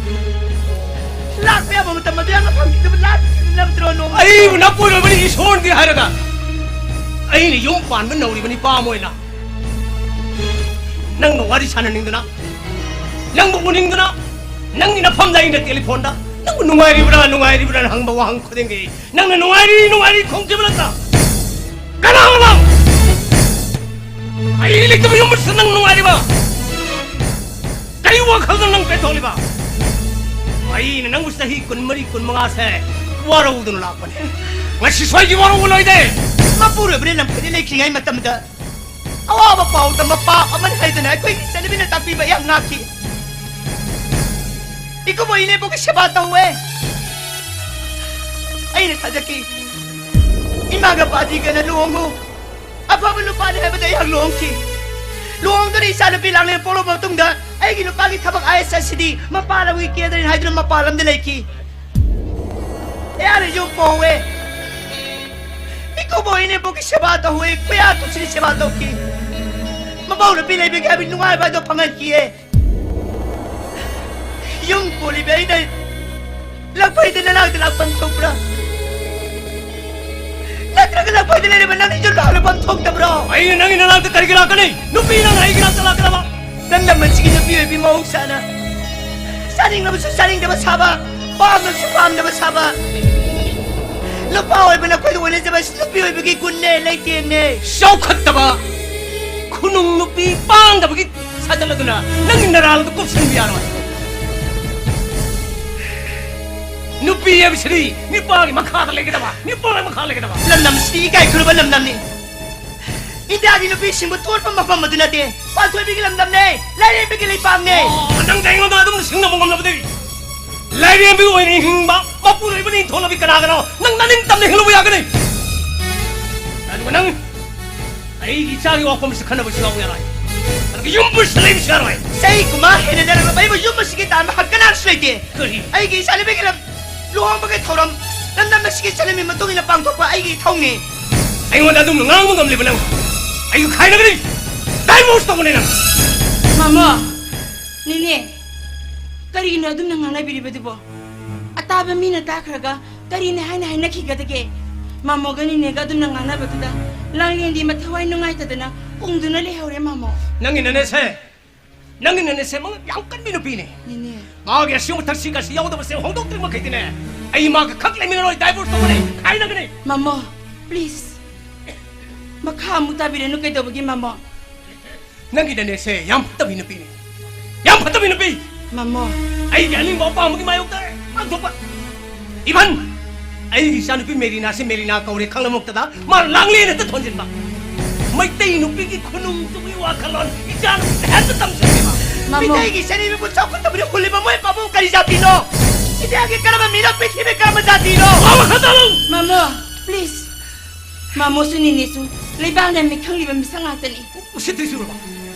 ꯂꯥꯛꯄ ꯌꯥꯕ ꯃꯇꯝ ꯑꯗꯨ ꯌꯥꯝꯅ ꯐꯪꯈꯤꯗꯕ ꯂꯥꯛꯈꯤꯗꯕ ꯅꯠꯇ꯭ꯔꯣ ꯅꯣꯡꯃ? ꯑꯩꯕꯨ ꯅꯄꯨꯔꯣꯏꯕꯅꯤ ꯏꯁꯣꯔꯗꯤ ꯍꯥꯏꯔꯒ ꯑꯩꯅ ꯌꯨꯝ ꯄꯥꯟꯕ ꯅꯧꯔꯤꯕ ꯅꯤꯄꯥ ꯑꯃ ꯑꯣꯏꯅ ꯅꯪꯒ ꯋꯥꯔꯤ ꯁꯥꯟꯅꯅꯤꯡꯗꯅ, ꯅꯪꯕꯨ ꯎꯅꯤꯡꯗꯅ, ꯅꯪꯒꯤ ꯅꯐꯝꯗ ꯑꯩꯅ ꯇꯦꯂꯤꯐꯣꯟꯗ ꯅꯪꯕꯨ ꯅꯨꯡꯉꯥꯏꯔꯤꯕ꯭ꯔꯥ, ꯅꯨꯡꯉꯥꯏꯔꯤꯕ꯭ꯔꯥꯅ ꯍꯪꯕ ꯋꯥꯍꯪ ꯈꯨꯗꯤꯡꯒꯤ ꯅꯪꯅ ꯅꯨꯡꯉꯥꯏꯔꯤ, ꯅꯨꯡꯉꯥꯏꯔꯤ ꯈꯨꯝꯈꯤꯕ ꯅꯠꯇ꯭ꯔꯥ? ꯀꯅꯥꯅꯣ ꯅꯪ? ꯑꯩ ꯂꯩꯇꯕ ꯌꯨꯝ ꯑꯁꯤꯗ ꯅꯪ ꯅꯨꯡꯉꯥꯏꯔꯤꯕ? ꯀꯔꯤ ꯋꯥꯈꯜꯗ ꯅꯪ ꯄꯦꯟꯊꯣꯛꯂꯤꯕ? ꯑꯩꯅ ꯅꯪꯕꯨ ꯆꯍꯤ ꯀꯨꯟꯃꯔꯤ, ꯀꯨꯟꯃꯉꯥꯁꯦ ꯋꯥꯔꯧꯗꯨꯅ ꯂꯥꯛꯄꯅꯦ꯫ ꯉꯁꯤ ꯁ꯭ꯋꯥꯏꯒꯤ ꯋꯥꯔꯧꯕ ꯂꯣꯏꯗꯦ꯫ ꯃꯄꯨꯔꯣꯏꯕꯅ ꯂꯝꯐꯩꯗ ꯂꯩꯈ꯭ꯔꯤꯉꯩ ꯃꯇꯝꯗ ꯑꯋꯥꯕ ꯄꯥꯎꯗ ꯃꯄꯥ ꯑꯃꯅ ꯍꯥꯏꯗꯨꯅ ꯑꯩꯈꯣꯏꯒꯤ ꯆꯠꯅꯕꯤꯅ ꯇꯥꯛꯄꯤꯕ ꯑꯩꯍꯥꯛ ꯉꯥꯛꯈꯤ꯫ ꯏꯀꯨꯕꯣꯛ ꯏꯅꯦꯝꯕꯣꯛꯀꯤ ꯁꯦꯕꯥ ꯇꯧꯋꯦ꯫ ꯑꯩꯅ ꯊꯥꯖꯈꯤ꯫ ꯏꯃꯥꯒ ꯄꯥꯗꯤꯒꯅ ꯂꯨꯍꯣꯡꯉꯨ꯫ ꯑꯐꯕ ꯅꯨꯄꯥꯅꯤ ꯍꯥꯏꯕꯗ ꯑꯩꯍꯥꯛ ꯂꯨꯍꯣꯡꯈꯤ꯫ ꯂꯨꯍꯣꯡꯗꯨꯅ ꯏꯆꯥ ꯅꯨꯄꯤ ꯂꯥꯡꯂꯦꯟ ꯄꯣꯛꯂꯕ ꯃꯇꯨꯡꯗ ꯑꯩꯒꯤ ꯅꯨꯄꯥꯒꯤ ꯊꯕꯛ ꯑꯥꯏ ꯑꯦꯁ ꯑꯥꯏ ꯁꯤ ꯗꯤ ꯃꯄꯥꯟ ꯂꯝꯒꯤ ꯀꯦꯗꯔꯅꯤ ꯍꯥꯏꯗꯨꯅ ꯃꯄꯥꯟ ꯂꯝꯗ ꯂꯩꯈꯤ꯫ ꯑꯩꯍꯥꯛꯅ ꯌꯨꯝ ꯄꯣꯛꯍꯧꯋꯦ꯫ ꯏꯀꯨꯕꯣꯛ ꯏꯅꯦꯝꯕꯣꯛꯀꯤ ꯁꯦꯕꯥ ꯇꯧꯍꯧꯋꯦ꯫ ꯈꯨꯌꯥ ꯇꯨꯁꯤꯅ ꯁꯦꯕꯥ ꯇꯧꯈꯤ꯫ ꯃꯄꯧ ꯅꯨꯄꯤ ꯂꯩꯕꯒꯤ ꯍꯥꯏꯕ ꯅꯨꯡꯉꯥꯏꯕ ꯑꯗꯣ ꯐꯪꯍꯟꯈꯤꯌꯦ꯫ ꯌꯨꯝ ꯀꯣꯜꯂꯤꯕ ꯑꯩꯅ ꯂꯛꯄꯩꯗ ꯅꯅꯥꯛꯇ ꯂꯥꯛꯐꯝ ꯊꯣꯛꯄ꯭ꯔꯥ? ꯅꯠꯇ꯭ꯔꯒ ꯂꯛꯄꯩꯗ ꯂꯩꯔꯤꯕ ꯅꯪꯒꯤ ꯌꯨꯝꯗ ꯍꯜꯂꯛꯐꯝ ꯊꯣꯛꯇꯕ꯭ꯔꯣ? ꯑꯩꯅ ꯅꯪꯒꯤ ꯅꯅꯥꯛꯇ ꯀꯔꯤꯒꯤ ꯂꯥꯛꯀꯅꯤ? ꯅꯨꯄꯤ ꯅꯪꯅ ꯑꯩꯒꯤ ꯅꯥꯛꯇ ꯂꯥꯛꯀꯗꯕ? ꯅꯪ ꯂꯝꯗꯝꯁꯤꯒꯤ ꯅꯨꯄꯤ ꯑꯣꯏꯕꯤ ꯃꯍꯧꯁꯥꯅ ꯆꯥꯅꯤꯡꯂꯕꯁꯨ ꯆꯥꯅꯤꯡꯗꯕ ꯁꯥꯕ, ꯄꯥꯝꯂꯕꯁꯨ ꯄꯥꯝꯗꯕ ꯁꯥꯕ꯫ ꯅꯨꯄꯥ ꯑꯣꯏꯕ ꯅꯈꯣꯏꯗ ꯑꯣꯏꯅꯖꯕ ꯑꯁꯤ ꯅꯨꯄꯤ ꯑꯣꯏꯕꯒꯤ ꯒꯨꯟꯅꯦ, ꯂꯩꯇꯦꯡꯅꯦ꯫ ꯆꯥꯎꯈꯠꯇꯕ ꯈꯨꯅꯨꯡ ꯅꯨꯄꯤ ꯄꯥꯡꯗꯕꯒꯤ ꯁꯥꯖꯠ ꯑꯗꯨꯅ ꯅꯪꯒꯤ ꯅꯔꯥꯜ ꯑꯗꯨ ꯀꯨꯞꯁꯟꯕ ꯌꯥꯔꯣꯏ꯫ ꯅꯨꯄꯤ ꯍꯥꯏꯕꯁꯤꯗꯤ ꯅꯨꯄꯥꯒꯤ ꯃꯈꯥꯗ ꯂꯩꯒꯗꯕ, ꯅꯨꯄꯥꯒꯤ ꯃꯈꯥ ꯂꯩꯒꯗꯕ꯫ ꯂꯝꯗꯝꯁꯤꯗꯤ ꯏꯀꯥꯏ ꯈꯨꯝꯅꯕ ꯂꯝꯗꯝꯅꯤ꯫ ꯏꯟꯗꯤꯌꯥꯒꯤ ꯅꯨꯄꯤꯁꯤꯡꯕꯨ ꯇꯣꯠꯄ ꯃꯐꯝ ꯑꯗꯨ ꯅꯠꯇꯦ꯫ ꯄꯥꯟꯊꯣꯏꯕꯤꯒꯤ ꯂꯝꯗꯝꯅꯦ, ꯂꯥꯏꯔꯦꯝꯕꯤꯒꯤ ꯂꯩꯄꯥꯛꯅꯦ꯫ ꯑꯣ, ꯅꯪꯗꯤ ꯑꯩꯉꯣꯟꯗ ꯑꯗꯨꯝ ꯁꯤꯡꯅꯕ ꯉꯝꯂꯕꯗꯤ? ꯂꯥꯏꯔꯦꯝꯕꯤ ꯑꯣꯏꯅ ꯍꯤꯡꯕ ꯃꯄꯨꯔꯣꯏꯕ ꯅꯤꯡꯊꯧꯅꯕꯤ ꯀꯅꯥꯒꯅꯣ ꯅꯪ ꯅꯅꯤꯡ ꯇꯝꯅ ꯍꯤꯡꯂꯨꯕ ꯌꯥꯒꯅꯤ? ꯑꯗꯨꯒ ꯅꯪ ꯑꯩꯒꯤ ꯏꯆꯥꯒꯤ ꯋꯥꯐꯝꯁꯤ ꯈꯟꯅꯕꯁꯨ ꯌꯥꯎꯕ ꯌꯥꯔꯣꯏ꯫ ꯑꯗꯨꯒ ꯌꯨꯝ ꯄꯨꯁꯤꯜꯂꯛꯏꯕꯁꯨ ꯌꯥꯔꯣꯏ꯫ ꯆꯍꯤ ꯀꯨꯟꯃꯉꯥ ꯍꯦꯟꯅ ꯂꯩꯔꯕ ꯑꯩꯕꯨ ꯌꯨꯝ ꯑꯁꯤꯒꯤ ꯇꯥꯟꯕ ꯍꯛ ꯀꯅꯥꯁꯨ ꯂꯩꯇꯦ꯫ ꯀꯔꯤ? ꯑꯩꯒꯤ ꯏꯆꯥꯅꯨꯄꯤꯒꯤ ꯂꯝ ꯂꯨꯍꯣꯡꯕꯒꯤ ꯊꯧꯔꯝ ꯂꯝꯗꯝ ꯑꯁꯤꯒꯤ ꯆꯠꯅꯕꯤ ꯃꯇꯨꯡ ꯏꯟꯅ ꯄꯥꯡꯊꯣꯛꯄ ꯑꯩꯒꯤ ꯏꯊꯧꯅꯤ꯫ ꯑꯩꯉꯣꯟꯗ ꯑꯗꯨꯝꯅ ꯉꯥꯡꯕ ꯉꯝꯂꯤꯕ ꯅꯪ ꯑꯩꯒ ꯈꯥꯏꯅꯒꯅꯤ꯫ ꯗꯥꯏꯚꯣꯔꯁ ꯇꯧꯒꯅꯤ ꯅꯪ꯫ ꯃꯃꯣ, ꯅꯦꯅꯦ, ꯀꯔꯤꯒꯤꯅꯣ ꯑꯗꯨꯝꯅ ꯉꯥꯡꯅꯕꯤꯔꯤꯕꯗꯨꯕꯣ? ꯑꯇꯥꯕ ꯃꯤꯅ ꯇꯥꯈ꯭ꯔꯒ ꯀꯔꯤꯅꯤ ꯍꯥꯏꯅ ꯍꯥꯏꯅꯈꯤꯒꯗꯒꯦ? ꯃꯃꯣꯒ ꯅꯦꯅꯦꯒ ꯑꯗꯨꯝꯅ ꯉꯥꯡꯅꯕꯗꯨꯗ ꯂꯥꯡꯂꯦꯟꯗꯤ ꯃꯊꯋꯥꯏ ꯅꯨꯡꯉꯥꯏꯇꯗꯅ ꯎꯪꯗꯨꯅ ꯂꯩꯍꯧꯔꯦ, ꯃꯃꯣ꯫ ꯅꯪꯒꯤ ꯅꯦꯅꯦꯁꯦ, ꯅꯪꯒꯤ ꯅꯦꯅꯦꯁꯦ ꯃꯉꯛ ꯌꯥꯝ ꯀꯟꯕꯤ ꯅꯨꯄꯤꯅꯦ꯫ ꯅꯦꯅꯦ꯫ ꯃꯥꯒꯤ ꯑꯁꯤꯒꯨꯝꯕ ꯊꯛꯁꯤ ꯈꯥꯁꯤ ꯌꯥꯎꯗꯕꯁꯦ ꯍꯣꯡꯗꯣꯛꯇ꯭ꯔꯤ ꯃꯈꯩꯗꯤꯅꯦ, ꯑꯩ ꯃꯥꯒ ꯈꯛ ꯂꯩꯃꯤꯟꯅꯔꯣꯏ, ꯗꯥꯏꯚꯣꯔꯁ ꯇꯧꯒꯅꯤ, ꯈꯥꯏꯅꯒꯅꯤ꯫ ꯃꯃꯣ, ꯄ꯭ꯂꯤꯖ꯫ ꯃꯈꯥ ꯑꯃꯨꯛ ꯇꯥꯕꯤꯔꯅꯨ, ꯀꯩꯗꯧꯕꯒꯤ, ꯃꯃꯣ? ꯅꯪꯒꯤ ꯅꯦꯅꯦꯁꯦ ꯌꯥꯝ ꯐꯠꯇꯕꯤ ꯅꯨꯄꯤꯅꯤ꯫ ꯌꯥꯝ ꯐꯠꯇꯕꯤ ꯅꯨꯄꯤ꯫ ꯃꯃꯣ꯫ ꯑꯩꯒꯤ ꯑꯅꯤꯡꯕ ꯑꯄꯥꯝꯕꯒꯤ ꯃꯥꯌꯣꯛꯇ ꯄꯥꯡꯊꯣꯛꯄ꯫ ꯏꯚꯟ ꯑꯩꯒꯤ ꯏꯆꯥꯅꯨꯄꯤ ꯃꯦꯔꯤꯅꯥꯁꯦ ꯃꯦꯔꯤꯅꯥ ꯀꯧꯔꯦ ꯈꯪꯂꯃꯛꯇꯗ ꯃꯥ ꯂꯥꯡꯂꯦꯟ ꯍꯦꯛꯇ ꯊꯣꯟꯖꯤꯟꯕ꯫ ꯃꯩꯇꯩ ꯅꯨꯄꯤꯒꯤ ꯈꯨꯅꯨꯡꯗꯨꯒꯤ ꯋꯥꯈꯜꯂꯣꯟ ꯏꯆꯥꯅꯨꯄꯤꯗ ꯍꯦꯛꯇ ꯇꯝꯁꯤꯟꯕꯤꯕ꯫ ꯃꯃꯣ꯫ ꯃꯤꯇꯩꯒꯤ ꯆꯠꯅꯕꯤꯕꯨ ꯆꯥꯎꯈꯠꯇꯕꯅ ꯍꯨꯜꯂꯤꯕ ꯃꯣꯏ ꯄꯥꯕꯨꯡ ꯀꯔꯤ ꯖꯥꯇꯤꯅꯣ? ꯏꯟꯗꯤꯌꯥꯒꯤ ꯀꯔꯝꯕ ꯃꯤꯅꯣ? ꯄ꯭ꯔꯤꯊꯤꯕꯤ ꯀꯔꯝꯕ ꯖꯥꯇꯤꯅꯣ? ꯃꯃꯣ꯫ ꯄ꯭ꯂꯤꯖ꯫ ꯃꯃꯣꯁꯨ ꯅꯤꯅꯦꯁꯨ ꯂꯩꯕꯥꯛꯅ ꯃꯤꯠ ꯈꯪꯂꯤꯕ ꯃꯤꯁꯛ ꯉꯥꯛꯇꯅꯤ꯫ ꯎꯁꯤꯠꯇ꯭ꯔꯤꯁꯤ ꯎꯔꯕ?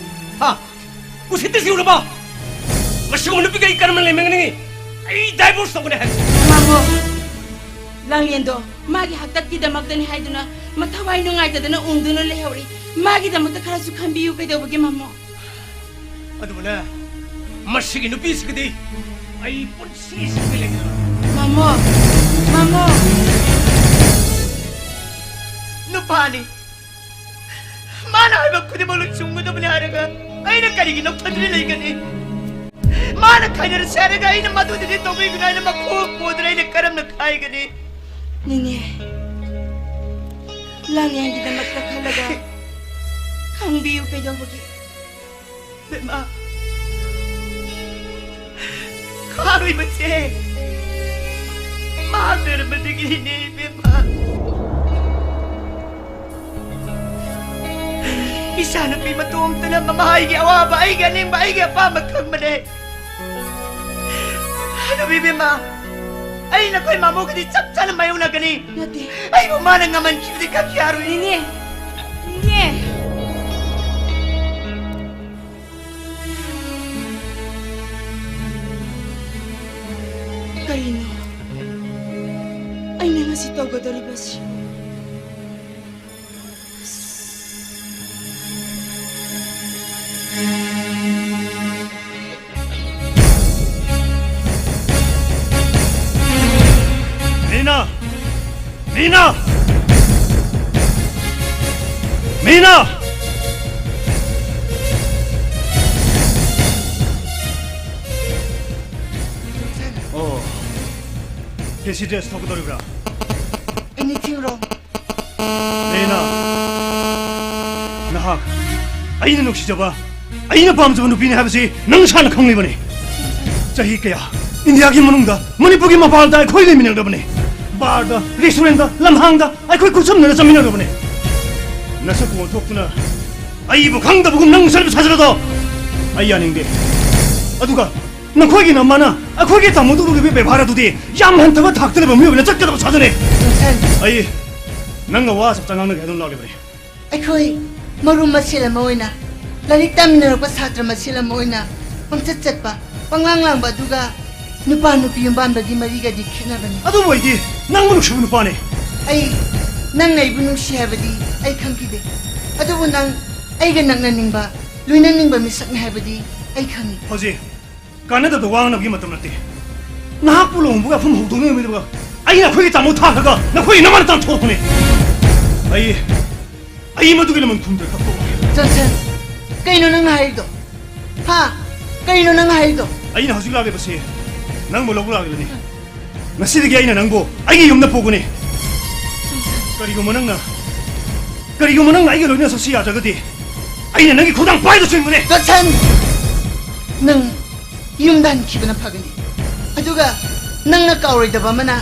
ꯍꯥ? ꯎꯁꯤꯠꯇ꯭ꯔꯤꯁꯤ ꯎꯔꯕ? ꯃꯁꯤꯒꯨꯝꯕ ꯅꯨꯄꯤꯒ ꯑꯩ ꯀꯔꯝꯅ ꯂꯩꯃꯤꯟꯅꯒꯅꯤ? ꯑꯩ ꯗꯥꯏꯚꯣꯔꯁ ꯇꯧꯒꯅꯤ ꯍꯥꯏꯕꯅꯤ꯫ ꯃꯃꯣ꯫ ꯂꯥꯡꯂꯦꯟꯗꯣ ꯃꯥꯒꯤ ꯍꯥꯛꯇꯛꯀꯤꯗꯃꯛꯇꯅꯤ ꯍꯥꯏꯗꯨꯅ ꯃꯊꯋꯥꯏ ꯅꯨꯡꯉꯥꯏꯇꯗꯅ ꯎꯪꯗꯨꯅ ꯂꯩꯍꯧꯔꯤ꯫ ꯃꯥꯒꯤꯗꯃꯛꯇ ꯈꯔꯁꯨ ꯈꯟꯕꯤꯌꯨ ꯀꯩꯗꯧꯕꯒꯦ, ꯃꯃꯣ? ꯑꯗꯨꯕꯨꯅꯦ, ꯃꯁꯤꯒꯤ ꯅꯨꯄꯤꯁꯤꯒꯗꯤ ꯑꯩ ꯄꯨꯟꯁꯤ ꯁꯤꯒ ꯂꯩꯅꯔꯣꯏ꯫ ꯃꯃꯣ, ꯃꯃꯣ꯫ ꯅꯨꯄꯥꯅꯤ꯫ ꯃꯥꯅ ꯍꯥꯏꯕ ꯈꯨꯗꯤꯡꯃꯛ ꯂꯣꯏ ꯆꯨꯝꯒꯗꯕꯅꯤ ꯍꯥꯏꯔꯒ ꯑꯩꯅ ꯀꯔꯤꯒꯤ ꯅꯣꯛꯊꯗꯨꯅ ꯂꯩꯒꯅꯤ? ꯃꯥꯅ ꯈꯥꯏꯅꯔꯁꯦ ꯍꯥꯏꯔꯒ ꯑꯩꯅ ꯃꯗꯨꯗꯗꯤ ꯇꯧꯕꯤꯒꯅꯨ ꯍꯥꯏꯅ ꯃꯈꯨ ꯄꯣꯗꯅ ꯑꯩꯅ ꯀꯔꯝꯅ ꯈꯥꯏꯒꯅꯤ? ꯅꯦꯅꯦ, ꯂꯥꯡꯂꯦꯟꯒꯤꯗꯃꯛꯇ ꯈꯜꯂꯒ ꯈꯪꯕꯤꯌꯨ ꯀꯩꯗꯧꯕꯒꯦ? ꯕꯦꯝꯃ, ꯈꯥꯔꯣꯏꯕꯁꯦ ꯃꯥ ꯖꯔꯃꯗꯒꯤꯅꯦ ꯏꯕꯦꯝꯃ꯫ ꯏꯆꯥꯅꯨꯄꯤ ꯃꯇꯣꯝꯇꯅ ꯃꯃꯥ ꯑꯩꯒꯤ ꯑꯋꯥꯕ, ꯑꯩꯒꯤ ꯑꯅꯤꯡꯕ, ꯑꯩꯒꯤ ꯑꯄꯥꯝꯕ ꯈꯪꯕꯅꯦ꯫ ꯑꯗꯨꯕꯨ ꯏꯕꯦꯝꯃ, ꯑꯩ ꯅꯈꯣꯏ ꯃꯥꯃꯣꯒꯗꯤ ꯆꯞ ꯆꯥꯅ ꯃꯥꯌꯣꯛꯅꯒꯅꯤ꯫ ꯅꯠꯇꯦ꯫ ꯑꯩꯕꯨ ꯃꯥꯅ ꯉꯝꯍꯟꯈꯤꯕꯗꯤ ꯈꯛ ꯌꯥꯔꯣꯏ꯫ ꯅꯦꯅꯦ, ꯅꯦꯅꯦ꯫ ꯀꯔꯤꯅꯣ ꯑꯩꯅ ꯉꯁꯤ ꯇꯧꯒꯗꯧꯔꯤꯕꯁꯤ? ꯃꯤꯅꯥ! ꯃꯤꯅꯥ! ꯃꯤꯅꯥ! ꯑꯣ, K C dress ꯊꯣꯛꯀꯗꯧꯔꯤꯕ꯭ꯔꯥ? Anything wrong? ꯃꯤꯅꯥ, ꯅꯍꯥꯛ ꯑꯩꯅ ꯅꯨꯡꯁꯤꯖꯕ, ꯑꯩꯅ ꯄꯥꯝꯖꯕ ꯅꯨꯄꯤꯅꯤ ꯍꯥꯏꯕꯁꯤ ꯅꯪ ꯅꯁꯥꯅ ꯈꯪꯂꯤꯕꯅꯤ꯫ ꯆꯍꯤ ꯀꯌꯥ ꯏꯟꯗꯤꯌꯥꯒꯤ ꯃꯅꯨꯡꯗ, ꯃꯅꯤꯄꯨꯔꯒꯤ ꯃꯄꯥꯟꯗ ꯑꯩꯈꯣꯏ ꯂꯩꯃꯤꯟꯅꯔꯛꯂꯕꯅꯤ꯫ ꯕꯥꯔꯗ, ꯔꯦꯁꯇꯨꯔꯦꯟꯗ, ꯂꯝꯍꯥꯡꯗ ꯑꯩꯈꯣꯏ ꯈꯨꯠꯁꯝꯅꯅ ꯆꯠꯃꯤꯟꯅꯔꯛꯂꯕꯅꯤ꯫ ꯅꯁꯛꯄꯨ ꯑꯣꯟꯊꯣꯛꯇꯨꯅ ꯑꯩꯕꯨ ꯈꯪꯗꯕꯒꯨꯝ ꯅꯪ ꯁꯔꯨꯛ ꯁꯥꯖꯔꯗꯣ ꯑꯩ ꯌꯥꯅꯤꯡꯗꯦ꯫ ꯑꯗꯨꯒ ꯅꯈꯣꯏꯒꯤ ꯅꯃꯥꯅ ꯑꯩꯈꯣꯏꯒꯤ ꯇꯥꯃꯣꯗ ꯎꯠꯂꯤꯕ ꯕꯦꯕꯥꯔ ꯑꯗꯨꯗꯤ ꯌꯥꯝ ꯍꯟꯊꯕ ꯊꯥꯛꯇ ꯂꯩꯕ ꯃꯤꯑꯣꯏꯕꯅ ꯆꯠꯀꯗꯕ ꯁꯥꯖꯅꯤ꯫ ꯖꯣꯟꯁꯟ! ꯑꯩ ꯅꯪꯒ ꯋꯥ ꯆꯞ ꯆꯥ ꯉꯥꯡꯅꯒꯦ ꯍꯥꯏꯗꯨꯅ ꯂꯥꯛꯂꯤꯕꯅꯤ꯫ ꯑꯩꯈꯣꯏ ꯃꯔꯨꯞ ꯃꯁꯦꯜ ꯑꯃ ꯑꯣꯏꯅ, ꯂꯥꯏꯔꯤꯛ ꯇꯝꯃꯤꯟꯅꯔꯛꯄ ꯁꯥꯇ꯭ꯔ ꯃꯁꯦꯜ ꯑꯃ ꯑꯣꯏꯅ ꯄꯪꯆꯠ ꯆꯠꯄ, ꯄꯪꯂꯥꯡ ꯂꯥꯡꯕ ꯑꯗꯨꯒ ꯅꯨꯄꯥ ꯅꯨꯄꯤ ꯌꯨꯝꯕꯥꯟꯕꯒꯤ ꯃꯔꯤꯒꯗꯤ ꯈꯦꯠꯅꯕꯅꯤ꯫ ꯑꯗꯨꯕꯨ ꯑꯩꯗꯤ ꯅꯪꯕꯨ ꯅꯨꯡꯁꯤꯕ ꯅꯨꯄꯥꯅꯤ꯫ ꯑꯩ ꯅꯪꯅ ꯑꯩꯕꯨ ꯅꯨꯡꯁꯤ ꯍꯥꯏꯕꯗꯤ ꯑꯩ ꯈꯪꯈꯤꯗꯦ꯫ ꯑꯗꯨꯕꯨ ꯅꯪ ꯑꯩꯒ ꯅꯛꯅꯅꯤꯡꯕ, ꯂꯣꯏꯅꯅꯤꯡꯕ ꯃꯤꯁꯛꯅꯤ ꯍꯥꯏꯕꯗꯤ ꯑꯩ ꯈꯪꯏ꯫ ꯍꯧꯖꯤꯛ ꯀꯥꯟꯅꯗꯕꯗ ꯋꯥ ꯉꯥꯡꯅꯕꯒꯤ ꯃꯇꯝ ꯅꯠꯇꯦ꯫ ꯅꯍꯥꯛꯄꯨ ꯂꯨꯍꯣꯡꯕꯒꯤ ꯋꯥꯐꯝ ꯍꯧꯗꯣꯛꯅꯤꯡꯉꯝꯃꯤꯗꯕ ꯑꯩꯅ ꯑꯩꯈꯣꯏꯒꯤ ꯇꯥꯃꯣ ꯊꯥꯈ꯭ꯔꯒ ꯅꯈꯣꯏꯒꯤ ꯅꯃꯥꯅ ꯇꯥꯟꯊꯣꯔꯛꯄꯅꯤ꯫ ꯑꯩ ꯑꯩ ꯃꯗꯨꯒꯤ ꯂꯃꯟ ꯈꯨꯝꯗ꯭ꯔꯦ, ꯈꯛꯇꯣꯛꯑꯣ꯫ ꯖꯣꯟꯁꯟ, ꯀꯩꯅꯣ ꯅꯪꯅ ꯍꯥꯏꯔꯤꯗꯣ? ꯍꯥ? ꯀꯩꯅꯣ ꯅꯪꯅ ꯍꯥꯏꯔꯤꯗꯣ? ꯑꯩꯅ ꯍꯧꯖꯤꯛ ꯂꯥꯛꯂꯤꯕꯁꯤ ꯅꯪꯕꯨ ꯂꯧꯕ ꯂꯥꯛꯂꯤꯕꯅꯤ꯫ ꯉꯁꯤꯗꯒꯤ ꯑꯩꯅ ꯅꯪꯕꯨ ꯑꯩꯒꯤ ꯌꯨꯝꯗ ꯄꯨꯒꯅꯤ꯫ ꯀꯔꯤꯒꯨꯝꯕ ꯅꯪꯅ, ꯀꯔꯤꯒꯨꯝꯕ ꯅꯪꯅ ꯑꯩꯒ ꯂꯣꯏꯅꯅ ꯆꯠꯁꯤ ꯌꯥꯗ꯭ꯔꯒꯗꯤ ꯑꯩꯅ ꯅꯪꯒꯤ ꯈꯣꯡꯗꯥꯡ ꯄꯥꯏꯗꯨꯅ ꯆꯤꯡꯒꯅꯤ꯫ ꯖꯣꯟꯁꯟ! ꯅꯪ ꯌꯨꯝꯗ ꯍꯟꯈꯤꯕꯅ ꯐꯒꯅꯤ꯫ ꯑꯗꯨꯒ ꯅꯪꯅ ꯀꯥꯎꯔꯣꯏꯗꯕ ꯑꯃꯅ,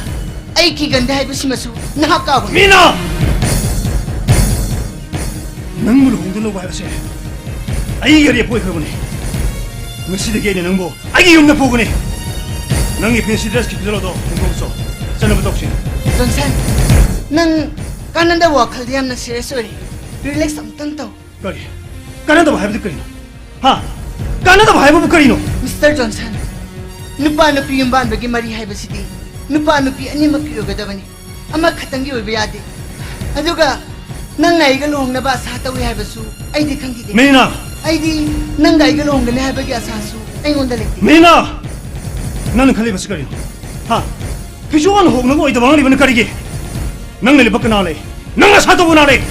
ꯑꯩ ꯀꯤꯒꯟꯗꯦ ꯍꯥꯏꯕꯁꯤꯃꯁꯨ ꯅꯍꯥꯛ ꯀꯥꯎꯒꯅꯤ꯫ ꯃꯤꯅꯥ! ꯅꯪꯕꯨ ꯂꯨꯍꯣꯡꯗꯨꯅ ꯂꯧꯕ ꯍꯥꯏꯕꯁꯦ ꯑꯩꯒꯤ ꯑꯔꯦꯞꯄ ꯑꯣꯏꯈ꯭ꯔꯕꯅꯤ꯫ ꯉꯁꯤꯗꯒꯤ ꯑꯩꯅ ꯅꯪꯕꯨ ꯑꯩꯒꯤ ꯌꯨꯝꯗ ꯄꯨꯒꯅꯤ꯫ ꯅꯪꯒꯤ fancy dress ꯈꯤꯇ ꯂꯧꯗꯣ, ꯍꯣꯡꯗꯣꯛꯆꯣ꯫ ꯆꯠꯅꯕ ꯇꯧꯁꯤ꯫ ꯖꯣꯟꯁꯟ, ꯅꯪ ꯀꯥꯟꯅꯗꯕ ꯋꯥꯈꯜꯗ ꯌꯥꯝꯅ serious ꯑꯣꯏꯔꯦ꯫ Relax ꯑꯃꯨꯛꯇꯪ ꯇꯧ꯫ ꯀꯔꯤ? ꯀꯥꯟꯅꯗꯕ ꯍꯥꯏꯕꯗꯤ ꯀꯔꯤꯅꯣ? ꯍꯥ? ꯀꯥꯟꯅꯗꯕ ꯍꯥꯏꯕꯕꯨ ꯀꯔꯤꯅꯣ? ꯃꯤꯁꯇꯔ ꯖꯣꯟꯁꯟ, ꯅꯨꯄꯥ ꯅꯨꯄꯤ ꯌꯨꯝꯕꯥꯟꯕꯒꯤ ꯃꯔꯤ ꯍꯥꯏꯕꯁꯤꯗꯤ ꯅꯨꯄꯥ ꯅꯨꯄꯤ ꯑꯅꯤꯃꯛꯀꯤ ꯑꯣꯏꯒꯗꯕꯅꯤ, ꯑꯃꯈꯛꯇꯪꯒꯤ ꯑꯣꯏꯕ ꯌꯥꯗꯦ꯫ ꯑꯗꯨꯒ ꯅꯪꯅ ꯑꯩꯒ ꯂꯨꯍꯣꯡꯅꯕ ꯑꯁꯥ ꯇꯧꯏ ꯍꯥꯏꯕꯁꯨ ꯑꯩꯗꯤ ꯈꯪꯈꯤꯗꯦ꯫ ꯃꯤꯅꯥ! ꯑꯩꯗꯤ ꯅꯪꯒ ꯑꯩꯒ ꯂꯨꯍꯣꯡꯒꯅꯤ ꯍꯥꯏꯕꯒꯤ ꯑꯁꯥꯁꯨ ꯑꯩꯉꯣꯟꯗ ꯂꯩꯇꯦ꯫ ꯃꯤꯅꯥ! ꯅꯪꯅ ꯈꯜꯂꯤꯕꯁꯤ ꯀꯔꯤꯅꯣ? ꯍꯥ? ꯐꯤꯖꯣꯜ ꯍꯣꯡꯅꯕ ꯑꯣꯏꯗꯕ ꯉꯥꯡꯂꯤꯕꯅ ꯀꯔꯤꯒꯤ? ꯅꯪꯅ ꯂꯩꯕ ꯀꯅꯥ ꯂꯩ? ꯅꯪꯅ ꯑꯁꯥ ꯇꯧꯕ ꯀꯅꯥ ꯂꯩ?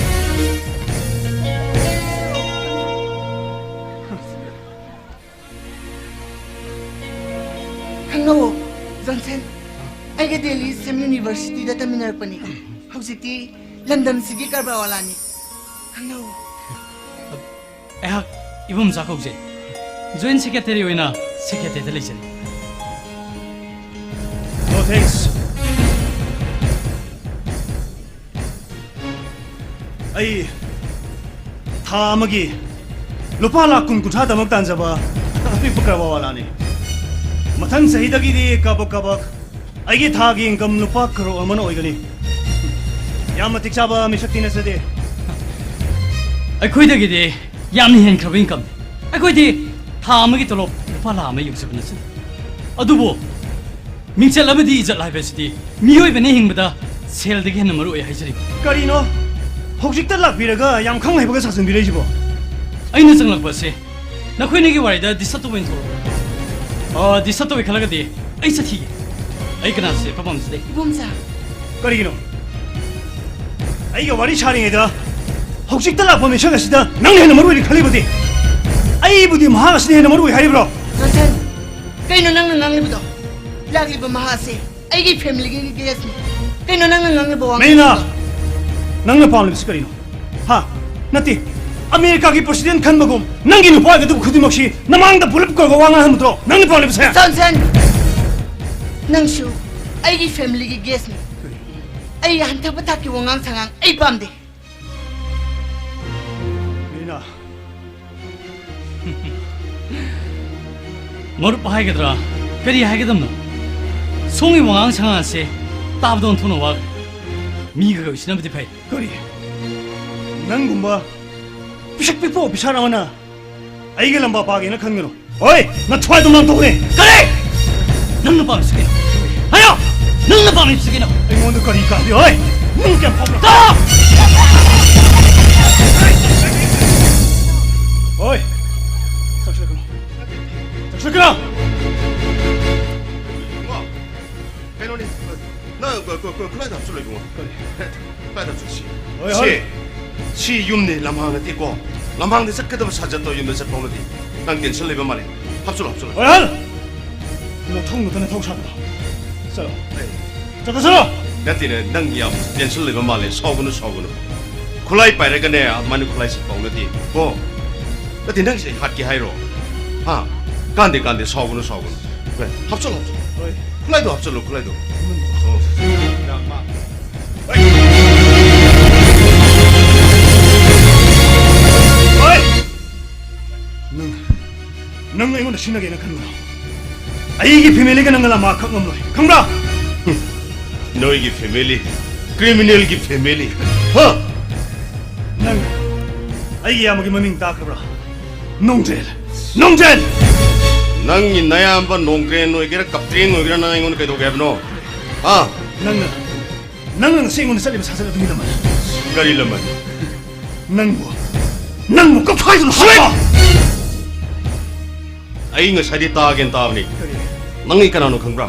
ꯈꯪꯅꯧꯑꯣ, ꯖꯣꯟꯁꯟ꯫ ꯑꯩꯒ ꯗꯦꯜꯂꯤ ꯁꯦꯝ ꯌꯨꯅꯤꯚꯔꯁꯤꯇꯤꯗ ꯇꯝꯃꯤꯟꯅꯔꯛꯄꯅꯤ꯫ ꯍꯧꯖꯤꯛꯇꯤ ꯂꯝꯗꯝꯁꯤꯒꯤ ꯀꯔꯕꯥꯔ ꯋꯥꯂꯥꯅꯤ꯫ ꯈꯪꯅꯧꯑꯣ꯫ ꯑꯩꯍꯥꯛ ꯏꯕꯣꯝꯆꯥ ꯀꯧꯖꯩ꯫ ꯖꯣꯏꯟ ꯁꯦꯀ꯭ꯔꯦꯇꯔꯤ ꯑꯣꯏꯅ ꯁꯦꯀ꯭ꯔꯦꯇꯔꯤꯗ ꯂꯩꯖꯔꯤ꯫ No thanks. ꯑꯩ ꯊꯥ ꯑꯃꯒꯤ ꯂꯨꯄꯥ ꯂꯥꯈ ꯀꯨꯟ ꯀꯨꯟꯊ꯭ꯔꯥꯗꯃꯛ ꯇꯥꯟꯖꯕ ꯑꯄꯤꯛꯄ ꯀꯔꯕꯥꯔ ꯋꯥꯂꯥꯅꯤ꯫ ꯃꯊꯪ ꯆꯍꯤꯗꯒꯤꯗꯤ ꯀꯕꯛ ꯀꯕꯛ ꯑꯩꯒꯤ ꯊꯥꯒꯤ income ꯂꯨꯄꯥ ꯀꯔꯣꯔ ꯑꯃꯅ ꯑꯣꯏꯒꯅꯤ꯫ ꯌꯥꯝ ꯃꯇꯤꯛ ꯆꯥꯕ ꯃꯤꯁꯛꯇꯤ ꯅꯠꯆꯗꯦ꯫ ꯑꯩꯈꯣꯏꯗꯒꯤꯗꯤ ꯌꯥꯝꯅ ꯍꯦꯟꯈ꯭ꯔꯕ incomeꯅꯤ꯫ ꯑꯩꯈꯣꯏꯗꯤ ꯊꯥ ꯑꯃꯒꯤ ꯇꯣꯂꯣꯞ ꯂꯨꯄꯥ ꯂꯥꯈ ꯑꯃ ꯌꯧꯖꯕ ꯅꯠꯆꯗꯦ꯫ ꯑꯗꯨꯕꯨ ꯃꯤꯡꯆꯠ ꯑꯃꯗꯤ ꯏꯖꯠ ꯍꯥꯏꯕꯁꯤꯗꯤ ꯃꯤꯑꯣꯏꯕꯅ ꯍꯤꯡꯕꯗ ꯁꯦꯜꯗꯒꯤ ꯍꯦꯟꯅ ꯃꯔꯨ ꯑꯣꯏ ꯍꯥꯏꯖꯔꯤꯕ꯫ ꯀꯔꯤꯅꯣ? ꯍꯧꯖꯤꯛꯇ ꯂꯥꯛꯄꯤꯔꯒ ꯌꯥꯝ ꯈꯪ ꯍꯩꯕꯒ ꯁꯥꯖꯤꯟꯕꯤꯔꯛꯏꯁꯤꯕꯣ? ꯑꯩꯅ ꯆꯪꯂꯛꯄ ꯑꯁꯤ ꯅꯈꯣꯏꯅꯤꯒꯤ ꯋꯥꯔꯤꯗ ꯗꯤꯁꯇꯔꯕ ꯇꯧꯕ ꯑꯣꯏꯅ ꯊꯣꯛꯂꯛꯄꯅꯤ꯫ ꯑ, ꯗꯤꯁꯇꯔꯕ ꯇꯧꯋꯤ ꯈꯜꯂꯒꯗꯤ ꯑꯩ ꯆꯠꯈꯤꯒꯦ꯫ ꯑꯩ ꯀꯅꯥꯁꯨ ꯆꯠꯄ ꯄꯥꯝꯖꯗꯦ꯫ ꯏꯕꯣꯝꯆꯥ꯫ ꯀꯔꯤꯒꯤꯅꯣ? ꯑꯩꯒ ꯋꯥꯔꯤ ꯁꯥꯔꯤꯉꯩꯗ ꯍꯧꯖꯤꯛꯇ ꯂꯥꯛꯄ ꯃꯤꯁꯛ ꯑꯁꯤꯗ ꯅꯪꯅ ꯍꯦꯟꯅ ꯃꯔꯨ ꯑꯣꯏꯅ ꯈꯜꯂꯤꯕꯗꯤ? ꯑꯩꯕꯨꯗꯤ ꯃꯍꯥꯛ ꯑꯁꯤꯅ ꯍꯦꯟꯅ ꯃꯔꯨ ꯑꯣꯏ ꯍꯥꯏꯔꯤꯕ꯭ꯔꯣ? ꯖꯣꯟꯁꯟ, ꯀꯩꯅꯣ ꯅꯪꯅ ꯉꯥꯡꯂꯤꯕꯗꯣ? ꯂꯥꯛꯂꯤꯕ ꯃꯍꯥꯛ ꯑꯁꯤ ꯑꯩꯒꯤ ꯐꯦꯃꯤꯂꯤꯒꯤ ꯒꯦꯁꯅꯤ꯫ ꯀꯩꯅꯣ ꯅꯪꯅ ꯉꯥꯡꯂꯤꯕ ꯋꯥ ꯃꯦꯔꯤꯅꯥ, ꯉꯥꯡꯂꯤꯕꯗꯣ? ꯅꯪꯅ ꯄꯥꯝꯂꯤꯕꯁꯤ ꯀꯔꯤꯅꯣ? ꯍꯥ? ꯅꯠꯇꯦ, ꯑꯃꯦꯔꯤꯀꯥꯒꯤ ꯄ꯭ꯔꯁꯤꯗꯦꯟ ꯈꯟꯕꯒꯨꯝ ꯅꯪꯒꯤ ꯅꯨꯄꯥ ꯑꯣꯏꯒꯗꯕ ꯈꯨꯗꯤꯡꯃꯛꯁꯤ ꯅꯃꯥꯡꯗ ꯄꯨꯂꯞ ꯀꯧꯔꯒ ꯋꯥ ꯉꯥꯡꯍꯟꯕꯗ꯭ꯔꯣ ꯅꯪꯅ ꯄꯥꯝꯂꯤꯕꯁꯦ? ꯖꯣꯟꯁꯟ! ꯅꯪꯁꯨ ꯑꯩꯒꯤ ꯐꯦꯃꯤꯂꯤꯒꯤ ꯒꯦꯁꯅꯤ꯫ ꯑꯩ ꯍꯟꯊꯕ ꯊꯥꯛꯀꯤ ꯋꯥꯉꯥꯡ ꯁꯉꯥꯡ ꯑꯩ ꯄꯥꯝꯗꯦ꯫ ꯃꯦꯔꯤꯅꯥ꯫ ꯃꯔꯨꯞ ꯍꯥꯏꯒꯗ꯭ꯔꯥ, ꯀꯔꯤ ꯍꯥꯏꯒꯗꯕꯅꯣ? ꯁꯣꯝꯒꯤ ꯋꯥꯉꯥꯡ ꯁꯉꯥꯡ ꯑꯁꯦ ꯇꯥꯕꯗ ꯑꯣꯟꯊꯣꯛꯅ ꯋꯥꯈ꯭ꯔꯦ꯫ ꯃꯤꯒ ꯂꯣꯏꯁꯤꯟꯅꯕꯗꯤ ꯐꯩ꯫ ꯀꯔꯤ? ꯅꯪꯒꯨꯝꯕ ꯄꯤꯁꯛ ꯄꯤꯛꯄ ꯑꯣꯐꯤꯁꯥꯔ ꯑꯃꯅ ꯑꯩꯒ ꯂꯝꯕꯥ ꯄꯥꯒꯦꯅ ꯈꯟꯒꯅꯨ꯫ ꯍꯣꯏ, ꯅꯊ꯭ꯋꯥꯏꯗꯣ ꯉꯥꯡꯊꯣꯛꯎꯅꯦ꯫ ꯀꯔꯤ? ꯅꯪꯅ ꯄꯥꯝꯃꯤꯁꯤ ꯀꯩꯅꯣ? ꯍꯥꯏꯌꯣ! ꯅꯪꯅ ꯄꯥꯝꯃꯤꯁꯤ ꯀꯩꯅꯣ? ꯑꯩꯉꯣꯟꯗ ꯀꯔꯤ ꯀꯥꯟꯅꯩ? ꯍꯣꯏ! ꯅꯪ ꯀꯌꯥꯝ ꯐꯥꯎꯕ꯭ꯔꯥ? ꯀꯥ! ꯍꯣꯏ! ꯆꯠꯁꯤꯜꯂꯛꯀꯅꯨ꯫ ꯆꯠꯁꯤꯜꯂꯛꯀꯅꯨ! ꯀꯩꯅꯣꯅꯦ, ꯅꯪ ꯀ-, ꯀ-, ꯀ-, ꯀꯗꯥꯏꯗ ꯍꯥꯞꯆꯤꯜꯂꯣꯏꯕꯨꯡꯉꯣ? ꯀꯔꯤ? ꯀꯗꯥꯏꯗ ꯍꯥꯞꯆꯤꯜꯂꯁꯤ? ꯍꯣꯏ, ꯁꯤ, ꯍꯣꯏ꯫ ꯁꯤ ꯌꯨꯝꯅꯤ, ꯂꯝꯍꯥꯡ ꯅꯠꯇꯦꯀꯣ꯫ ꯂꯝꯍꯥꯡꯗ ꯆꯠꯀꯗꯕ ꯁꯥꯖꯠꯇꯣ ꯌꯨꯝꯗ ꯆꯠꯄ ꯍꯧꯅꯗꯦ꯫ ꯅꯪ ꯇꯦꯟꯁꯟ ꯂꯩꯕ ꯃꯥꯜꯂꯦ꯫ ꯍꯥꯞꯆꯤꯜꯂꯣ, ꯍꯥꯞꯆꯤꯜꯂꯣ꯫ ꯍꯣꯏ, ꯍꯣꯏ꯫ ꯅꯊꯧ ꯅꯠꯇꯅ ꯊꯧ ꯁꯥꯗꯅ꯫ ꯆꯠꯂꯣ꯫ ꯑꯩ ꯆꯠꯂꯣ, ꯆꯠꯂꯣ! ꯅꯠꯇꯦꯅꯦ, ꯅꯪ ꯌꯥꯝ ꯇꯦꯟꯁꯟ ꯂꯩꯕ ꯃꯥꯜꯂꯦ꯫ ꯁꯥꯎꯒꯅꯨ, ꯁꯥꯎꯒꯅꯨ꯫ ꯈꯨꯠꯂꯥꯏ ꯄꯥꯏꯔꯒꯅꯦ, ꯑꯗꯨꯃꯥꯏꯅ ꯈꯨꯠꯂꯥꯏ ꯆꯠꯄ ꯍꯧꯅꯗꯦ ꯀꯣ꯫ ꯅꯠꯇꯦ, ꯅꯪꯁꯦ ꯍꯥꯠꯀꯦ ꯍꯥꯏꯔꯣ? ꯍꯥ? ꯀꯥꯟꯗꯦ, ꯀꯥꯟꯗꯦ, ꯁꯥꯎꯒꯅꯨ, ꯁꯥꯎꯒꯅꯨ꯫ ꯍꯣꯏ, ꯍꯥꯞꯆꯜꯂꯣ, ꯍꯥꯞꯆꯜꯂꯣ꯫ ꯍꯣꯏ꯫ ꯈꯨꯠꯂꯥꯏꯗꯣ ꯍꯥꯞꯆꯜꯂꯣ, ꯈꯨꯠꯂꯥꯏꯗꯣ꯫ ꯍꯣꯏ꯫ ꯅꯪ, ꯅꯪ ꯑꯩꯉꯣꯟꯗ ꯁꯤꯟꯅꯒꯦꯅ ꯈꯟꯕ꯭ꯔꯣ? ꯑꯩꯒꯤ ꯐꯦꯃꯤꯂꯤꯒ ꯅꯪꯒ ꯂꯝꯕꯥ ꯈꯛ ꯉꯝꯂꯣꯏ, ꯈꯪꯕ꯭ꯔꯥ? ꯅꯣꯏꯒꯤ ꯐꯦꯃꯤꯂꯤ, ꯀ꯭ꯔꯤꯃꯤꯅꯦꯜꯒꯤ ꯐꯦꯃꯤꯂꯤ, ꯍꯥ? ꯅꯪ ꯑꯩꯒꯤ ꯏꯌꯥꯝꯕꯒꯤ ꯃꯃꯤꯡ ꯇꯥꯈ꯭ꯔꯕ꯭ꯔꯥ? ꯅꯣꯡꯖꯦꯜ! ꯅꯣꯡꯖꯦꯜ! ꯅꯪꯒꯤ ꯅꯌꯥꯝꯕ ꯅꯣꯡꯗ꯭ꯔꯦꯟ ꯑꯣꯏꯒꯦꯔꯥ ꯀꯞꯇ꯭ꯔꯦꯟ ꯑꯣꯏꯒꯦꯔꯥ ꯅꯪ ꯑꯩꯉꯣꯟꯗ ꯀꯩꯗꯧꯒꯦ ꯍꯥꯏꯕꯅꯣ? ꯍꯥ? ꯅꯪꯅ, ꯅꯪꯅ ꯉꯁꯤ ꯑꯩꯉꯣꯟꯗ ꯆꯠꯂꯤꯕ ꯁꯥꯖꯠ ꯑꯗꯨꯒꯤ ꯂꯃꯟ꯫ ꯀꯔꯤ ꯂꯃꯟ? ꯅꯪꯕꯨ, ꯅꯪꯕꯨ ꯀꯞꯊꯥꯏꯗꯨꯅ ꯍꯥꯠꯄ! ꯑꯩ ꯉꯁꯥꯏꯗꯤ ꯇꯥꯒꯦꯅ ꯇꯥꯕꯅꯤ꯫ ꯀꯔꯤ? ꯅꯪ ꯑꯩ ꯀꯅꯥꯅꯣ ꯈꯪꯕ꯭ꯔꯥ?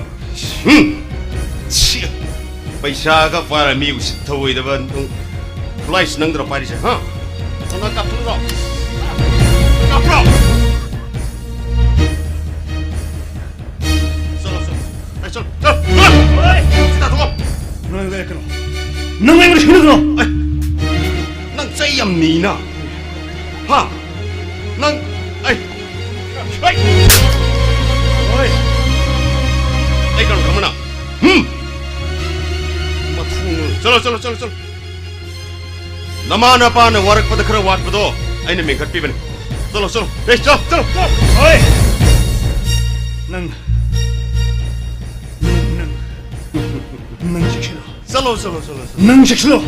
ꯍꯨꯝ! ꯁꯤ! ꯄꯩꯁꯥꯒ ꯄꯥꯏꯔ ꯃꯤ ꯎꯁꯤꯠ ꯊꯧꯑꯣꯏꯗꯕ ꯅꯪ ꯈꯨꯠꯂꯥꯏꯁꯤ ꯅꯪꯗ꯭ꯔꯣ ꯄꯥꯏꯔꯤꯁꯦ, ꯍꯥ? ꯅꯪ ꯀꯥꯞꯊꯣꯛꯎꯔꯣ? ꯀꯥꯞꯄ꯭ꯔꯣ? ꯆꯠꯂꯣ, ꯆꯠꯂꯣ꯫ ꯑꯩ ꯆꯠꯂꯣ, ꯆꯠꯂꯣ, ꯆꯠꯂꯣ꯫ ꯑꯩ ꯁꯤ ꯇꯥꯊꯣꯛꯑꯣ꯫ ꯅꯪ ꯑꯩꯉꯣꯟꯗ ꯀꯩꯅꯣ? ꯅꯪ ꯑꯩꯉꯣꯟꯗ ꯁꯤꯟꯅꯒꯅꯣ꯫ ꯑꯩ, ꯅꯪ ꯆꯩ ꯌꯥꯝ ꯅꯤꯅ꯫ ꯍꯥ? ꯅꯪ, ꯑꯩ, ꯑꯩ, ꯑꯩ, ꯑꯩ ꯀꯩꯅꯣ ꯈꯪꯕ ꯅꯪ? ꯍꯨꯝ? ꯃꯊꯨ-, ꯆꯠꯂꯣ, ꯆꯠꯂꯣ, ꯆꯠꯂꯣ, ꯆꯠꯂꯣ꯫ ꯅꯃꯥ ꯅꯄꯥꯅ ꯋꯥꯔꯛꯄꯗ ꯈꯔ ꯋꯥꯠꯄꯗꯣ ꯑꯩꯅ ꯃꯦꯟꯈꯠꯄꯤꯕꯅꯤ꯫ ꯆꯠꯂꯣ, ꯆꯠꯂꯣ꯫ ꯑꯦ, ꯆꯠꯂꯣ, ꯆꯠꯂꯣ, ꯆꯠꯂꯣ꯫ ꯍꯣꯏ꯫ ꯅꯪ, ꯅꯪ, ꯅꯪ, ꯅꯪ ꯆꯦꯛꯁꯤꯜꯂꯣ꯫ ꯆꯠꯂꯣ, ꯆꯠꯂꯣ, ꯆꯠꯂꯣ, ꯆꯠꯂꯣ꯫ ꯅꯪ ꯆꯦꯛꯁꯤꯜꯂꯣ꯫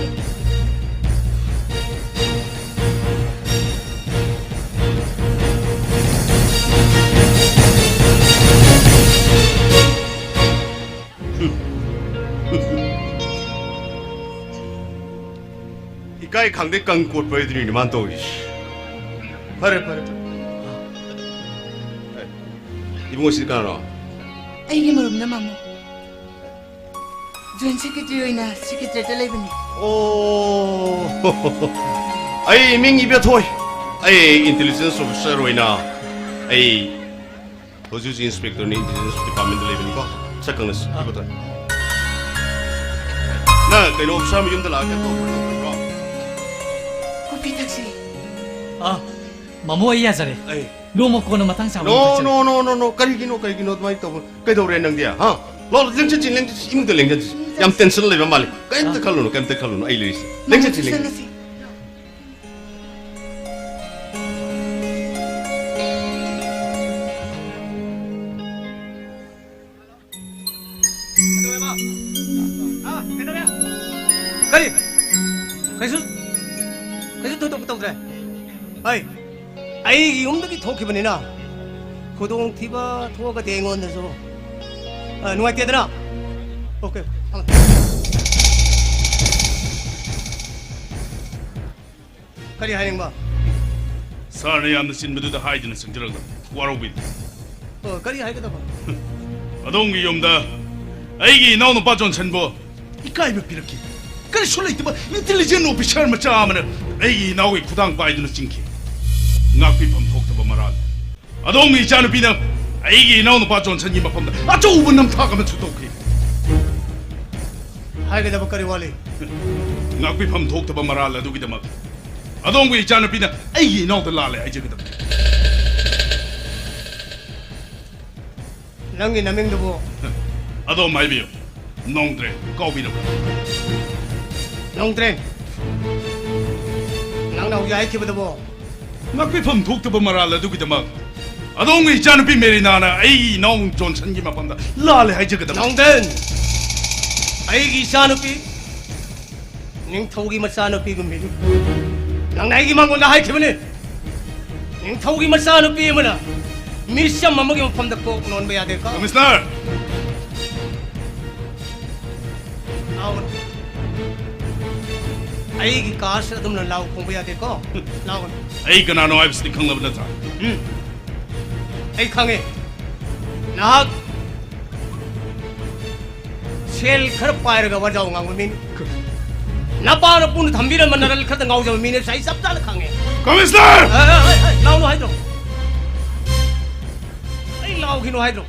ꯏꯀꯥꯏ ꯈꯪꯗꯦ ꯀꯪ ꯀꯣꯠꯄ ꯍꯥꯏꯗꯨꯅꯤꯅꯦ ꯃꯥꯅ ꯇꯧꯔꯤꯁꯤ꯫ ꯐꯔꯦ, ꯐꯔꯦ, ꯐꯔꯦ꯫ ꯑꯦ, ꯏꯕꯨꯡꯉꯣ, ꯁꯤꯗꯤ ꯀꯅꯥꯅꯣ? ꯑꯩꯒꯤ ꯃꯔꯨꯞꯅ, ꯃꯥꯃꯣ꯫ ꯖꯣꯏꯟ ꯁꯦꯀ꯭ꯔꯦꯇꯔꯤ ꯑꯣꯏꯅ ꯁꯦꯀ꯭ꯔꯦꯇꯔꯤꯌꯦꯠꯇ ꯂꯩꯕꯅꯤ꯫ ꯑꯣ, ꯑꯩ ꯃꯤꯡ ꯏꯕꯦꯊꯣꯏ꯫ ꯑꯩ ꯏꯟꯇꯦꯂꯤꯖꯦꯟꯁ ꯑꯣꯐꯤꯁꯔ ꯑꯣꯏꯅ ꯑꯩ ꯍꯧꯖꯤꯛ ꯍꯧꯖꯤꯛ ꯏꯟꯁꯄꯦꯛꯇꯔꯅꯤ, ꯏꯟꯇꯦꯂꯤꯖꯦꯟꯁ ꯗꯤꯄꯥꯔꯠꯃꯦꯟꯇ ꯂꯩꯕꯅꯤꯀꯣ꯫ ꯁꯛ ꯈꯪꯅꯁꯤ, ꯑꯥ꯫ ꯏꯕꯦꯊꯣꯏ꯫ ꯅꯪ ꯀꯩꯅꯣ, ꯑꯣꯐꯤꯁꯥꯔ ꯃꯌꯨꯝꯗ ꯂꯥꯛꯑꯒ ꯀꯩꯅꯣ ꯇꯧꯕ꯭ꯔꯣ? ꯀꯣꯐꯤ ꯊꯛꯁꯤ꯫ ꯑꯥ, ꯃꯥꯃꯣ, ꯑꯩ ꯌꯥꯖꯔꯦ꯫ ꯑꯩ ꯅꯣꯡꯃ ꯀꯣꯟꯅ ꯃꯇꯥꯡ ꯆꯥꯕ ꯑꯃ ꯊꯛꯆꯔꯒꯦ꯫ No, no, no, no, no. ꯀꯔꯤꯒꯤꯅꯣ, ꯀꯔꯤꯒꯤꯅꯣ ꯑꯗꯨꯃꯥꯏꯅ ꯇꯧꯕ? ꯀꯩꯗꯧꯔꯦ ꯅꯪꯗꯤ, ꯍꯥ? ꯂꯥꯛꯑꯣ, ꯂꯦꯡ ꯆꯠꯁꯤ, ꯂꯦꯡ ꯆꯠꯁꯤ, ꯏꯃꯨꯡꯗ ꯂꯦꯡ ꯆꯠꯁꯤ꯫ ꯌꯥꯝ ꯇꯦꯟꯁꯟ ꯂꯩꯕ ꯃꯥꯜꯂꯤ꯫ ꯀꯩꯝꯇ ꯈꯜꯂꯨꯅꯨ, ꯀꯩꯝꯇ ꯈꯜꯂꯨꯅꯨ, ꯑꯩ ꯂꯩꯔꯤꯁꯤ꯫ ꯂꯦꯡ ꯆꯠꯁꯤ, ꯂꯦꯡ ꯆꯠꯁꯤ꯫ ꯀꯩꯗꯧꯋꯦꯕ? ꯍꯥ? ꯀꯩꯗꯧꯔꯦ? ꯀꯔꯤ? ꯀꯩꯁꯨ, ꯀꯩꯁꯨ ꯊꯣꯏꯗꯣꯛꯄ ꯇꯧꯗ꯭ꯔꯦ꯫ ꯑꯩ, ꯑꯩꯒꯤ ꯌꯨꯝꯗꯒꯤ ꯊꯣꯛꯈꯤꯕꯅꯤꯅ ꯈꯨꯗꯣꯡꯊꯤꯕ ꯊꯣꯛꯑꯒꯗꯤ ꯑꯩꯉꯣꯟꯗꯁꯨ, ꯑ, ꯅꯨꯡꯉꯥꯏꯇꯦꯗꯅ꯫ ꯑꯣꯀꯦ, ꯊꯝꯃꯦ꯫ ꯀꯔꯤ ꯍꯥꯏꯅꯤꯡꯕ? ꯁꯥꯔꯅ ꯌꯥꯝꯅ ꯆꯤꯟꯕꯗꯨꯗ ꯍꯥꯏꯗꯨꯅ ꯆꯪꯖꯔꯛꯂꯕ꯫ ꯋꯥꯔꯧꯕꯤꯗꯦ꯫ ꯑ, ꯀꯔꯤ ꯍꯥꯏꯒꯗꯕ? ꯑꯗꯣꯝꯒꯤ ꯌꯨꯝꯗ ꯑꯩꯒꯤ ꯏꯅꯥꯎꯅꯨꯄꯥ ꯖꯣꯟꯁꯟꯕꯨ ꯏꯀꯥꯏꯕ ꯄꯤꯔꯛꯈꯤ꯫ ꯀꯔꯤꯁꯨ ꯂꯩꯇꯕ intelligent officer ꯃꯆꯥ ꯑꯃꯅ ꯑꯩꯒꯤ ꯏꯅꯥꯎꯒꯤ ꯈꯨꯗꯥꯡ ꯄꯥꯏꯗꯨꯅ ꯆꯤꯡꯈꯤ꯫ ꯉꯥꯛꯄꯤꯐꯝ ꯊꯣꯛꯇꯕ ꯃꯔꯥꯜ꯫ ꯑꯗꯣꯝꯒꯤ ꯏꯆꯥꯅꯨꯄꯤꯅ ꯑꯩꯒꯤ ꯏꯅꯥꯎꯅꯨꯄꯥ ꯖꯣꯟꯁꯟꯒꯤ ꯃꯐꯝꯗ ꯑꯆꯧꯕ ꯅꯝꯊꯥꯛ ꯑꯃ ꯊꯨꯗꯣꯛꯈꯤ꯫ ꯍꯥꯏꯒꯗꯕ ꯀꯔꯤ ꯋꯥꯠꯂꯤ? ꯉꯥꯛꯄꯤꯐꯝ ꯊꯣꯛꯇꯕ ꯃꯔꯥꯜ ꯑꯗꯨꯒꯤꯗꯃꯛ ꯑꯗꯣꯝꯒꯤ ꯏꯆꯥꯅꯨꯄꯤꯅ ꯑꯩꯒꯤ ꯏꯅꯥꯎꯗ ꯂꯥꯜꯂꯦ ꯍꯥꯏꯖꯒꯗꯕꯅꯤ꯫ ꯅꯪꯒꯤ ꯅꯃꯤꯡꯗꯨꯕꯨ? ꯑꯗꯣꯝ ꯍꯥꯏꯕꯤꯌꯨ꯫ ꯅꯣꯡꯗ꯭ꯔꯦ ꯀꯥꯎꯕꯤꯔꯕ꯭ꯔꯥ? ꯅꯣꯡꯗ꯭ꯔꯦ, ꯅꯪꯅ ꯍꯧꯖꯤꯛ ꯍꯥꯏꯈꯤꯕꯗꯨꯕꯨ? ꯉꯥꯛꯄꯤꯐꯝ ꯊꯣꯛꯇꯕ ꯃꯔꯥꯜ ꯑꯗꯨꯒꯤꯗꯃꯛ ꯑꯗꯣꯝꯒꯤ ꯏꯆꯥꯅꯨꯄꯤ ꯃꯦꯔꯤꯅꯥꯅ ꯑꯩꯒꯤ ꯏꯅꯥꯎ ꯖꯣꯟꯁꯟꯒꯤ ꯃꯐꯝꯗ ꯂꯥꯜꯂꯦ ꯍꯥꯏꯖꯒꯗꯕ꯫ ꯅꯣꯡꯗ꯭ꯔꯦ, ꯑꯩꯒꯤ ꯏꯆꯥꯅꯨꯄꯤ ꯅꯤꯡꯊꯧꯒꯤ ꯃꯆꯥꯅꯨꯄꯤꯒꯨꯝꯕꯤꯅꯤ꯫ ꯅꯪꯅ ꯑꯩꯒꯤ ꯃꯉꯣꯟꯗ ꯍꯥꯏꯈꯤꯕꯅꯤ, ꯅꯤꯡꯊꯧꯒꯤ ꯃꯆꯥꯅꯨꯄꯤ ꯑꯃꯅ ꯃꯤꯆꯝ ꯑꯃꯒꯤ ꯃꯐꯝꯗ ꯀꯣꯛ ꯅꯣꯟꯕ ꯌꯥꯗꯦꯀꯣ꯫ ꯀꯃꯤꯁꯅꯔ! ꯂꯥꯎꯒꯅꯨ꯫ ꯑꯩꯒꯤ ꯀꯥꯁ ꯑꯗꯨꯝꯅ ꯂꯥꯎ ꯈꯣꯡꯕ ꯌꯥꯗꯦꯀꯣ꯫ ꯂꯥꯎꯒꯅꯨ꯫ ꯑꯩ ꯀꯅꯥꯅꯣ ꯍꯥꯏꯕꯁꯤꯗꯤ ꯈꯪꯂꯕ ꯅꯠꯇ꯭ꯔꯥ? ꯎꯝ꯫ ꯑꯩ ꯈꯪꯉꯦ꯫ ꯅꯍꯥꯛ ꯁꯦꯜ ꯈꯔ ꯄꯥꯏꯔꯒ ꯋꯥꯖꯥꯎ ꯉꯥꯡꯕ ꯃꯤꯅꯤ꯫ ꯅꯄꯥ ꯅꯄꯨꯅ ꯊꯝꯕꯤꯔꯝꯕ ꯅꯔꯜ ꯈꯔꯗ ꯉꯥꯎꯖꯕ ꯃꯤꯅꯦ, ꯑꯩ ꯆꯞ ꯆꯥꯅ ꯈꯪꯉꯦ꯫ ꯀꯃꯤꯁꯅꯔ! ꯑꯦ, ꯑꯦ, ꯑꯦ, ꯑꯦ, ꯂꯥꯎꯅꯨ ꯍꯥꯏꯗ꯭ꯔꯣ? ꯑꯩ ꯂꯥꯎꯈꯤꯅꯨ ꯍꯥꯏꯗ꯭ꯔꯣ?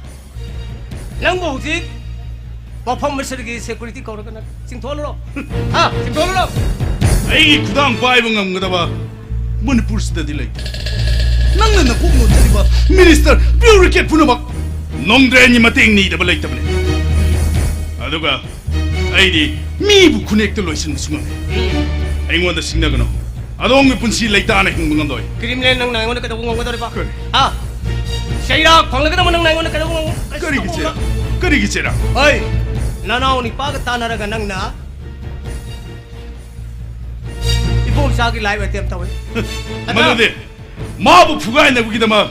ꯅꯪꯕꯨ ꯍꯧꯖꯤꯛ ꯃꯐꯝ ꯑꯁꯤꯗꯒꯤ security ꯀꯧꯔꯒ ꯅꯪ ꯆꯤꯡꯊꯣꯛꯍꯜꯂꯨꯔꯣ? ꯍꯥ? ꯆꯤꯡꯊꯣꯛꯍꯜꯂꯨꯔꯣ? ꯑꯩꯒꯤ ꯈꯨꯗꯥꯡ ꯄꯥꯏꯕ ꯉꯝꯒꯗꯕ ꯃꯅꯤꯄꯨꯔꯁꯤꯗꯗꯤ ꯂꯩꯇꯦ꯫ ꯅꯪꯅ ꯅꯀꯣꯛ ꯅꯣꯟꯖꯔꯤꯕ minister, bureaucrat ꯄꯨꯝꯅꯃꯛ ꯅꯣꯡꯗ꯭ꯔꯦꯟꯒꯤ ꯃꯇꯦꯡ ꯅꯤꯗꯕ ꯂꯩꯇꯕꯅꯤ꯫ ꯑꯗꯨꯒ ꯑꯩꯗꯤ ꯃꯤꯕꯨ ꯈꯨꯅꯦꯛꯇ ꯂꯣꯏꯁꯤꯟꯕꯁꯨ ꯉꯝꯃꯤ꯫ ꯑꯩꯉꯣꯟꯗ ꯁꯤꯡꯅꯒꯅꯨ꯫ ꯑꯗꯣꯝꯒꯤ ꯄꯨꯟꯁꯤ ꯂꯩꯇꯥꯅ ꯍꯤꯡꯕ ꯉꯝꯂꯣꯏ꯫ Criminal, ꯅꯪꯅ ꯑꯩꯉꯣꯟꯗ ꯀꯩꯗꯧꯕ ꯉꯝꯒꯗꯧꯔꯤꯕ? ꯀꯔꯤ? ꯍꯥ? ꯆꯩꯔꯥꯛ ꯐꯪꯂꯒꯗꯕ ꯅꯪꯅ ꯑꯩꯉꯣꯟꯗ ꯀꯩꯗꯧꯕ ꯉꯝꯒ-, ꯀꯔꯤꯒꯤ ꯆꯩꯔꯥꯛ? ꯀꯔꯤꯒꯤ ꯆꯩꯔꯥꯛ? ꯍꯣꯏ, ꯅꯅꯥꯎ ꯅꯤꯄꯥꯒ ꯇꯥꯟꯅꯔꯒ ꯅꯪꯅ ꯏꯕꯣꯝꯆꯥꯒꯤ life attempt ꯇꯧꯋꯤ꯫ ꯃꯗꯨꯗꯤ ꯃꯥꯕꯨ ꯐꯨꯒꯥꯏꯅꯕꯒꯤꯗꯃꯛ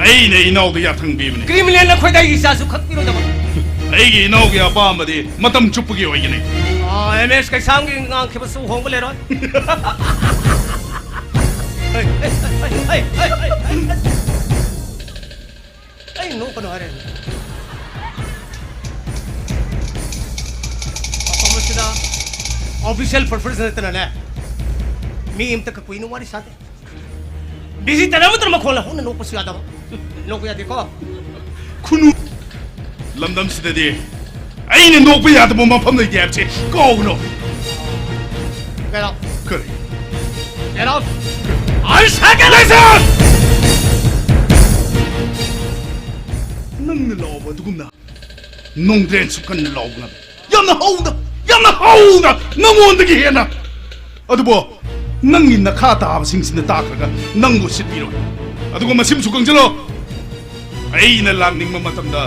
ꯑꯩꯅ ꯏꯅꯥꯎꯗ ꯌꯥꯊꯪ ꯄꯤꯕꯅꯤ꯫ ꯀ꯭ꯔꯤꯃꯤꯅꯦꯜ ꯅꯈꯣꯏꯗ ꯑꯩꯒꯤ ꯏꯆꯥꯁꯨ ꯈꯛ ꯄꯤꯔꯣꯏꯗꯕ꯫ ꯑꯩꯒꯤ ꯏꯅꯥꯎꯒꯤ ꯑꯄꯥꯝꯕꯗꯤ ꯃꯇꯝ ꯆꯨꯞꯄꯒꯤ ꯑꯣꯏꯒꯅꯤ꯫ ꯑꯥ, ꯑꯦꯝ ꯑꯦꯁ ꯀꯩꯁꯥꯝꯒꯤ ꯉꯥꯡꯈꯤꯕꯁꯨ ꯍꯣꯡꯕ ꯂꯩꯔꯣꯏ꯫ ꯑꯩ ꯅꯣꯛꯀꯅꯨ ꯍꯥꯏꯔꯦ꯫ ꯃꯐꯝ ꯑꯁꯤꯗ ꯑꯣꯐꯤꯁꯤꯌꯦꯜ ꯄꯔꯄꯁ ꯅꯠꯇꯅꯅꯦ, ꯃꯤ ꯑꯝꯇ ꯀꯨꯏꯅ ꯋꯥꯔꯤ ꯁꯥꯗꯦ꯫ ꯚꯤꯖꯤꯇꯔ ꯑꯃꯠꯇꯅ ꯃꯈꯣꯜ ꯍꯧꯅ ꯅꯣꯛꯄꯁꯨ ꯌꯥꯗꯕ꯫ ꯅꯣꯛꯄ ꯌꯥꯗꯦꯀꯣ? ꯈꯨꯅꯨ, ꯂꯝꯗꯝꯁꯤꯗꯗꯤ ꯑꯩꯅ ꯅꯣꯛꯄ ꯌꯥꯗꯕ ꯃꯐꯝ ꯂꯩꯇꯦ ꯍꯥꯏꯕꯁꯦ ꯀꯥꯎꯒꯅꯨ꯫ Get out. ꯀꯔꯤ? Get out. I say get out. ꯅꯪꯅ ꯂꯥꯎꯕ ꯑꯗꯨꯒꯨꯝꯅ ꯅꯣꯡꯗ꯭ꯔꯦꯟꯁꯨ ꯀꯟꯅ ꯂꯥꯎꯕ ꯉꯝꯃꯤ꯫ ꯌꯥꯝꯅ ꯍꯧꯅ, ꯌꯥꯝꯅ ꯍꯧꯅ, ꯅꯉꯣꯟꯗꯒꯤ ꯍꯦꯟꯅ꯫ ꯑꯗꯨꯕꯨ ꯅꯪꯒꯤ ꯅꯈꯥ ꯇꯥꯕꯁꯤꯡꯁꯤꯅ ꯇꯥꯈ꯭ꯔꯒ ꯅꯪꯕꯨ ꯁꯤꯠꯄꯤꯔꯣꯏ꯫ ꯑꯗꯨꯒ ꯃꯁꯤꯃꯁꯨ ꯈꯪꯖꯤꯜꯂꯣ, ꯑꯩꯅ ꯂꯥꯛꯅꯤꯡꯕ ꯃꯇꯝꯗ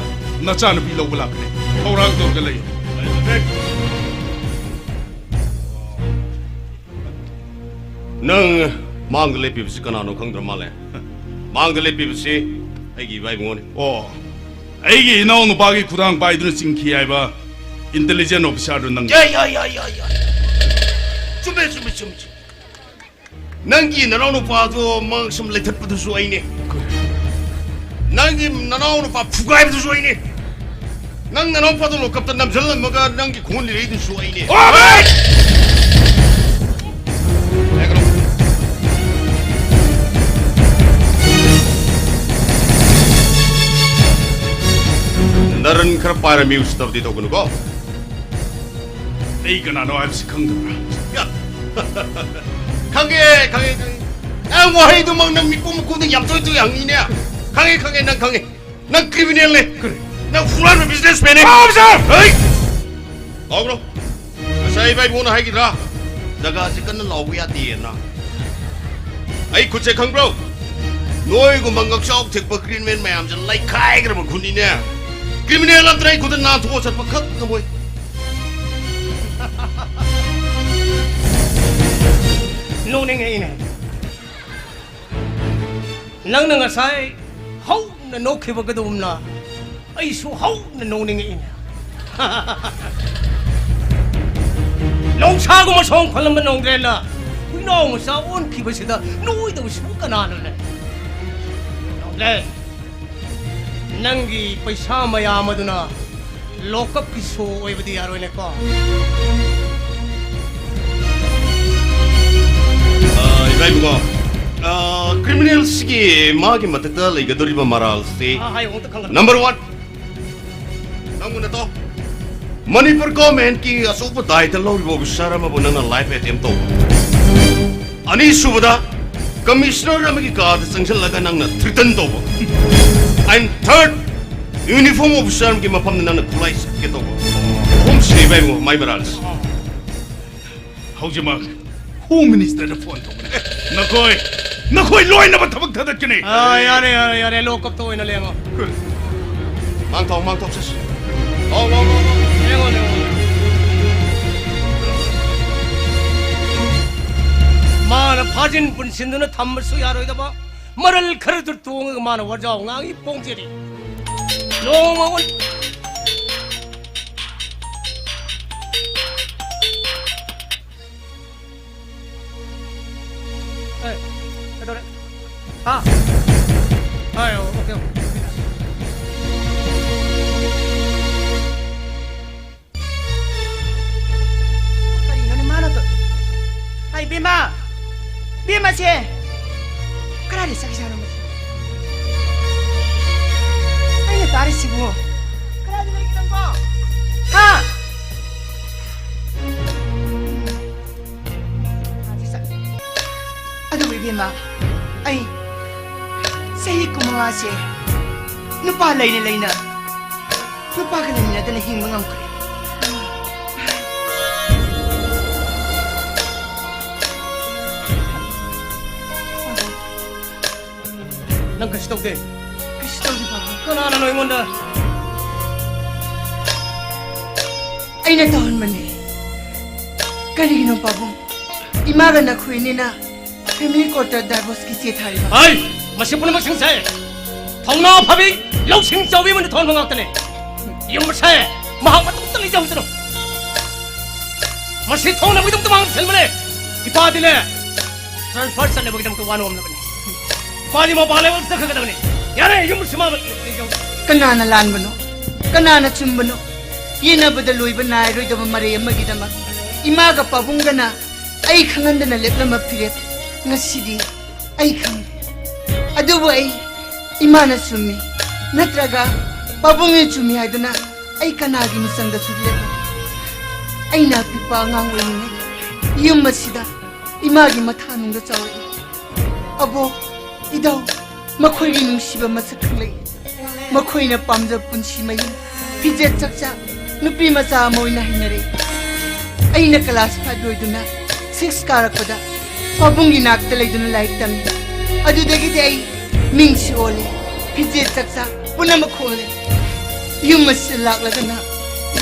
ꯅꯆꯥꯅꯨꯄꯤ ꯂꯧꯕ ꯂꯥꯛꯀꯅꯤ꯫ ꯊꯧꯔꯥꯡ ꯇꯧꯔꯒ ꯂꯩꯌꯨ꯫ ꯅꯪ ꯃꯥꯡꯗ ꯂꯦꯞꯄꯤꯕꯁꯤ ꯀꯅꯥꯅꯣ ꯈꯪꯗ꯭ꯔ ꯃꯥꯜꯂꯦ꯫ ꯃꯥꯡꯗ ꯂꯦꯞꯄꯤꯕꯁꯤ ꯑꯩꯒꯤ ꯏꯕꯥꯏꯕꯨꯡꯉꯣꯅꯤ꯫ ꯑꯣ, ꯑꯩꯒꯤ ꯏꯅꯥꯎꯅꯨꯄꯥꯒꯤ ꯈꯨꯗꯥꯡ ꯄꯥꯏꯗꯨꯅ ꯆꯤꯡꯈꯤ ꯍꯥꯏꯕ ꯏꯟꯇꯦꯂꯤꯖꯦꯟ ꯑꯣꯐꯤꯁꯥꯔꯗꯨ ꯅꯪ꯫ ꯌꯥꯏ, ꯌꯥꯏ, ꯌꯥꯏ, ꯌꯥꯏ, ꯌꯥꯏ꯫ ꯆꯨꯝꯃꯦ, ꯆꯨꯝꯃꯦ, ꯆꯨꯝꯃꯦ, ꯆꯨꯝꯃꯦ꯫ ꯅꯪꯒꯤ ꯅꯅꯥꯎꯅꯨꯄꯥꯗꯣ ꯃꯥꯡ ꯁꯨꯝ ꯂꯩꯊꯠꯄꯗꯨꯁꯨ ꯑꯩꯅꯦ꯫ ꯅꯪꯒꯤ ꯅꯅꯥꯎꯅꯨꯄꯥ ꯐꯨꯒꯥꯏꯕꯗꯨꯁꯨ ꯑꯩꯅꯦ꯫ ꯅꯪ ꯅꯅꯥꯎꯄꯥꯗꯣ ꯂꯣꯀꯞꯇ ꯅꯝꯁꯤꯜꯂꯝꯃꯒ ꯅꯪꯒꯤ ꯈꯣꯡ ꯂꯤꯔꯩꯗꯨꯁꯨ ꯑꯩꯅꯦ꯫ ꯑꯣ, ꯚꯥꯏ! ꯅꯔꯟ ꯈꯔ ꯄꯥꯏꯔ ꯃꯤ ꯎꯁꯤꯠꯇꯕꯗꯤ ꯇꯧꯒꯅꯨꯀꯣ꯫ ꯑꯩ ꯀꯅꯥꯅꯣ ꯍꯥꯏꯕꯁꯤ ꯈꯪꯗꯕ꯭ꯔꯥ? ꯌꯥ꯫ ꯈꯪꯉꯦ, ꯈꯪꯉꯦ, ꯈꯪꯉꯦ꯫ ꯅꯪ ꯋꯥꯍꯩꯗꯨꯃꯛ ꯅꯪ ꯃꯤꯄꯨꯝ ꯃꯤꯄꯨꯝꯗ ꯌꯥꯝ ꯇꯣꯏ ꯇꯣꯏ ꯍꯪꯉꯤꯅꯦ꯫ ꯈꯪꯉꯦ, ꯈꯪꯉꯦ, ꯅꯪ ꯈꯪꯉꯦ꯫ ꯅꯪ ꯀ꯭ꯔꯤꯃꯤꯅꯦꯜꯅꯦ꯫ ꯀꯔꯤ? ꯅꯪ ꯍꯨꯔꯥꯟꯕ ꯕꯤꯖꯤꯅꯦꯁꯃꯦꯟꯅꯦ꯫ ꯁꯥꯎ, ꯁꯥꯎ! ꯍꯩ! ꯂꯥꯎꯕ꯭ꯔꯣ? ꯉꯁꯥꯏ ꯏꯕꯥꯏꯕꯨꯡꯅ ꯍꯥꯏꯈꯤꯗ꯭ꯔꯥ? ꯖꯒꯥꯁꯤ ꯀꯟꯅ ꯂꯥꯎꯕ ꯌꯥꯗꯦꯅ꯫ ꯑꯩ ꯈꯨꯠꯁꯦ ꯈꯪꯕ꯭ꯔꯣ? ꯅꯣꯏꯒꯨꯝꯕ ꯉꯛꯆꯥꯎ ꯊꯦꯛꯄ ꯀ꯭ꯔꯤꯃꯤꯅꯦꯜ ꯃꯌꯥꯝꯁꯦ ꯂꯩꯈꯥꯏꯈ꯭ꯔꯕ ꯈꯨꯠꯅꯤꯅꯦ꯫ ꯀ꯭ꯔꯤꯃꯤꯅꯦꯜ ꯑꯝꯇꯅ ꯑꯩ ꯈꯨꯠꯇ ꯅꯥꯟꯊꯣꯛꯑ ꯆꯠꯄ ꯈꯛ ꯉꯝꯃꯣꯏ꯫ ꯅꯣꯛꯅꯤꯡꯉꯛꯏꯅꯦ꯫ ꯅꯪꯅ ꯉꯁꯥꯏ ꯍꯧꯅ ꯅꯣꯛꯈꯤꯕꯒꯗꯨꯝꯅ ꯑꯩꯁꯨ ꯍꯧꯅ ꯅꯣꯛꯅꯤꯡꯉꯛꯏꯅꯦ꯫ ꯅꯣꯡꯁꯥꯒꯨꯝꯕ ꯁꯣꯡ ꯐꯜꯂꯝꯕ ꯅꯣꯡꯗ꯭ꯔꯦꯟꯅ ꯍꯨꯏꯅꯥꯎ ꯃꯆꯥ ꯑꯣꯟꯈꯤꯕꯁꯤꯗ ꯅꯣꯏꯗꯕꯁꯤꯕꯨ ꯀꯅꯥꯅꯣꯅꯦ? ꯅꯣꯡꯗ꯭ꯔꯦꯟ, ꯅꯪꯒꯤ ꯄꯩꯁꯥ ꯃꯌꯥꯝ ꯑꯗꯨꯅ ꯂꯣꯀꯞꯀꯤ ꯁꯣ ꯑꯣꯏꯕꯗꯤ ꯌꯥꯔꯣꯏꯅꯦꯀꯣ꯫ ꯑ, ꯏꯕꯥꯏꯕꯨꯀꯣ, ꯑ, ꯀ꯭ꯔꯤꯃꯤꯅꯦꯜꯁꯤꯒꯤ ꯃꯥꯒꯤ ꯃꯊꯛꯇ ꯂꯩꯒꯗꯧꯔꯤꯕ ꯃꯔꯥꯜꯁꯤ ꯑ, ꯍꯥꯏꯌꯣ, ꯑꯝꯇ ꯈꯪꯒꯗꯕ꯫ ꯅꯝꯕꯔ ꯋꯥꯟ, ꯅꯪꯕꯨ ꯅꯠꯇꯣ꯫ ꯃꯅꯤꯄꯨꯔ ꯒꯣꯔꯃꯦꯟꯠꯀꯤ ꯑꯆꯧꯕ ꯗꯥꯏꯇ ꯂꯧꯔꯤꯕ ꯑꯣꯐꯤꯁꯥꯔ ꯑꯃꯕꯨ ꯅꯪꯅ ꯂꯥꯏꯐ ꯑꯦꯇꯦꯝ ꯇꯧꯕ꯫ ꯑꯅꯤꯁꯨꯕꯗ, ꯀꯃꯤꯁꯅꯔ ꯑꯃꯒꯤ ꯀꯥꯗ ꯆꯪꯁꯤꯜꯂꯒ ꯅꯪꯅ ꯊ꯭ꯔꯤꯇꯟ ꯇꯧꯕ꯫ ꯑꯦꯟ ꯊꯔꯗ, ꯌꯨꯅꯤꯐꯣꯔꯝ ꯑꯣꯐꯤꯁꯥꯔ ꯑꯃꯒꯤ ꯃꯐꯝꯗ ꯅꯪꯅ ꯈꯨꯠꯂꯥꯏ ꯁꯠꯀꯦ ꯇꯧꯕ꯫ ꯑꯍꯨꯝꯁꯤꯅꯤ ꯏꯕꯥꯏꯕꯨ ꯃꯥꯏ ꯃꯔꯥꯜꯁꯦ꯫ ꯍꯧꯖꯤꯛꯃꯛ ꯍꯣꯝ ꯃꯤꯅꯤꯁꯇꯔꯗ ꯐꯣꯟ ꯇꯧꯕꯅꯦ꯫ ꯅꯈꯣꯏ, ꯅꯈꯣꯏ ꯂꯣꯏꯅꯃꯛ ꯊꯕꯛ ꯊꯥꯗꯠꯀꯅꯤ꯫ ꯑꯥ, ꯌꯥꯔꯦ, ꯌꯥꯔꯦ, ꯌꯥꯔꯦ, ꯂꯣꯀꯞꯇ ꯑꯣꯏꯅ ꯂꯦꯡꯉꯣ꯫ ꯃꯥꯡꯊꯣꯛ, ꯃꯥꯡꯊꯣꯛ, ꯁꯦ, ꯁꯦ꯫ ꯂꯥꯎ, ꯂꯥꯎ, ꯂꯥꯎ, ꯂꯥꯎ꯫ ꯂꯦꯡꯉꯣ, ꯂꯦꯡꯉꯣ꯫ ꯃꯥꯅ ꯐꯥꯖꯤꯟ ꯄꯨꯟꯁꯤꯟꯗꯨꯅ ꯊꯝꯕꯁꯨ ꯌꯥꯔꯣꯏꯗꯕ ꯃꯔꯜ ꯈꯔꯗꯨ ꯇꯣꯡꯉꯒ ꯃꯥꯅ ꯋꯥꯖꯥꯎ ꯉꯥꯡꯉꯤ ꯄꯣꯡꯖꯔꯤ꯫ ꯅꯣꯡꯃ ꯑꯣꯟ- ꯑꯦ, ꯀꯩꯗꯧꯔꯦ? ꯍꯥ? ꯍꯣꯏ, ꯑꯣ, ꯑꯣꯀꯦ, ꯑꯣꯀꯦ꯫ ꯀꯔꯤꯅꯣꯅꯦ ꯃꯥꯅ ꯇꯧ-, ꯍꯥꯏ, ꯕꯦꯝꯃ! ꯕꯦꯝꯃꯁꯦ! ꯀꯗꯥꯏꯗ ꯆꯠꯈꯤꯖꯥꯠꯅꯣ ꯃꯁꯤ? ꯑꯩꯅ ꯇꯥꯔꯤꯁꯤꯕꯨ? ꯀꯗꯥꯏꯗ ꯂꯩꯒꯦ ꯅꯪꯕꯣ? ꯍꯥ? ꯑꯗꯨꯕꯨ ꯏꯕꯦꯝꯃ, ꯑꯩ ꯆꯍꯤ ꯀꯨꯟꯃꯉꯥꯁꯦ ꯅꯨꯄꯥ ꯂꯩꯅ ꯂꯩꯅ, ꯅꯨꯄꯥꯒ ꯂꯩꯃꯤꯟꯅꯗꯅ ꯍꯤꯡꯕ ꯉꯝꯈ꯭ꯔꯦ꯫ ꯅꯪ ꯀꯩꯁꯨ ꯇꯧꯗꯦ? ꯀꯩꯁꯨ ꯇꯧꯗꯦ, ꯄꯥꯕꯨꯡ꯫ ꯀꯅꯥꯅꯅꯣ ꯑꯩꯉꯣꯟꯗ? ꯑꯩꯅ ꯇꯧꯍꯟꯕꯅꯦ꯫ ꯀꯔꯤꯒꯤꯅꯣ, ꯄꯥꯕꯨꯡ? ꯏꯃꯥꯒ ꯅꯈꯣꯏ ꯑꯅꯤꯅ ꯐꯦꯃꯤꯂꯤ ꯀꯣꯔꯠꯇ ꯗꯥꯏꯚꯣꯔꯁꯀꯤ ꯆꯦ ꯊꯥꯔꯤꯕ? ꯍꯥꯏ! ꯃꯁꯤ ꯄꯨꯝꯅꯃꯛꯁꯤꯡꯁꯦ ꯊꯧꯅꯥ ꯐꯕꯤ, ꯂꯧꯁꯤꯡ ꯆꯥꯎꯕꯤ ꯑꯃꯅ ꯊꯣꯟꯕ ꯉꯥꯛꯇꯅꯦ꯫ ꯌꯨꯝ ꯑꯁꯦ ꯃꯍꯥꯛ ꯃꯇꯣꯝꯇ ꯂꯩꯖꯍꯧꯁꯅꯨ꯫ ꯃꯁꯤ ꯊꯣꯡꯅꯕꯒꯤꯗꯃꯛꯇ ꯃꯍꯥꯛꯅ ꯁꯤꯟꯕꯅꯦ꯫ ꯏꯄꯥꯗꯤꯅꯦ, transfer ꯆꯠꯅꯕꯒꯤꯗꯃꯛꯇ ꯋꯥꯅꯣꯝꯂꯕꯅꯤ꯫ ꯏꯄꯥꯗꯤ ꯃꯄꯥꯟ ꯂꯩꯕꯥꯛꯇ ꯆꯠꯈ꯭ꯔꯒꯗꯕꯅꯤ꯫ ꯌꯥꯔꯦ, ꯌꯨꯝ ꯑꯁꯤ ꯃꯥ ꯂꯩꯖꯍꯧꯁꯅꯨ꯫ ꯀꯅꯥꯅ ꯂꯥꯟꯕꯅꯣ? ꯀꯅꯥꯅ ꯆꯨꯝꯕꯅꯣ? ꯌꯦꯠꯅꯕꯗ ꯂꯣꯏꯕ ꯅꯥꯏꯔꯣꯏꯗꯕ ꯃꯔꯩ ꯑꯃꯒꯤꯗꯃꯛ ꯏꯃꯥꯒ ꯄꯥꯕꯨꯡꯒꯅ ꯑꯩ ꯈꯪꯍꯟꯗꯅ ꯂꯦꯞꯂꯝꯕ ꯐꯤꯔꯦꯞ ꯉꯁꯤꯗꯤ ꯑꯩ ꯈꯪꯂꯦ꯫ ꯑꯗꯨꯕꯨ ꯑꯩ ꯏꯃꯥꯅ ꯆꯨꯝꯃꯤ ꯅꯠꯇ꯭ꯔꯒ ꯄꯥꯕꯨꯡꯅ ꯆꯨꯝꯃꯤ ꯍꯥꯏꯗꯨꯅ ꯑꯩ ꯀꯅꯥꯒꯤ ꯃꯤꯆꯪꯗꯁꯨ ꯂꯦꯞꯄꯣꯏ꯫ ꯑꯩꯅ ꯑꯄꯤꯛꯄ ꯑꯉꯥꯡ ꯑꯣꯏꯔꯤꯉꯩ ꯌꯨꯝ ꯑꯁꯤꯗ ꯏꯃꯥꯒꯤ ꯃꯊꯥꯅꯨꯡꯗ ꯆꯥꯎꯔꯛꯏ꯫ ꯑꯕꯣꯛ, ꯏꯙꯧ, ꯃꯈꯣꯏꯒꯤ ꯅꯨꯡꯁꯤꯕ ꯃꯁꯛ ꯈꯪꯂꯛꯏ꯫ ꯃꯈꯣꯏꯅ ꯄꯥꯝꯖꯕ ꯄꯨꯟꯁꯤ ꯃꯍꯤꯡ, ꯐꯤꯖꯦꯠ ꯆꯥꯛꯆꯥ, ꯅꯨꯄꯤ ꯃꯆꯥ ꯑꯃ ꯑꯣꯏꯅ ꯍꯩꯅꯔꯛꯏ꯫ ꯑꯩꯅ class five ꯂꯣꯏꯗꯨꯅ six ꯀꯥꯔꯛꯄꯗ ꯄꯥꯕꯨꯡꯒꯤ ꯅꯥꯛꯇ ꯂꯩꯗꯨꯅ ꯂꯥꯏꯔꯤꯛ ꯇꯝꯃꯤ꯫ ꯑꯗꯨꯗꯒꯤꯗꯤ ꯑꯩ ꯃꯤꯡꯁꯤ ꯑꯣꯜꯂꯦ, ꯐꯤꯖꯦꯠ ꯆꯥꯛꯆꯥ ꯄꯨꯝꯅꯃꯛ ꯍꯣꯡꯂꯦ꯫ ꯌꯨꯝ ꯑꯁꯤꯗ ꯂꯥꯛꯂꯒꯅ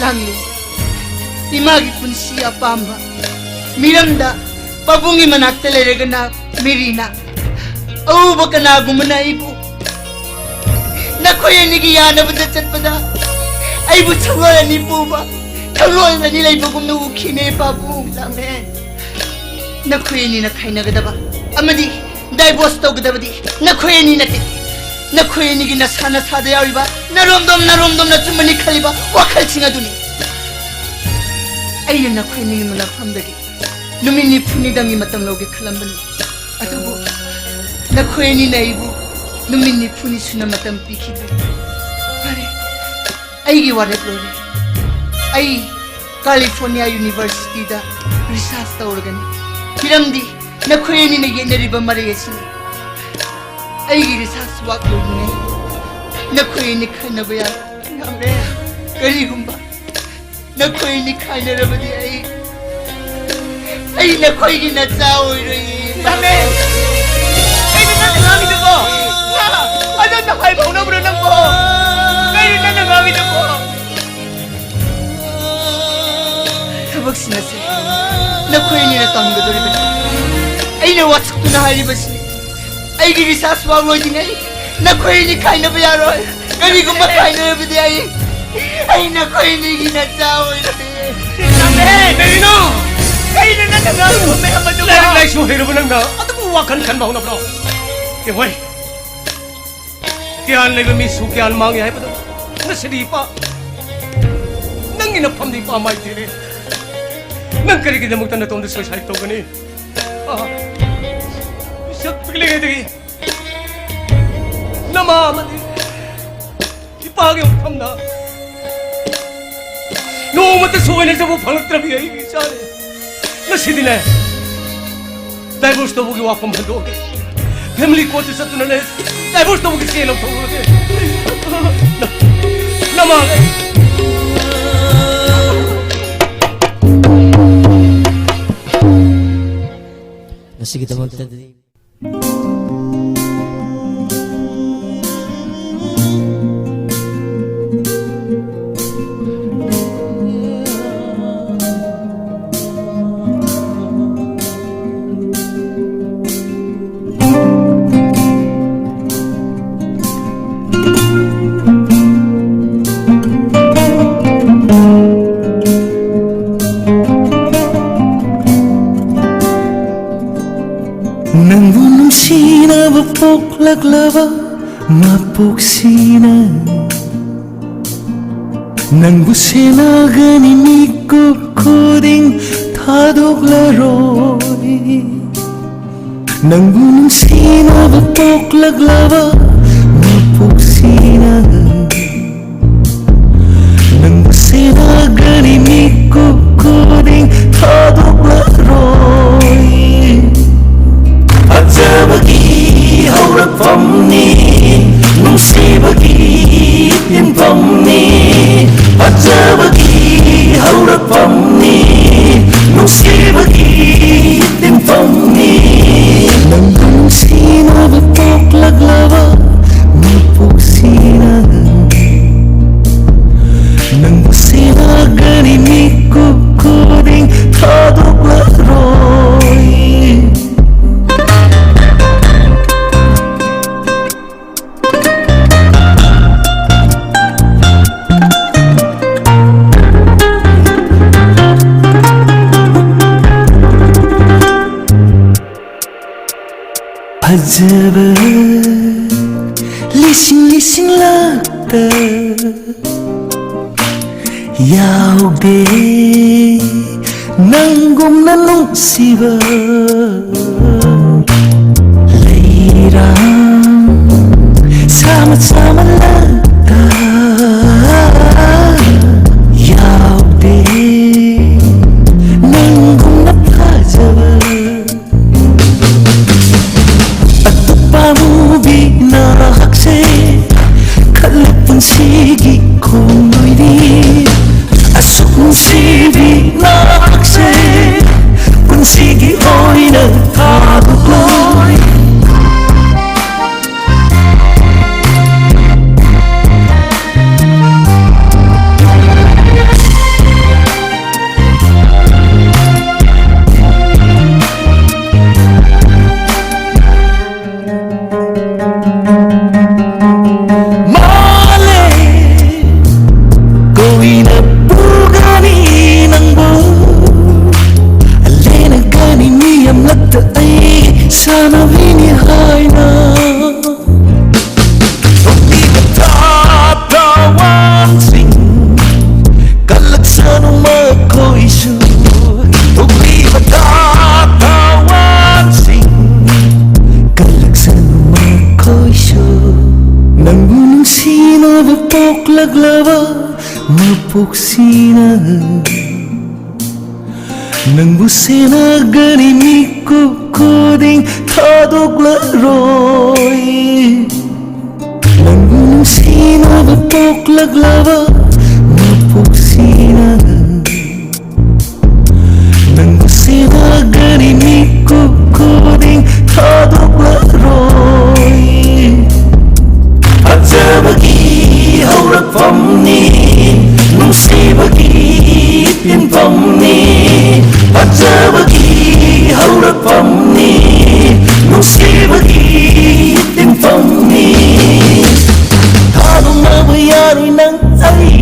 ꯂꯥꯡꯂꯦ꯫ ꯏꯃꯥꯒꯤ ꯄꯨꯟꯁꯤ ꯑꯄꯥꯝꯕ ꯃꯤꯔꯝꯗ ꯄꯥꯕꯨꯡꯒꯤ ꯃꯅꯥꯛꯇ ꯂꯩꯔꯒꯅ ꯃꯤꯔꯤꯅ꯫ ꯑꯎꯕ ꯀꯅꯥꯒꯨꯝꯕꯅ ꯑꯩꯕꯨ ꯅꯈꯣꯏ ꯑꯅꯤꯒꯤ ꯌꯥꯅꯕꯗ ꯆꯠꯄꯗ ꯑꯩꯕꯨ ꯁꯒꯣꯜ ꯑꯅꯤ ꯄꯨꯕ ꯁꯒꯣꯜ ꯑꯅꯤ ꯂꯩꯕꯒꯨꯝꯅ ꯎꯈꯤꯅꯦ ꯄꯥꯕꯨꯡ꯫ ꯂꯥꯃꯦꯟ, ꯅꯈꯣꯏ ꯑꯅꯤꯅ ꯈꯥꯏꯅꯒꯗꯕ ꯑꯃꯗꯤ divorce ꯇꯧꯒꯗꯕꯗꯤ ꯅꯈꯣꯏ ꯑꯅꯤ ꯅꯠꯇꯦ꯫ ꯅꯈꯣꯏ ꯑꯅꯤꯒꯤ ꯅꯁꯥ ꯅꯁꯥꯗ ꯌꯥꯎꯔꯤꯕ ꯅꯔꯣꯝꯗꯣꯝ ꯅꯔꯣꯝꯗꯣꯝꯅ ꯑꯆꯨꯝꯕꯅꯤ ꯈꯜꯂꯤꯕ ꯋꯥꯈꯜꯁꯤꯡ ꯑꯗꯨꯅꯤ꯫ ꯑꯩꯅ ꯅꯈꯣꯏ ꯑꯅꯤꯒꯤ ꯃꯅꯥꯛꯐꯝꯗꯒꯤ ꯅꯨꯃꯤꯠ ꯅꯤꯐꯨꯅꯤꯗꯪꯒꯤ ꯃꯇꯝ ꯂꯧꯒꯦ ꯈꯜꯂꯝꯕꯅꯤ꯫ ꯑꯗꯨꯕꯨ ꯅꯈꯣꯏ ꯑꯅꯤꯅ ꯑꯩꯕꯨ ꯅꯨꯃꯤꯠ ꯅꯤꯐꯨꯅꯤ ꯁꯨꯅ ꯃꯇꯝ ꯄꯤꯈꯤꯗ꯭ꯔꯦ꯫ ꯐꯔꯦ, ꯑꯩꯒꯤ ꯋꯥꯔꯦꯞ ꯂꯣꯏꯔꯦ꯫ ꯑꯩ California University ꯗ research ꯇꯧꯔꯒꯅꯤ꯫ ꯃꯔꯝꯗꯤ ꯅꯈꯣꯏ ꯑꯅꯤꯅ ꯌꯦꯠꯅꯔꯤꯕ ꯃꯔꯩ ꯑꯁꯤꯅꯤ꯫ ꯑꯩꯒꯤ research work ꯂꯣꯏꯗ꯭ꯔꯤꯉꯩ ꯅꯈꯣꯏ ꯑꯅꯤ ꯈꯟꯅꯕ ꯌꯥꯔꯣꯏ꯫ ꯉꯝꯃꯦ꯫ ꯀꯔꯤꯒꯨꯝꯕ ꯅꯈꯣꯏ ꯑꯅꯤ ꯈꯥꯏꯅꯔꯕꯗꯤ ꯑꯩ, ꯑꯩ ꯅꯈꯣꯏꯒꯤ ꯅꯆꯥ ꯑꯣꯏꯔꯣꯏꯌꯦ꯫ ꯉꯝꯃꯦ꯫ ꯀꯩꯅꯣ ꯅꯪꯅ ꯉꯥꯡꯉꯤꯗꯨꯕꯣ? ꯍꯥ? ꯑꯗꯣꯝꯗ ꯍꯥꯏꯕ ꯍꯧꯅꯕ꯭ꯔꯣ ꯅꯪꯕꯣ? ꯀꯩꯅꯣ ꯅꯪꯅ ꯉꯥꯡꯉꯤꯗꯨꯕꯣ? ꯊꯕꯛꯁꯤꯅꯁꯦ ꯅꯈꯣꯏ ꯑꯅꯤꯅ ꯇꯧꯍꯟꯒꯗꯧꯔꯤꯕꯅꯤ꯫ ꯑꯩꯅ ꯋꯥꯁꯛꯇꯨꯅ ꯍꯥꯏꯔꯤꯕꯁꯤꯅꯤ꯫ ꯑꯩꯒꯤ research work ꯂꯣꯏꯗ꯭ꯔꯤꯉꯩ ꯅꯈꯣꯏ ꯑꯅꯤ ꯈꯥꯏꯅꯕ ꯌꯥꯔꯣꯏ꯫ ꯀꯔꯤꯒꯨꯝꯕ ꯈꯥꯏꯅꯔꯕꯗꯤ ꯑꯩ, ꯑꯩ ꯅꯈꯣꯏ ꯑꯅꯤꯒꯤ ꯅꯆꯥ ꯑꯣꯏꯔꯣꯏ꯫ ꯀꯔꯤꯅꯣ? ꯀꯩꯅꯣ ꯅꯪꯅ ꯉꯥꯡꯂꯤꯕ ꯃꯌꯥꯝ ꯑꯗꯨꯕꯣ? ꯂꯥꯏꯔꯤꯛ ꯂꯥꯏꯁꯨ ꯍꯩꯔꯕ ꯅꯪꯅ ꯑꯗꯨꯕꯨ ꯋꯥꯈꯜ ꯈꯟꯕ ꯍꯧꯅꯕ꯭ꯔꯣ? ꯌꯦꯡꯉꯣꯏ, ꯒ꯭ꯌꯥꯟ ꯂꯩꯕ ꯃꯤꯁꯨ ꯒ꯭ꯌꯥꯟ ꯃꯥꯡꯉꯤ ꯍꯥꯏꯕꯗꯣ ꯉꯁꯤꯗꯤ ꯏꯄꯥ ꯅꯪꯒꯤ ꯅꯐꯝꯗ ꯏꯄꯥ ꯃꯥꯏ ꯊꯤꯔꯦ꯫ ꯅꯪ ꯀꯔꯤꯒꯤꯗꯃꯛꯇ ꯅꯇꯣꯝꯗ suicide ꯇꯧꯒꯅꯤ? ꯑꯥ, ꯄꯤꯁꯛ ꯄꯤꯛꯂꯤꯉꯩꯗꯒꯤ ꯅꯃꯥ ꯑꯃꯗꯤ ꯏꯄꯥꯒꯤ ꯃꯐꯝꯗ ꯅꯣꯡꯃꯇ ꯁꯣꯏꯅꯖꯕ ꯐꯪꯂꯛꯇ꯭ꯔꯕꯤ ꯑꯩꯒꯤ ꯏꯆꯥꯅꯤ꯫ ꯉꯁꯤꯗꯤꯅꯦ, divorce ꯇꯧꯕꯒꯤ ꯋꯥꯐꯝ ꯍꯟꯗꯣꯛꯑꯒꯦ꯫ Family court ꯇ ꯆꯠꯇꯨꯅꯅꯦ, divorce ꯇꯧꯕꯒꯤ ꯆꯦ ꯂꯧꯊꯣꯛꯂꯨꯔꯒꯦ꯫ ꯅꯃꯥ ꯑꯩ ꯉꯁꯤꯒꯤꯗꯃꯛꯇꯗꯤ ꯅꯪꯕꯨ ꯅꯨꯡꯁꯤꯅꯕ ꯄꯣꯛꯂꯛꯂꯕ ꯃꯄꯣꯛꯁꯤꯅ ꯅꯪꯕꯨ ꯁꯦꯟꯅꯒꯅꯤ ꯃꯤꯀꯨꯞ ꯈꯨꯗꯤꯡ ꯊꯥꯗꯣꯛꯂꯔꯣꯏ꯫ ꯅꯪꯕꯨ ꯅꯨꯡꯁꯤꯅꯕ ꯄꯣꯛꯂꯛꯂꯕ ꯃꯄꯣꯛꯁꯤꯅ ꯅꯪꯕꯨ ꯁꯦꯟꯅꯒꯅꯤ ꯃꯤꯀꯨꯞ ꯈꯨꯗꯤꯡ ꯊꯥꯗꯣꯛꯂꯔꯣꯏ꯫ ꯐꯖꯕꯒꯤ ꯍꯧꯔꯛꯐꯝꯅꯤ, ꯅꯨꯡꯁꯤꯕꯒꯤ ꯌꯨꯝꯐꯝꯅꯤ꯫ ꯐꯖꯕꯒꯤ ꯍꯧꯔꯛꯐꯝꯅꯤ, ꯅꯨꯡꯁꯤꯕꯒꯤ ꯌꯨꯝꯐꯝꯅꯤ꯫ ꯅꯪꯕꯨ ꯅꯨꯡꯁꯤꯅꯕ ꯄꯣꯛꯂꯛꯂꯕ ꯃꯄꯣꯛꯁꯤꯅ ꯅꯪꯕꯨ ꯁꯦꯟꯅꯒꯅꯤ ꯃꯤꯀꯨꯞ ꯈꯨꯗꯤꯡ ꯊꯥꯗꯣꯛꯂꯔꯣꯏ꯫ ꯐꯖꯕ ꯂꯤꯁꯤꯡ ꯂꯤꯁꯤꯡ ꯂꯥꯛꯇ ꯌꯥꯎꯗꯦ ꯅꯪꯒꯨꯝꯅ ꯅꯨꯡꯁꯤꯕ꯫ ꯂꯩꯔꯥꯡ ꯁꯥ ꯃꯆꯥ ꯃꯂꯛꯇ ꯌꯥꯎꯗꯦ ꯅꯪꯒꯨꯝꯅ ꯐꯖꯕ꯫ ꯑꯇꯣꯞꯄ ꯃꯨꯕꯤ ꯅꯍꯥꯛꯁꯦ ꯈꯜꯂꯦ ꯄꯨꯟꯁꯤꯒꯤ ꯈꯣꯡꯂꯣꯏꯅꯤ꯫ ꯑꯁꯨꯛ ꯅꯨꯡꯁꯤꯕꯤ ꯅꯍꯥꯛꯁꯦ ꯄꯨꯟꯁꯤꯒꯤ ꯑꯣꯏꯅ ꯊꯥꯗꯣꯛꯂꯣꯏ꯫ ꯃꯥꯂꯦ ꯀꯣꯏꯅ ꯄꯨꯒꯅꯤ ꯅꯪꯕꯨ꯫ ꯂꯦꯅꯒꯅꯤ ꯃꯤ ꯑꯃꯠꯇ ꯑꯩ ꯁꯥꯟꯅꯕꯤꯅꯤ ꯍꯥꯏꯅ꯫ ꯊꯣꯛꯂꯤꯕ ꯊꯥ ꯊꯋꯥꯟꯁꯤꯡ ꯀꯜꯂꯛꯁꯅꯨ ꯃꯈꯣꯏꯁꯨ꯫ ꯊꯣꯛꯂꯤꯕ ꯊꯥ ꯊꯋꯥꯟꯁꯤꯡ ꯀꯜꯂꯛꯁꯅꯨ ꯃꯈꯣꯏꯁꯨ꯫ ꯅꯪꯕꯨ ꯅꯨꯡꯁꯤꯅꯕ ꯄꯣꯛꯂꯛꯂꯕ ꯃꯄꯣꯛꯁꯤꯅ ꯅꯪꯕꯨ ꯁꯦꯟꯅꯒꯅꯤ ꯃꯤꯀꯨꯞ ꯈꯨꯗꯤꯡ ꯊꯥꯗꯣꯛꯂꯔꯣꯏ꯫ ꯅꯪꯕꯨ ꯅꯨꯡꯁꯤꯅꯕ ꯄꯣꯛꯂꯛꯂꯕ ꯃꯄꯣꯛꯁꯤꯅ ꯅꯪꯕꯨ ꯁꯦꯟꯅꯒꯅꯤ ꯃꯤꯀꯨꯞ ꯈꯨꯗꯤꯡ ꯊꯥꯗꯣꯛꯂꯔꯣꯏ꯫ ꯐꯖꯕꯒꯤ ꯍꯧꯔꯛꯐꯝꯅꯤ ꯅꯨꯡꯁꯤꯕꯒꯤ ꯇꯤꯟꯐꯝꯅꯤ꯫ ꯐꯖꯕꯒꯤ ꯍꯧꯔꯛꯐꯝꯅꯤ ꯅꯨꯡꯁꯤꯕꯒꯤ ꯇꯤꯟꯐꯝꯅꯤ꯫ ꯊꯥꯗꯣꯛꯅꯕ ꯌꯥꯔꯣꯏ ꯅꯪ ꯑꯩ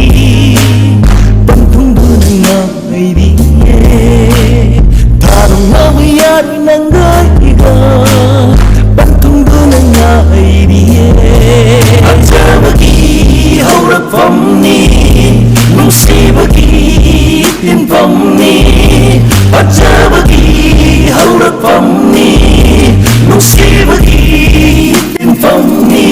ꯐꯝꯅꯤ, ꯐꯖꯕꯒꯤ ꯍꯧꯔꯛꯐꯝꯅꯤ, ꯅꯨꯡꯁꯤꯕꯒꯤ ꯌꯨꯝꯐꯝꯅꯤ꯫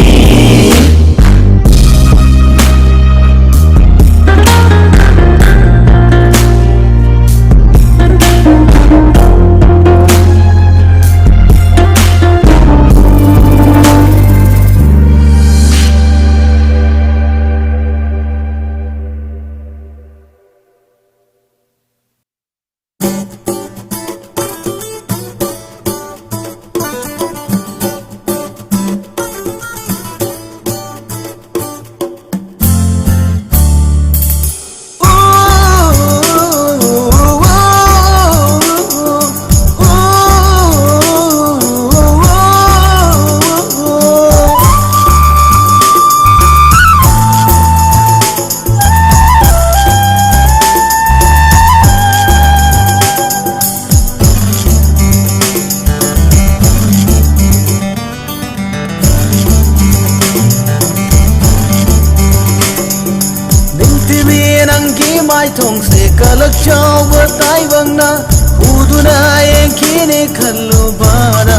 ꯅꯤꯡꯊꯤꯕꯤ, ꯅꯪꯒꯤ ꯃꯥꯏꯊꯣꯡꯁꯦ ꯀꯂꯛ ꯆꯥꯎꯕ ꯇꯥꯏꯕꯪꯅ ꯎꯗꯨꯅ ꯌꯦꯡꯈꯤꯅꯤ ꯈꯜꯂꯨꯕꯗ꯫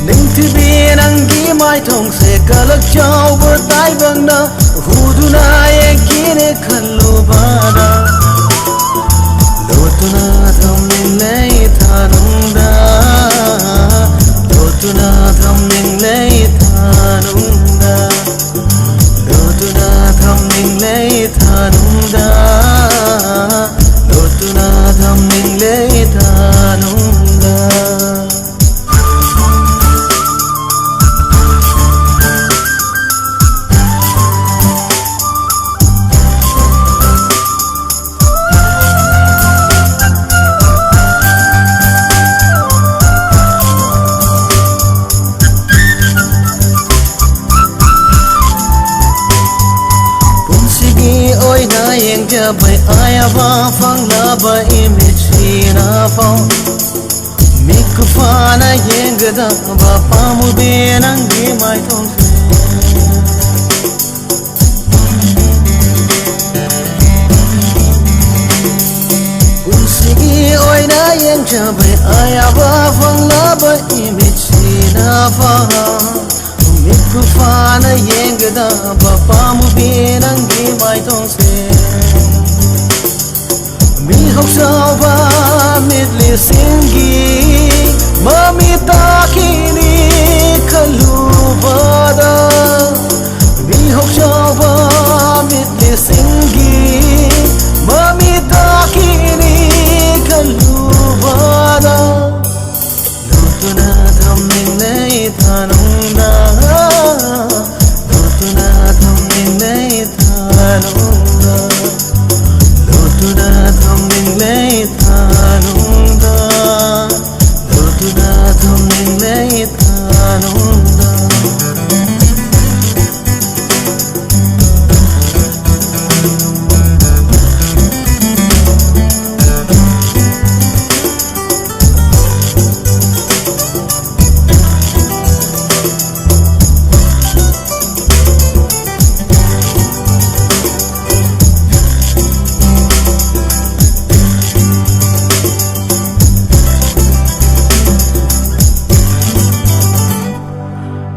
ꯅꯤꯡꯊꯤꯕꯤ, ꯅꯪꯒꯤ ꯃꯥꯏꯊꯣꯡꯁꯦ ꯀꯂꯛ ꯆꯥꯎꯕ ꯇꯥꯏꯕꯪꯅ ꯎꯗꯨꯅ ꯌꯦꯡꯈꯤꯅꯦ ꯈꯜꯂꯨꯕꯗ꯫ ꯂꯣꯠꯇꯨꯅ ꯊꯝꯂꯤꯡꯂꯦ ꯏꯊꯥꯅꯨꯡꯗ, ꯂꯣꯠꯇꯨꯅ ꯊꯝꯂꯤꯡꯂꯦ ꯏꯊꯥꯅꯨꯡꯗ, ꯂꯣꯠꯇꯨꯅ ꯊꯝꯂꯤꯡꯂꯦ ꯏꯊꯥꯅꯨꯡꯗ, ꯂꯣꯠꯇꯨꯅ ꯊꯝꯂꯤꯡꯂꯦ ꯏꯊꯥꯅꯨꯡꯗ꯫ ꯄꯨꯟꯁꯤꯒꯤ ꯑꯣꯏꯅ ꯌꯦꯡꯖꯕꯩ ꯑꯌꯥꯕ ꯐꯪꯂꯕ ꯏꯃꯤꯠꯁꯤꯅ ꯐꯥꯎ ꯃꯤꯠ ꯀꯨꯞꯐꯅ ꯌꯦꯡꯒꯗꯕ ꯄꯥꯝꯃꯨꯗꯦ ꯅꯪꯒꯤ ꯃꯥꯏꯊꯣꯡꯁꯦ꯫ ꯄꯨꯟꯁꯤꯒꯤ ꯑꯣꯏꯅ ꯌꯦꯡꯖꯕ ꯑꯌꯥꯕ ꯐꯪꯂꯕ ꯏꯃꯤꯠꯁꯤꯅ ꯐꯥ ꯃꯤꯠ ꯈꯨꯐꯥꯅ ꯌꯦꯡꯒꯗꯕ ꯄꯥꯝꯃꯨꯕꯤ ꯅꯪꯒꯤ ꯃꯥꯏꯊꯣꯡꯁꯦ꯫ ꯃꯤꯍꯧ ꯆꯥꯎꯕ ꯃꯤꯠꯂꯤꯁꯤꯡꯒꯤ ꯃꯃꯤ ꯇꯥꯈꯤꯅꯤ ꯈꯜꯂꯨꯕꯗ, ꯃꯤꯍꯧ ꯆꯥꯎꯕ ꯃꯤꯠꯂꯤꯁꯤꯡꯒꯤ ꯃꯃꯤ ꯇꯥꯈꯤꯅꯤ ꯈꯜꯂꯨꯕꯗ, ꯂꯣꯠꯇꯨꯅ ꯊꯝꯅꯤꯡꯂꯦ ꯏꯊꯥꯅꯨꯡꯗ, ꯂꯣꯠꯇꯨꯅ ꯊꯝꯅꯤꯡꯂꯦ ꯏꯊꯥꯅꯨꯡꯗ, ꯂꯣꯠꯇꯨꯅ ꯊꯝꯅꯤꯡꯂꯦ ꯏꯊꯥꯅꯨꯡꯗ, ꯂꯣꯠꯇꯨꯅ ꯊꯝꯅꯤꯡꯂꯦ ꯏꯊꯥꯅꯨꯡꯗ꯫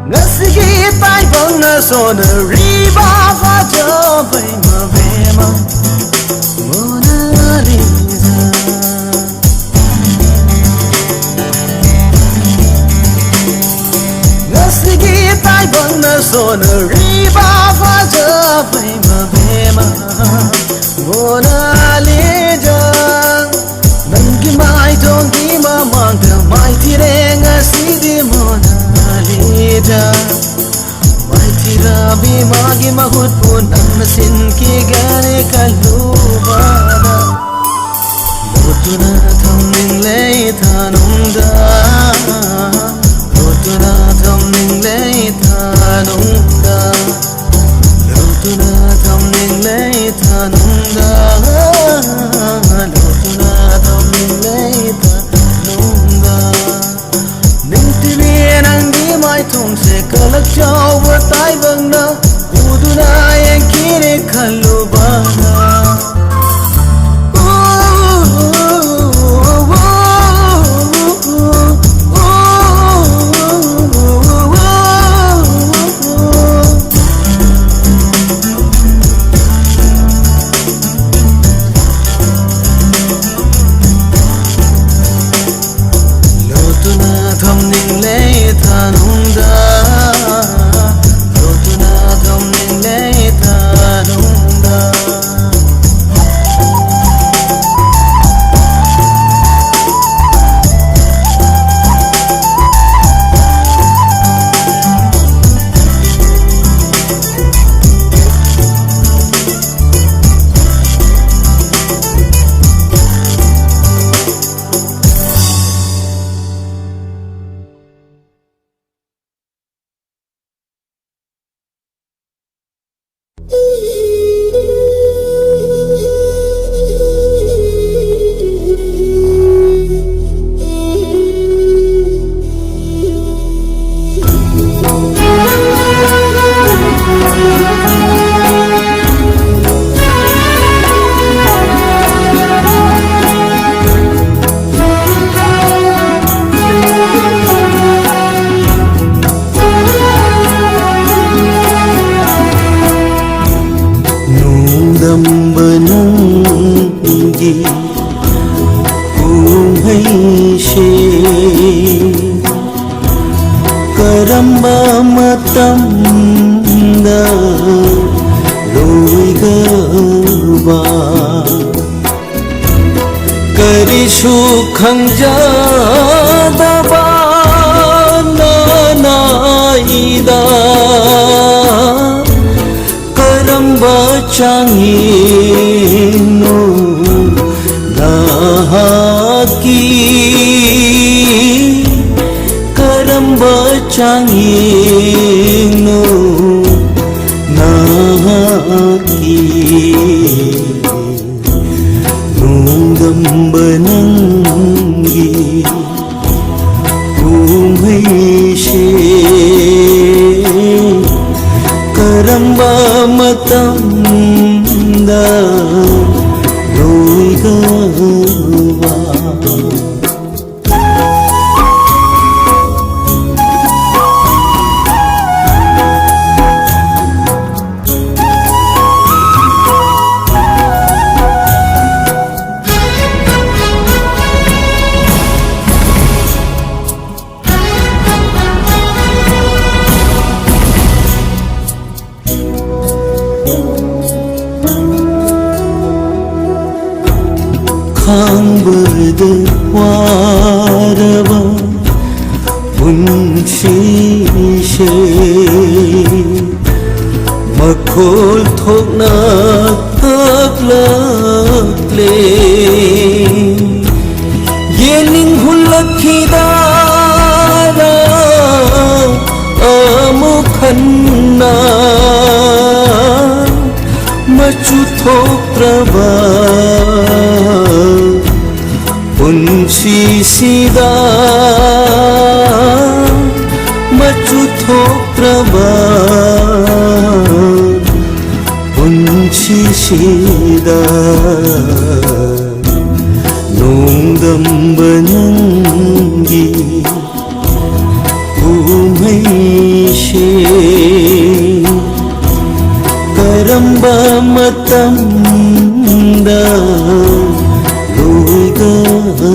ꯉꯁꯤꯒꯤ ꯇꯥꯏꯕꯪꯅ ꯁꯣꯟꯅꯔꯤꯕ ꯐꯖꯕꯩ ꯃꯕꯦꯝꯃ ꯃꯣꯅꯥ ꯂꯤꯖꯥ꯫ ꯉꯁꯤꯒꯤ ꯇꯥꯏꯕꯪꯅ ꯁꯣꯟꯅꯔꯤꯕ ꯐꯖꯕꯩ ꯃꯕꯦꯝꯃ ꯃꯣꯅꯥ ꯂꯤꯖꯥ꯫ ꯅꯪꯒꯤ ꯃꯥꯏꯊꯣꯡꯒꯤ ꯃꯃꯥꯡꯗ ꯃꯥꯏꯊꯤꯔꯦ ꯉꯁꯤꯗꯤ ꯃꯣꯅꯥ ꯂꯤꯖꯥ꯫ ꯃꯥꯏꯊꯤꯔꯕꯤ ꯃꯥꯒꯤ ꯃꯍꯨꯠꯄꯨ ꯅꯪꯅ ꯁꯤꯟꯈꯤꯒꯅꯤ ꯈꯜꯂꯨꯕꯗ, ꯂꯣꯠꯇꯨꯅ ꯊꯝꯅꯤꯡꯂꯦ ꯏꯊꯥꯅꯨꯡꯗ, ꯂꯣꯠꯇꯨꯅ ꯊꯝꯅꯤꯡꯂꯦ ꯏꯊꯥꯅꯨꯡꯗ, ꯂꯣꯠꯇꯨꯅ ꯊꯝꯅꯤꯡꯂꯦ ꯏꯊꯥꯅꯨꯡꯗ, ꯂꯣꯠꯇꯨꯅ ꯊꯝꯅꯤꯡꯂꯦ ꯏꯊꯥꯅꯨꯡꯗ꯫ ꯅꯤꯡꯊꯤꯕꯤ ꯅꯪꯒꯤ ꯃꯥꯏꯊꯣꯡꯁꯦ ꯀꯂꯛ ꯆꯥꯎꯕ ꯇꯥꯏꯕꯪꯅ ꯎꯗꯨꯅ ꯌꯦꯡꯈꯤꯅꯤ ꯈꯜꯂꯨꯕꯅ꯫ ꯎ, ꯁꯦ ꯀꯔꯝꯕ ꯃꯇꯝꯗ ꯂꯣꯏꯒꯕ? ꯀꯔꯤꯁꯨ ꯈꯪꯖꯗꯕ ꯅꯅꯥꯏꯗ ꯀꯔꯝꯕ ꯆꯥꯡꯌꯦꯡꯅꯣ ꯅꯍꯥꯛꯀꯤ? ꯀꯔꯝꯕ ꯆꯥꯡꯌꯦꯡꯅꯣ ꯅꯍꯥꯛꯀꯤ? ꯅꯣꯡꯗꯝꯕ ꯅꯪꯒꯤ ꯀꯨꯝꯍꯩꯁꯦ ꯀꯔꯝꯕ ꯃꯇꯝꯗ ꯂꯣꯏꯒꯕ? ꯈꯥꯡꯕꯗ ꯋꯥꯔꯕ ꯄꯨꯟꯁꯤꯁꯦ ꯃꯈꯣꯜ ꯊꯣꯛꯅ ꯀꯞꯂꯛꯂꯦ꯫ ꯌꯦꯡꯅꯤꯡ ꯍꯨꯜꯂꯛꯈꯤꯗꯥꯔꯥ ꯑꯃꯨꯛ ꯍꯟꯅ ꯃꯆꯨ ꯊꯣꯛꯇ꯭ꯔꯕ ꯄꯨꯟꯁꯤꯁꯤꯗ? ꯃꯆꯨ ꯊꯣꯛꯇ꯭ꯔꯕ ꯄꯨꯟꯁꯤꯁꯤꯗ ꯅꯣꯡꯗꯝꯕ ꯅꯪꯒꯤ ꯀꯨꯝꯍꯩꯁꯦ ꯀꯔꯝꯕ ꯃꯇꯝꯗ ꯂꯣꯏꯒꯕ?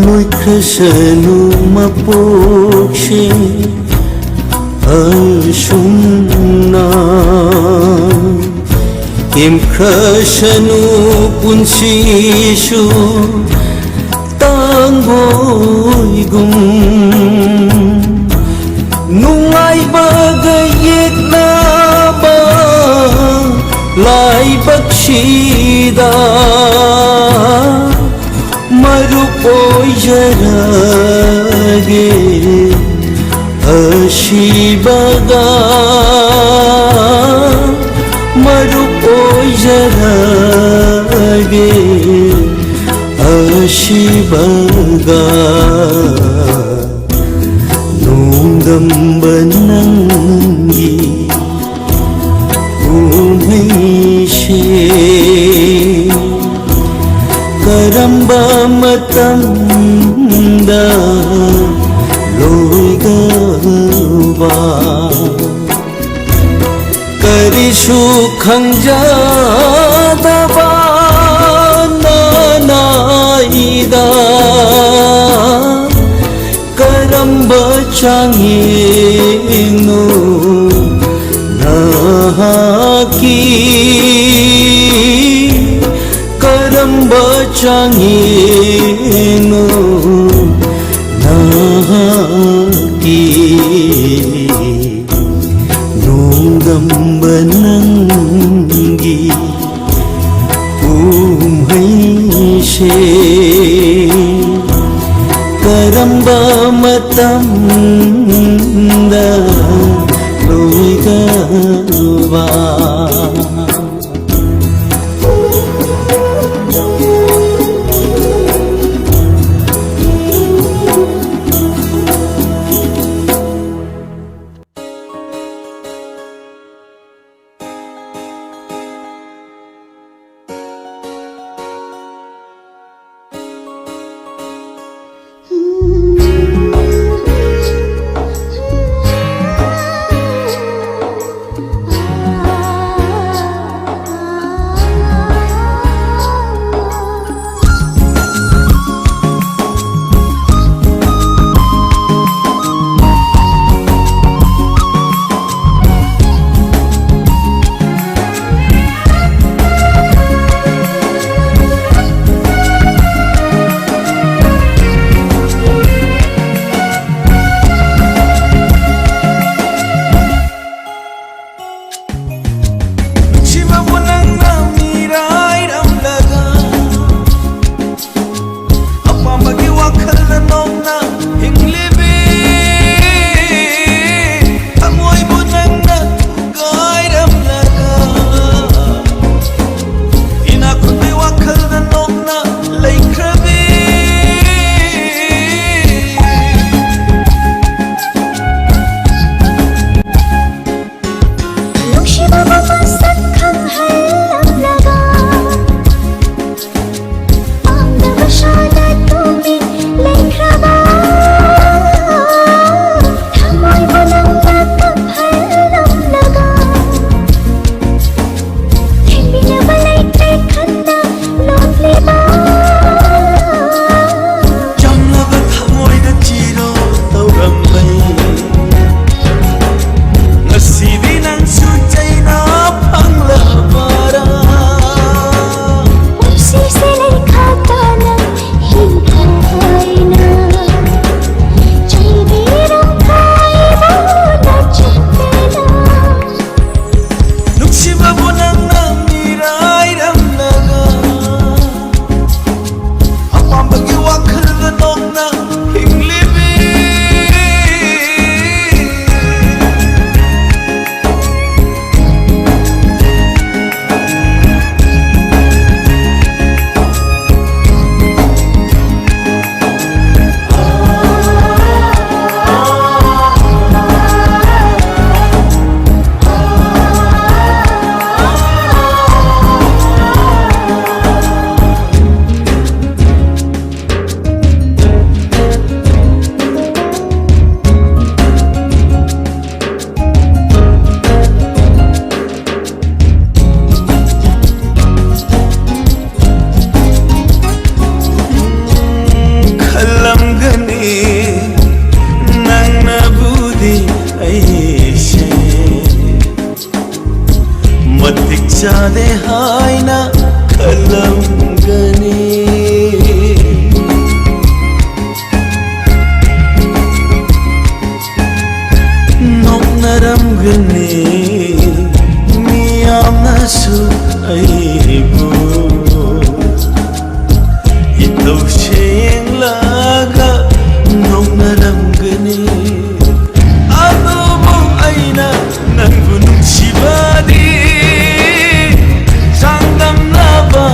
ꯂꯣꯏꯈ꯭ꯔꯁꯅꯨ ꯃꯄꯣꯛꯁꯦ ꯑꯁꯨꯝꯅ, ꯇꯦꯝꯈ꯭ꯔꯁꯅꯨ ꯄꯨꯟꯁꯤꯁꯨ ꯇꯥꯡꯒꯣꯏꯒꯨꯝ꯫ ꯅꯨꯡꯉꯥꯏꯕꯒ ꯌꯦꯛꯅꯕ ꯂꯥꯏꯕꯛꯁꯤꯗ ꯃꯔꯨꯞ ꯑꯣꯏꯖꯔꯒꯦ꯫ ꯑꯁꯤꯕꯒ ꯃꯔꯨꯞ ꯑꯣꯏꯖꯔꯒꯦ꯫ ꯑꯁꯤꯕꯒ ꯅꯣꯡꯗꯝꯕ ꯅꯪꯒꯤ ꯀꯨꯝꯍꯩꯁꯦ ꯀꯔꯝꯕ ꯃꯇꯝꯗ ꯂꯣꯏꯒꯗꯧꯕ? ꯀꯔꯤꯁꯨ ꯈꯪꯖꯗꯕ ꯅꯅꯥꯏꯗ ꯀꯔꯝꯕ ꯆꯥꯡꯌꯦꯡꯅꯣ ꯅꯍꯥꯛꯀꯤ? ꯀꯔꯝꯕ ꯆꯥꯡꯌꯦꯡꯅꯣ ꯅꯍꯥꯛꯀꯤ? ꯅꯣꯡꯗꯝꯕ ꯅꯪꯒꯤ ꯀꯨꯝꯍꯩꯁꯦ ꯀꯔꯝꯕ ꯃꯇꯝꯗ ꯂꯣꯏꯒꯗꯧꯕ? ꯆꯥꯗꯦ ꯍꯥꯏꯅ ꯈꯜꯂꯝꯒꯅꯤ꯫ ꯅꯣꯛꯅꯔꯝꯒꯅꯤ ꯃꯤꯌꯥꯝꯅꯁꯨ ꯑꯩꯕꯨ꯫ ꯏꯇꯧꯁꯦ ꯌꯦꯡꯂꯒ ꯅꯣꯛꯅꯔꯝꯒꯅꯤ꯫ ꯑꯗꯨꯕꯨ ꯑꯩꯅ ꯅꯪꯕꯨ ꯅꯨꯡꯁꯤꯕꯗꯤ ꯆꯥꯡꯗꯝꯅꯕ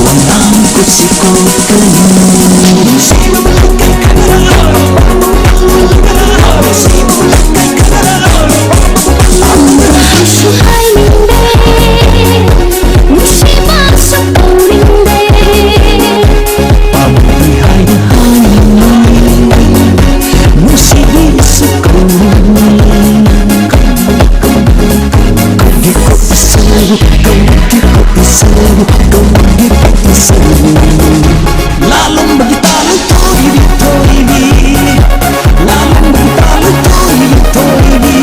ꯋꯥꯉꯥꯡ ꯀꯨꯁꯤ ꯀꯣꯛꯀꯅꯤ꯫ ꯑꯃꯁꯨ ꯍꯥꯏꯅꯤꯡꯗꯦ, ꯅꯨꯡꯁꯤꯕꯁꯨ ꯇꯧꯅꯤꯡꯗꯦ꯫ ꯄꯥꯝꯃꯤ ꯍꯥꯏꯅ ꯍꯥꯏꯅꯤꯡꯉꯤ, ꯅꯨꯡꯁꯤꯕꯤꯁꯨ ꯀꯧꯅꯤꯡꯉꯤ꯫ ꯀꯧꯒꯦ ꯀꯧꯕꯁꯨ, ꯀꯧꯒꯦ ꯀꯧꯕꯁꯨ, ꯀꯧꯒꯦ ꯀꯧꯕꯁꯨ꯫ ꯂꯥꯂꯣꯡꯕꯒꯤ ꯇꯥꯂꯟ ꯊꯣꯏꯕꯤ, ꯊꯣꯏꯕꯤ꯫ ꯂꯥꯂꯣꯡꯕꯒꯤ ꯇꯥꯂꯟ ꯊꯣꯏꯕꯤ, ꯊꯣꯏꯕꯤ꯫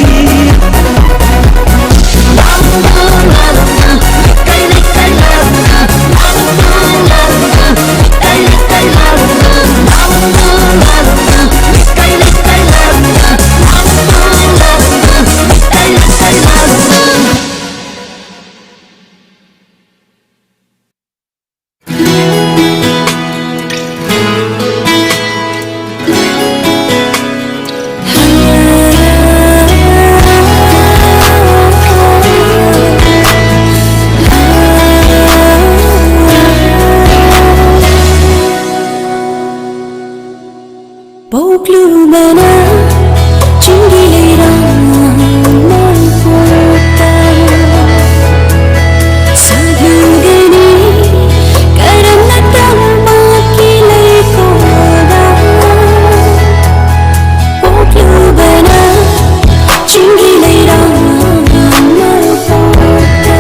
ꯄꯣꯛꯂꯨꯕꯅ ꯆꯤꯡꯒꯤ ꯂꯩꯔꯥꯡ ꯃꯔꯛꯇ ꯁꯥꯠꯂꯨꯒꯅꯤ ꯀꯔꯝꯅ ꯇꯝꯄꯥꯛꯀꯤ ꯂꯩꯀꯣꯜꯗ? ꯄꯣꯛꯂꯨꯕꯅ ꯆꯤꯡꯒꯤ ꯂꯩꯔꯥꯡ ꯃꯔꯛꯇ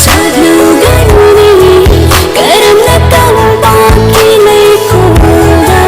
ꯁꯥꯠꯂꯨꯒꯅꯤ ꯀꯔꯝꯅ ꯇꯝꯄꯥꯛꯀꯤ ꯂꯩꯀꯣꯜꯗ?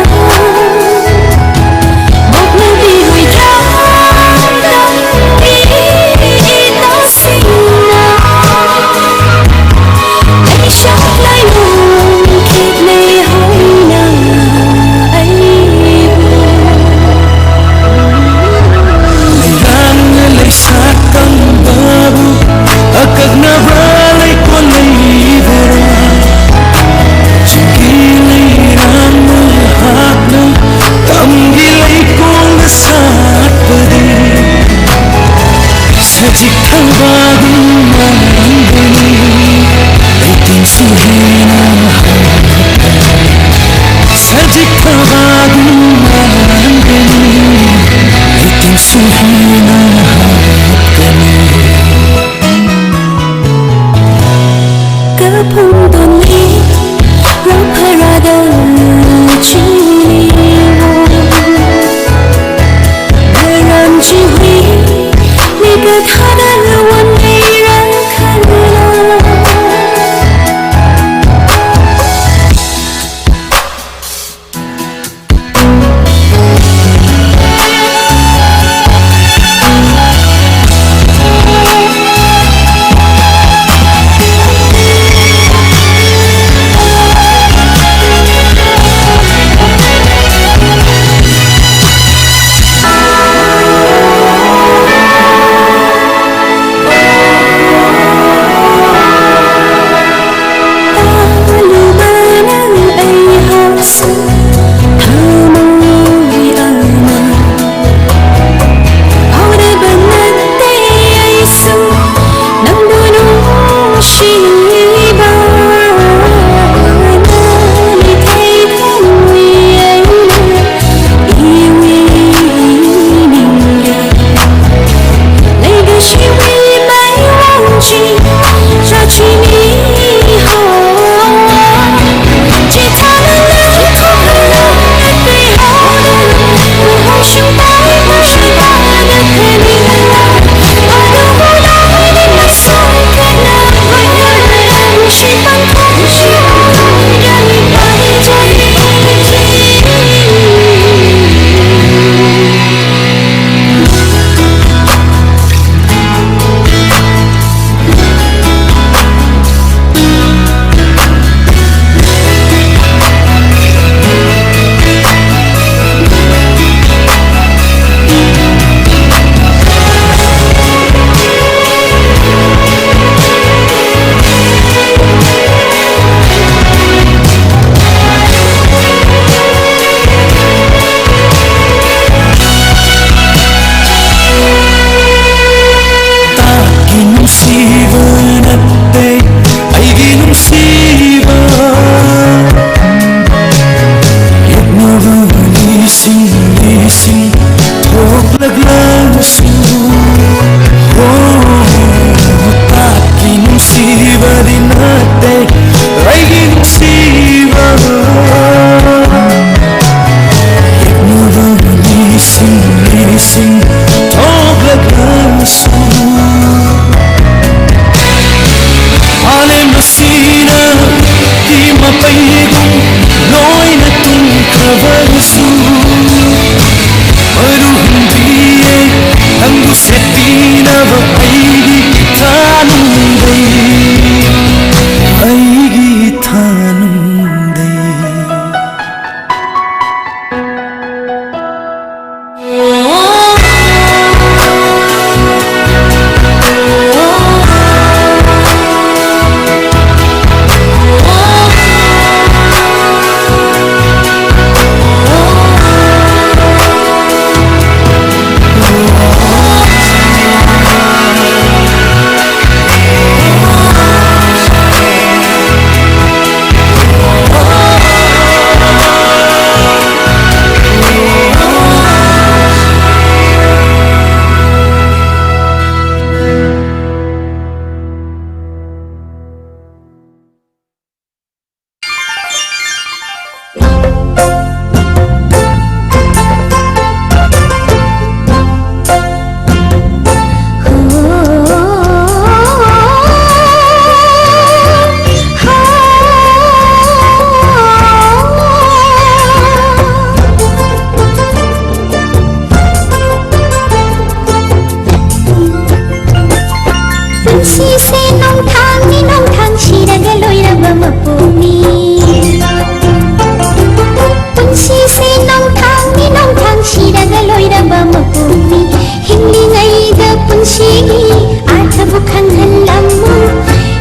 ꯈꯪꯍꯜꯂꯝꯃꯨ,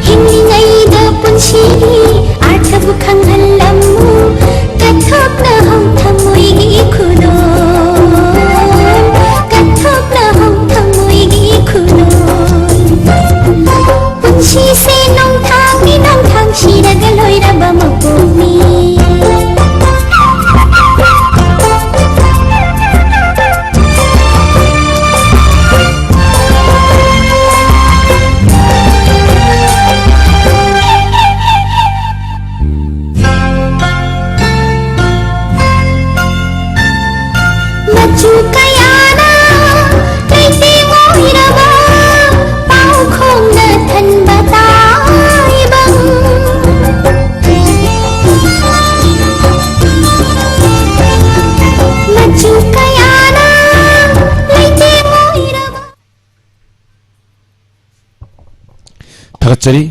ꯍꯤꯡꯂꯤꯉꯩꯗ ꯄꯨꯟꯁꯤꯒꯤ ꯑꯥꯔꯊꯕꯨ ꯈꯪꯍꯜꯂꯝꯃꯨ꯫ ꯀꯠꯊꯣꯛꯅꯍꯧ ꯊꯃꯣꯏꯒꯤ ꯈꯨꯗꯣꯜ, ꯀꯠꯊꯣꯛꯅꯍꯧ ꯊꯃꯣꯏꯒꯤ ꯈꯨꯗꯣꯜ꯫ ꯄꯨꯟꯁꯤꯁꯦ ꯅꯣꯡꯊꯥꯡꯅꯤ, ꯅꯣꯡꯊꯥꯡ ꯁꯤꯔꯒ ꯂꯣꯏꯔꯕ ꯃꯄꯣꯛꯅꯤ꯫ ꯃꯆꯨ ꯀꯌꯥꯅ ꯂꯩꯇꯦꯡ ꯑꯣꯏꯔꯕ ꯄꯥꯎꯈꯣꯡꯅ ꯊꯟꯕ ꯇꯥꯏꯕꯪ꯫ ꯃꯆꯨ ꯀꯌꯥꯅ ꯂꯩꯇꯦꯡ ꯑꯣꯏꯔꯕ꯫ ꯊꯥꯒꯠꯆꯔꯤ꯫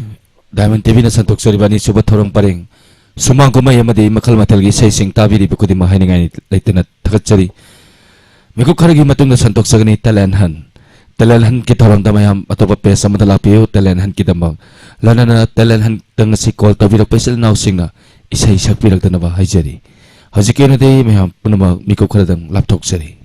ꯗꯥꯏꯃꯟ ꯇꯤꯚꯤꯅ ꯁꯟꯗꯣꯛꯆꯔꯤꯕ ꯑꯅꯤꯁꯨꯕ ꯊꯧꯔꯝ ꯄꯔꯦꯡ ꯁꯨꯃꯥꯡ ꯀꯨꯝꯍꯩ ꯑꯃꯗꯤ ꯃꯈꯜ ꯃꯊꯦꯜꯒꯤ ꯏꯁꯩꯁꯤꯡ ꯇꯥꯕꯤꯔꯤꯕ ꯈꯨꯗꯤꯡꯃꯛ ꯍꯥꯏꯅꯤꯡꯉꯥꯏ ꯂꯩꯇꯅ ꯊꯥꯒꯠꯆꯔꯤ꯫ ꯃꯤꯀꯨꯞ ꯈꯔꯒꯤ ꯃꯇꯨꯡꯗ ꯁꯟꯗꯣꯛꯆꯒꯅꯤ ꯇꯦꯂꯦꯟ ꯍꯟ꯫ ꯇꯦꯂꯦꯟ ꯍꯟꯀꯤ ꯊꯧꯔꯝꯗ ꯃꯌꯥꯝ ꯑꯇꯣꯞꯄ ꯄꯦꯖ ꯑꯃꯗ ꯂꯥꯛꯄꯤꯌꯨ꯫ ꯇꯦꯂꯦꯟ ꯍꯟꯀꯤꯗꯃꯛ ꯂꯣꯏꯅꯅ ꯇꯦꯂꯦꯟ ꯍꯟꯗ ꯉꯁꯤ ꯀꯣꯜ ꯇꯧꯕꯤꯔꯛꯄ ꯏꯆꯤꯜ ꯏꯅꯥꯎꯁꯤꯡꯅ ꯏꯁꯩ ꯁꯛꯄꯤꯔꯛꯇꯅꯕ ꯍꯥꯏꯖꯔꯤ꯫ ꯍꯧꯖꯤꯛꯀꯤ ꯑꯣꯏꯅꯗꯤ ꯃꯌꯥꯝ ꯄꯨꯝꯅꯃꯛ ꯃꯤꯀꯨꯞ ꯈꯔꯗꯪ ꯂꯥꯞꯊꯣꯛꯆꯔꯤ꯫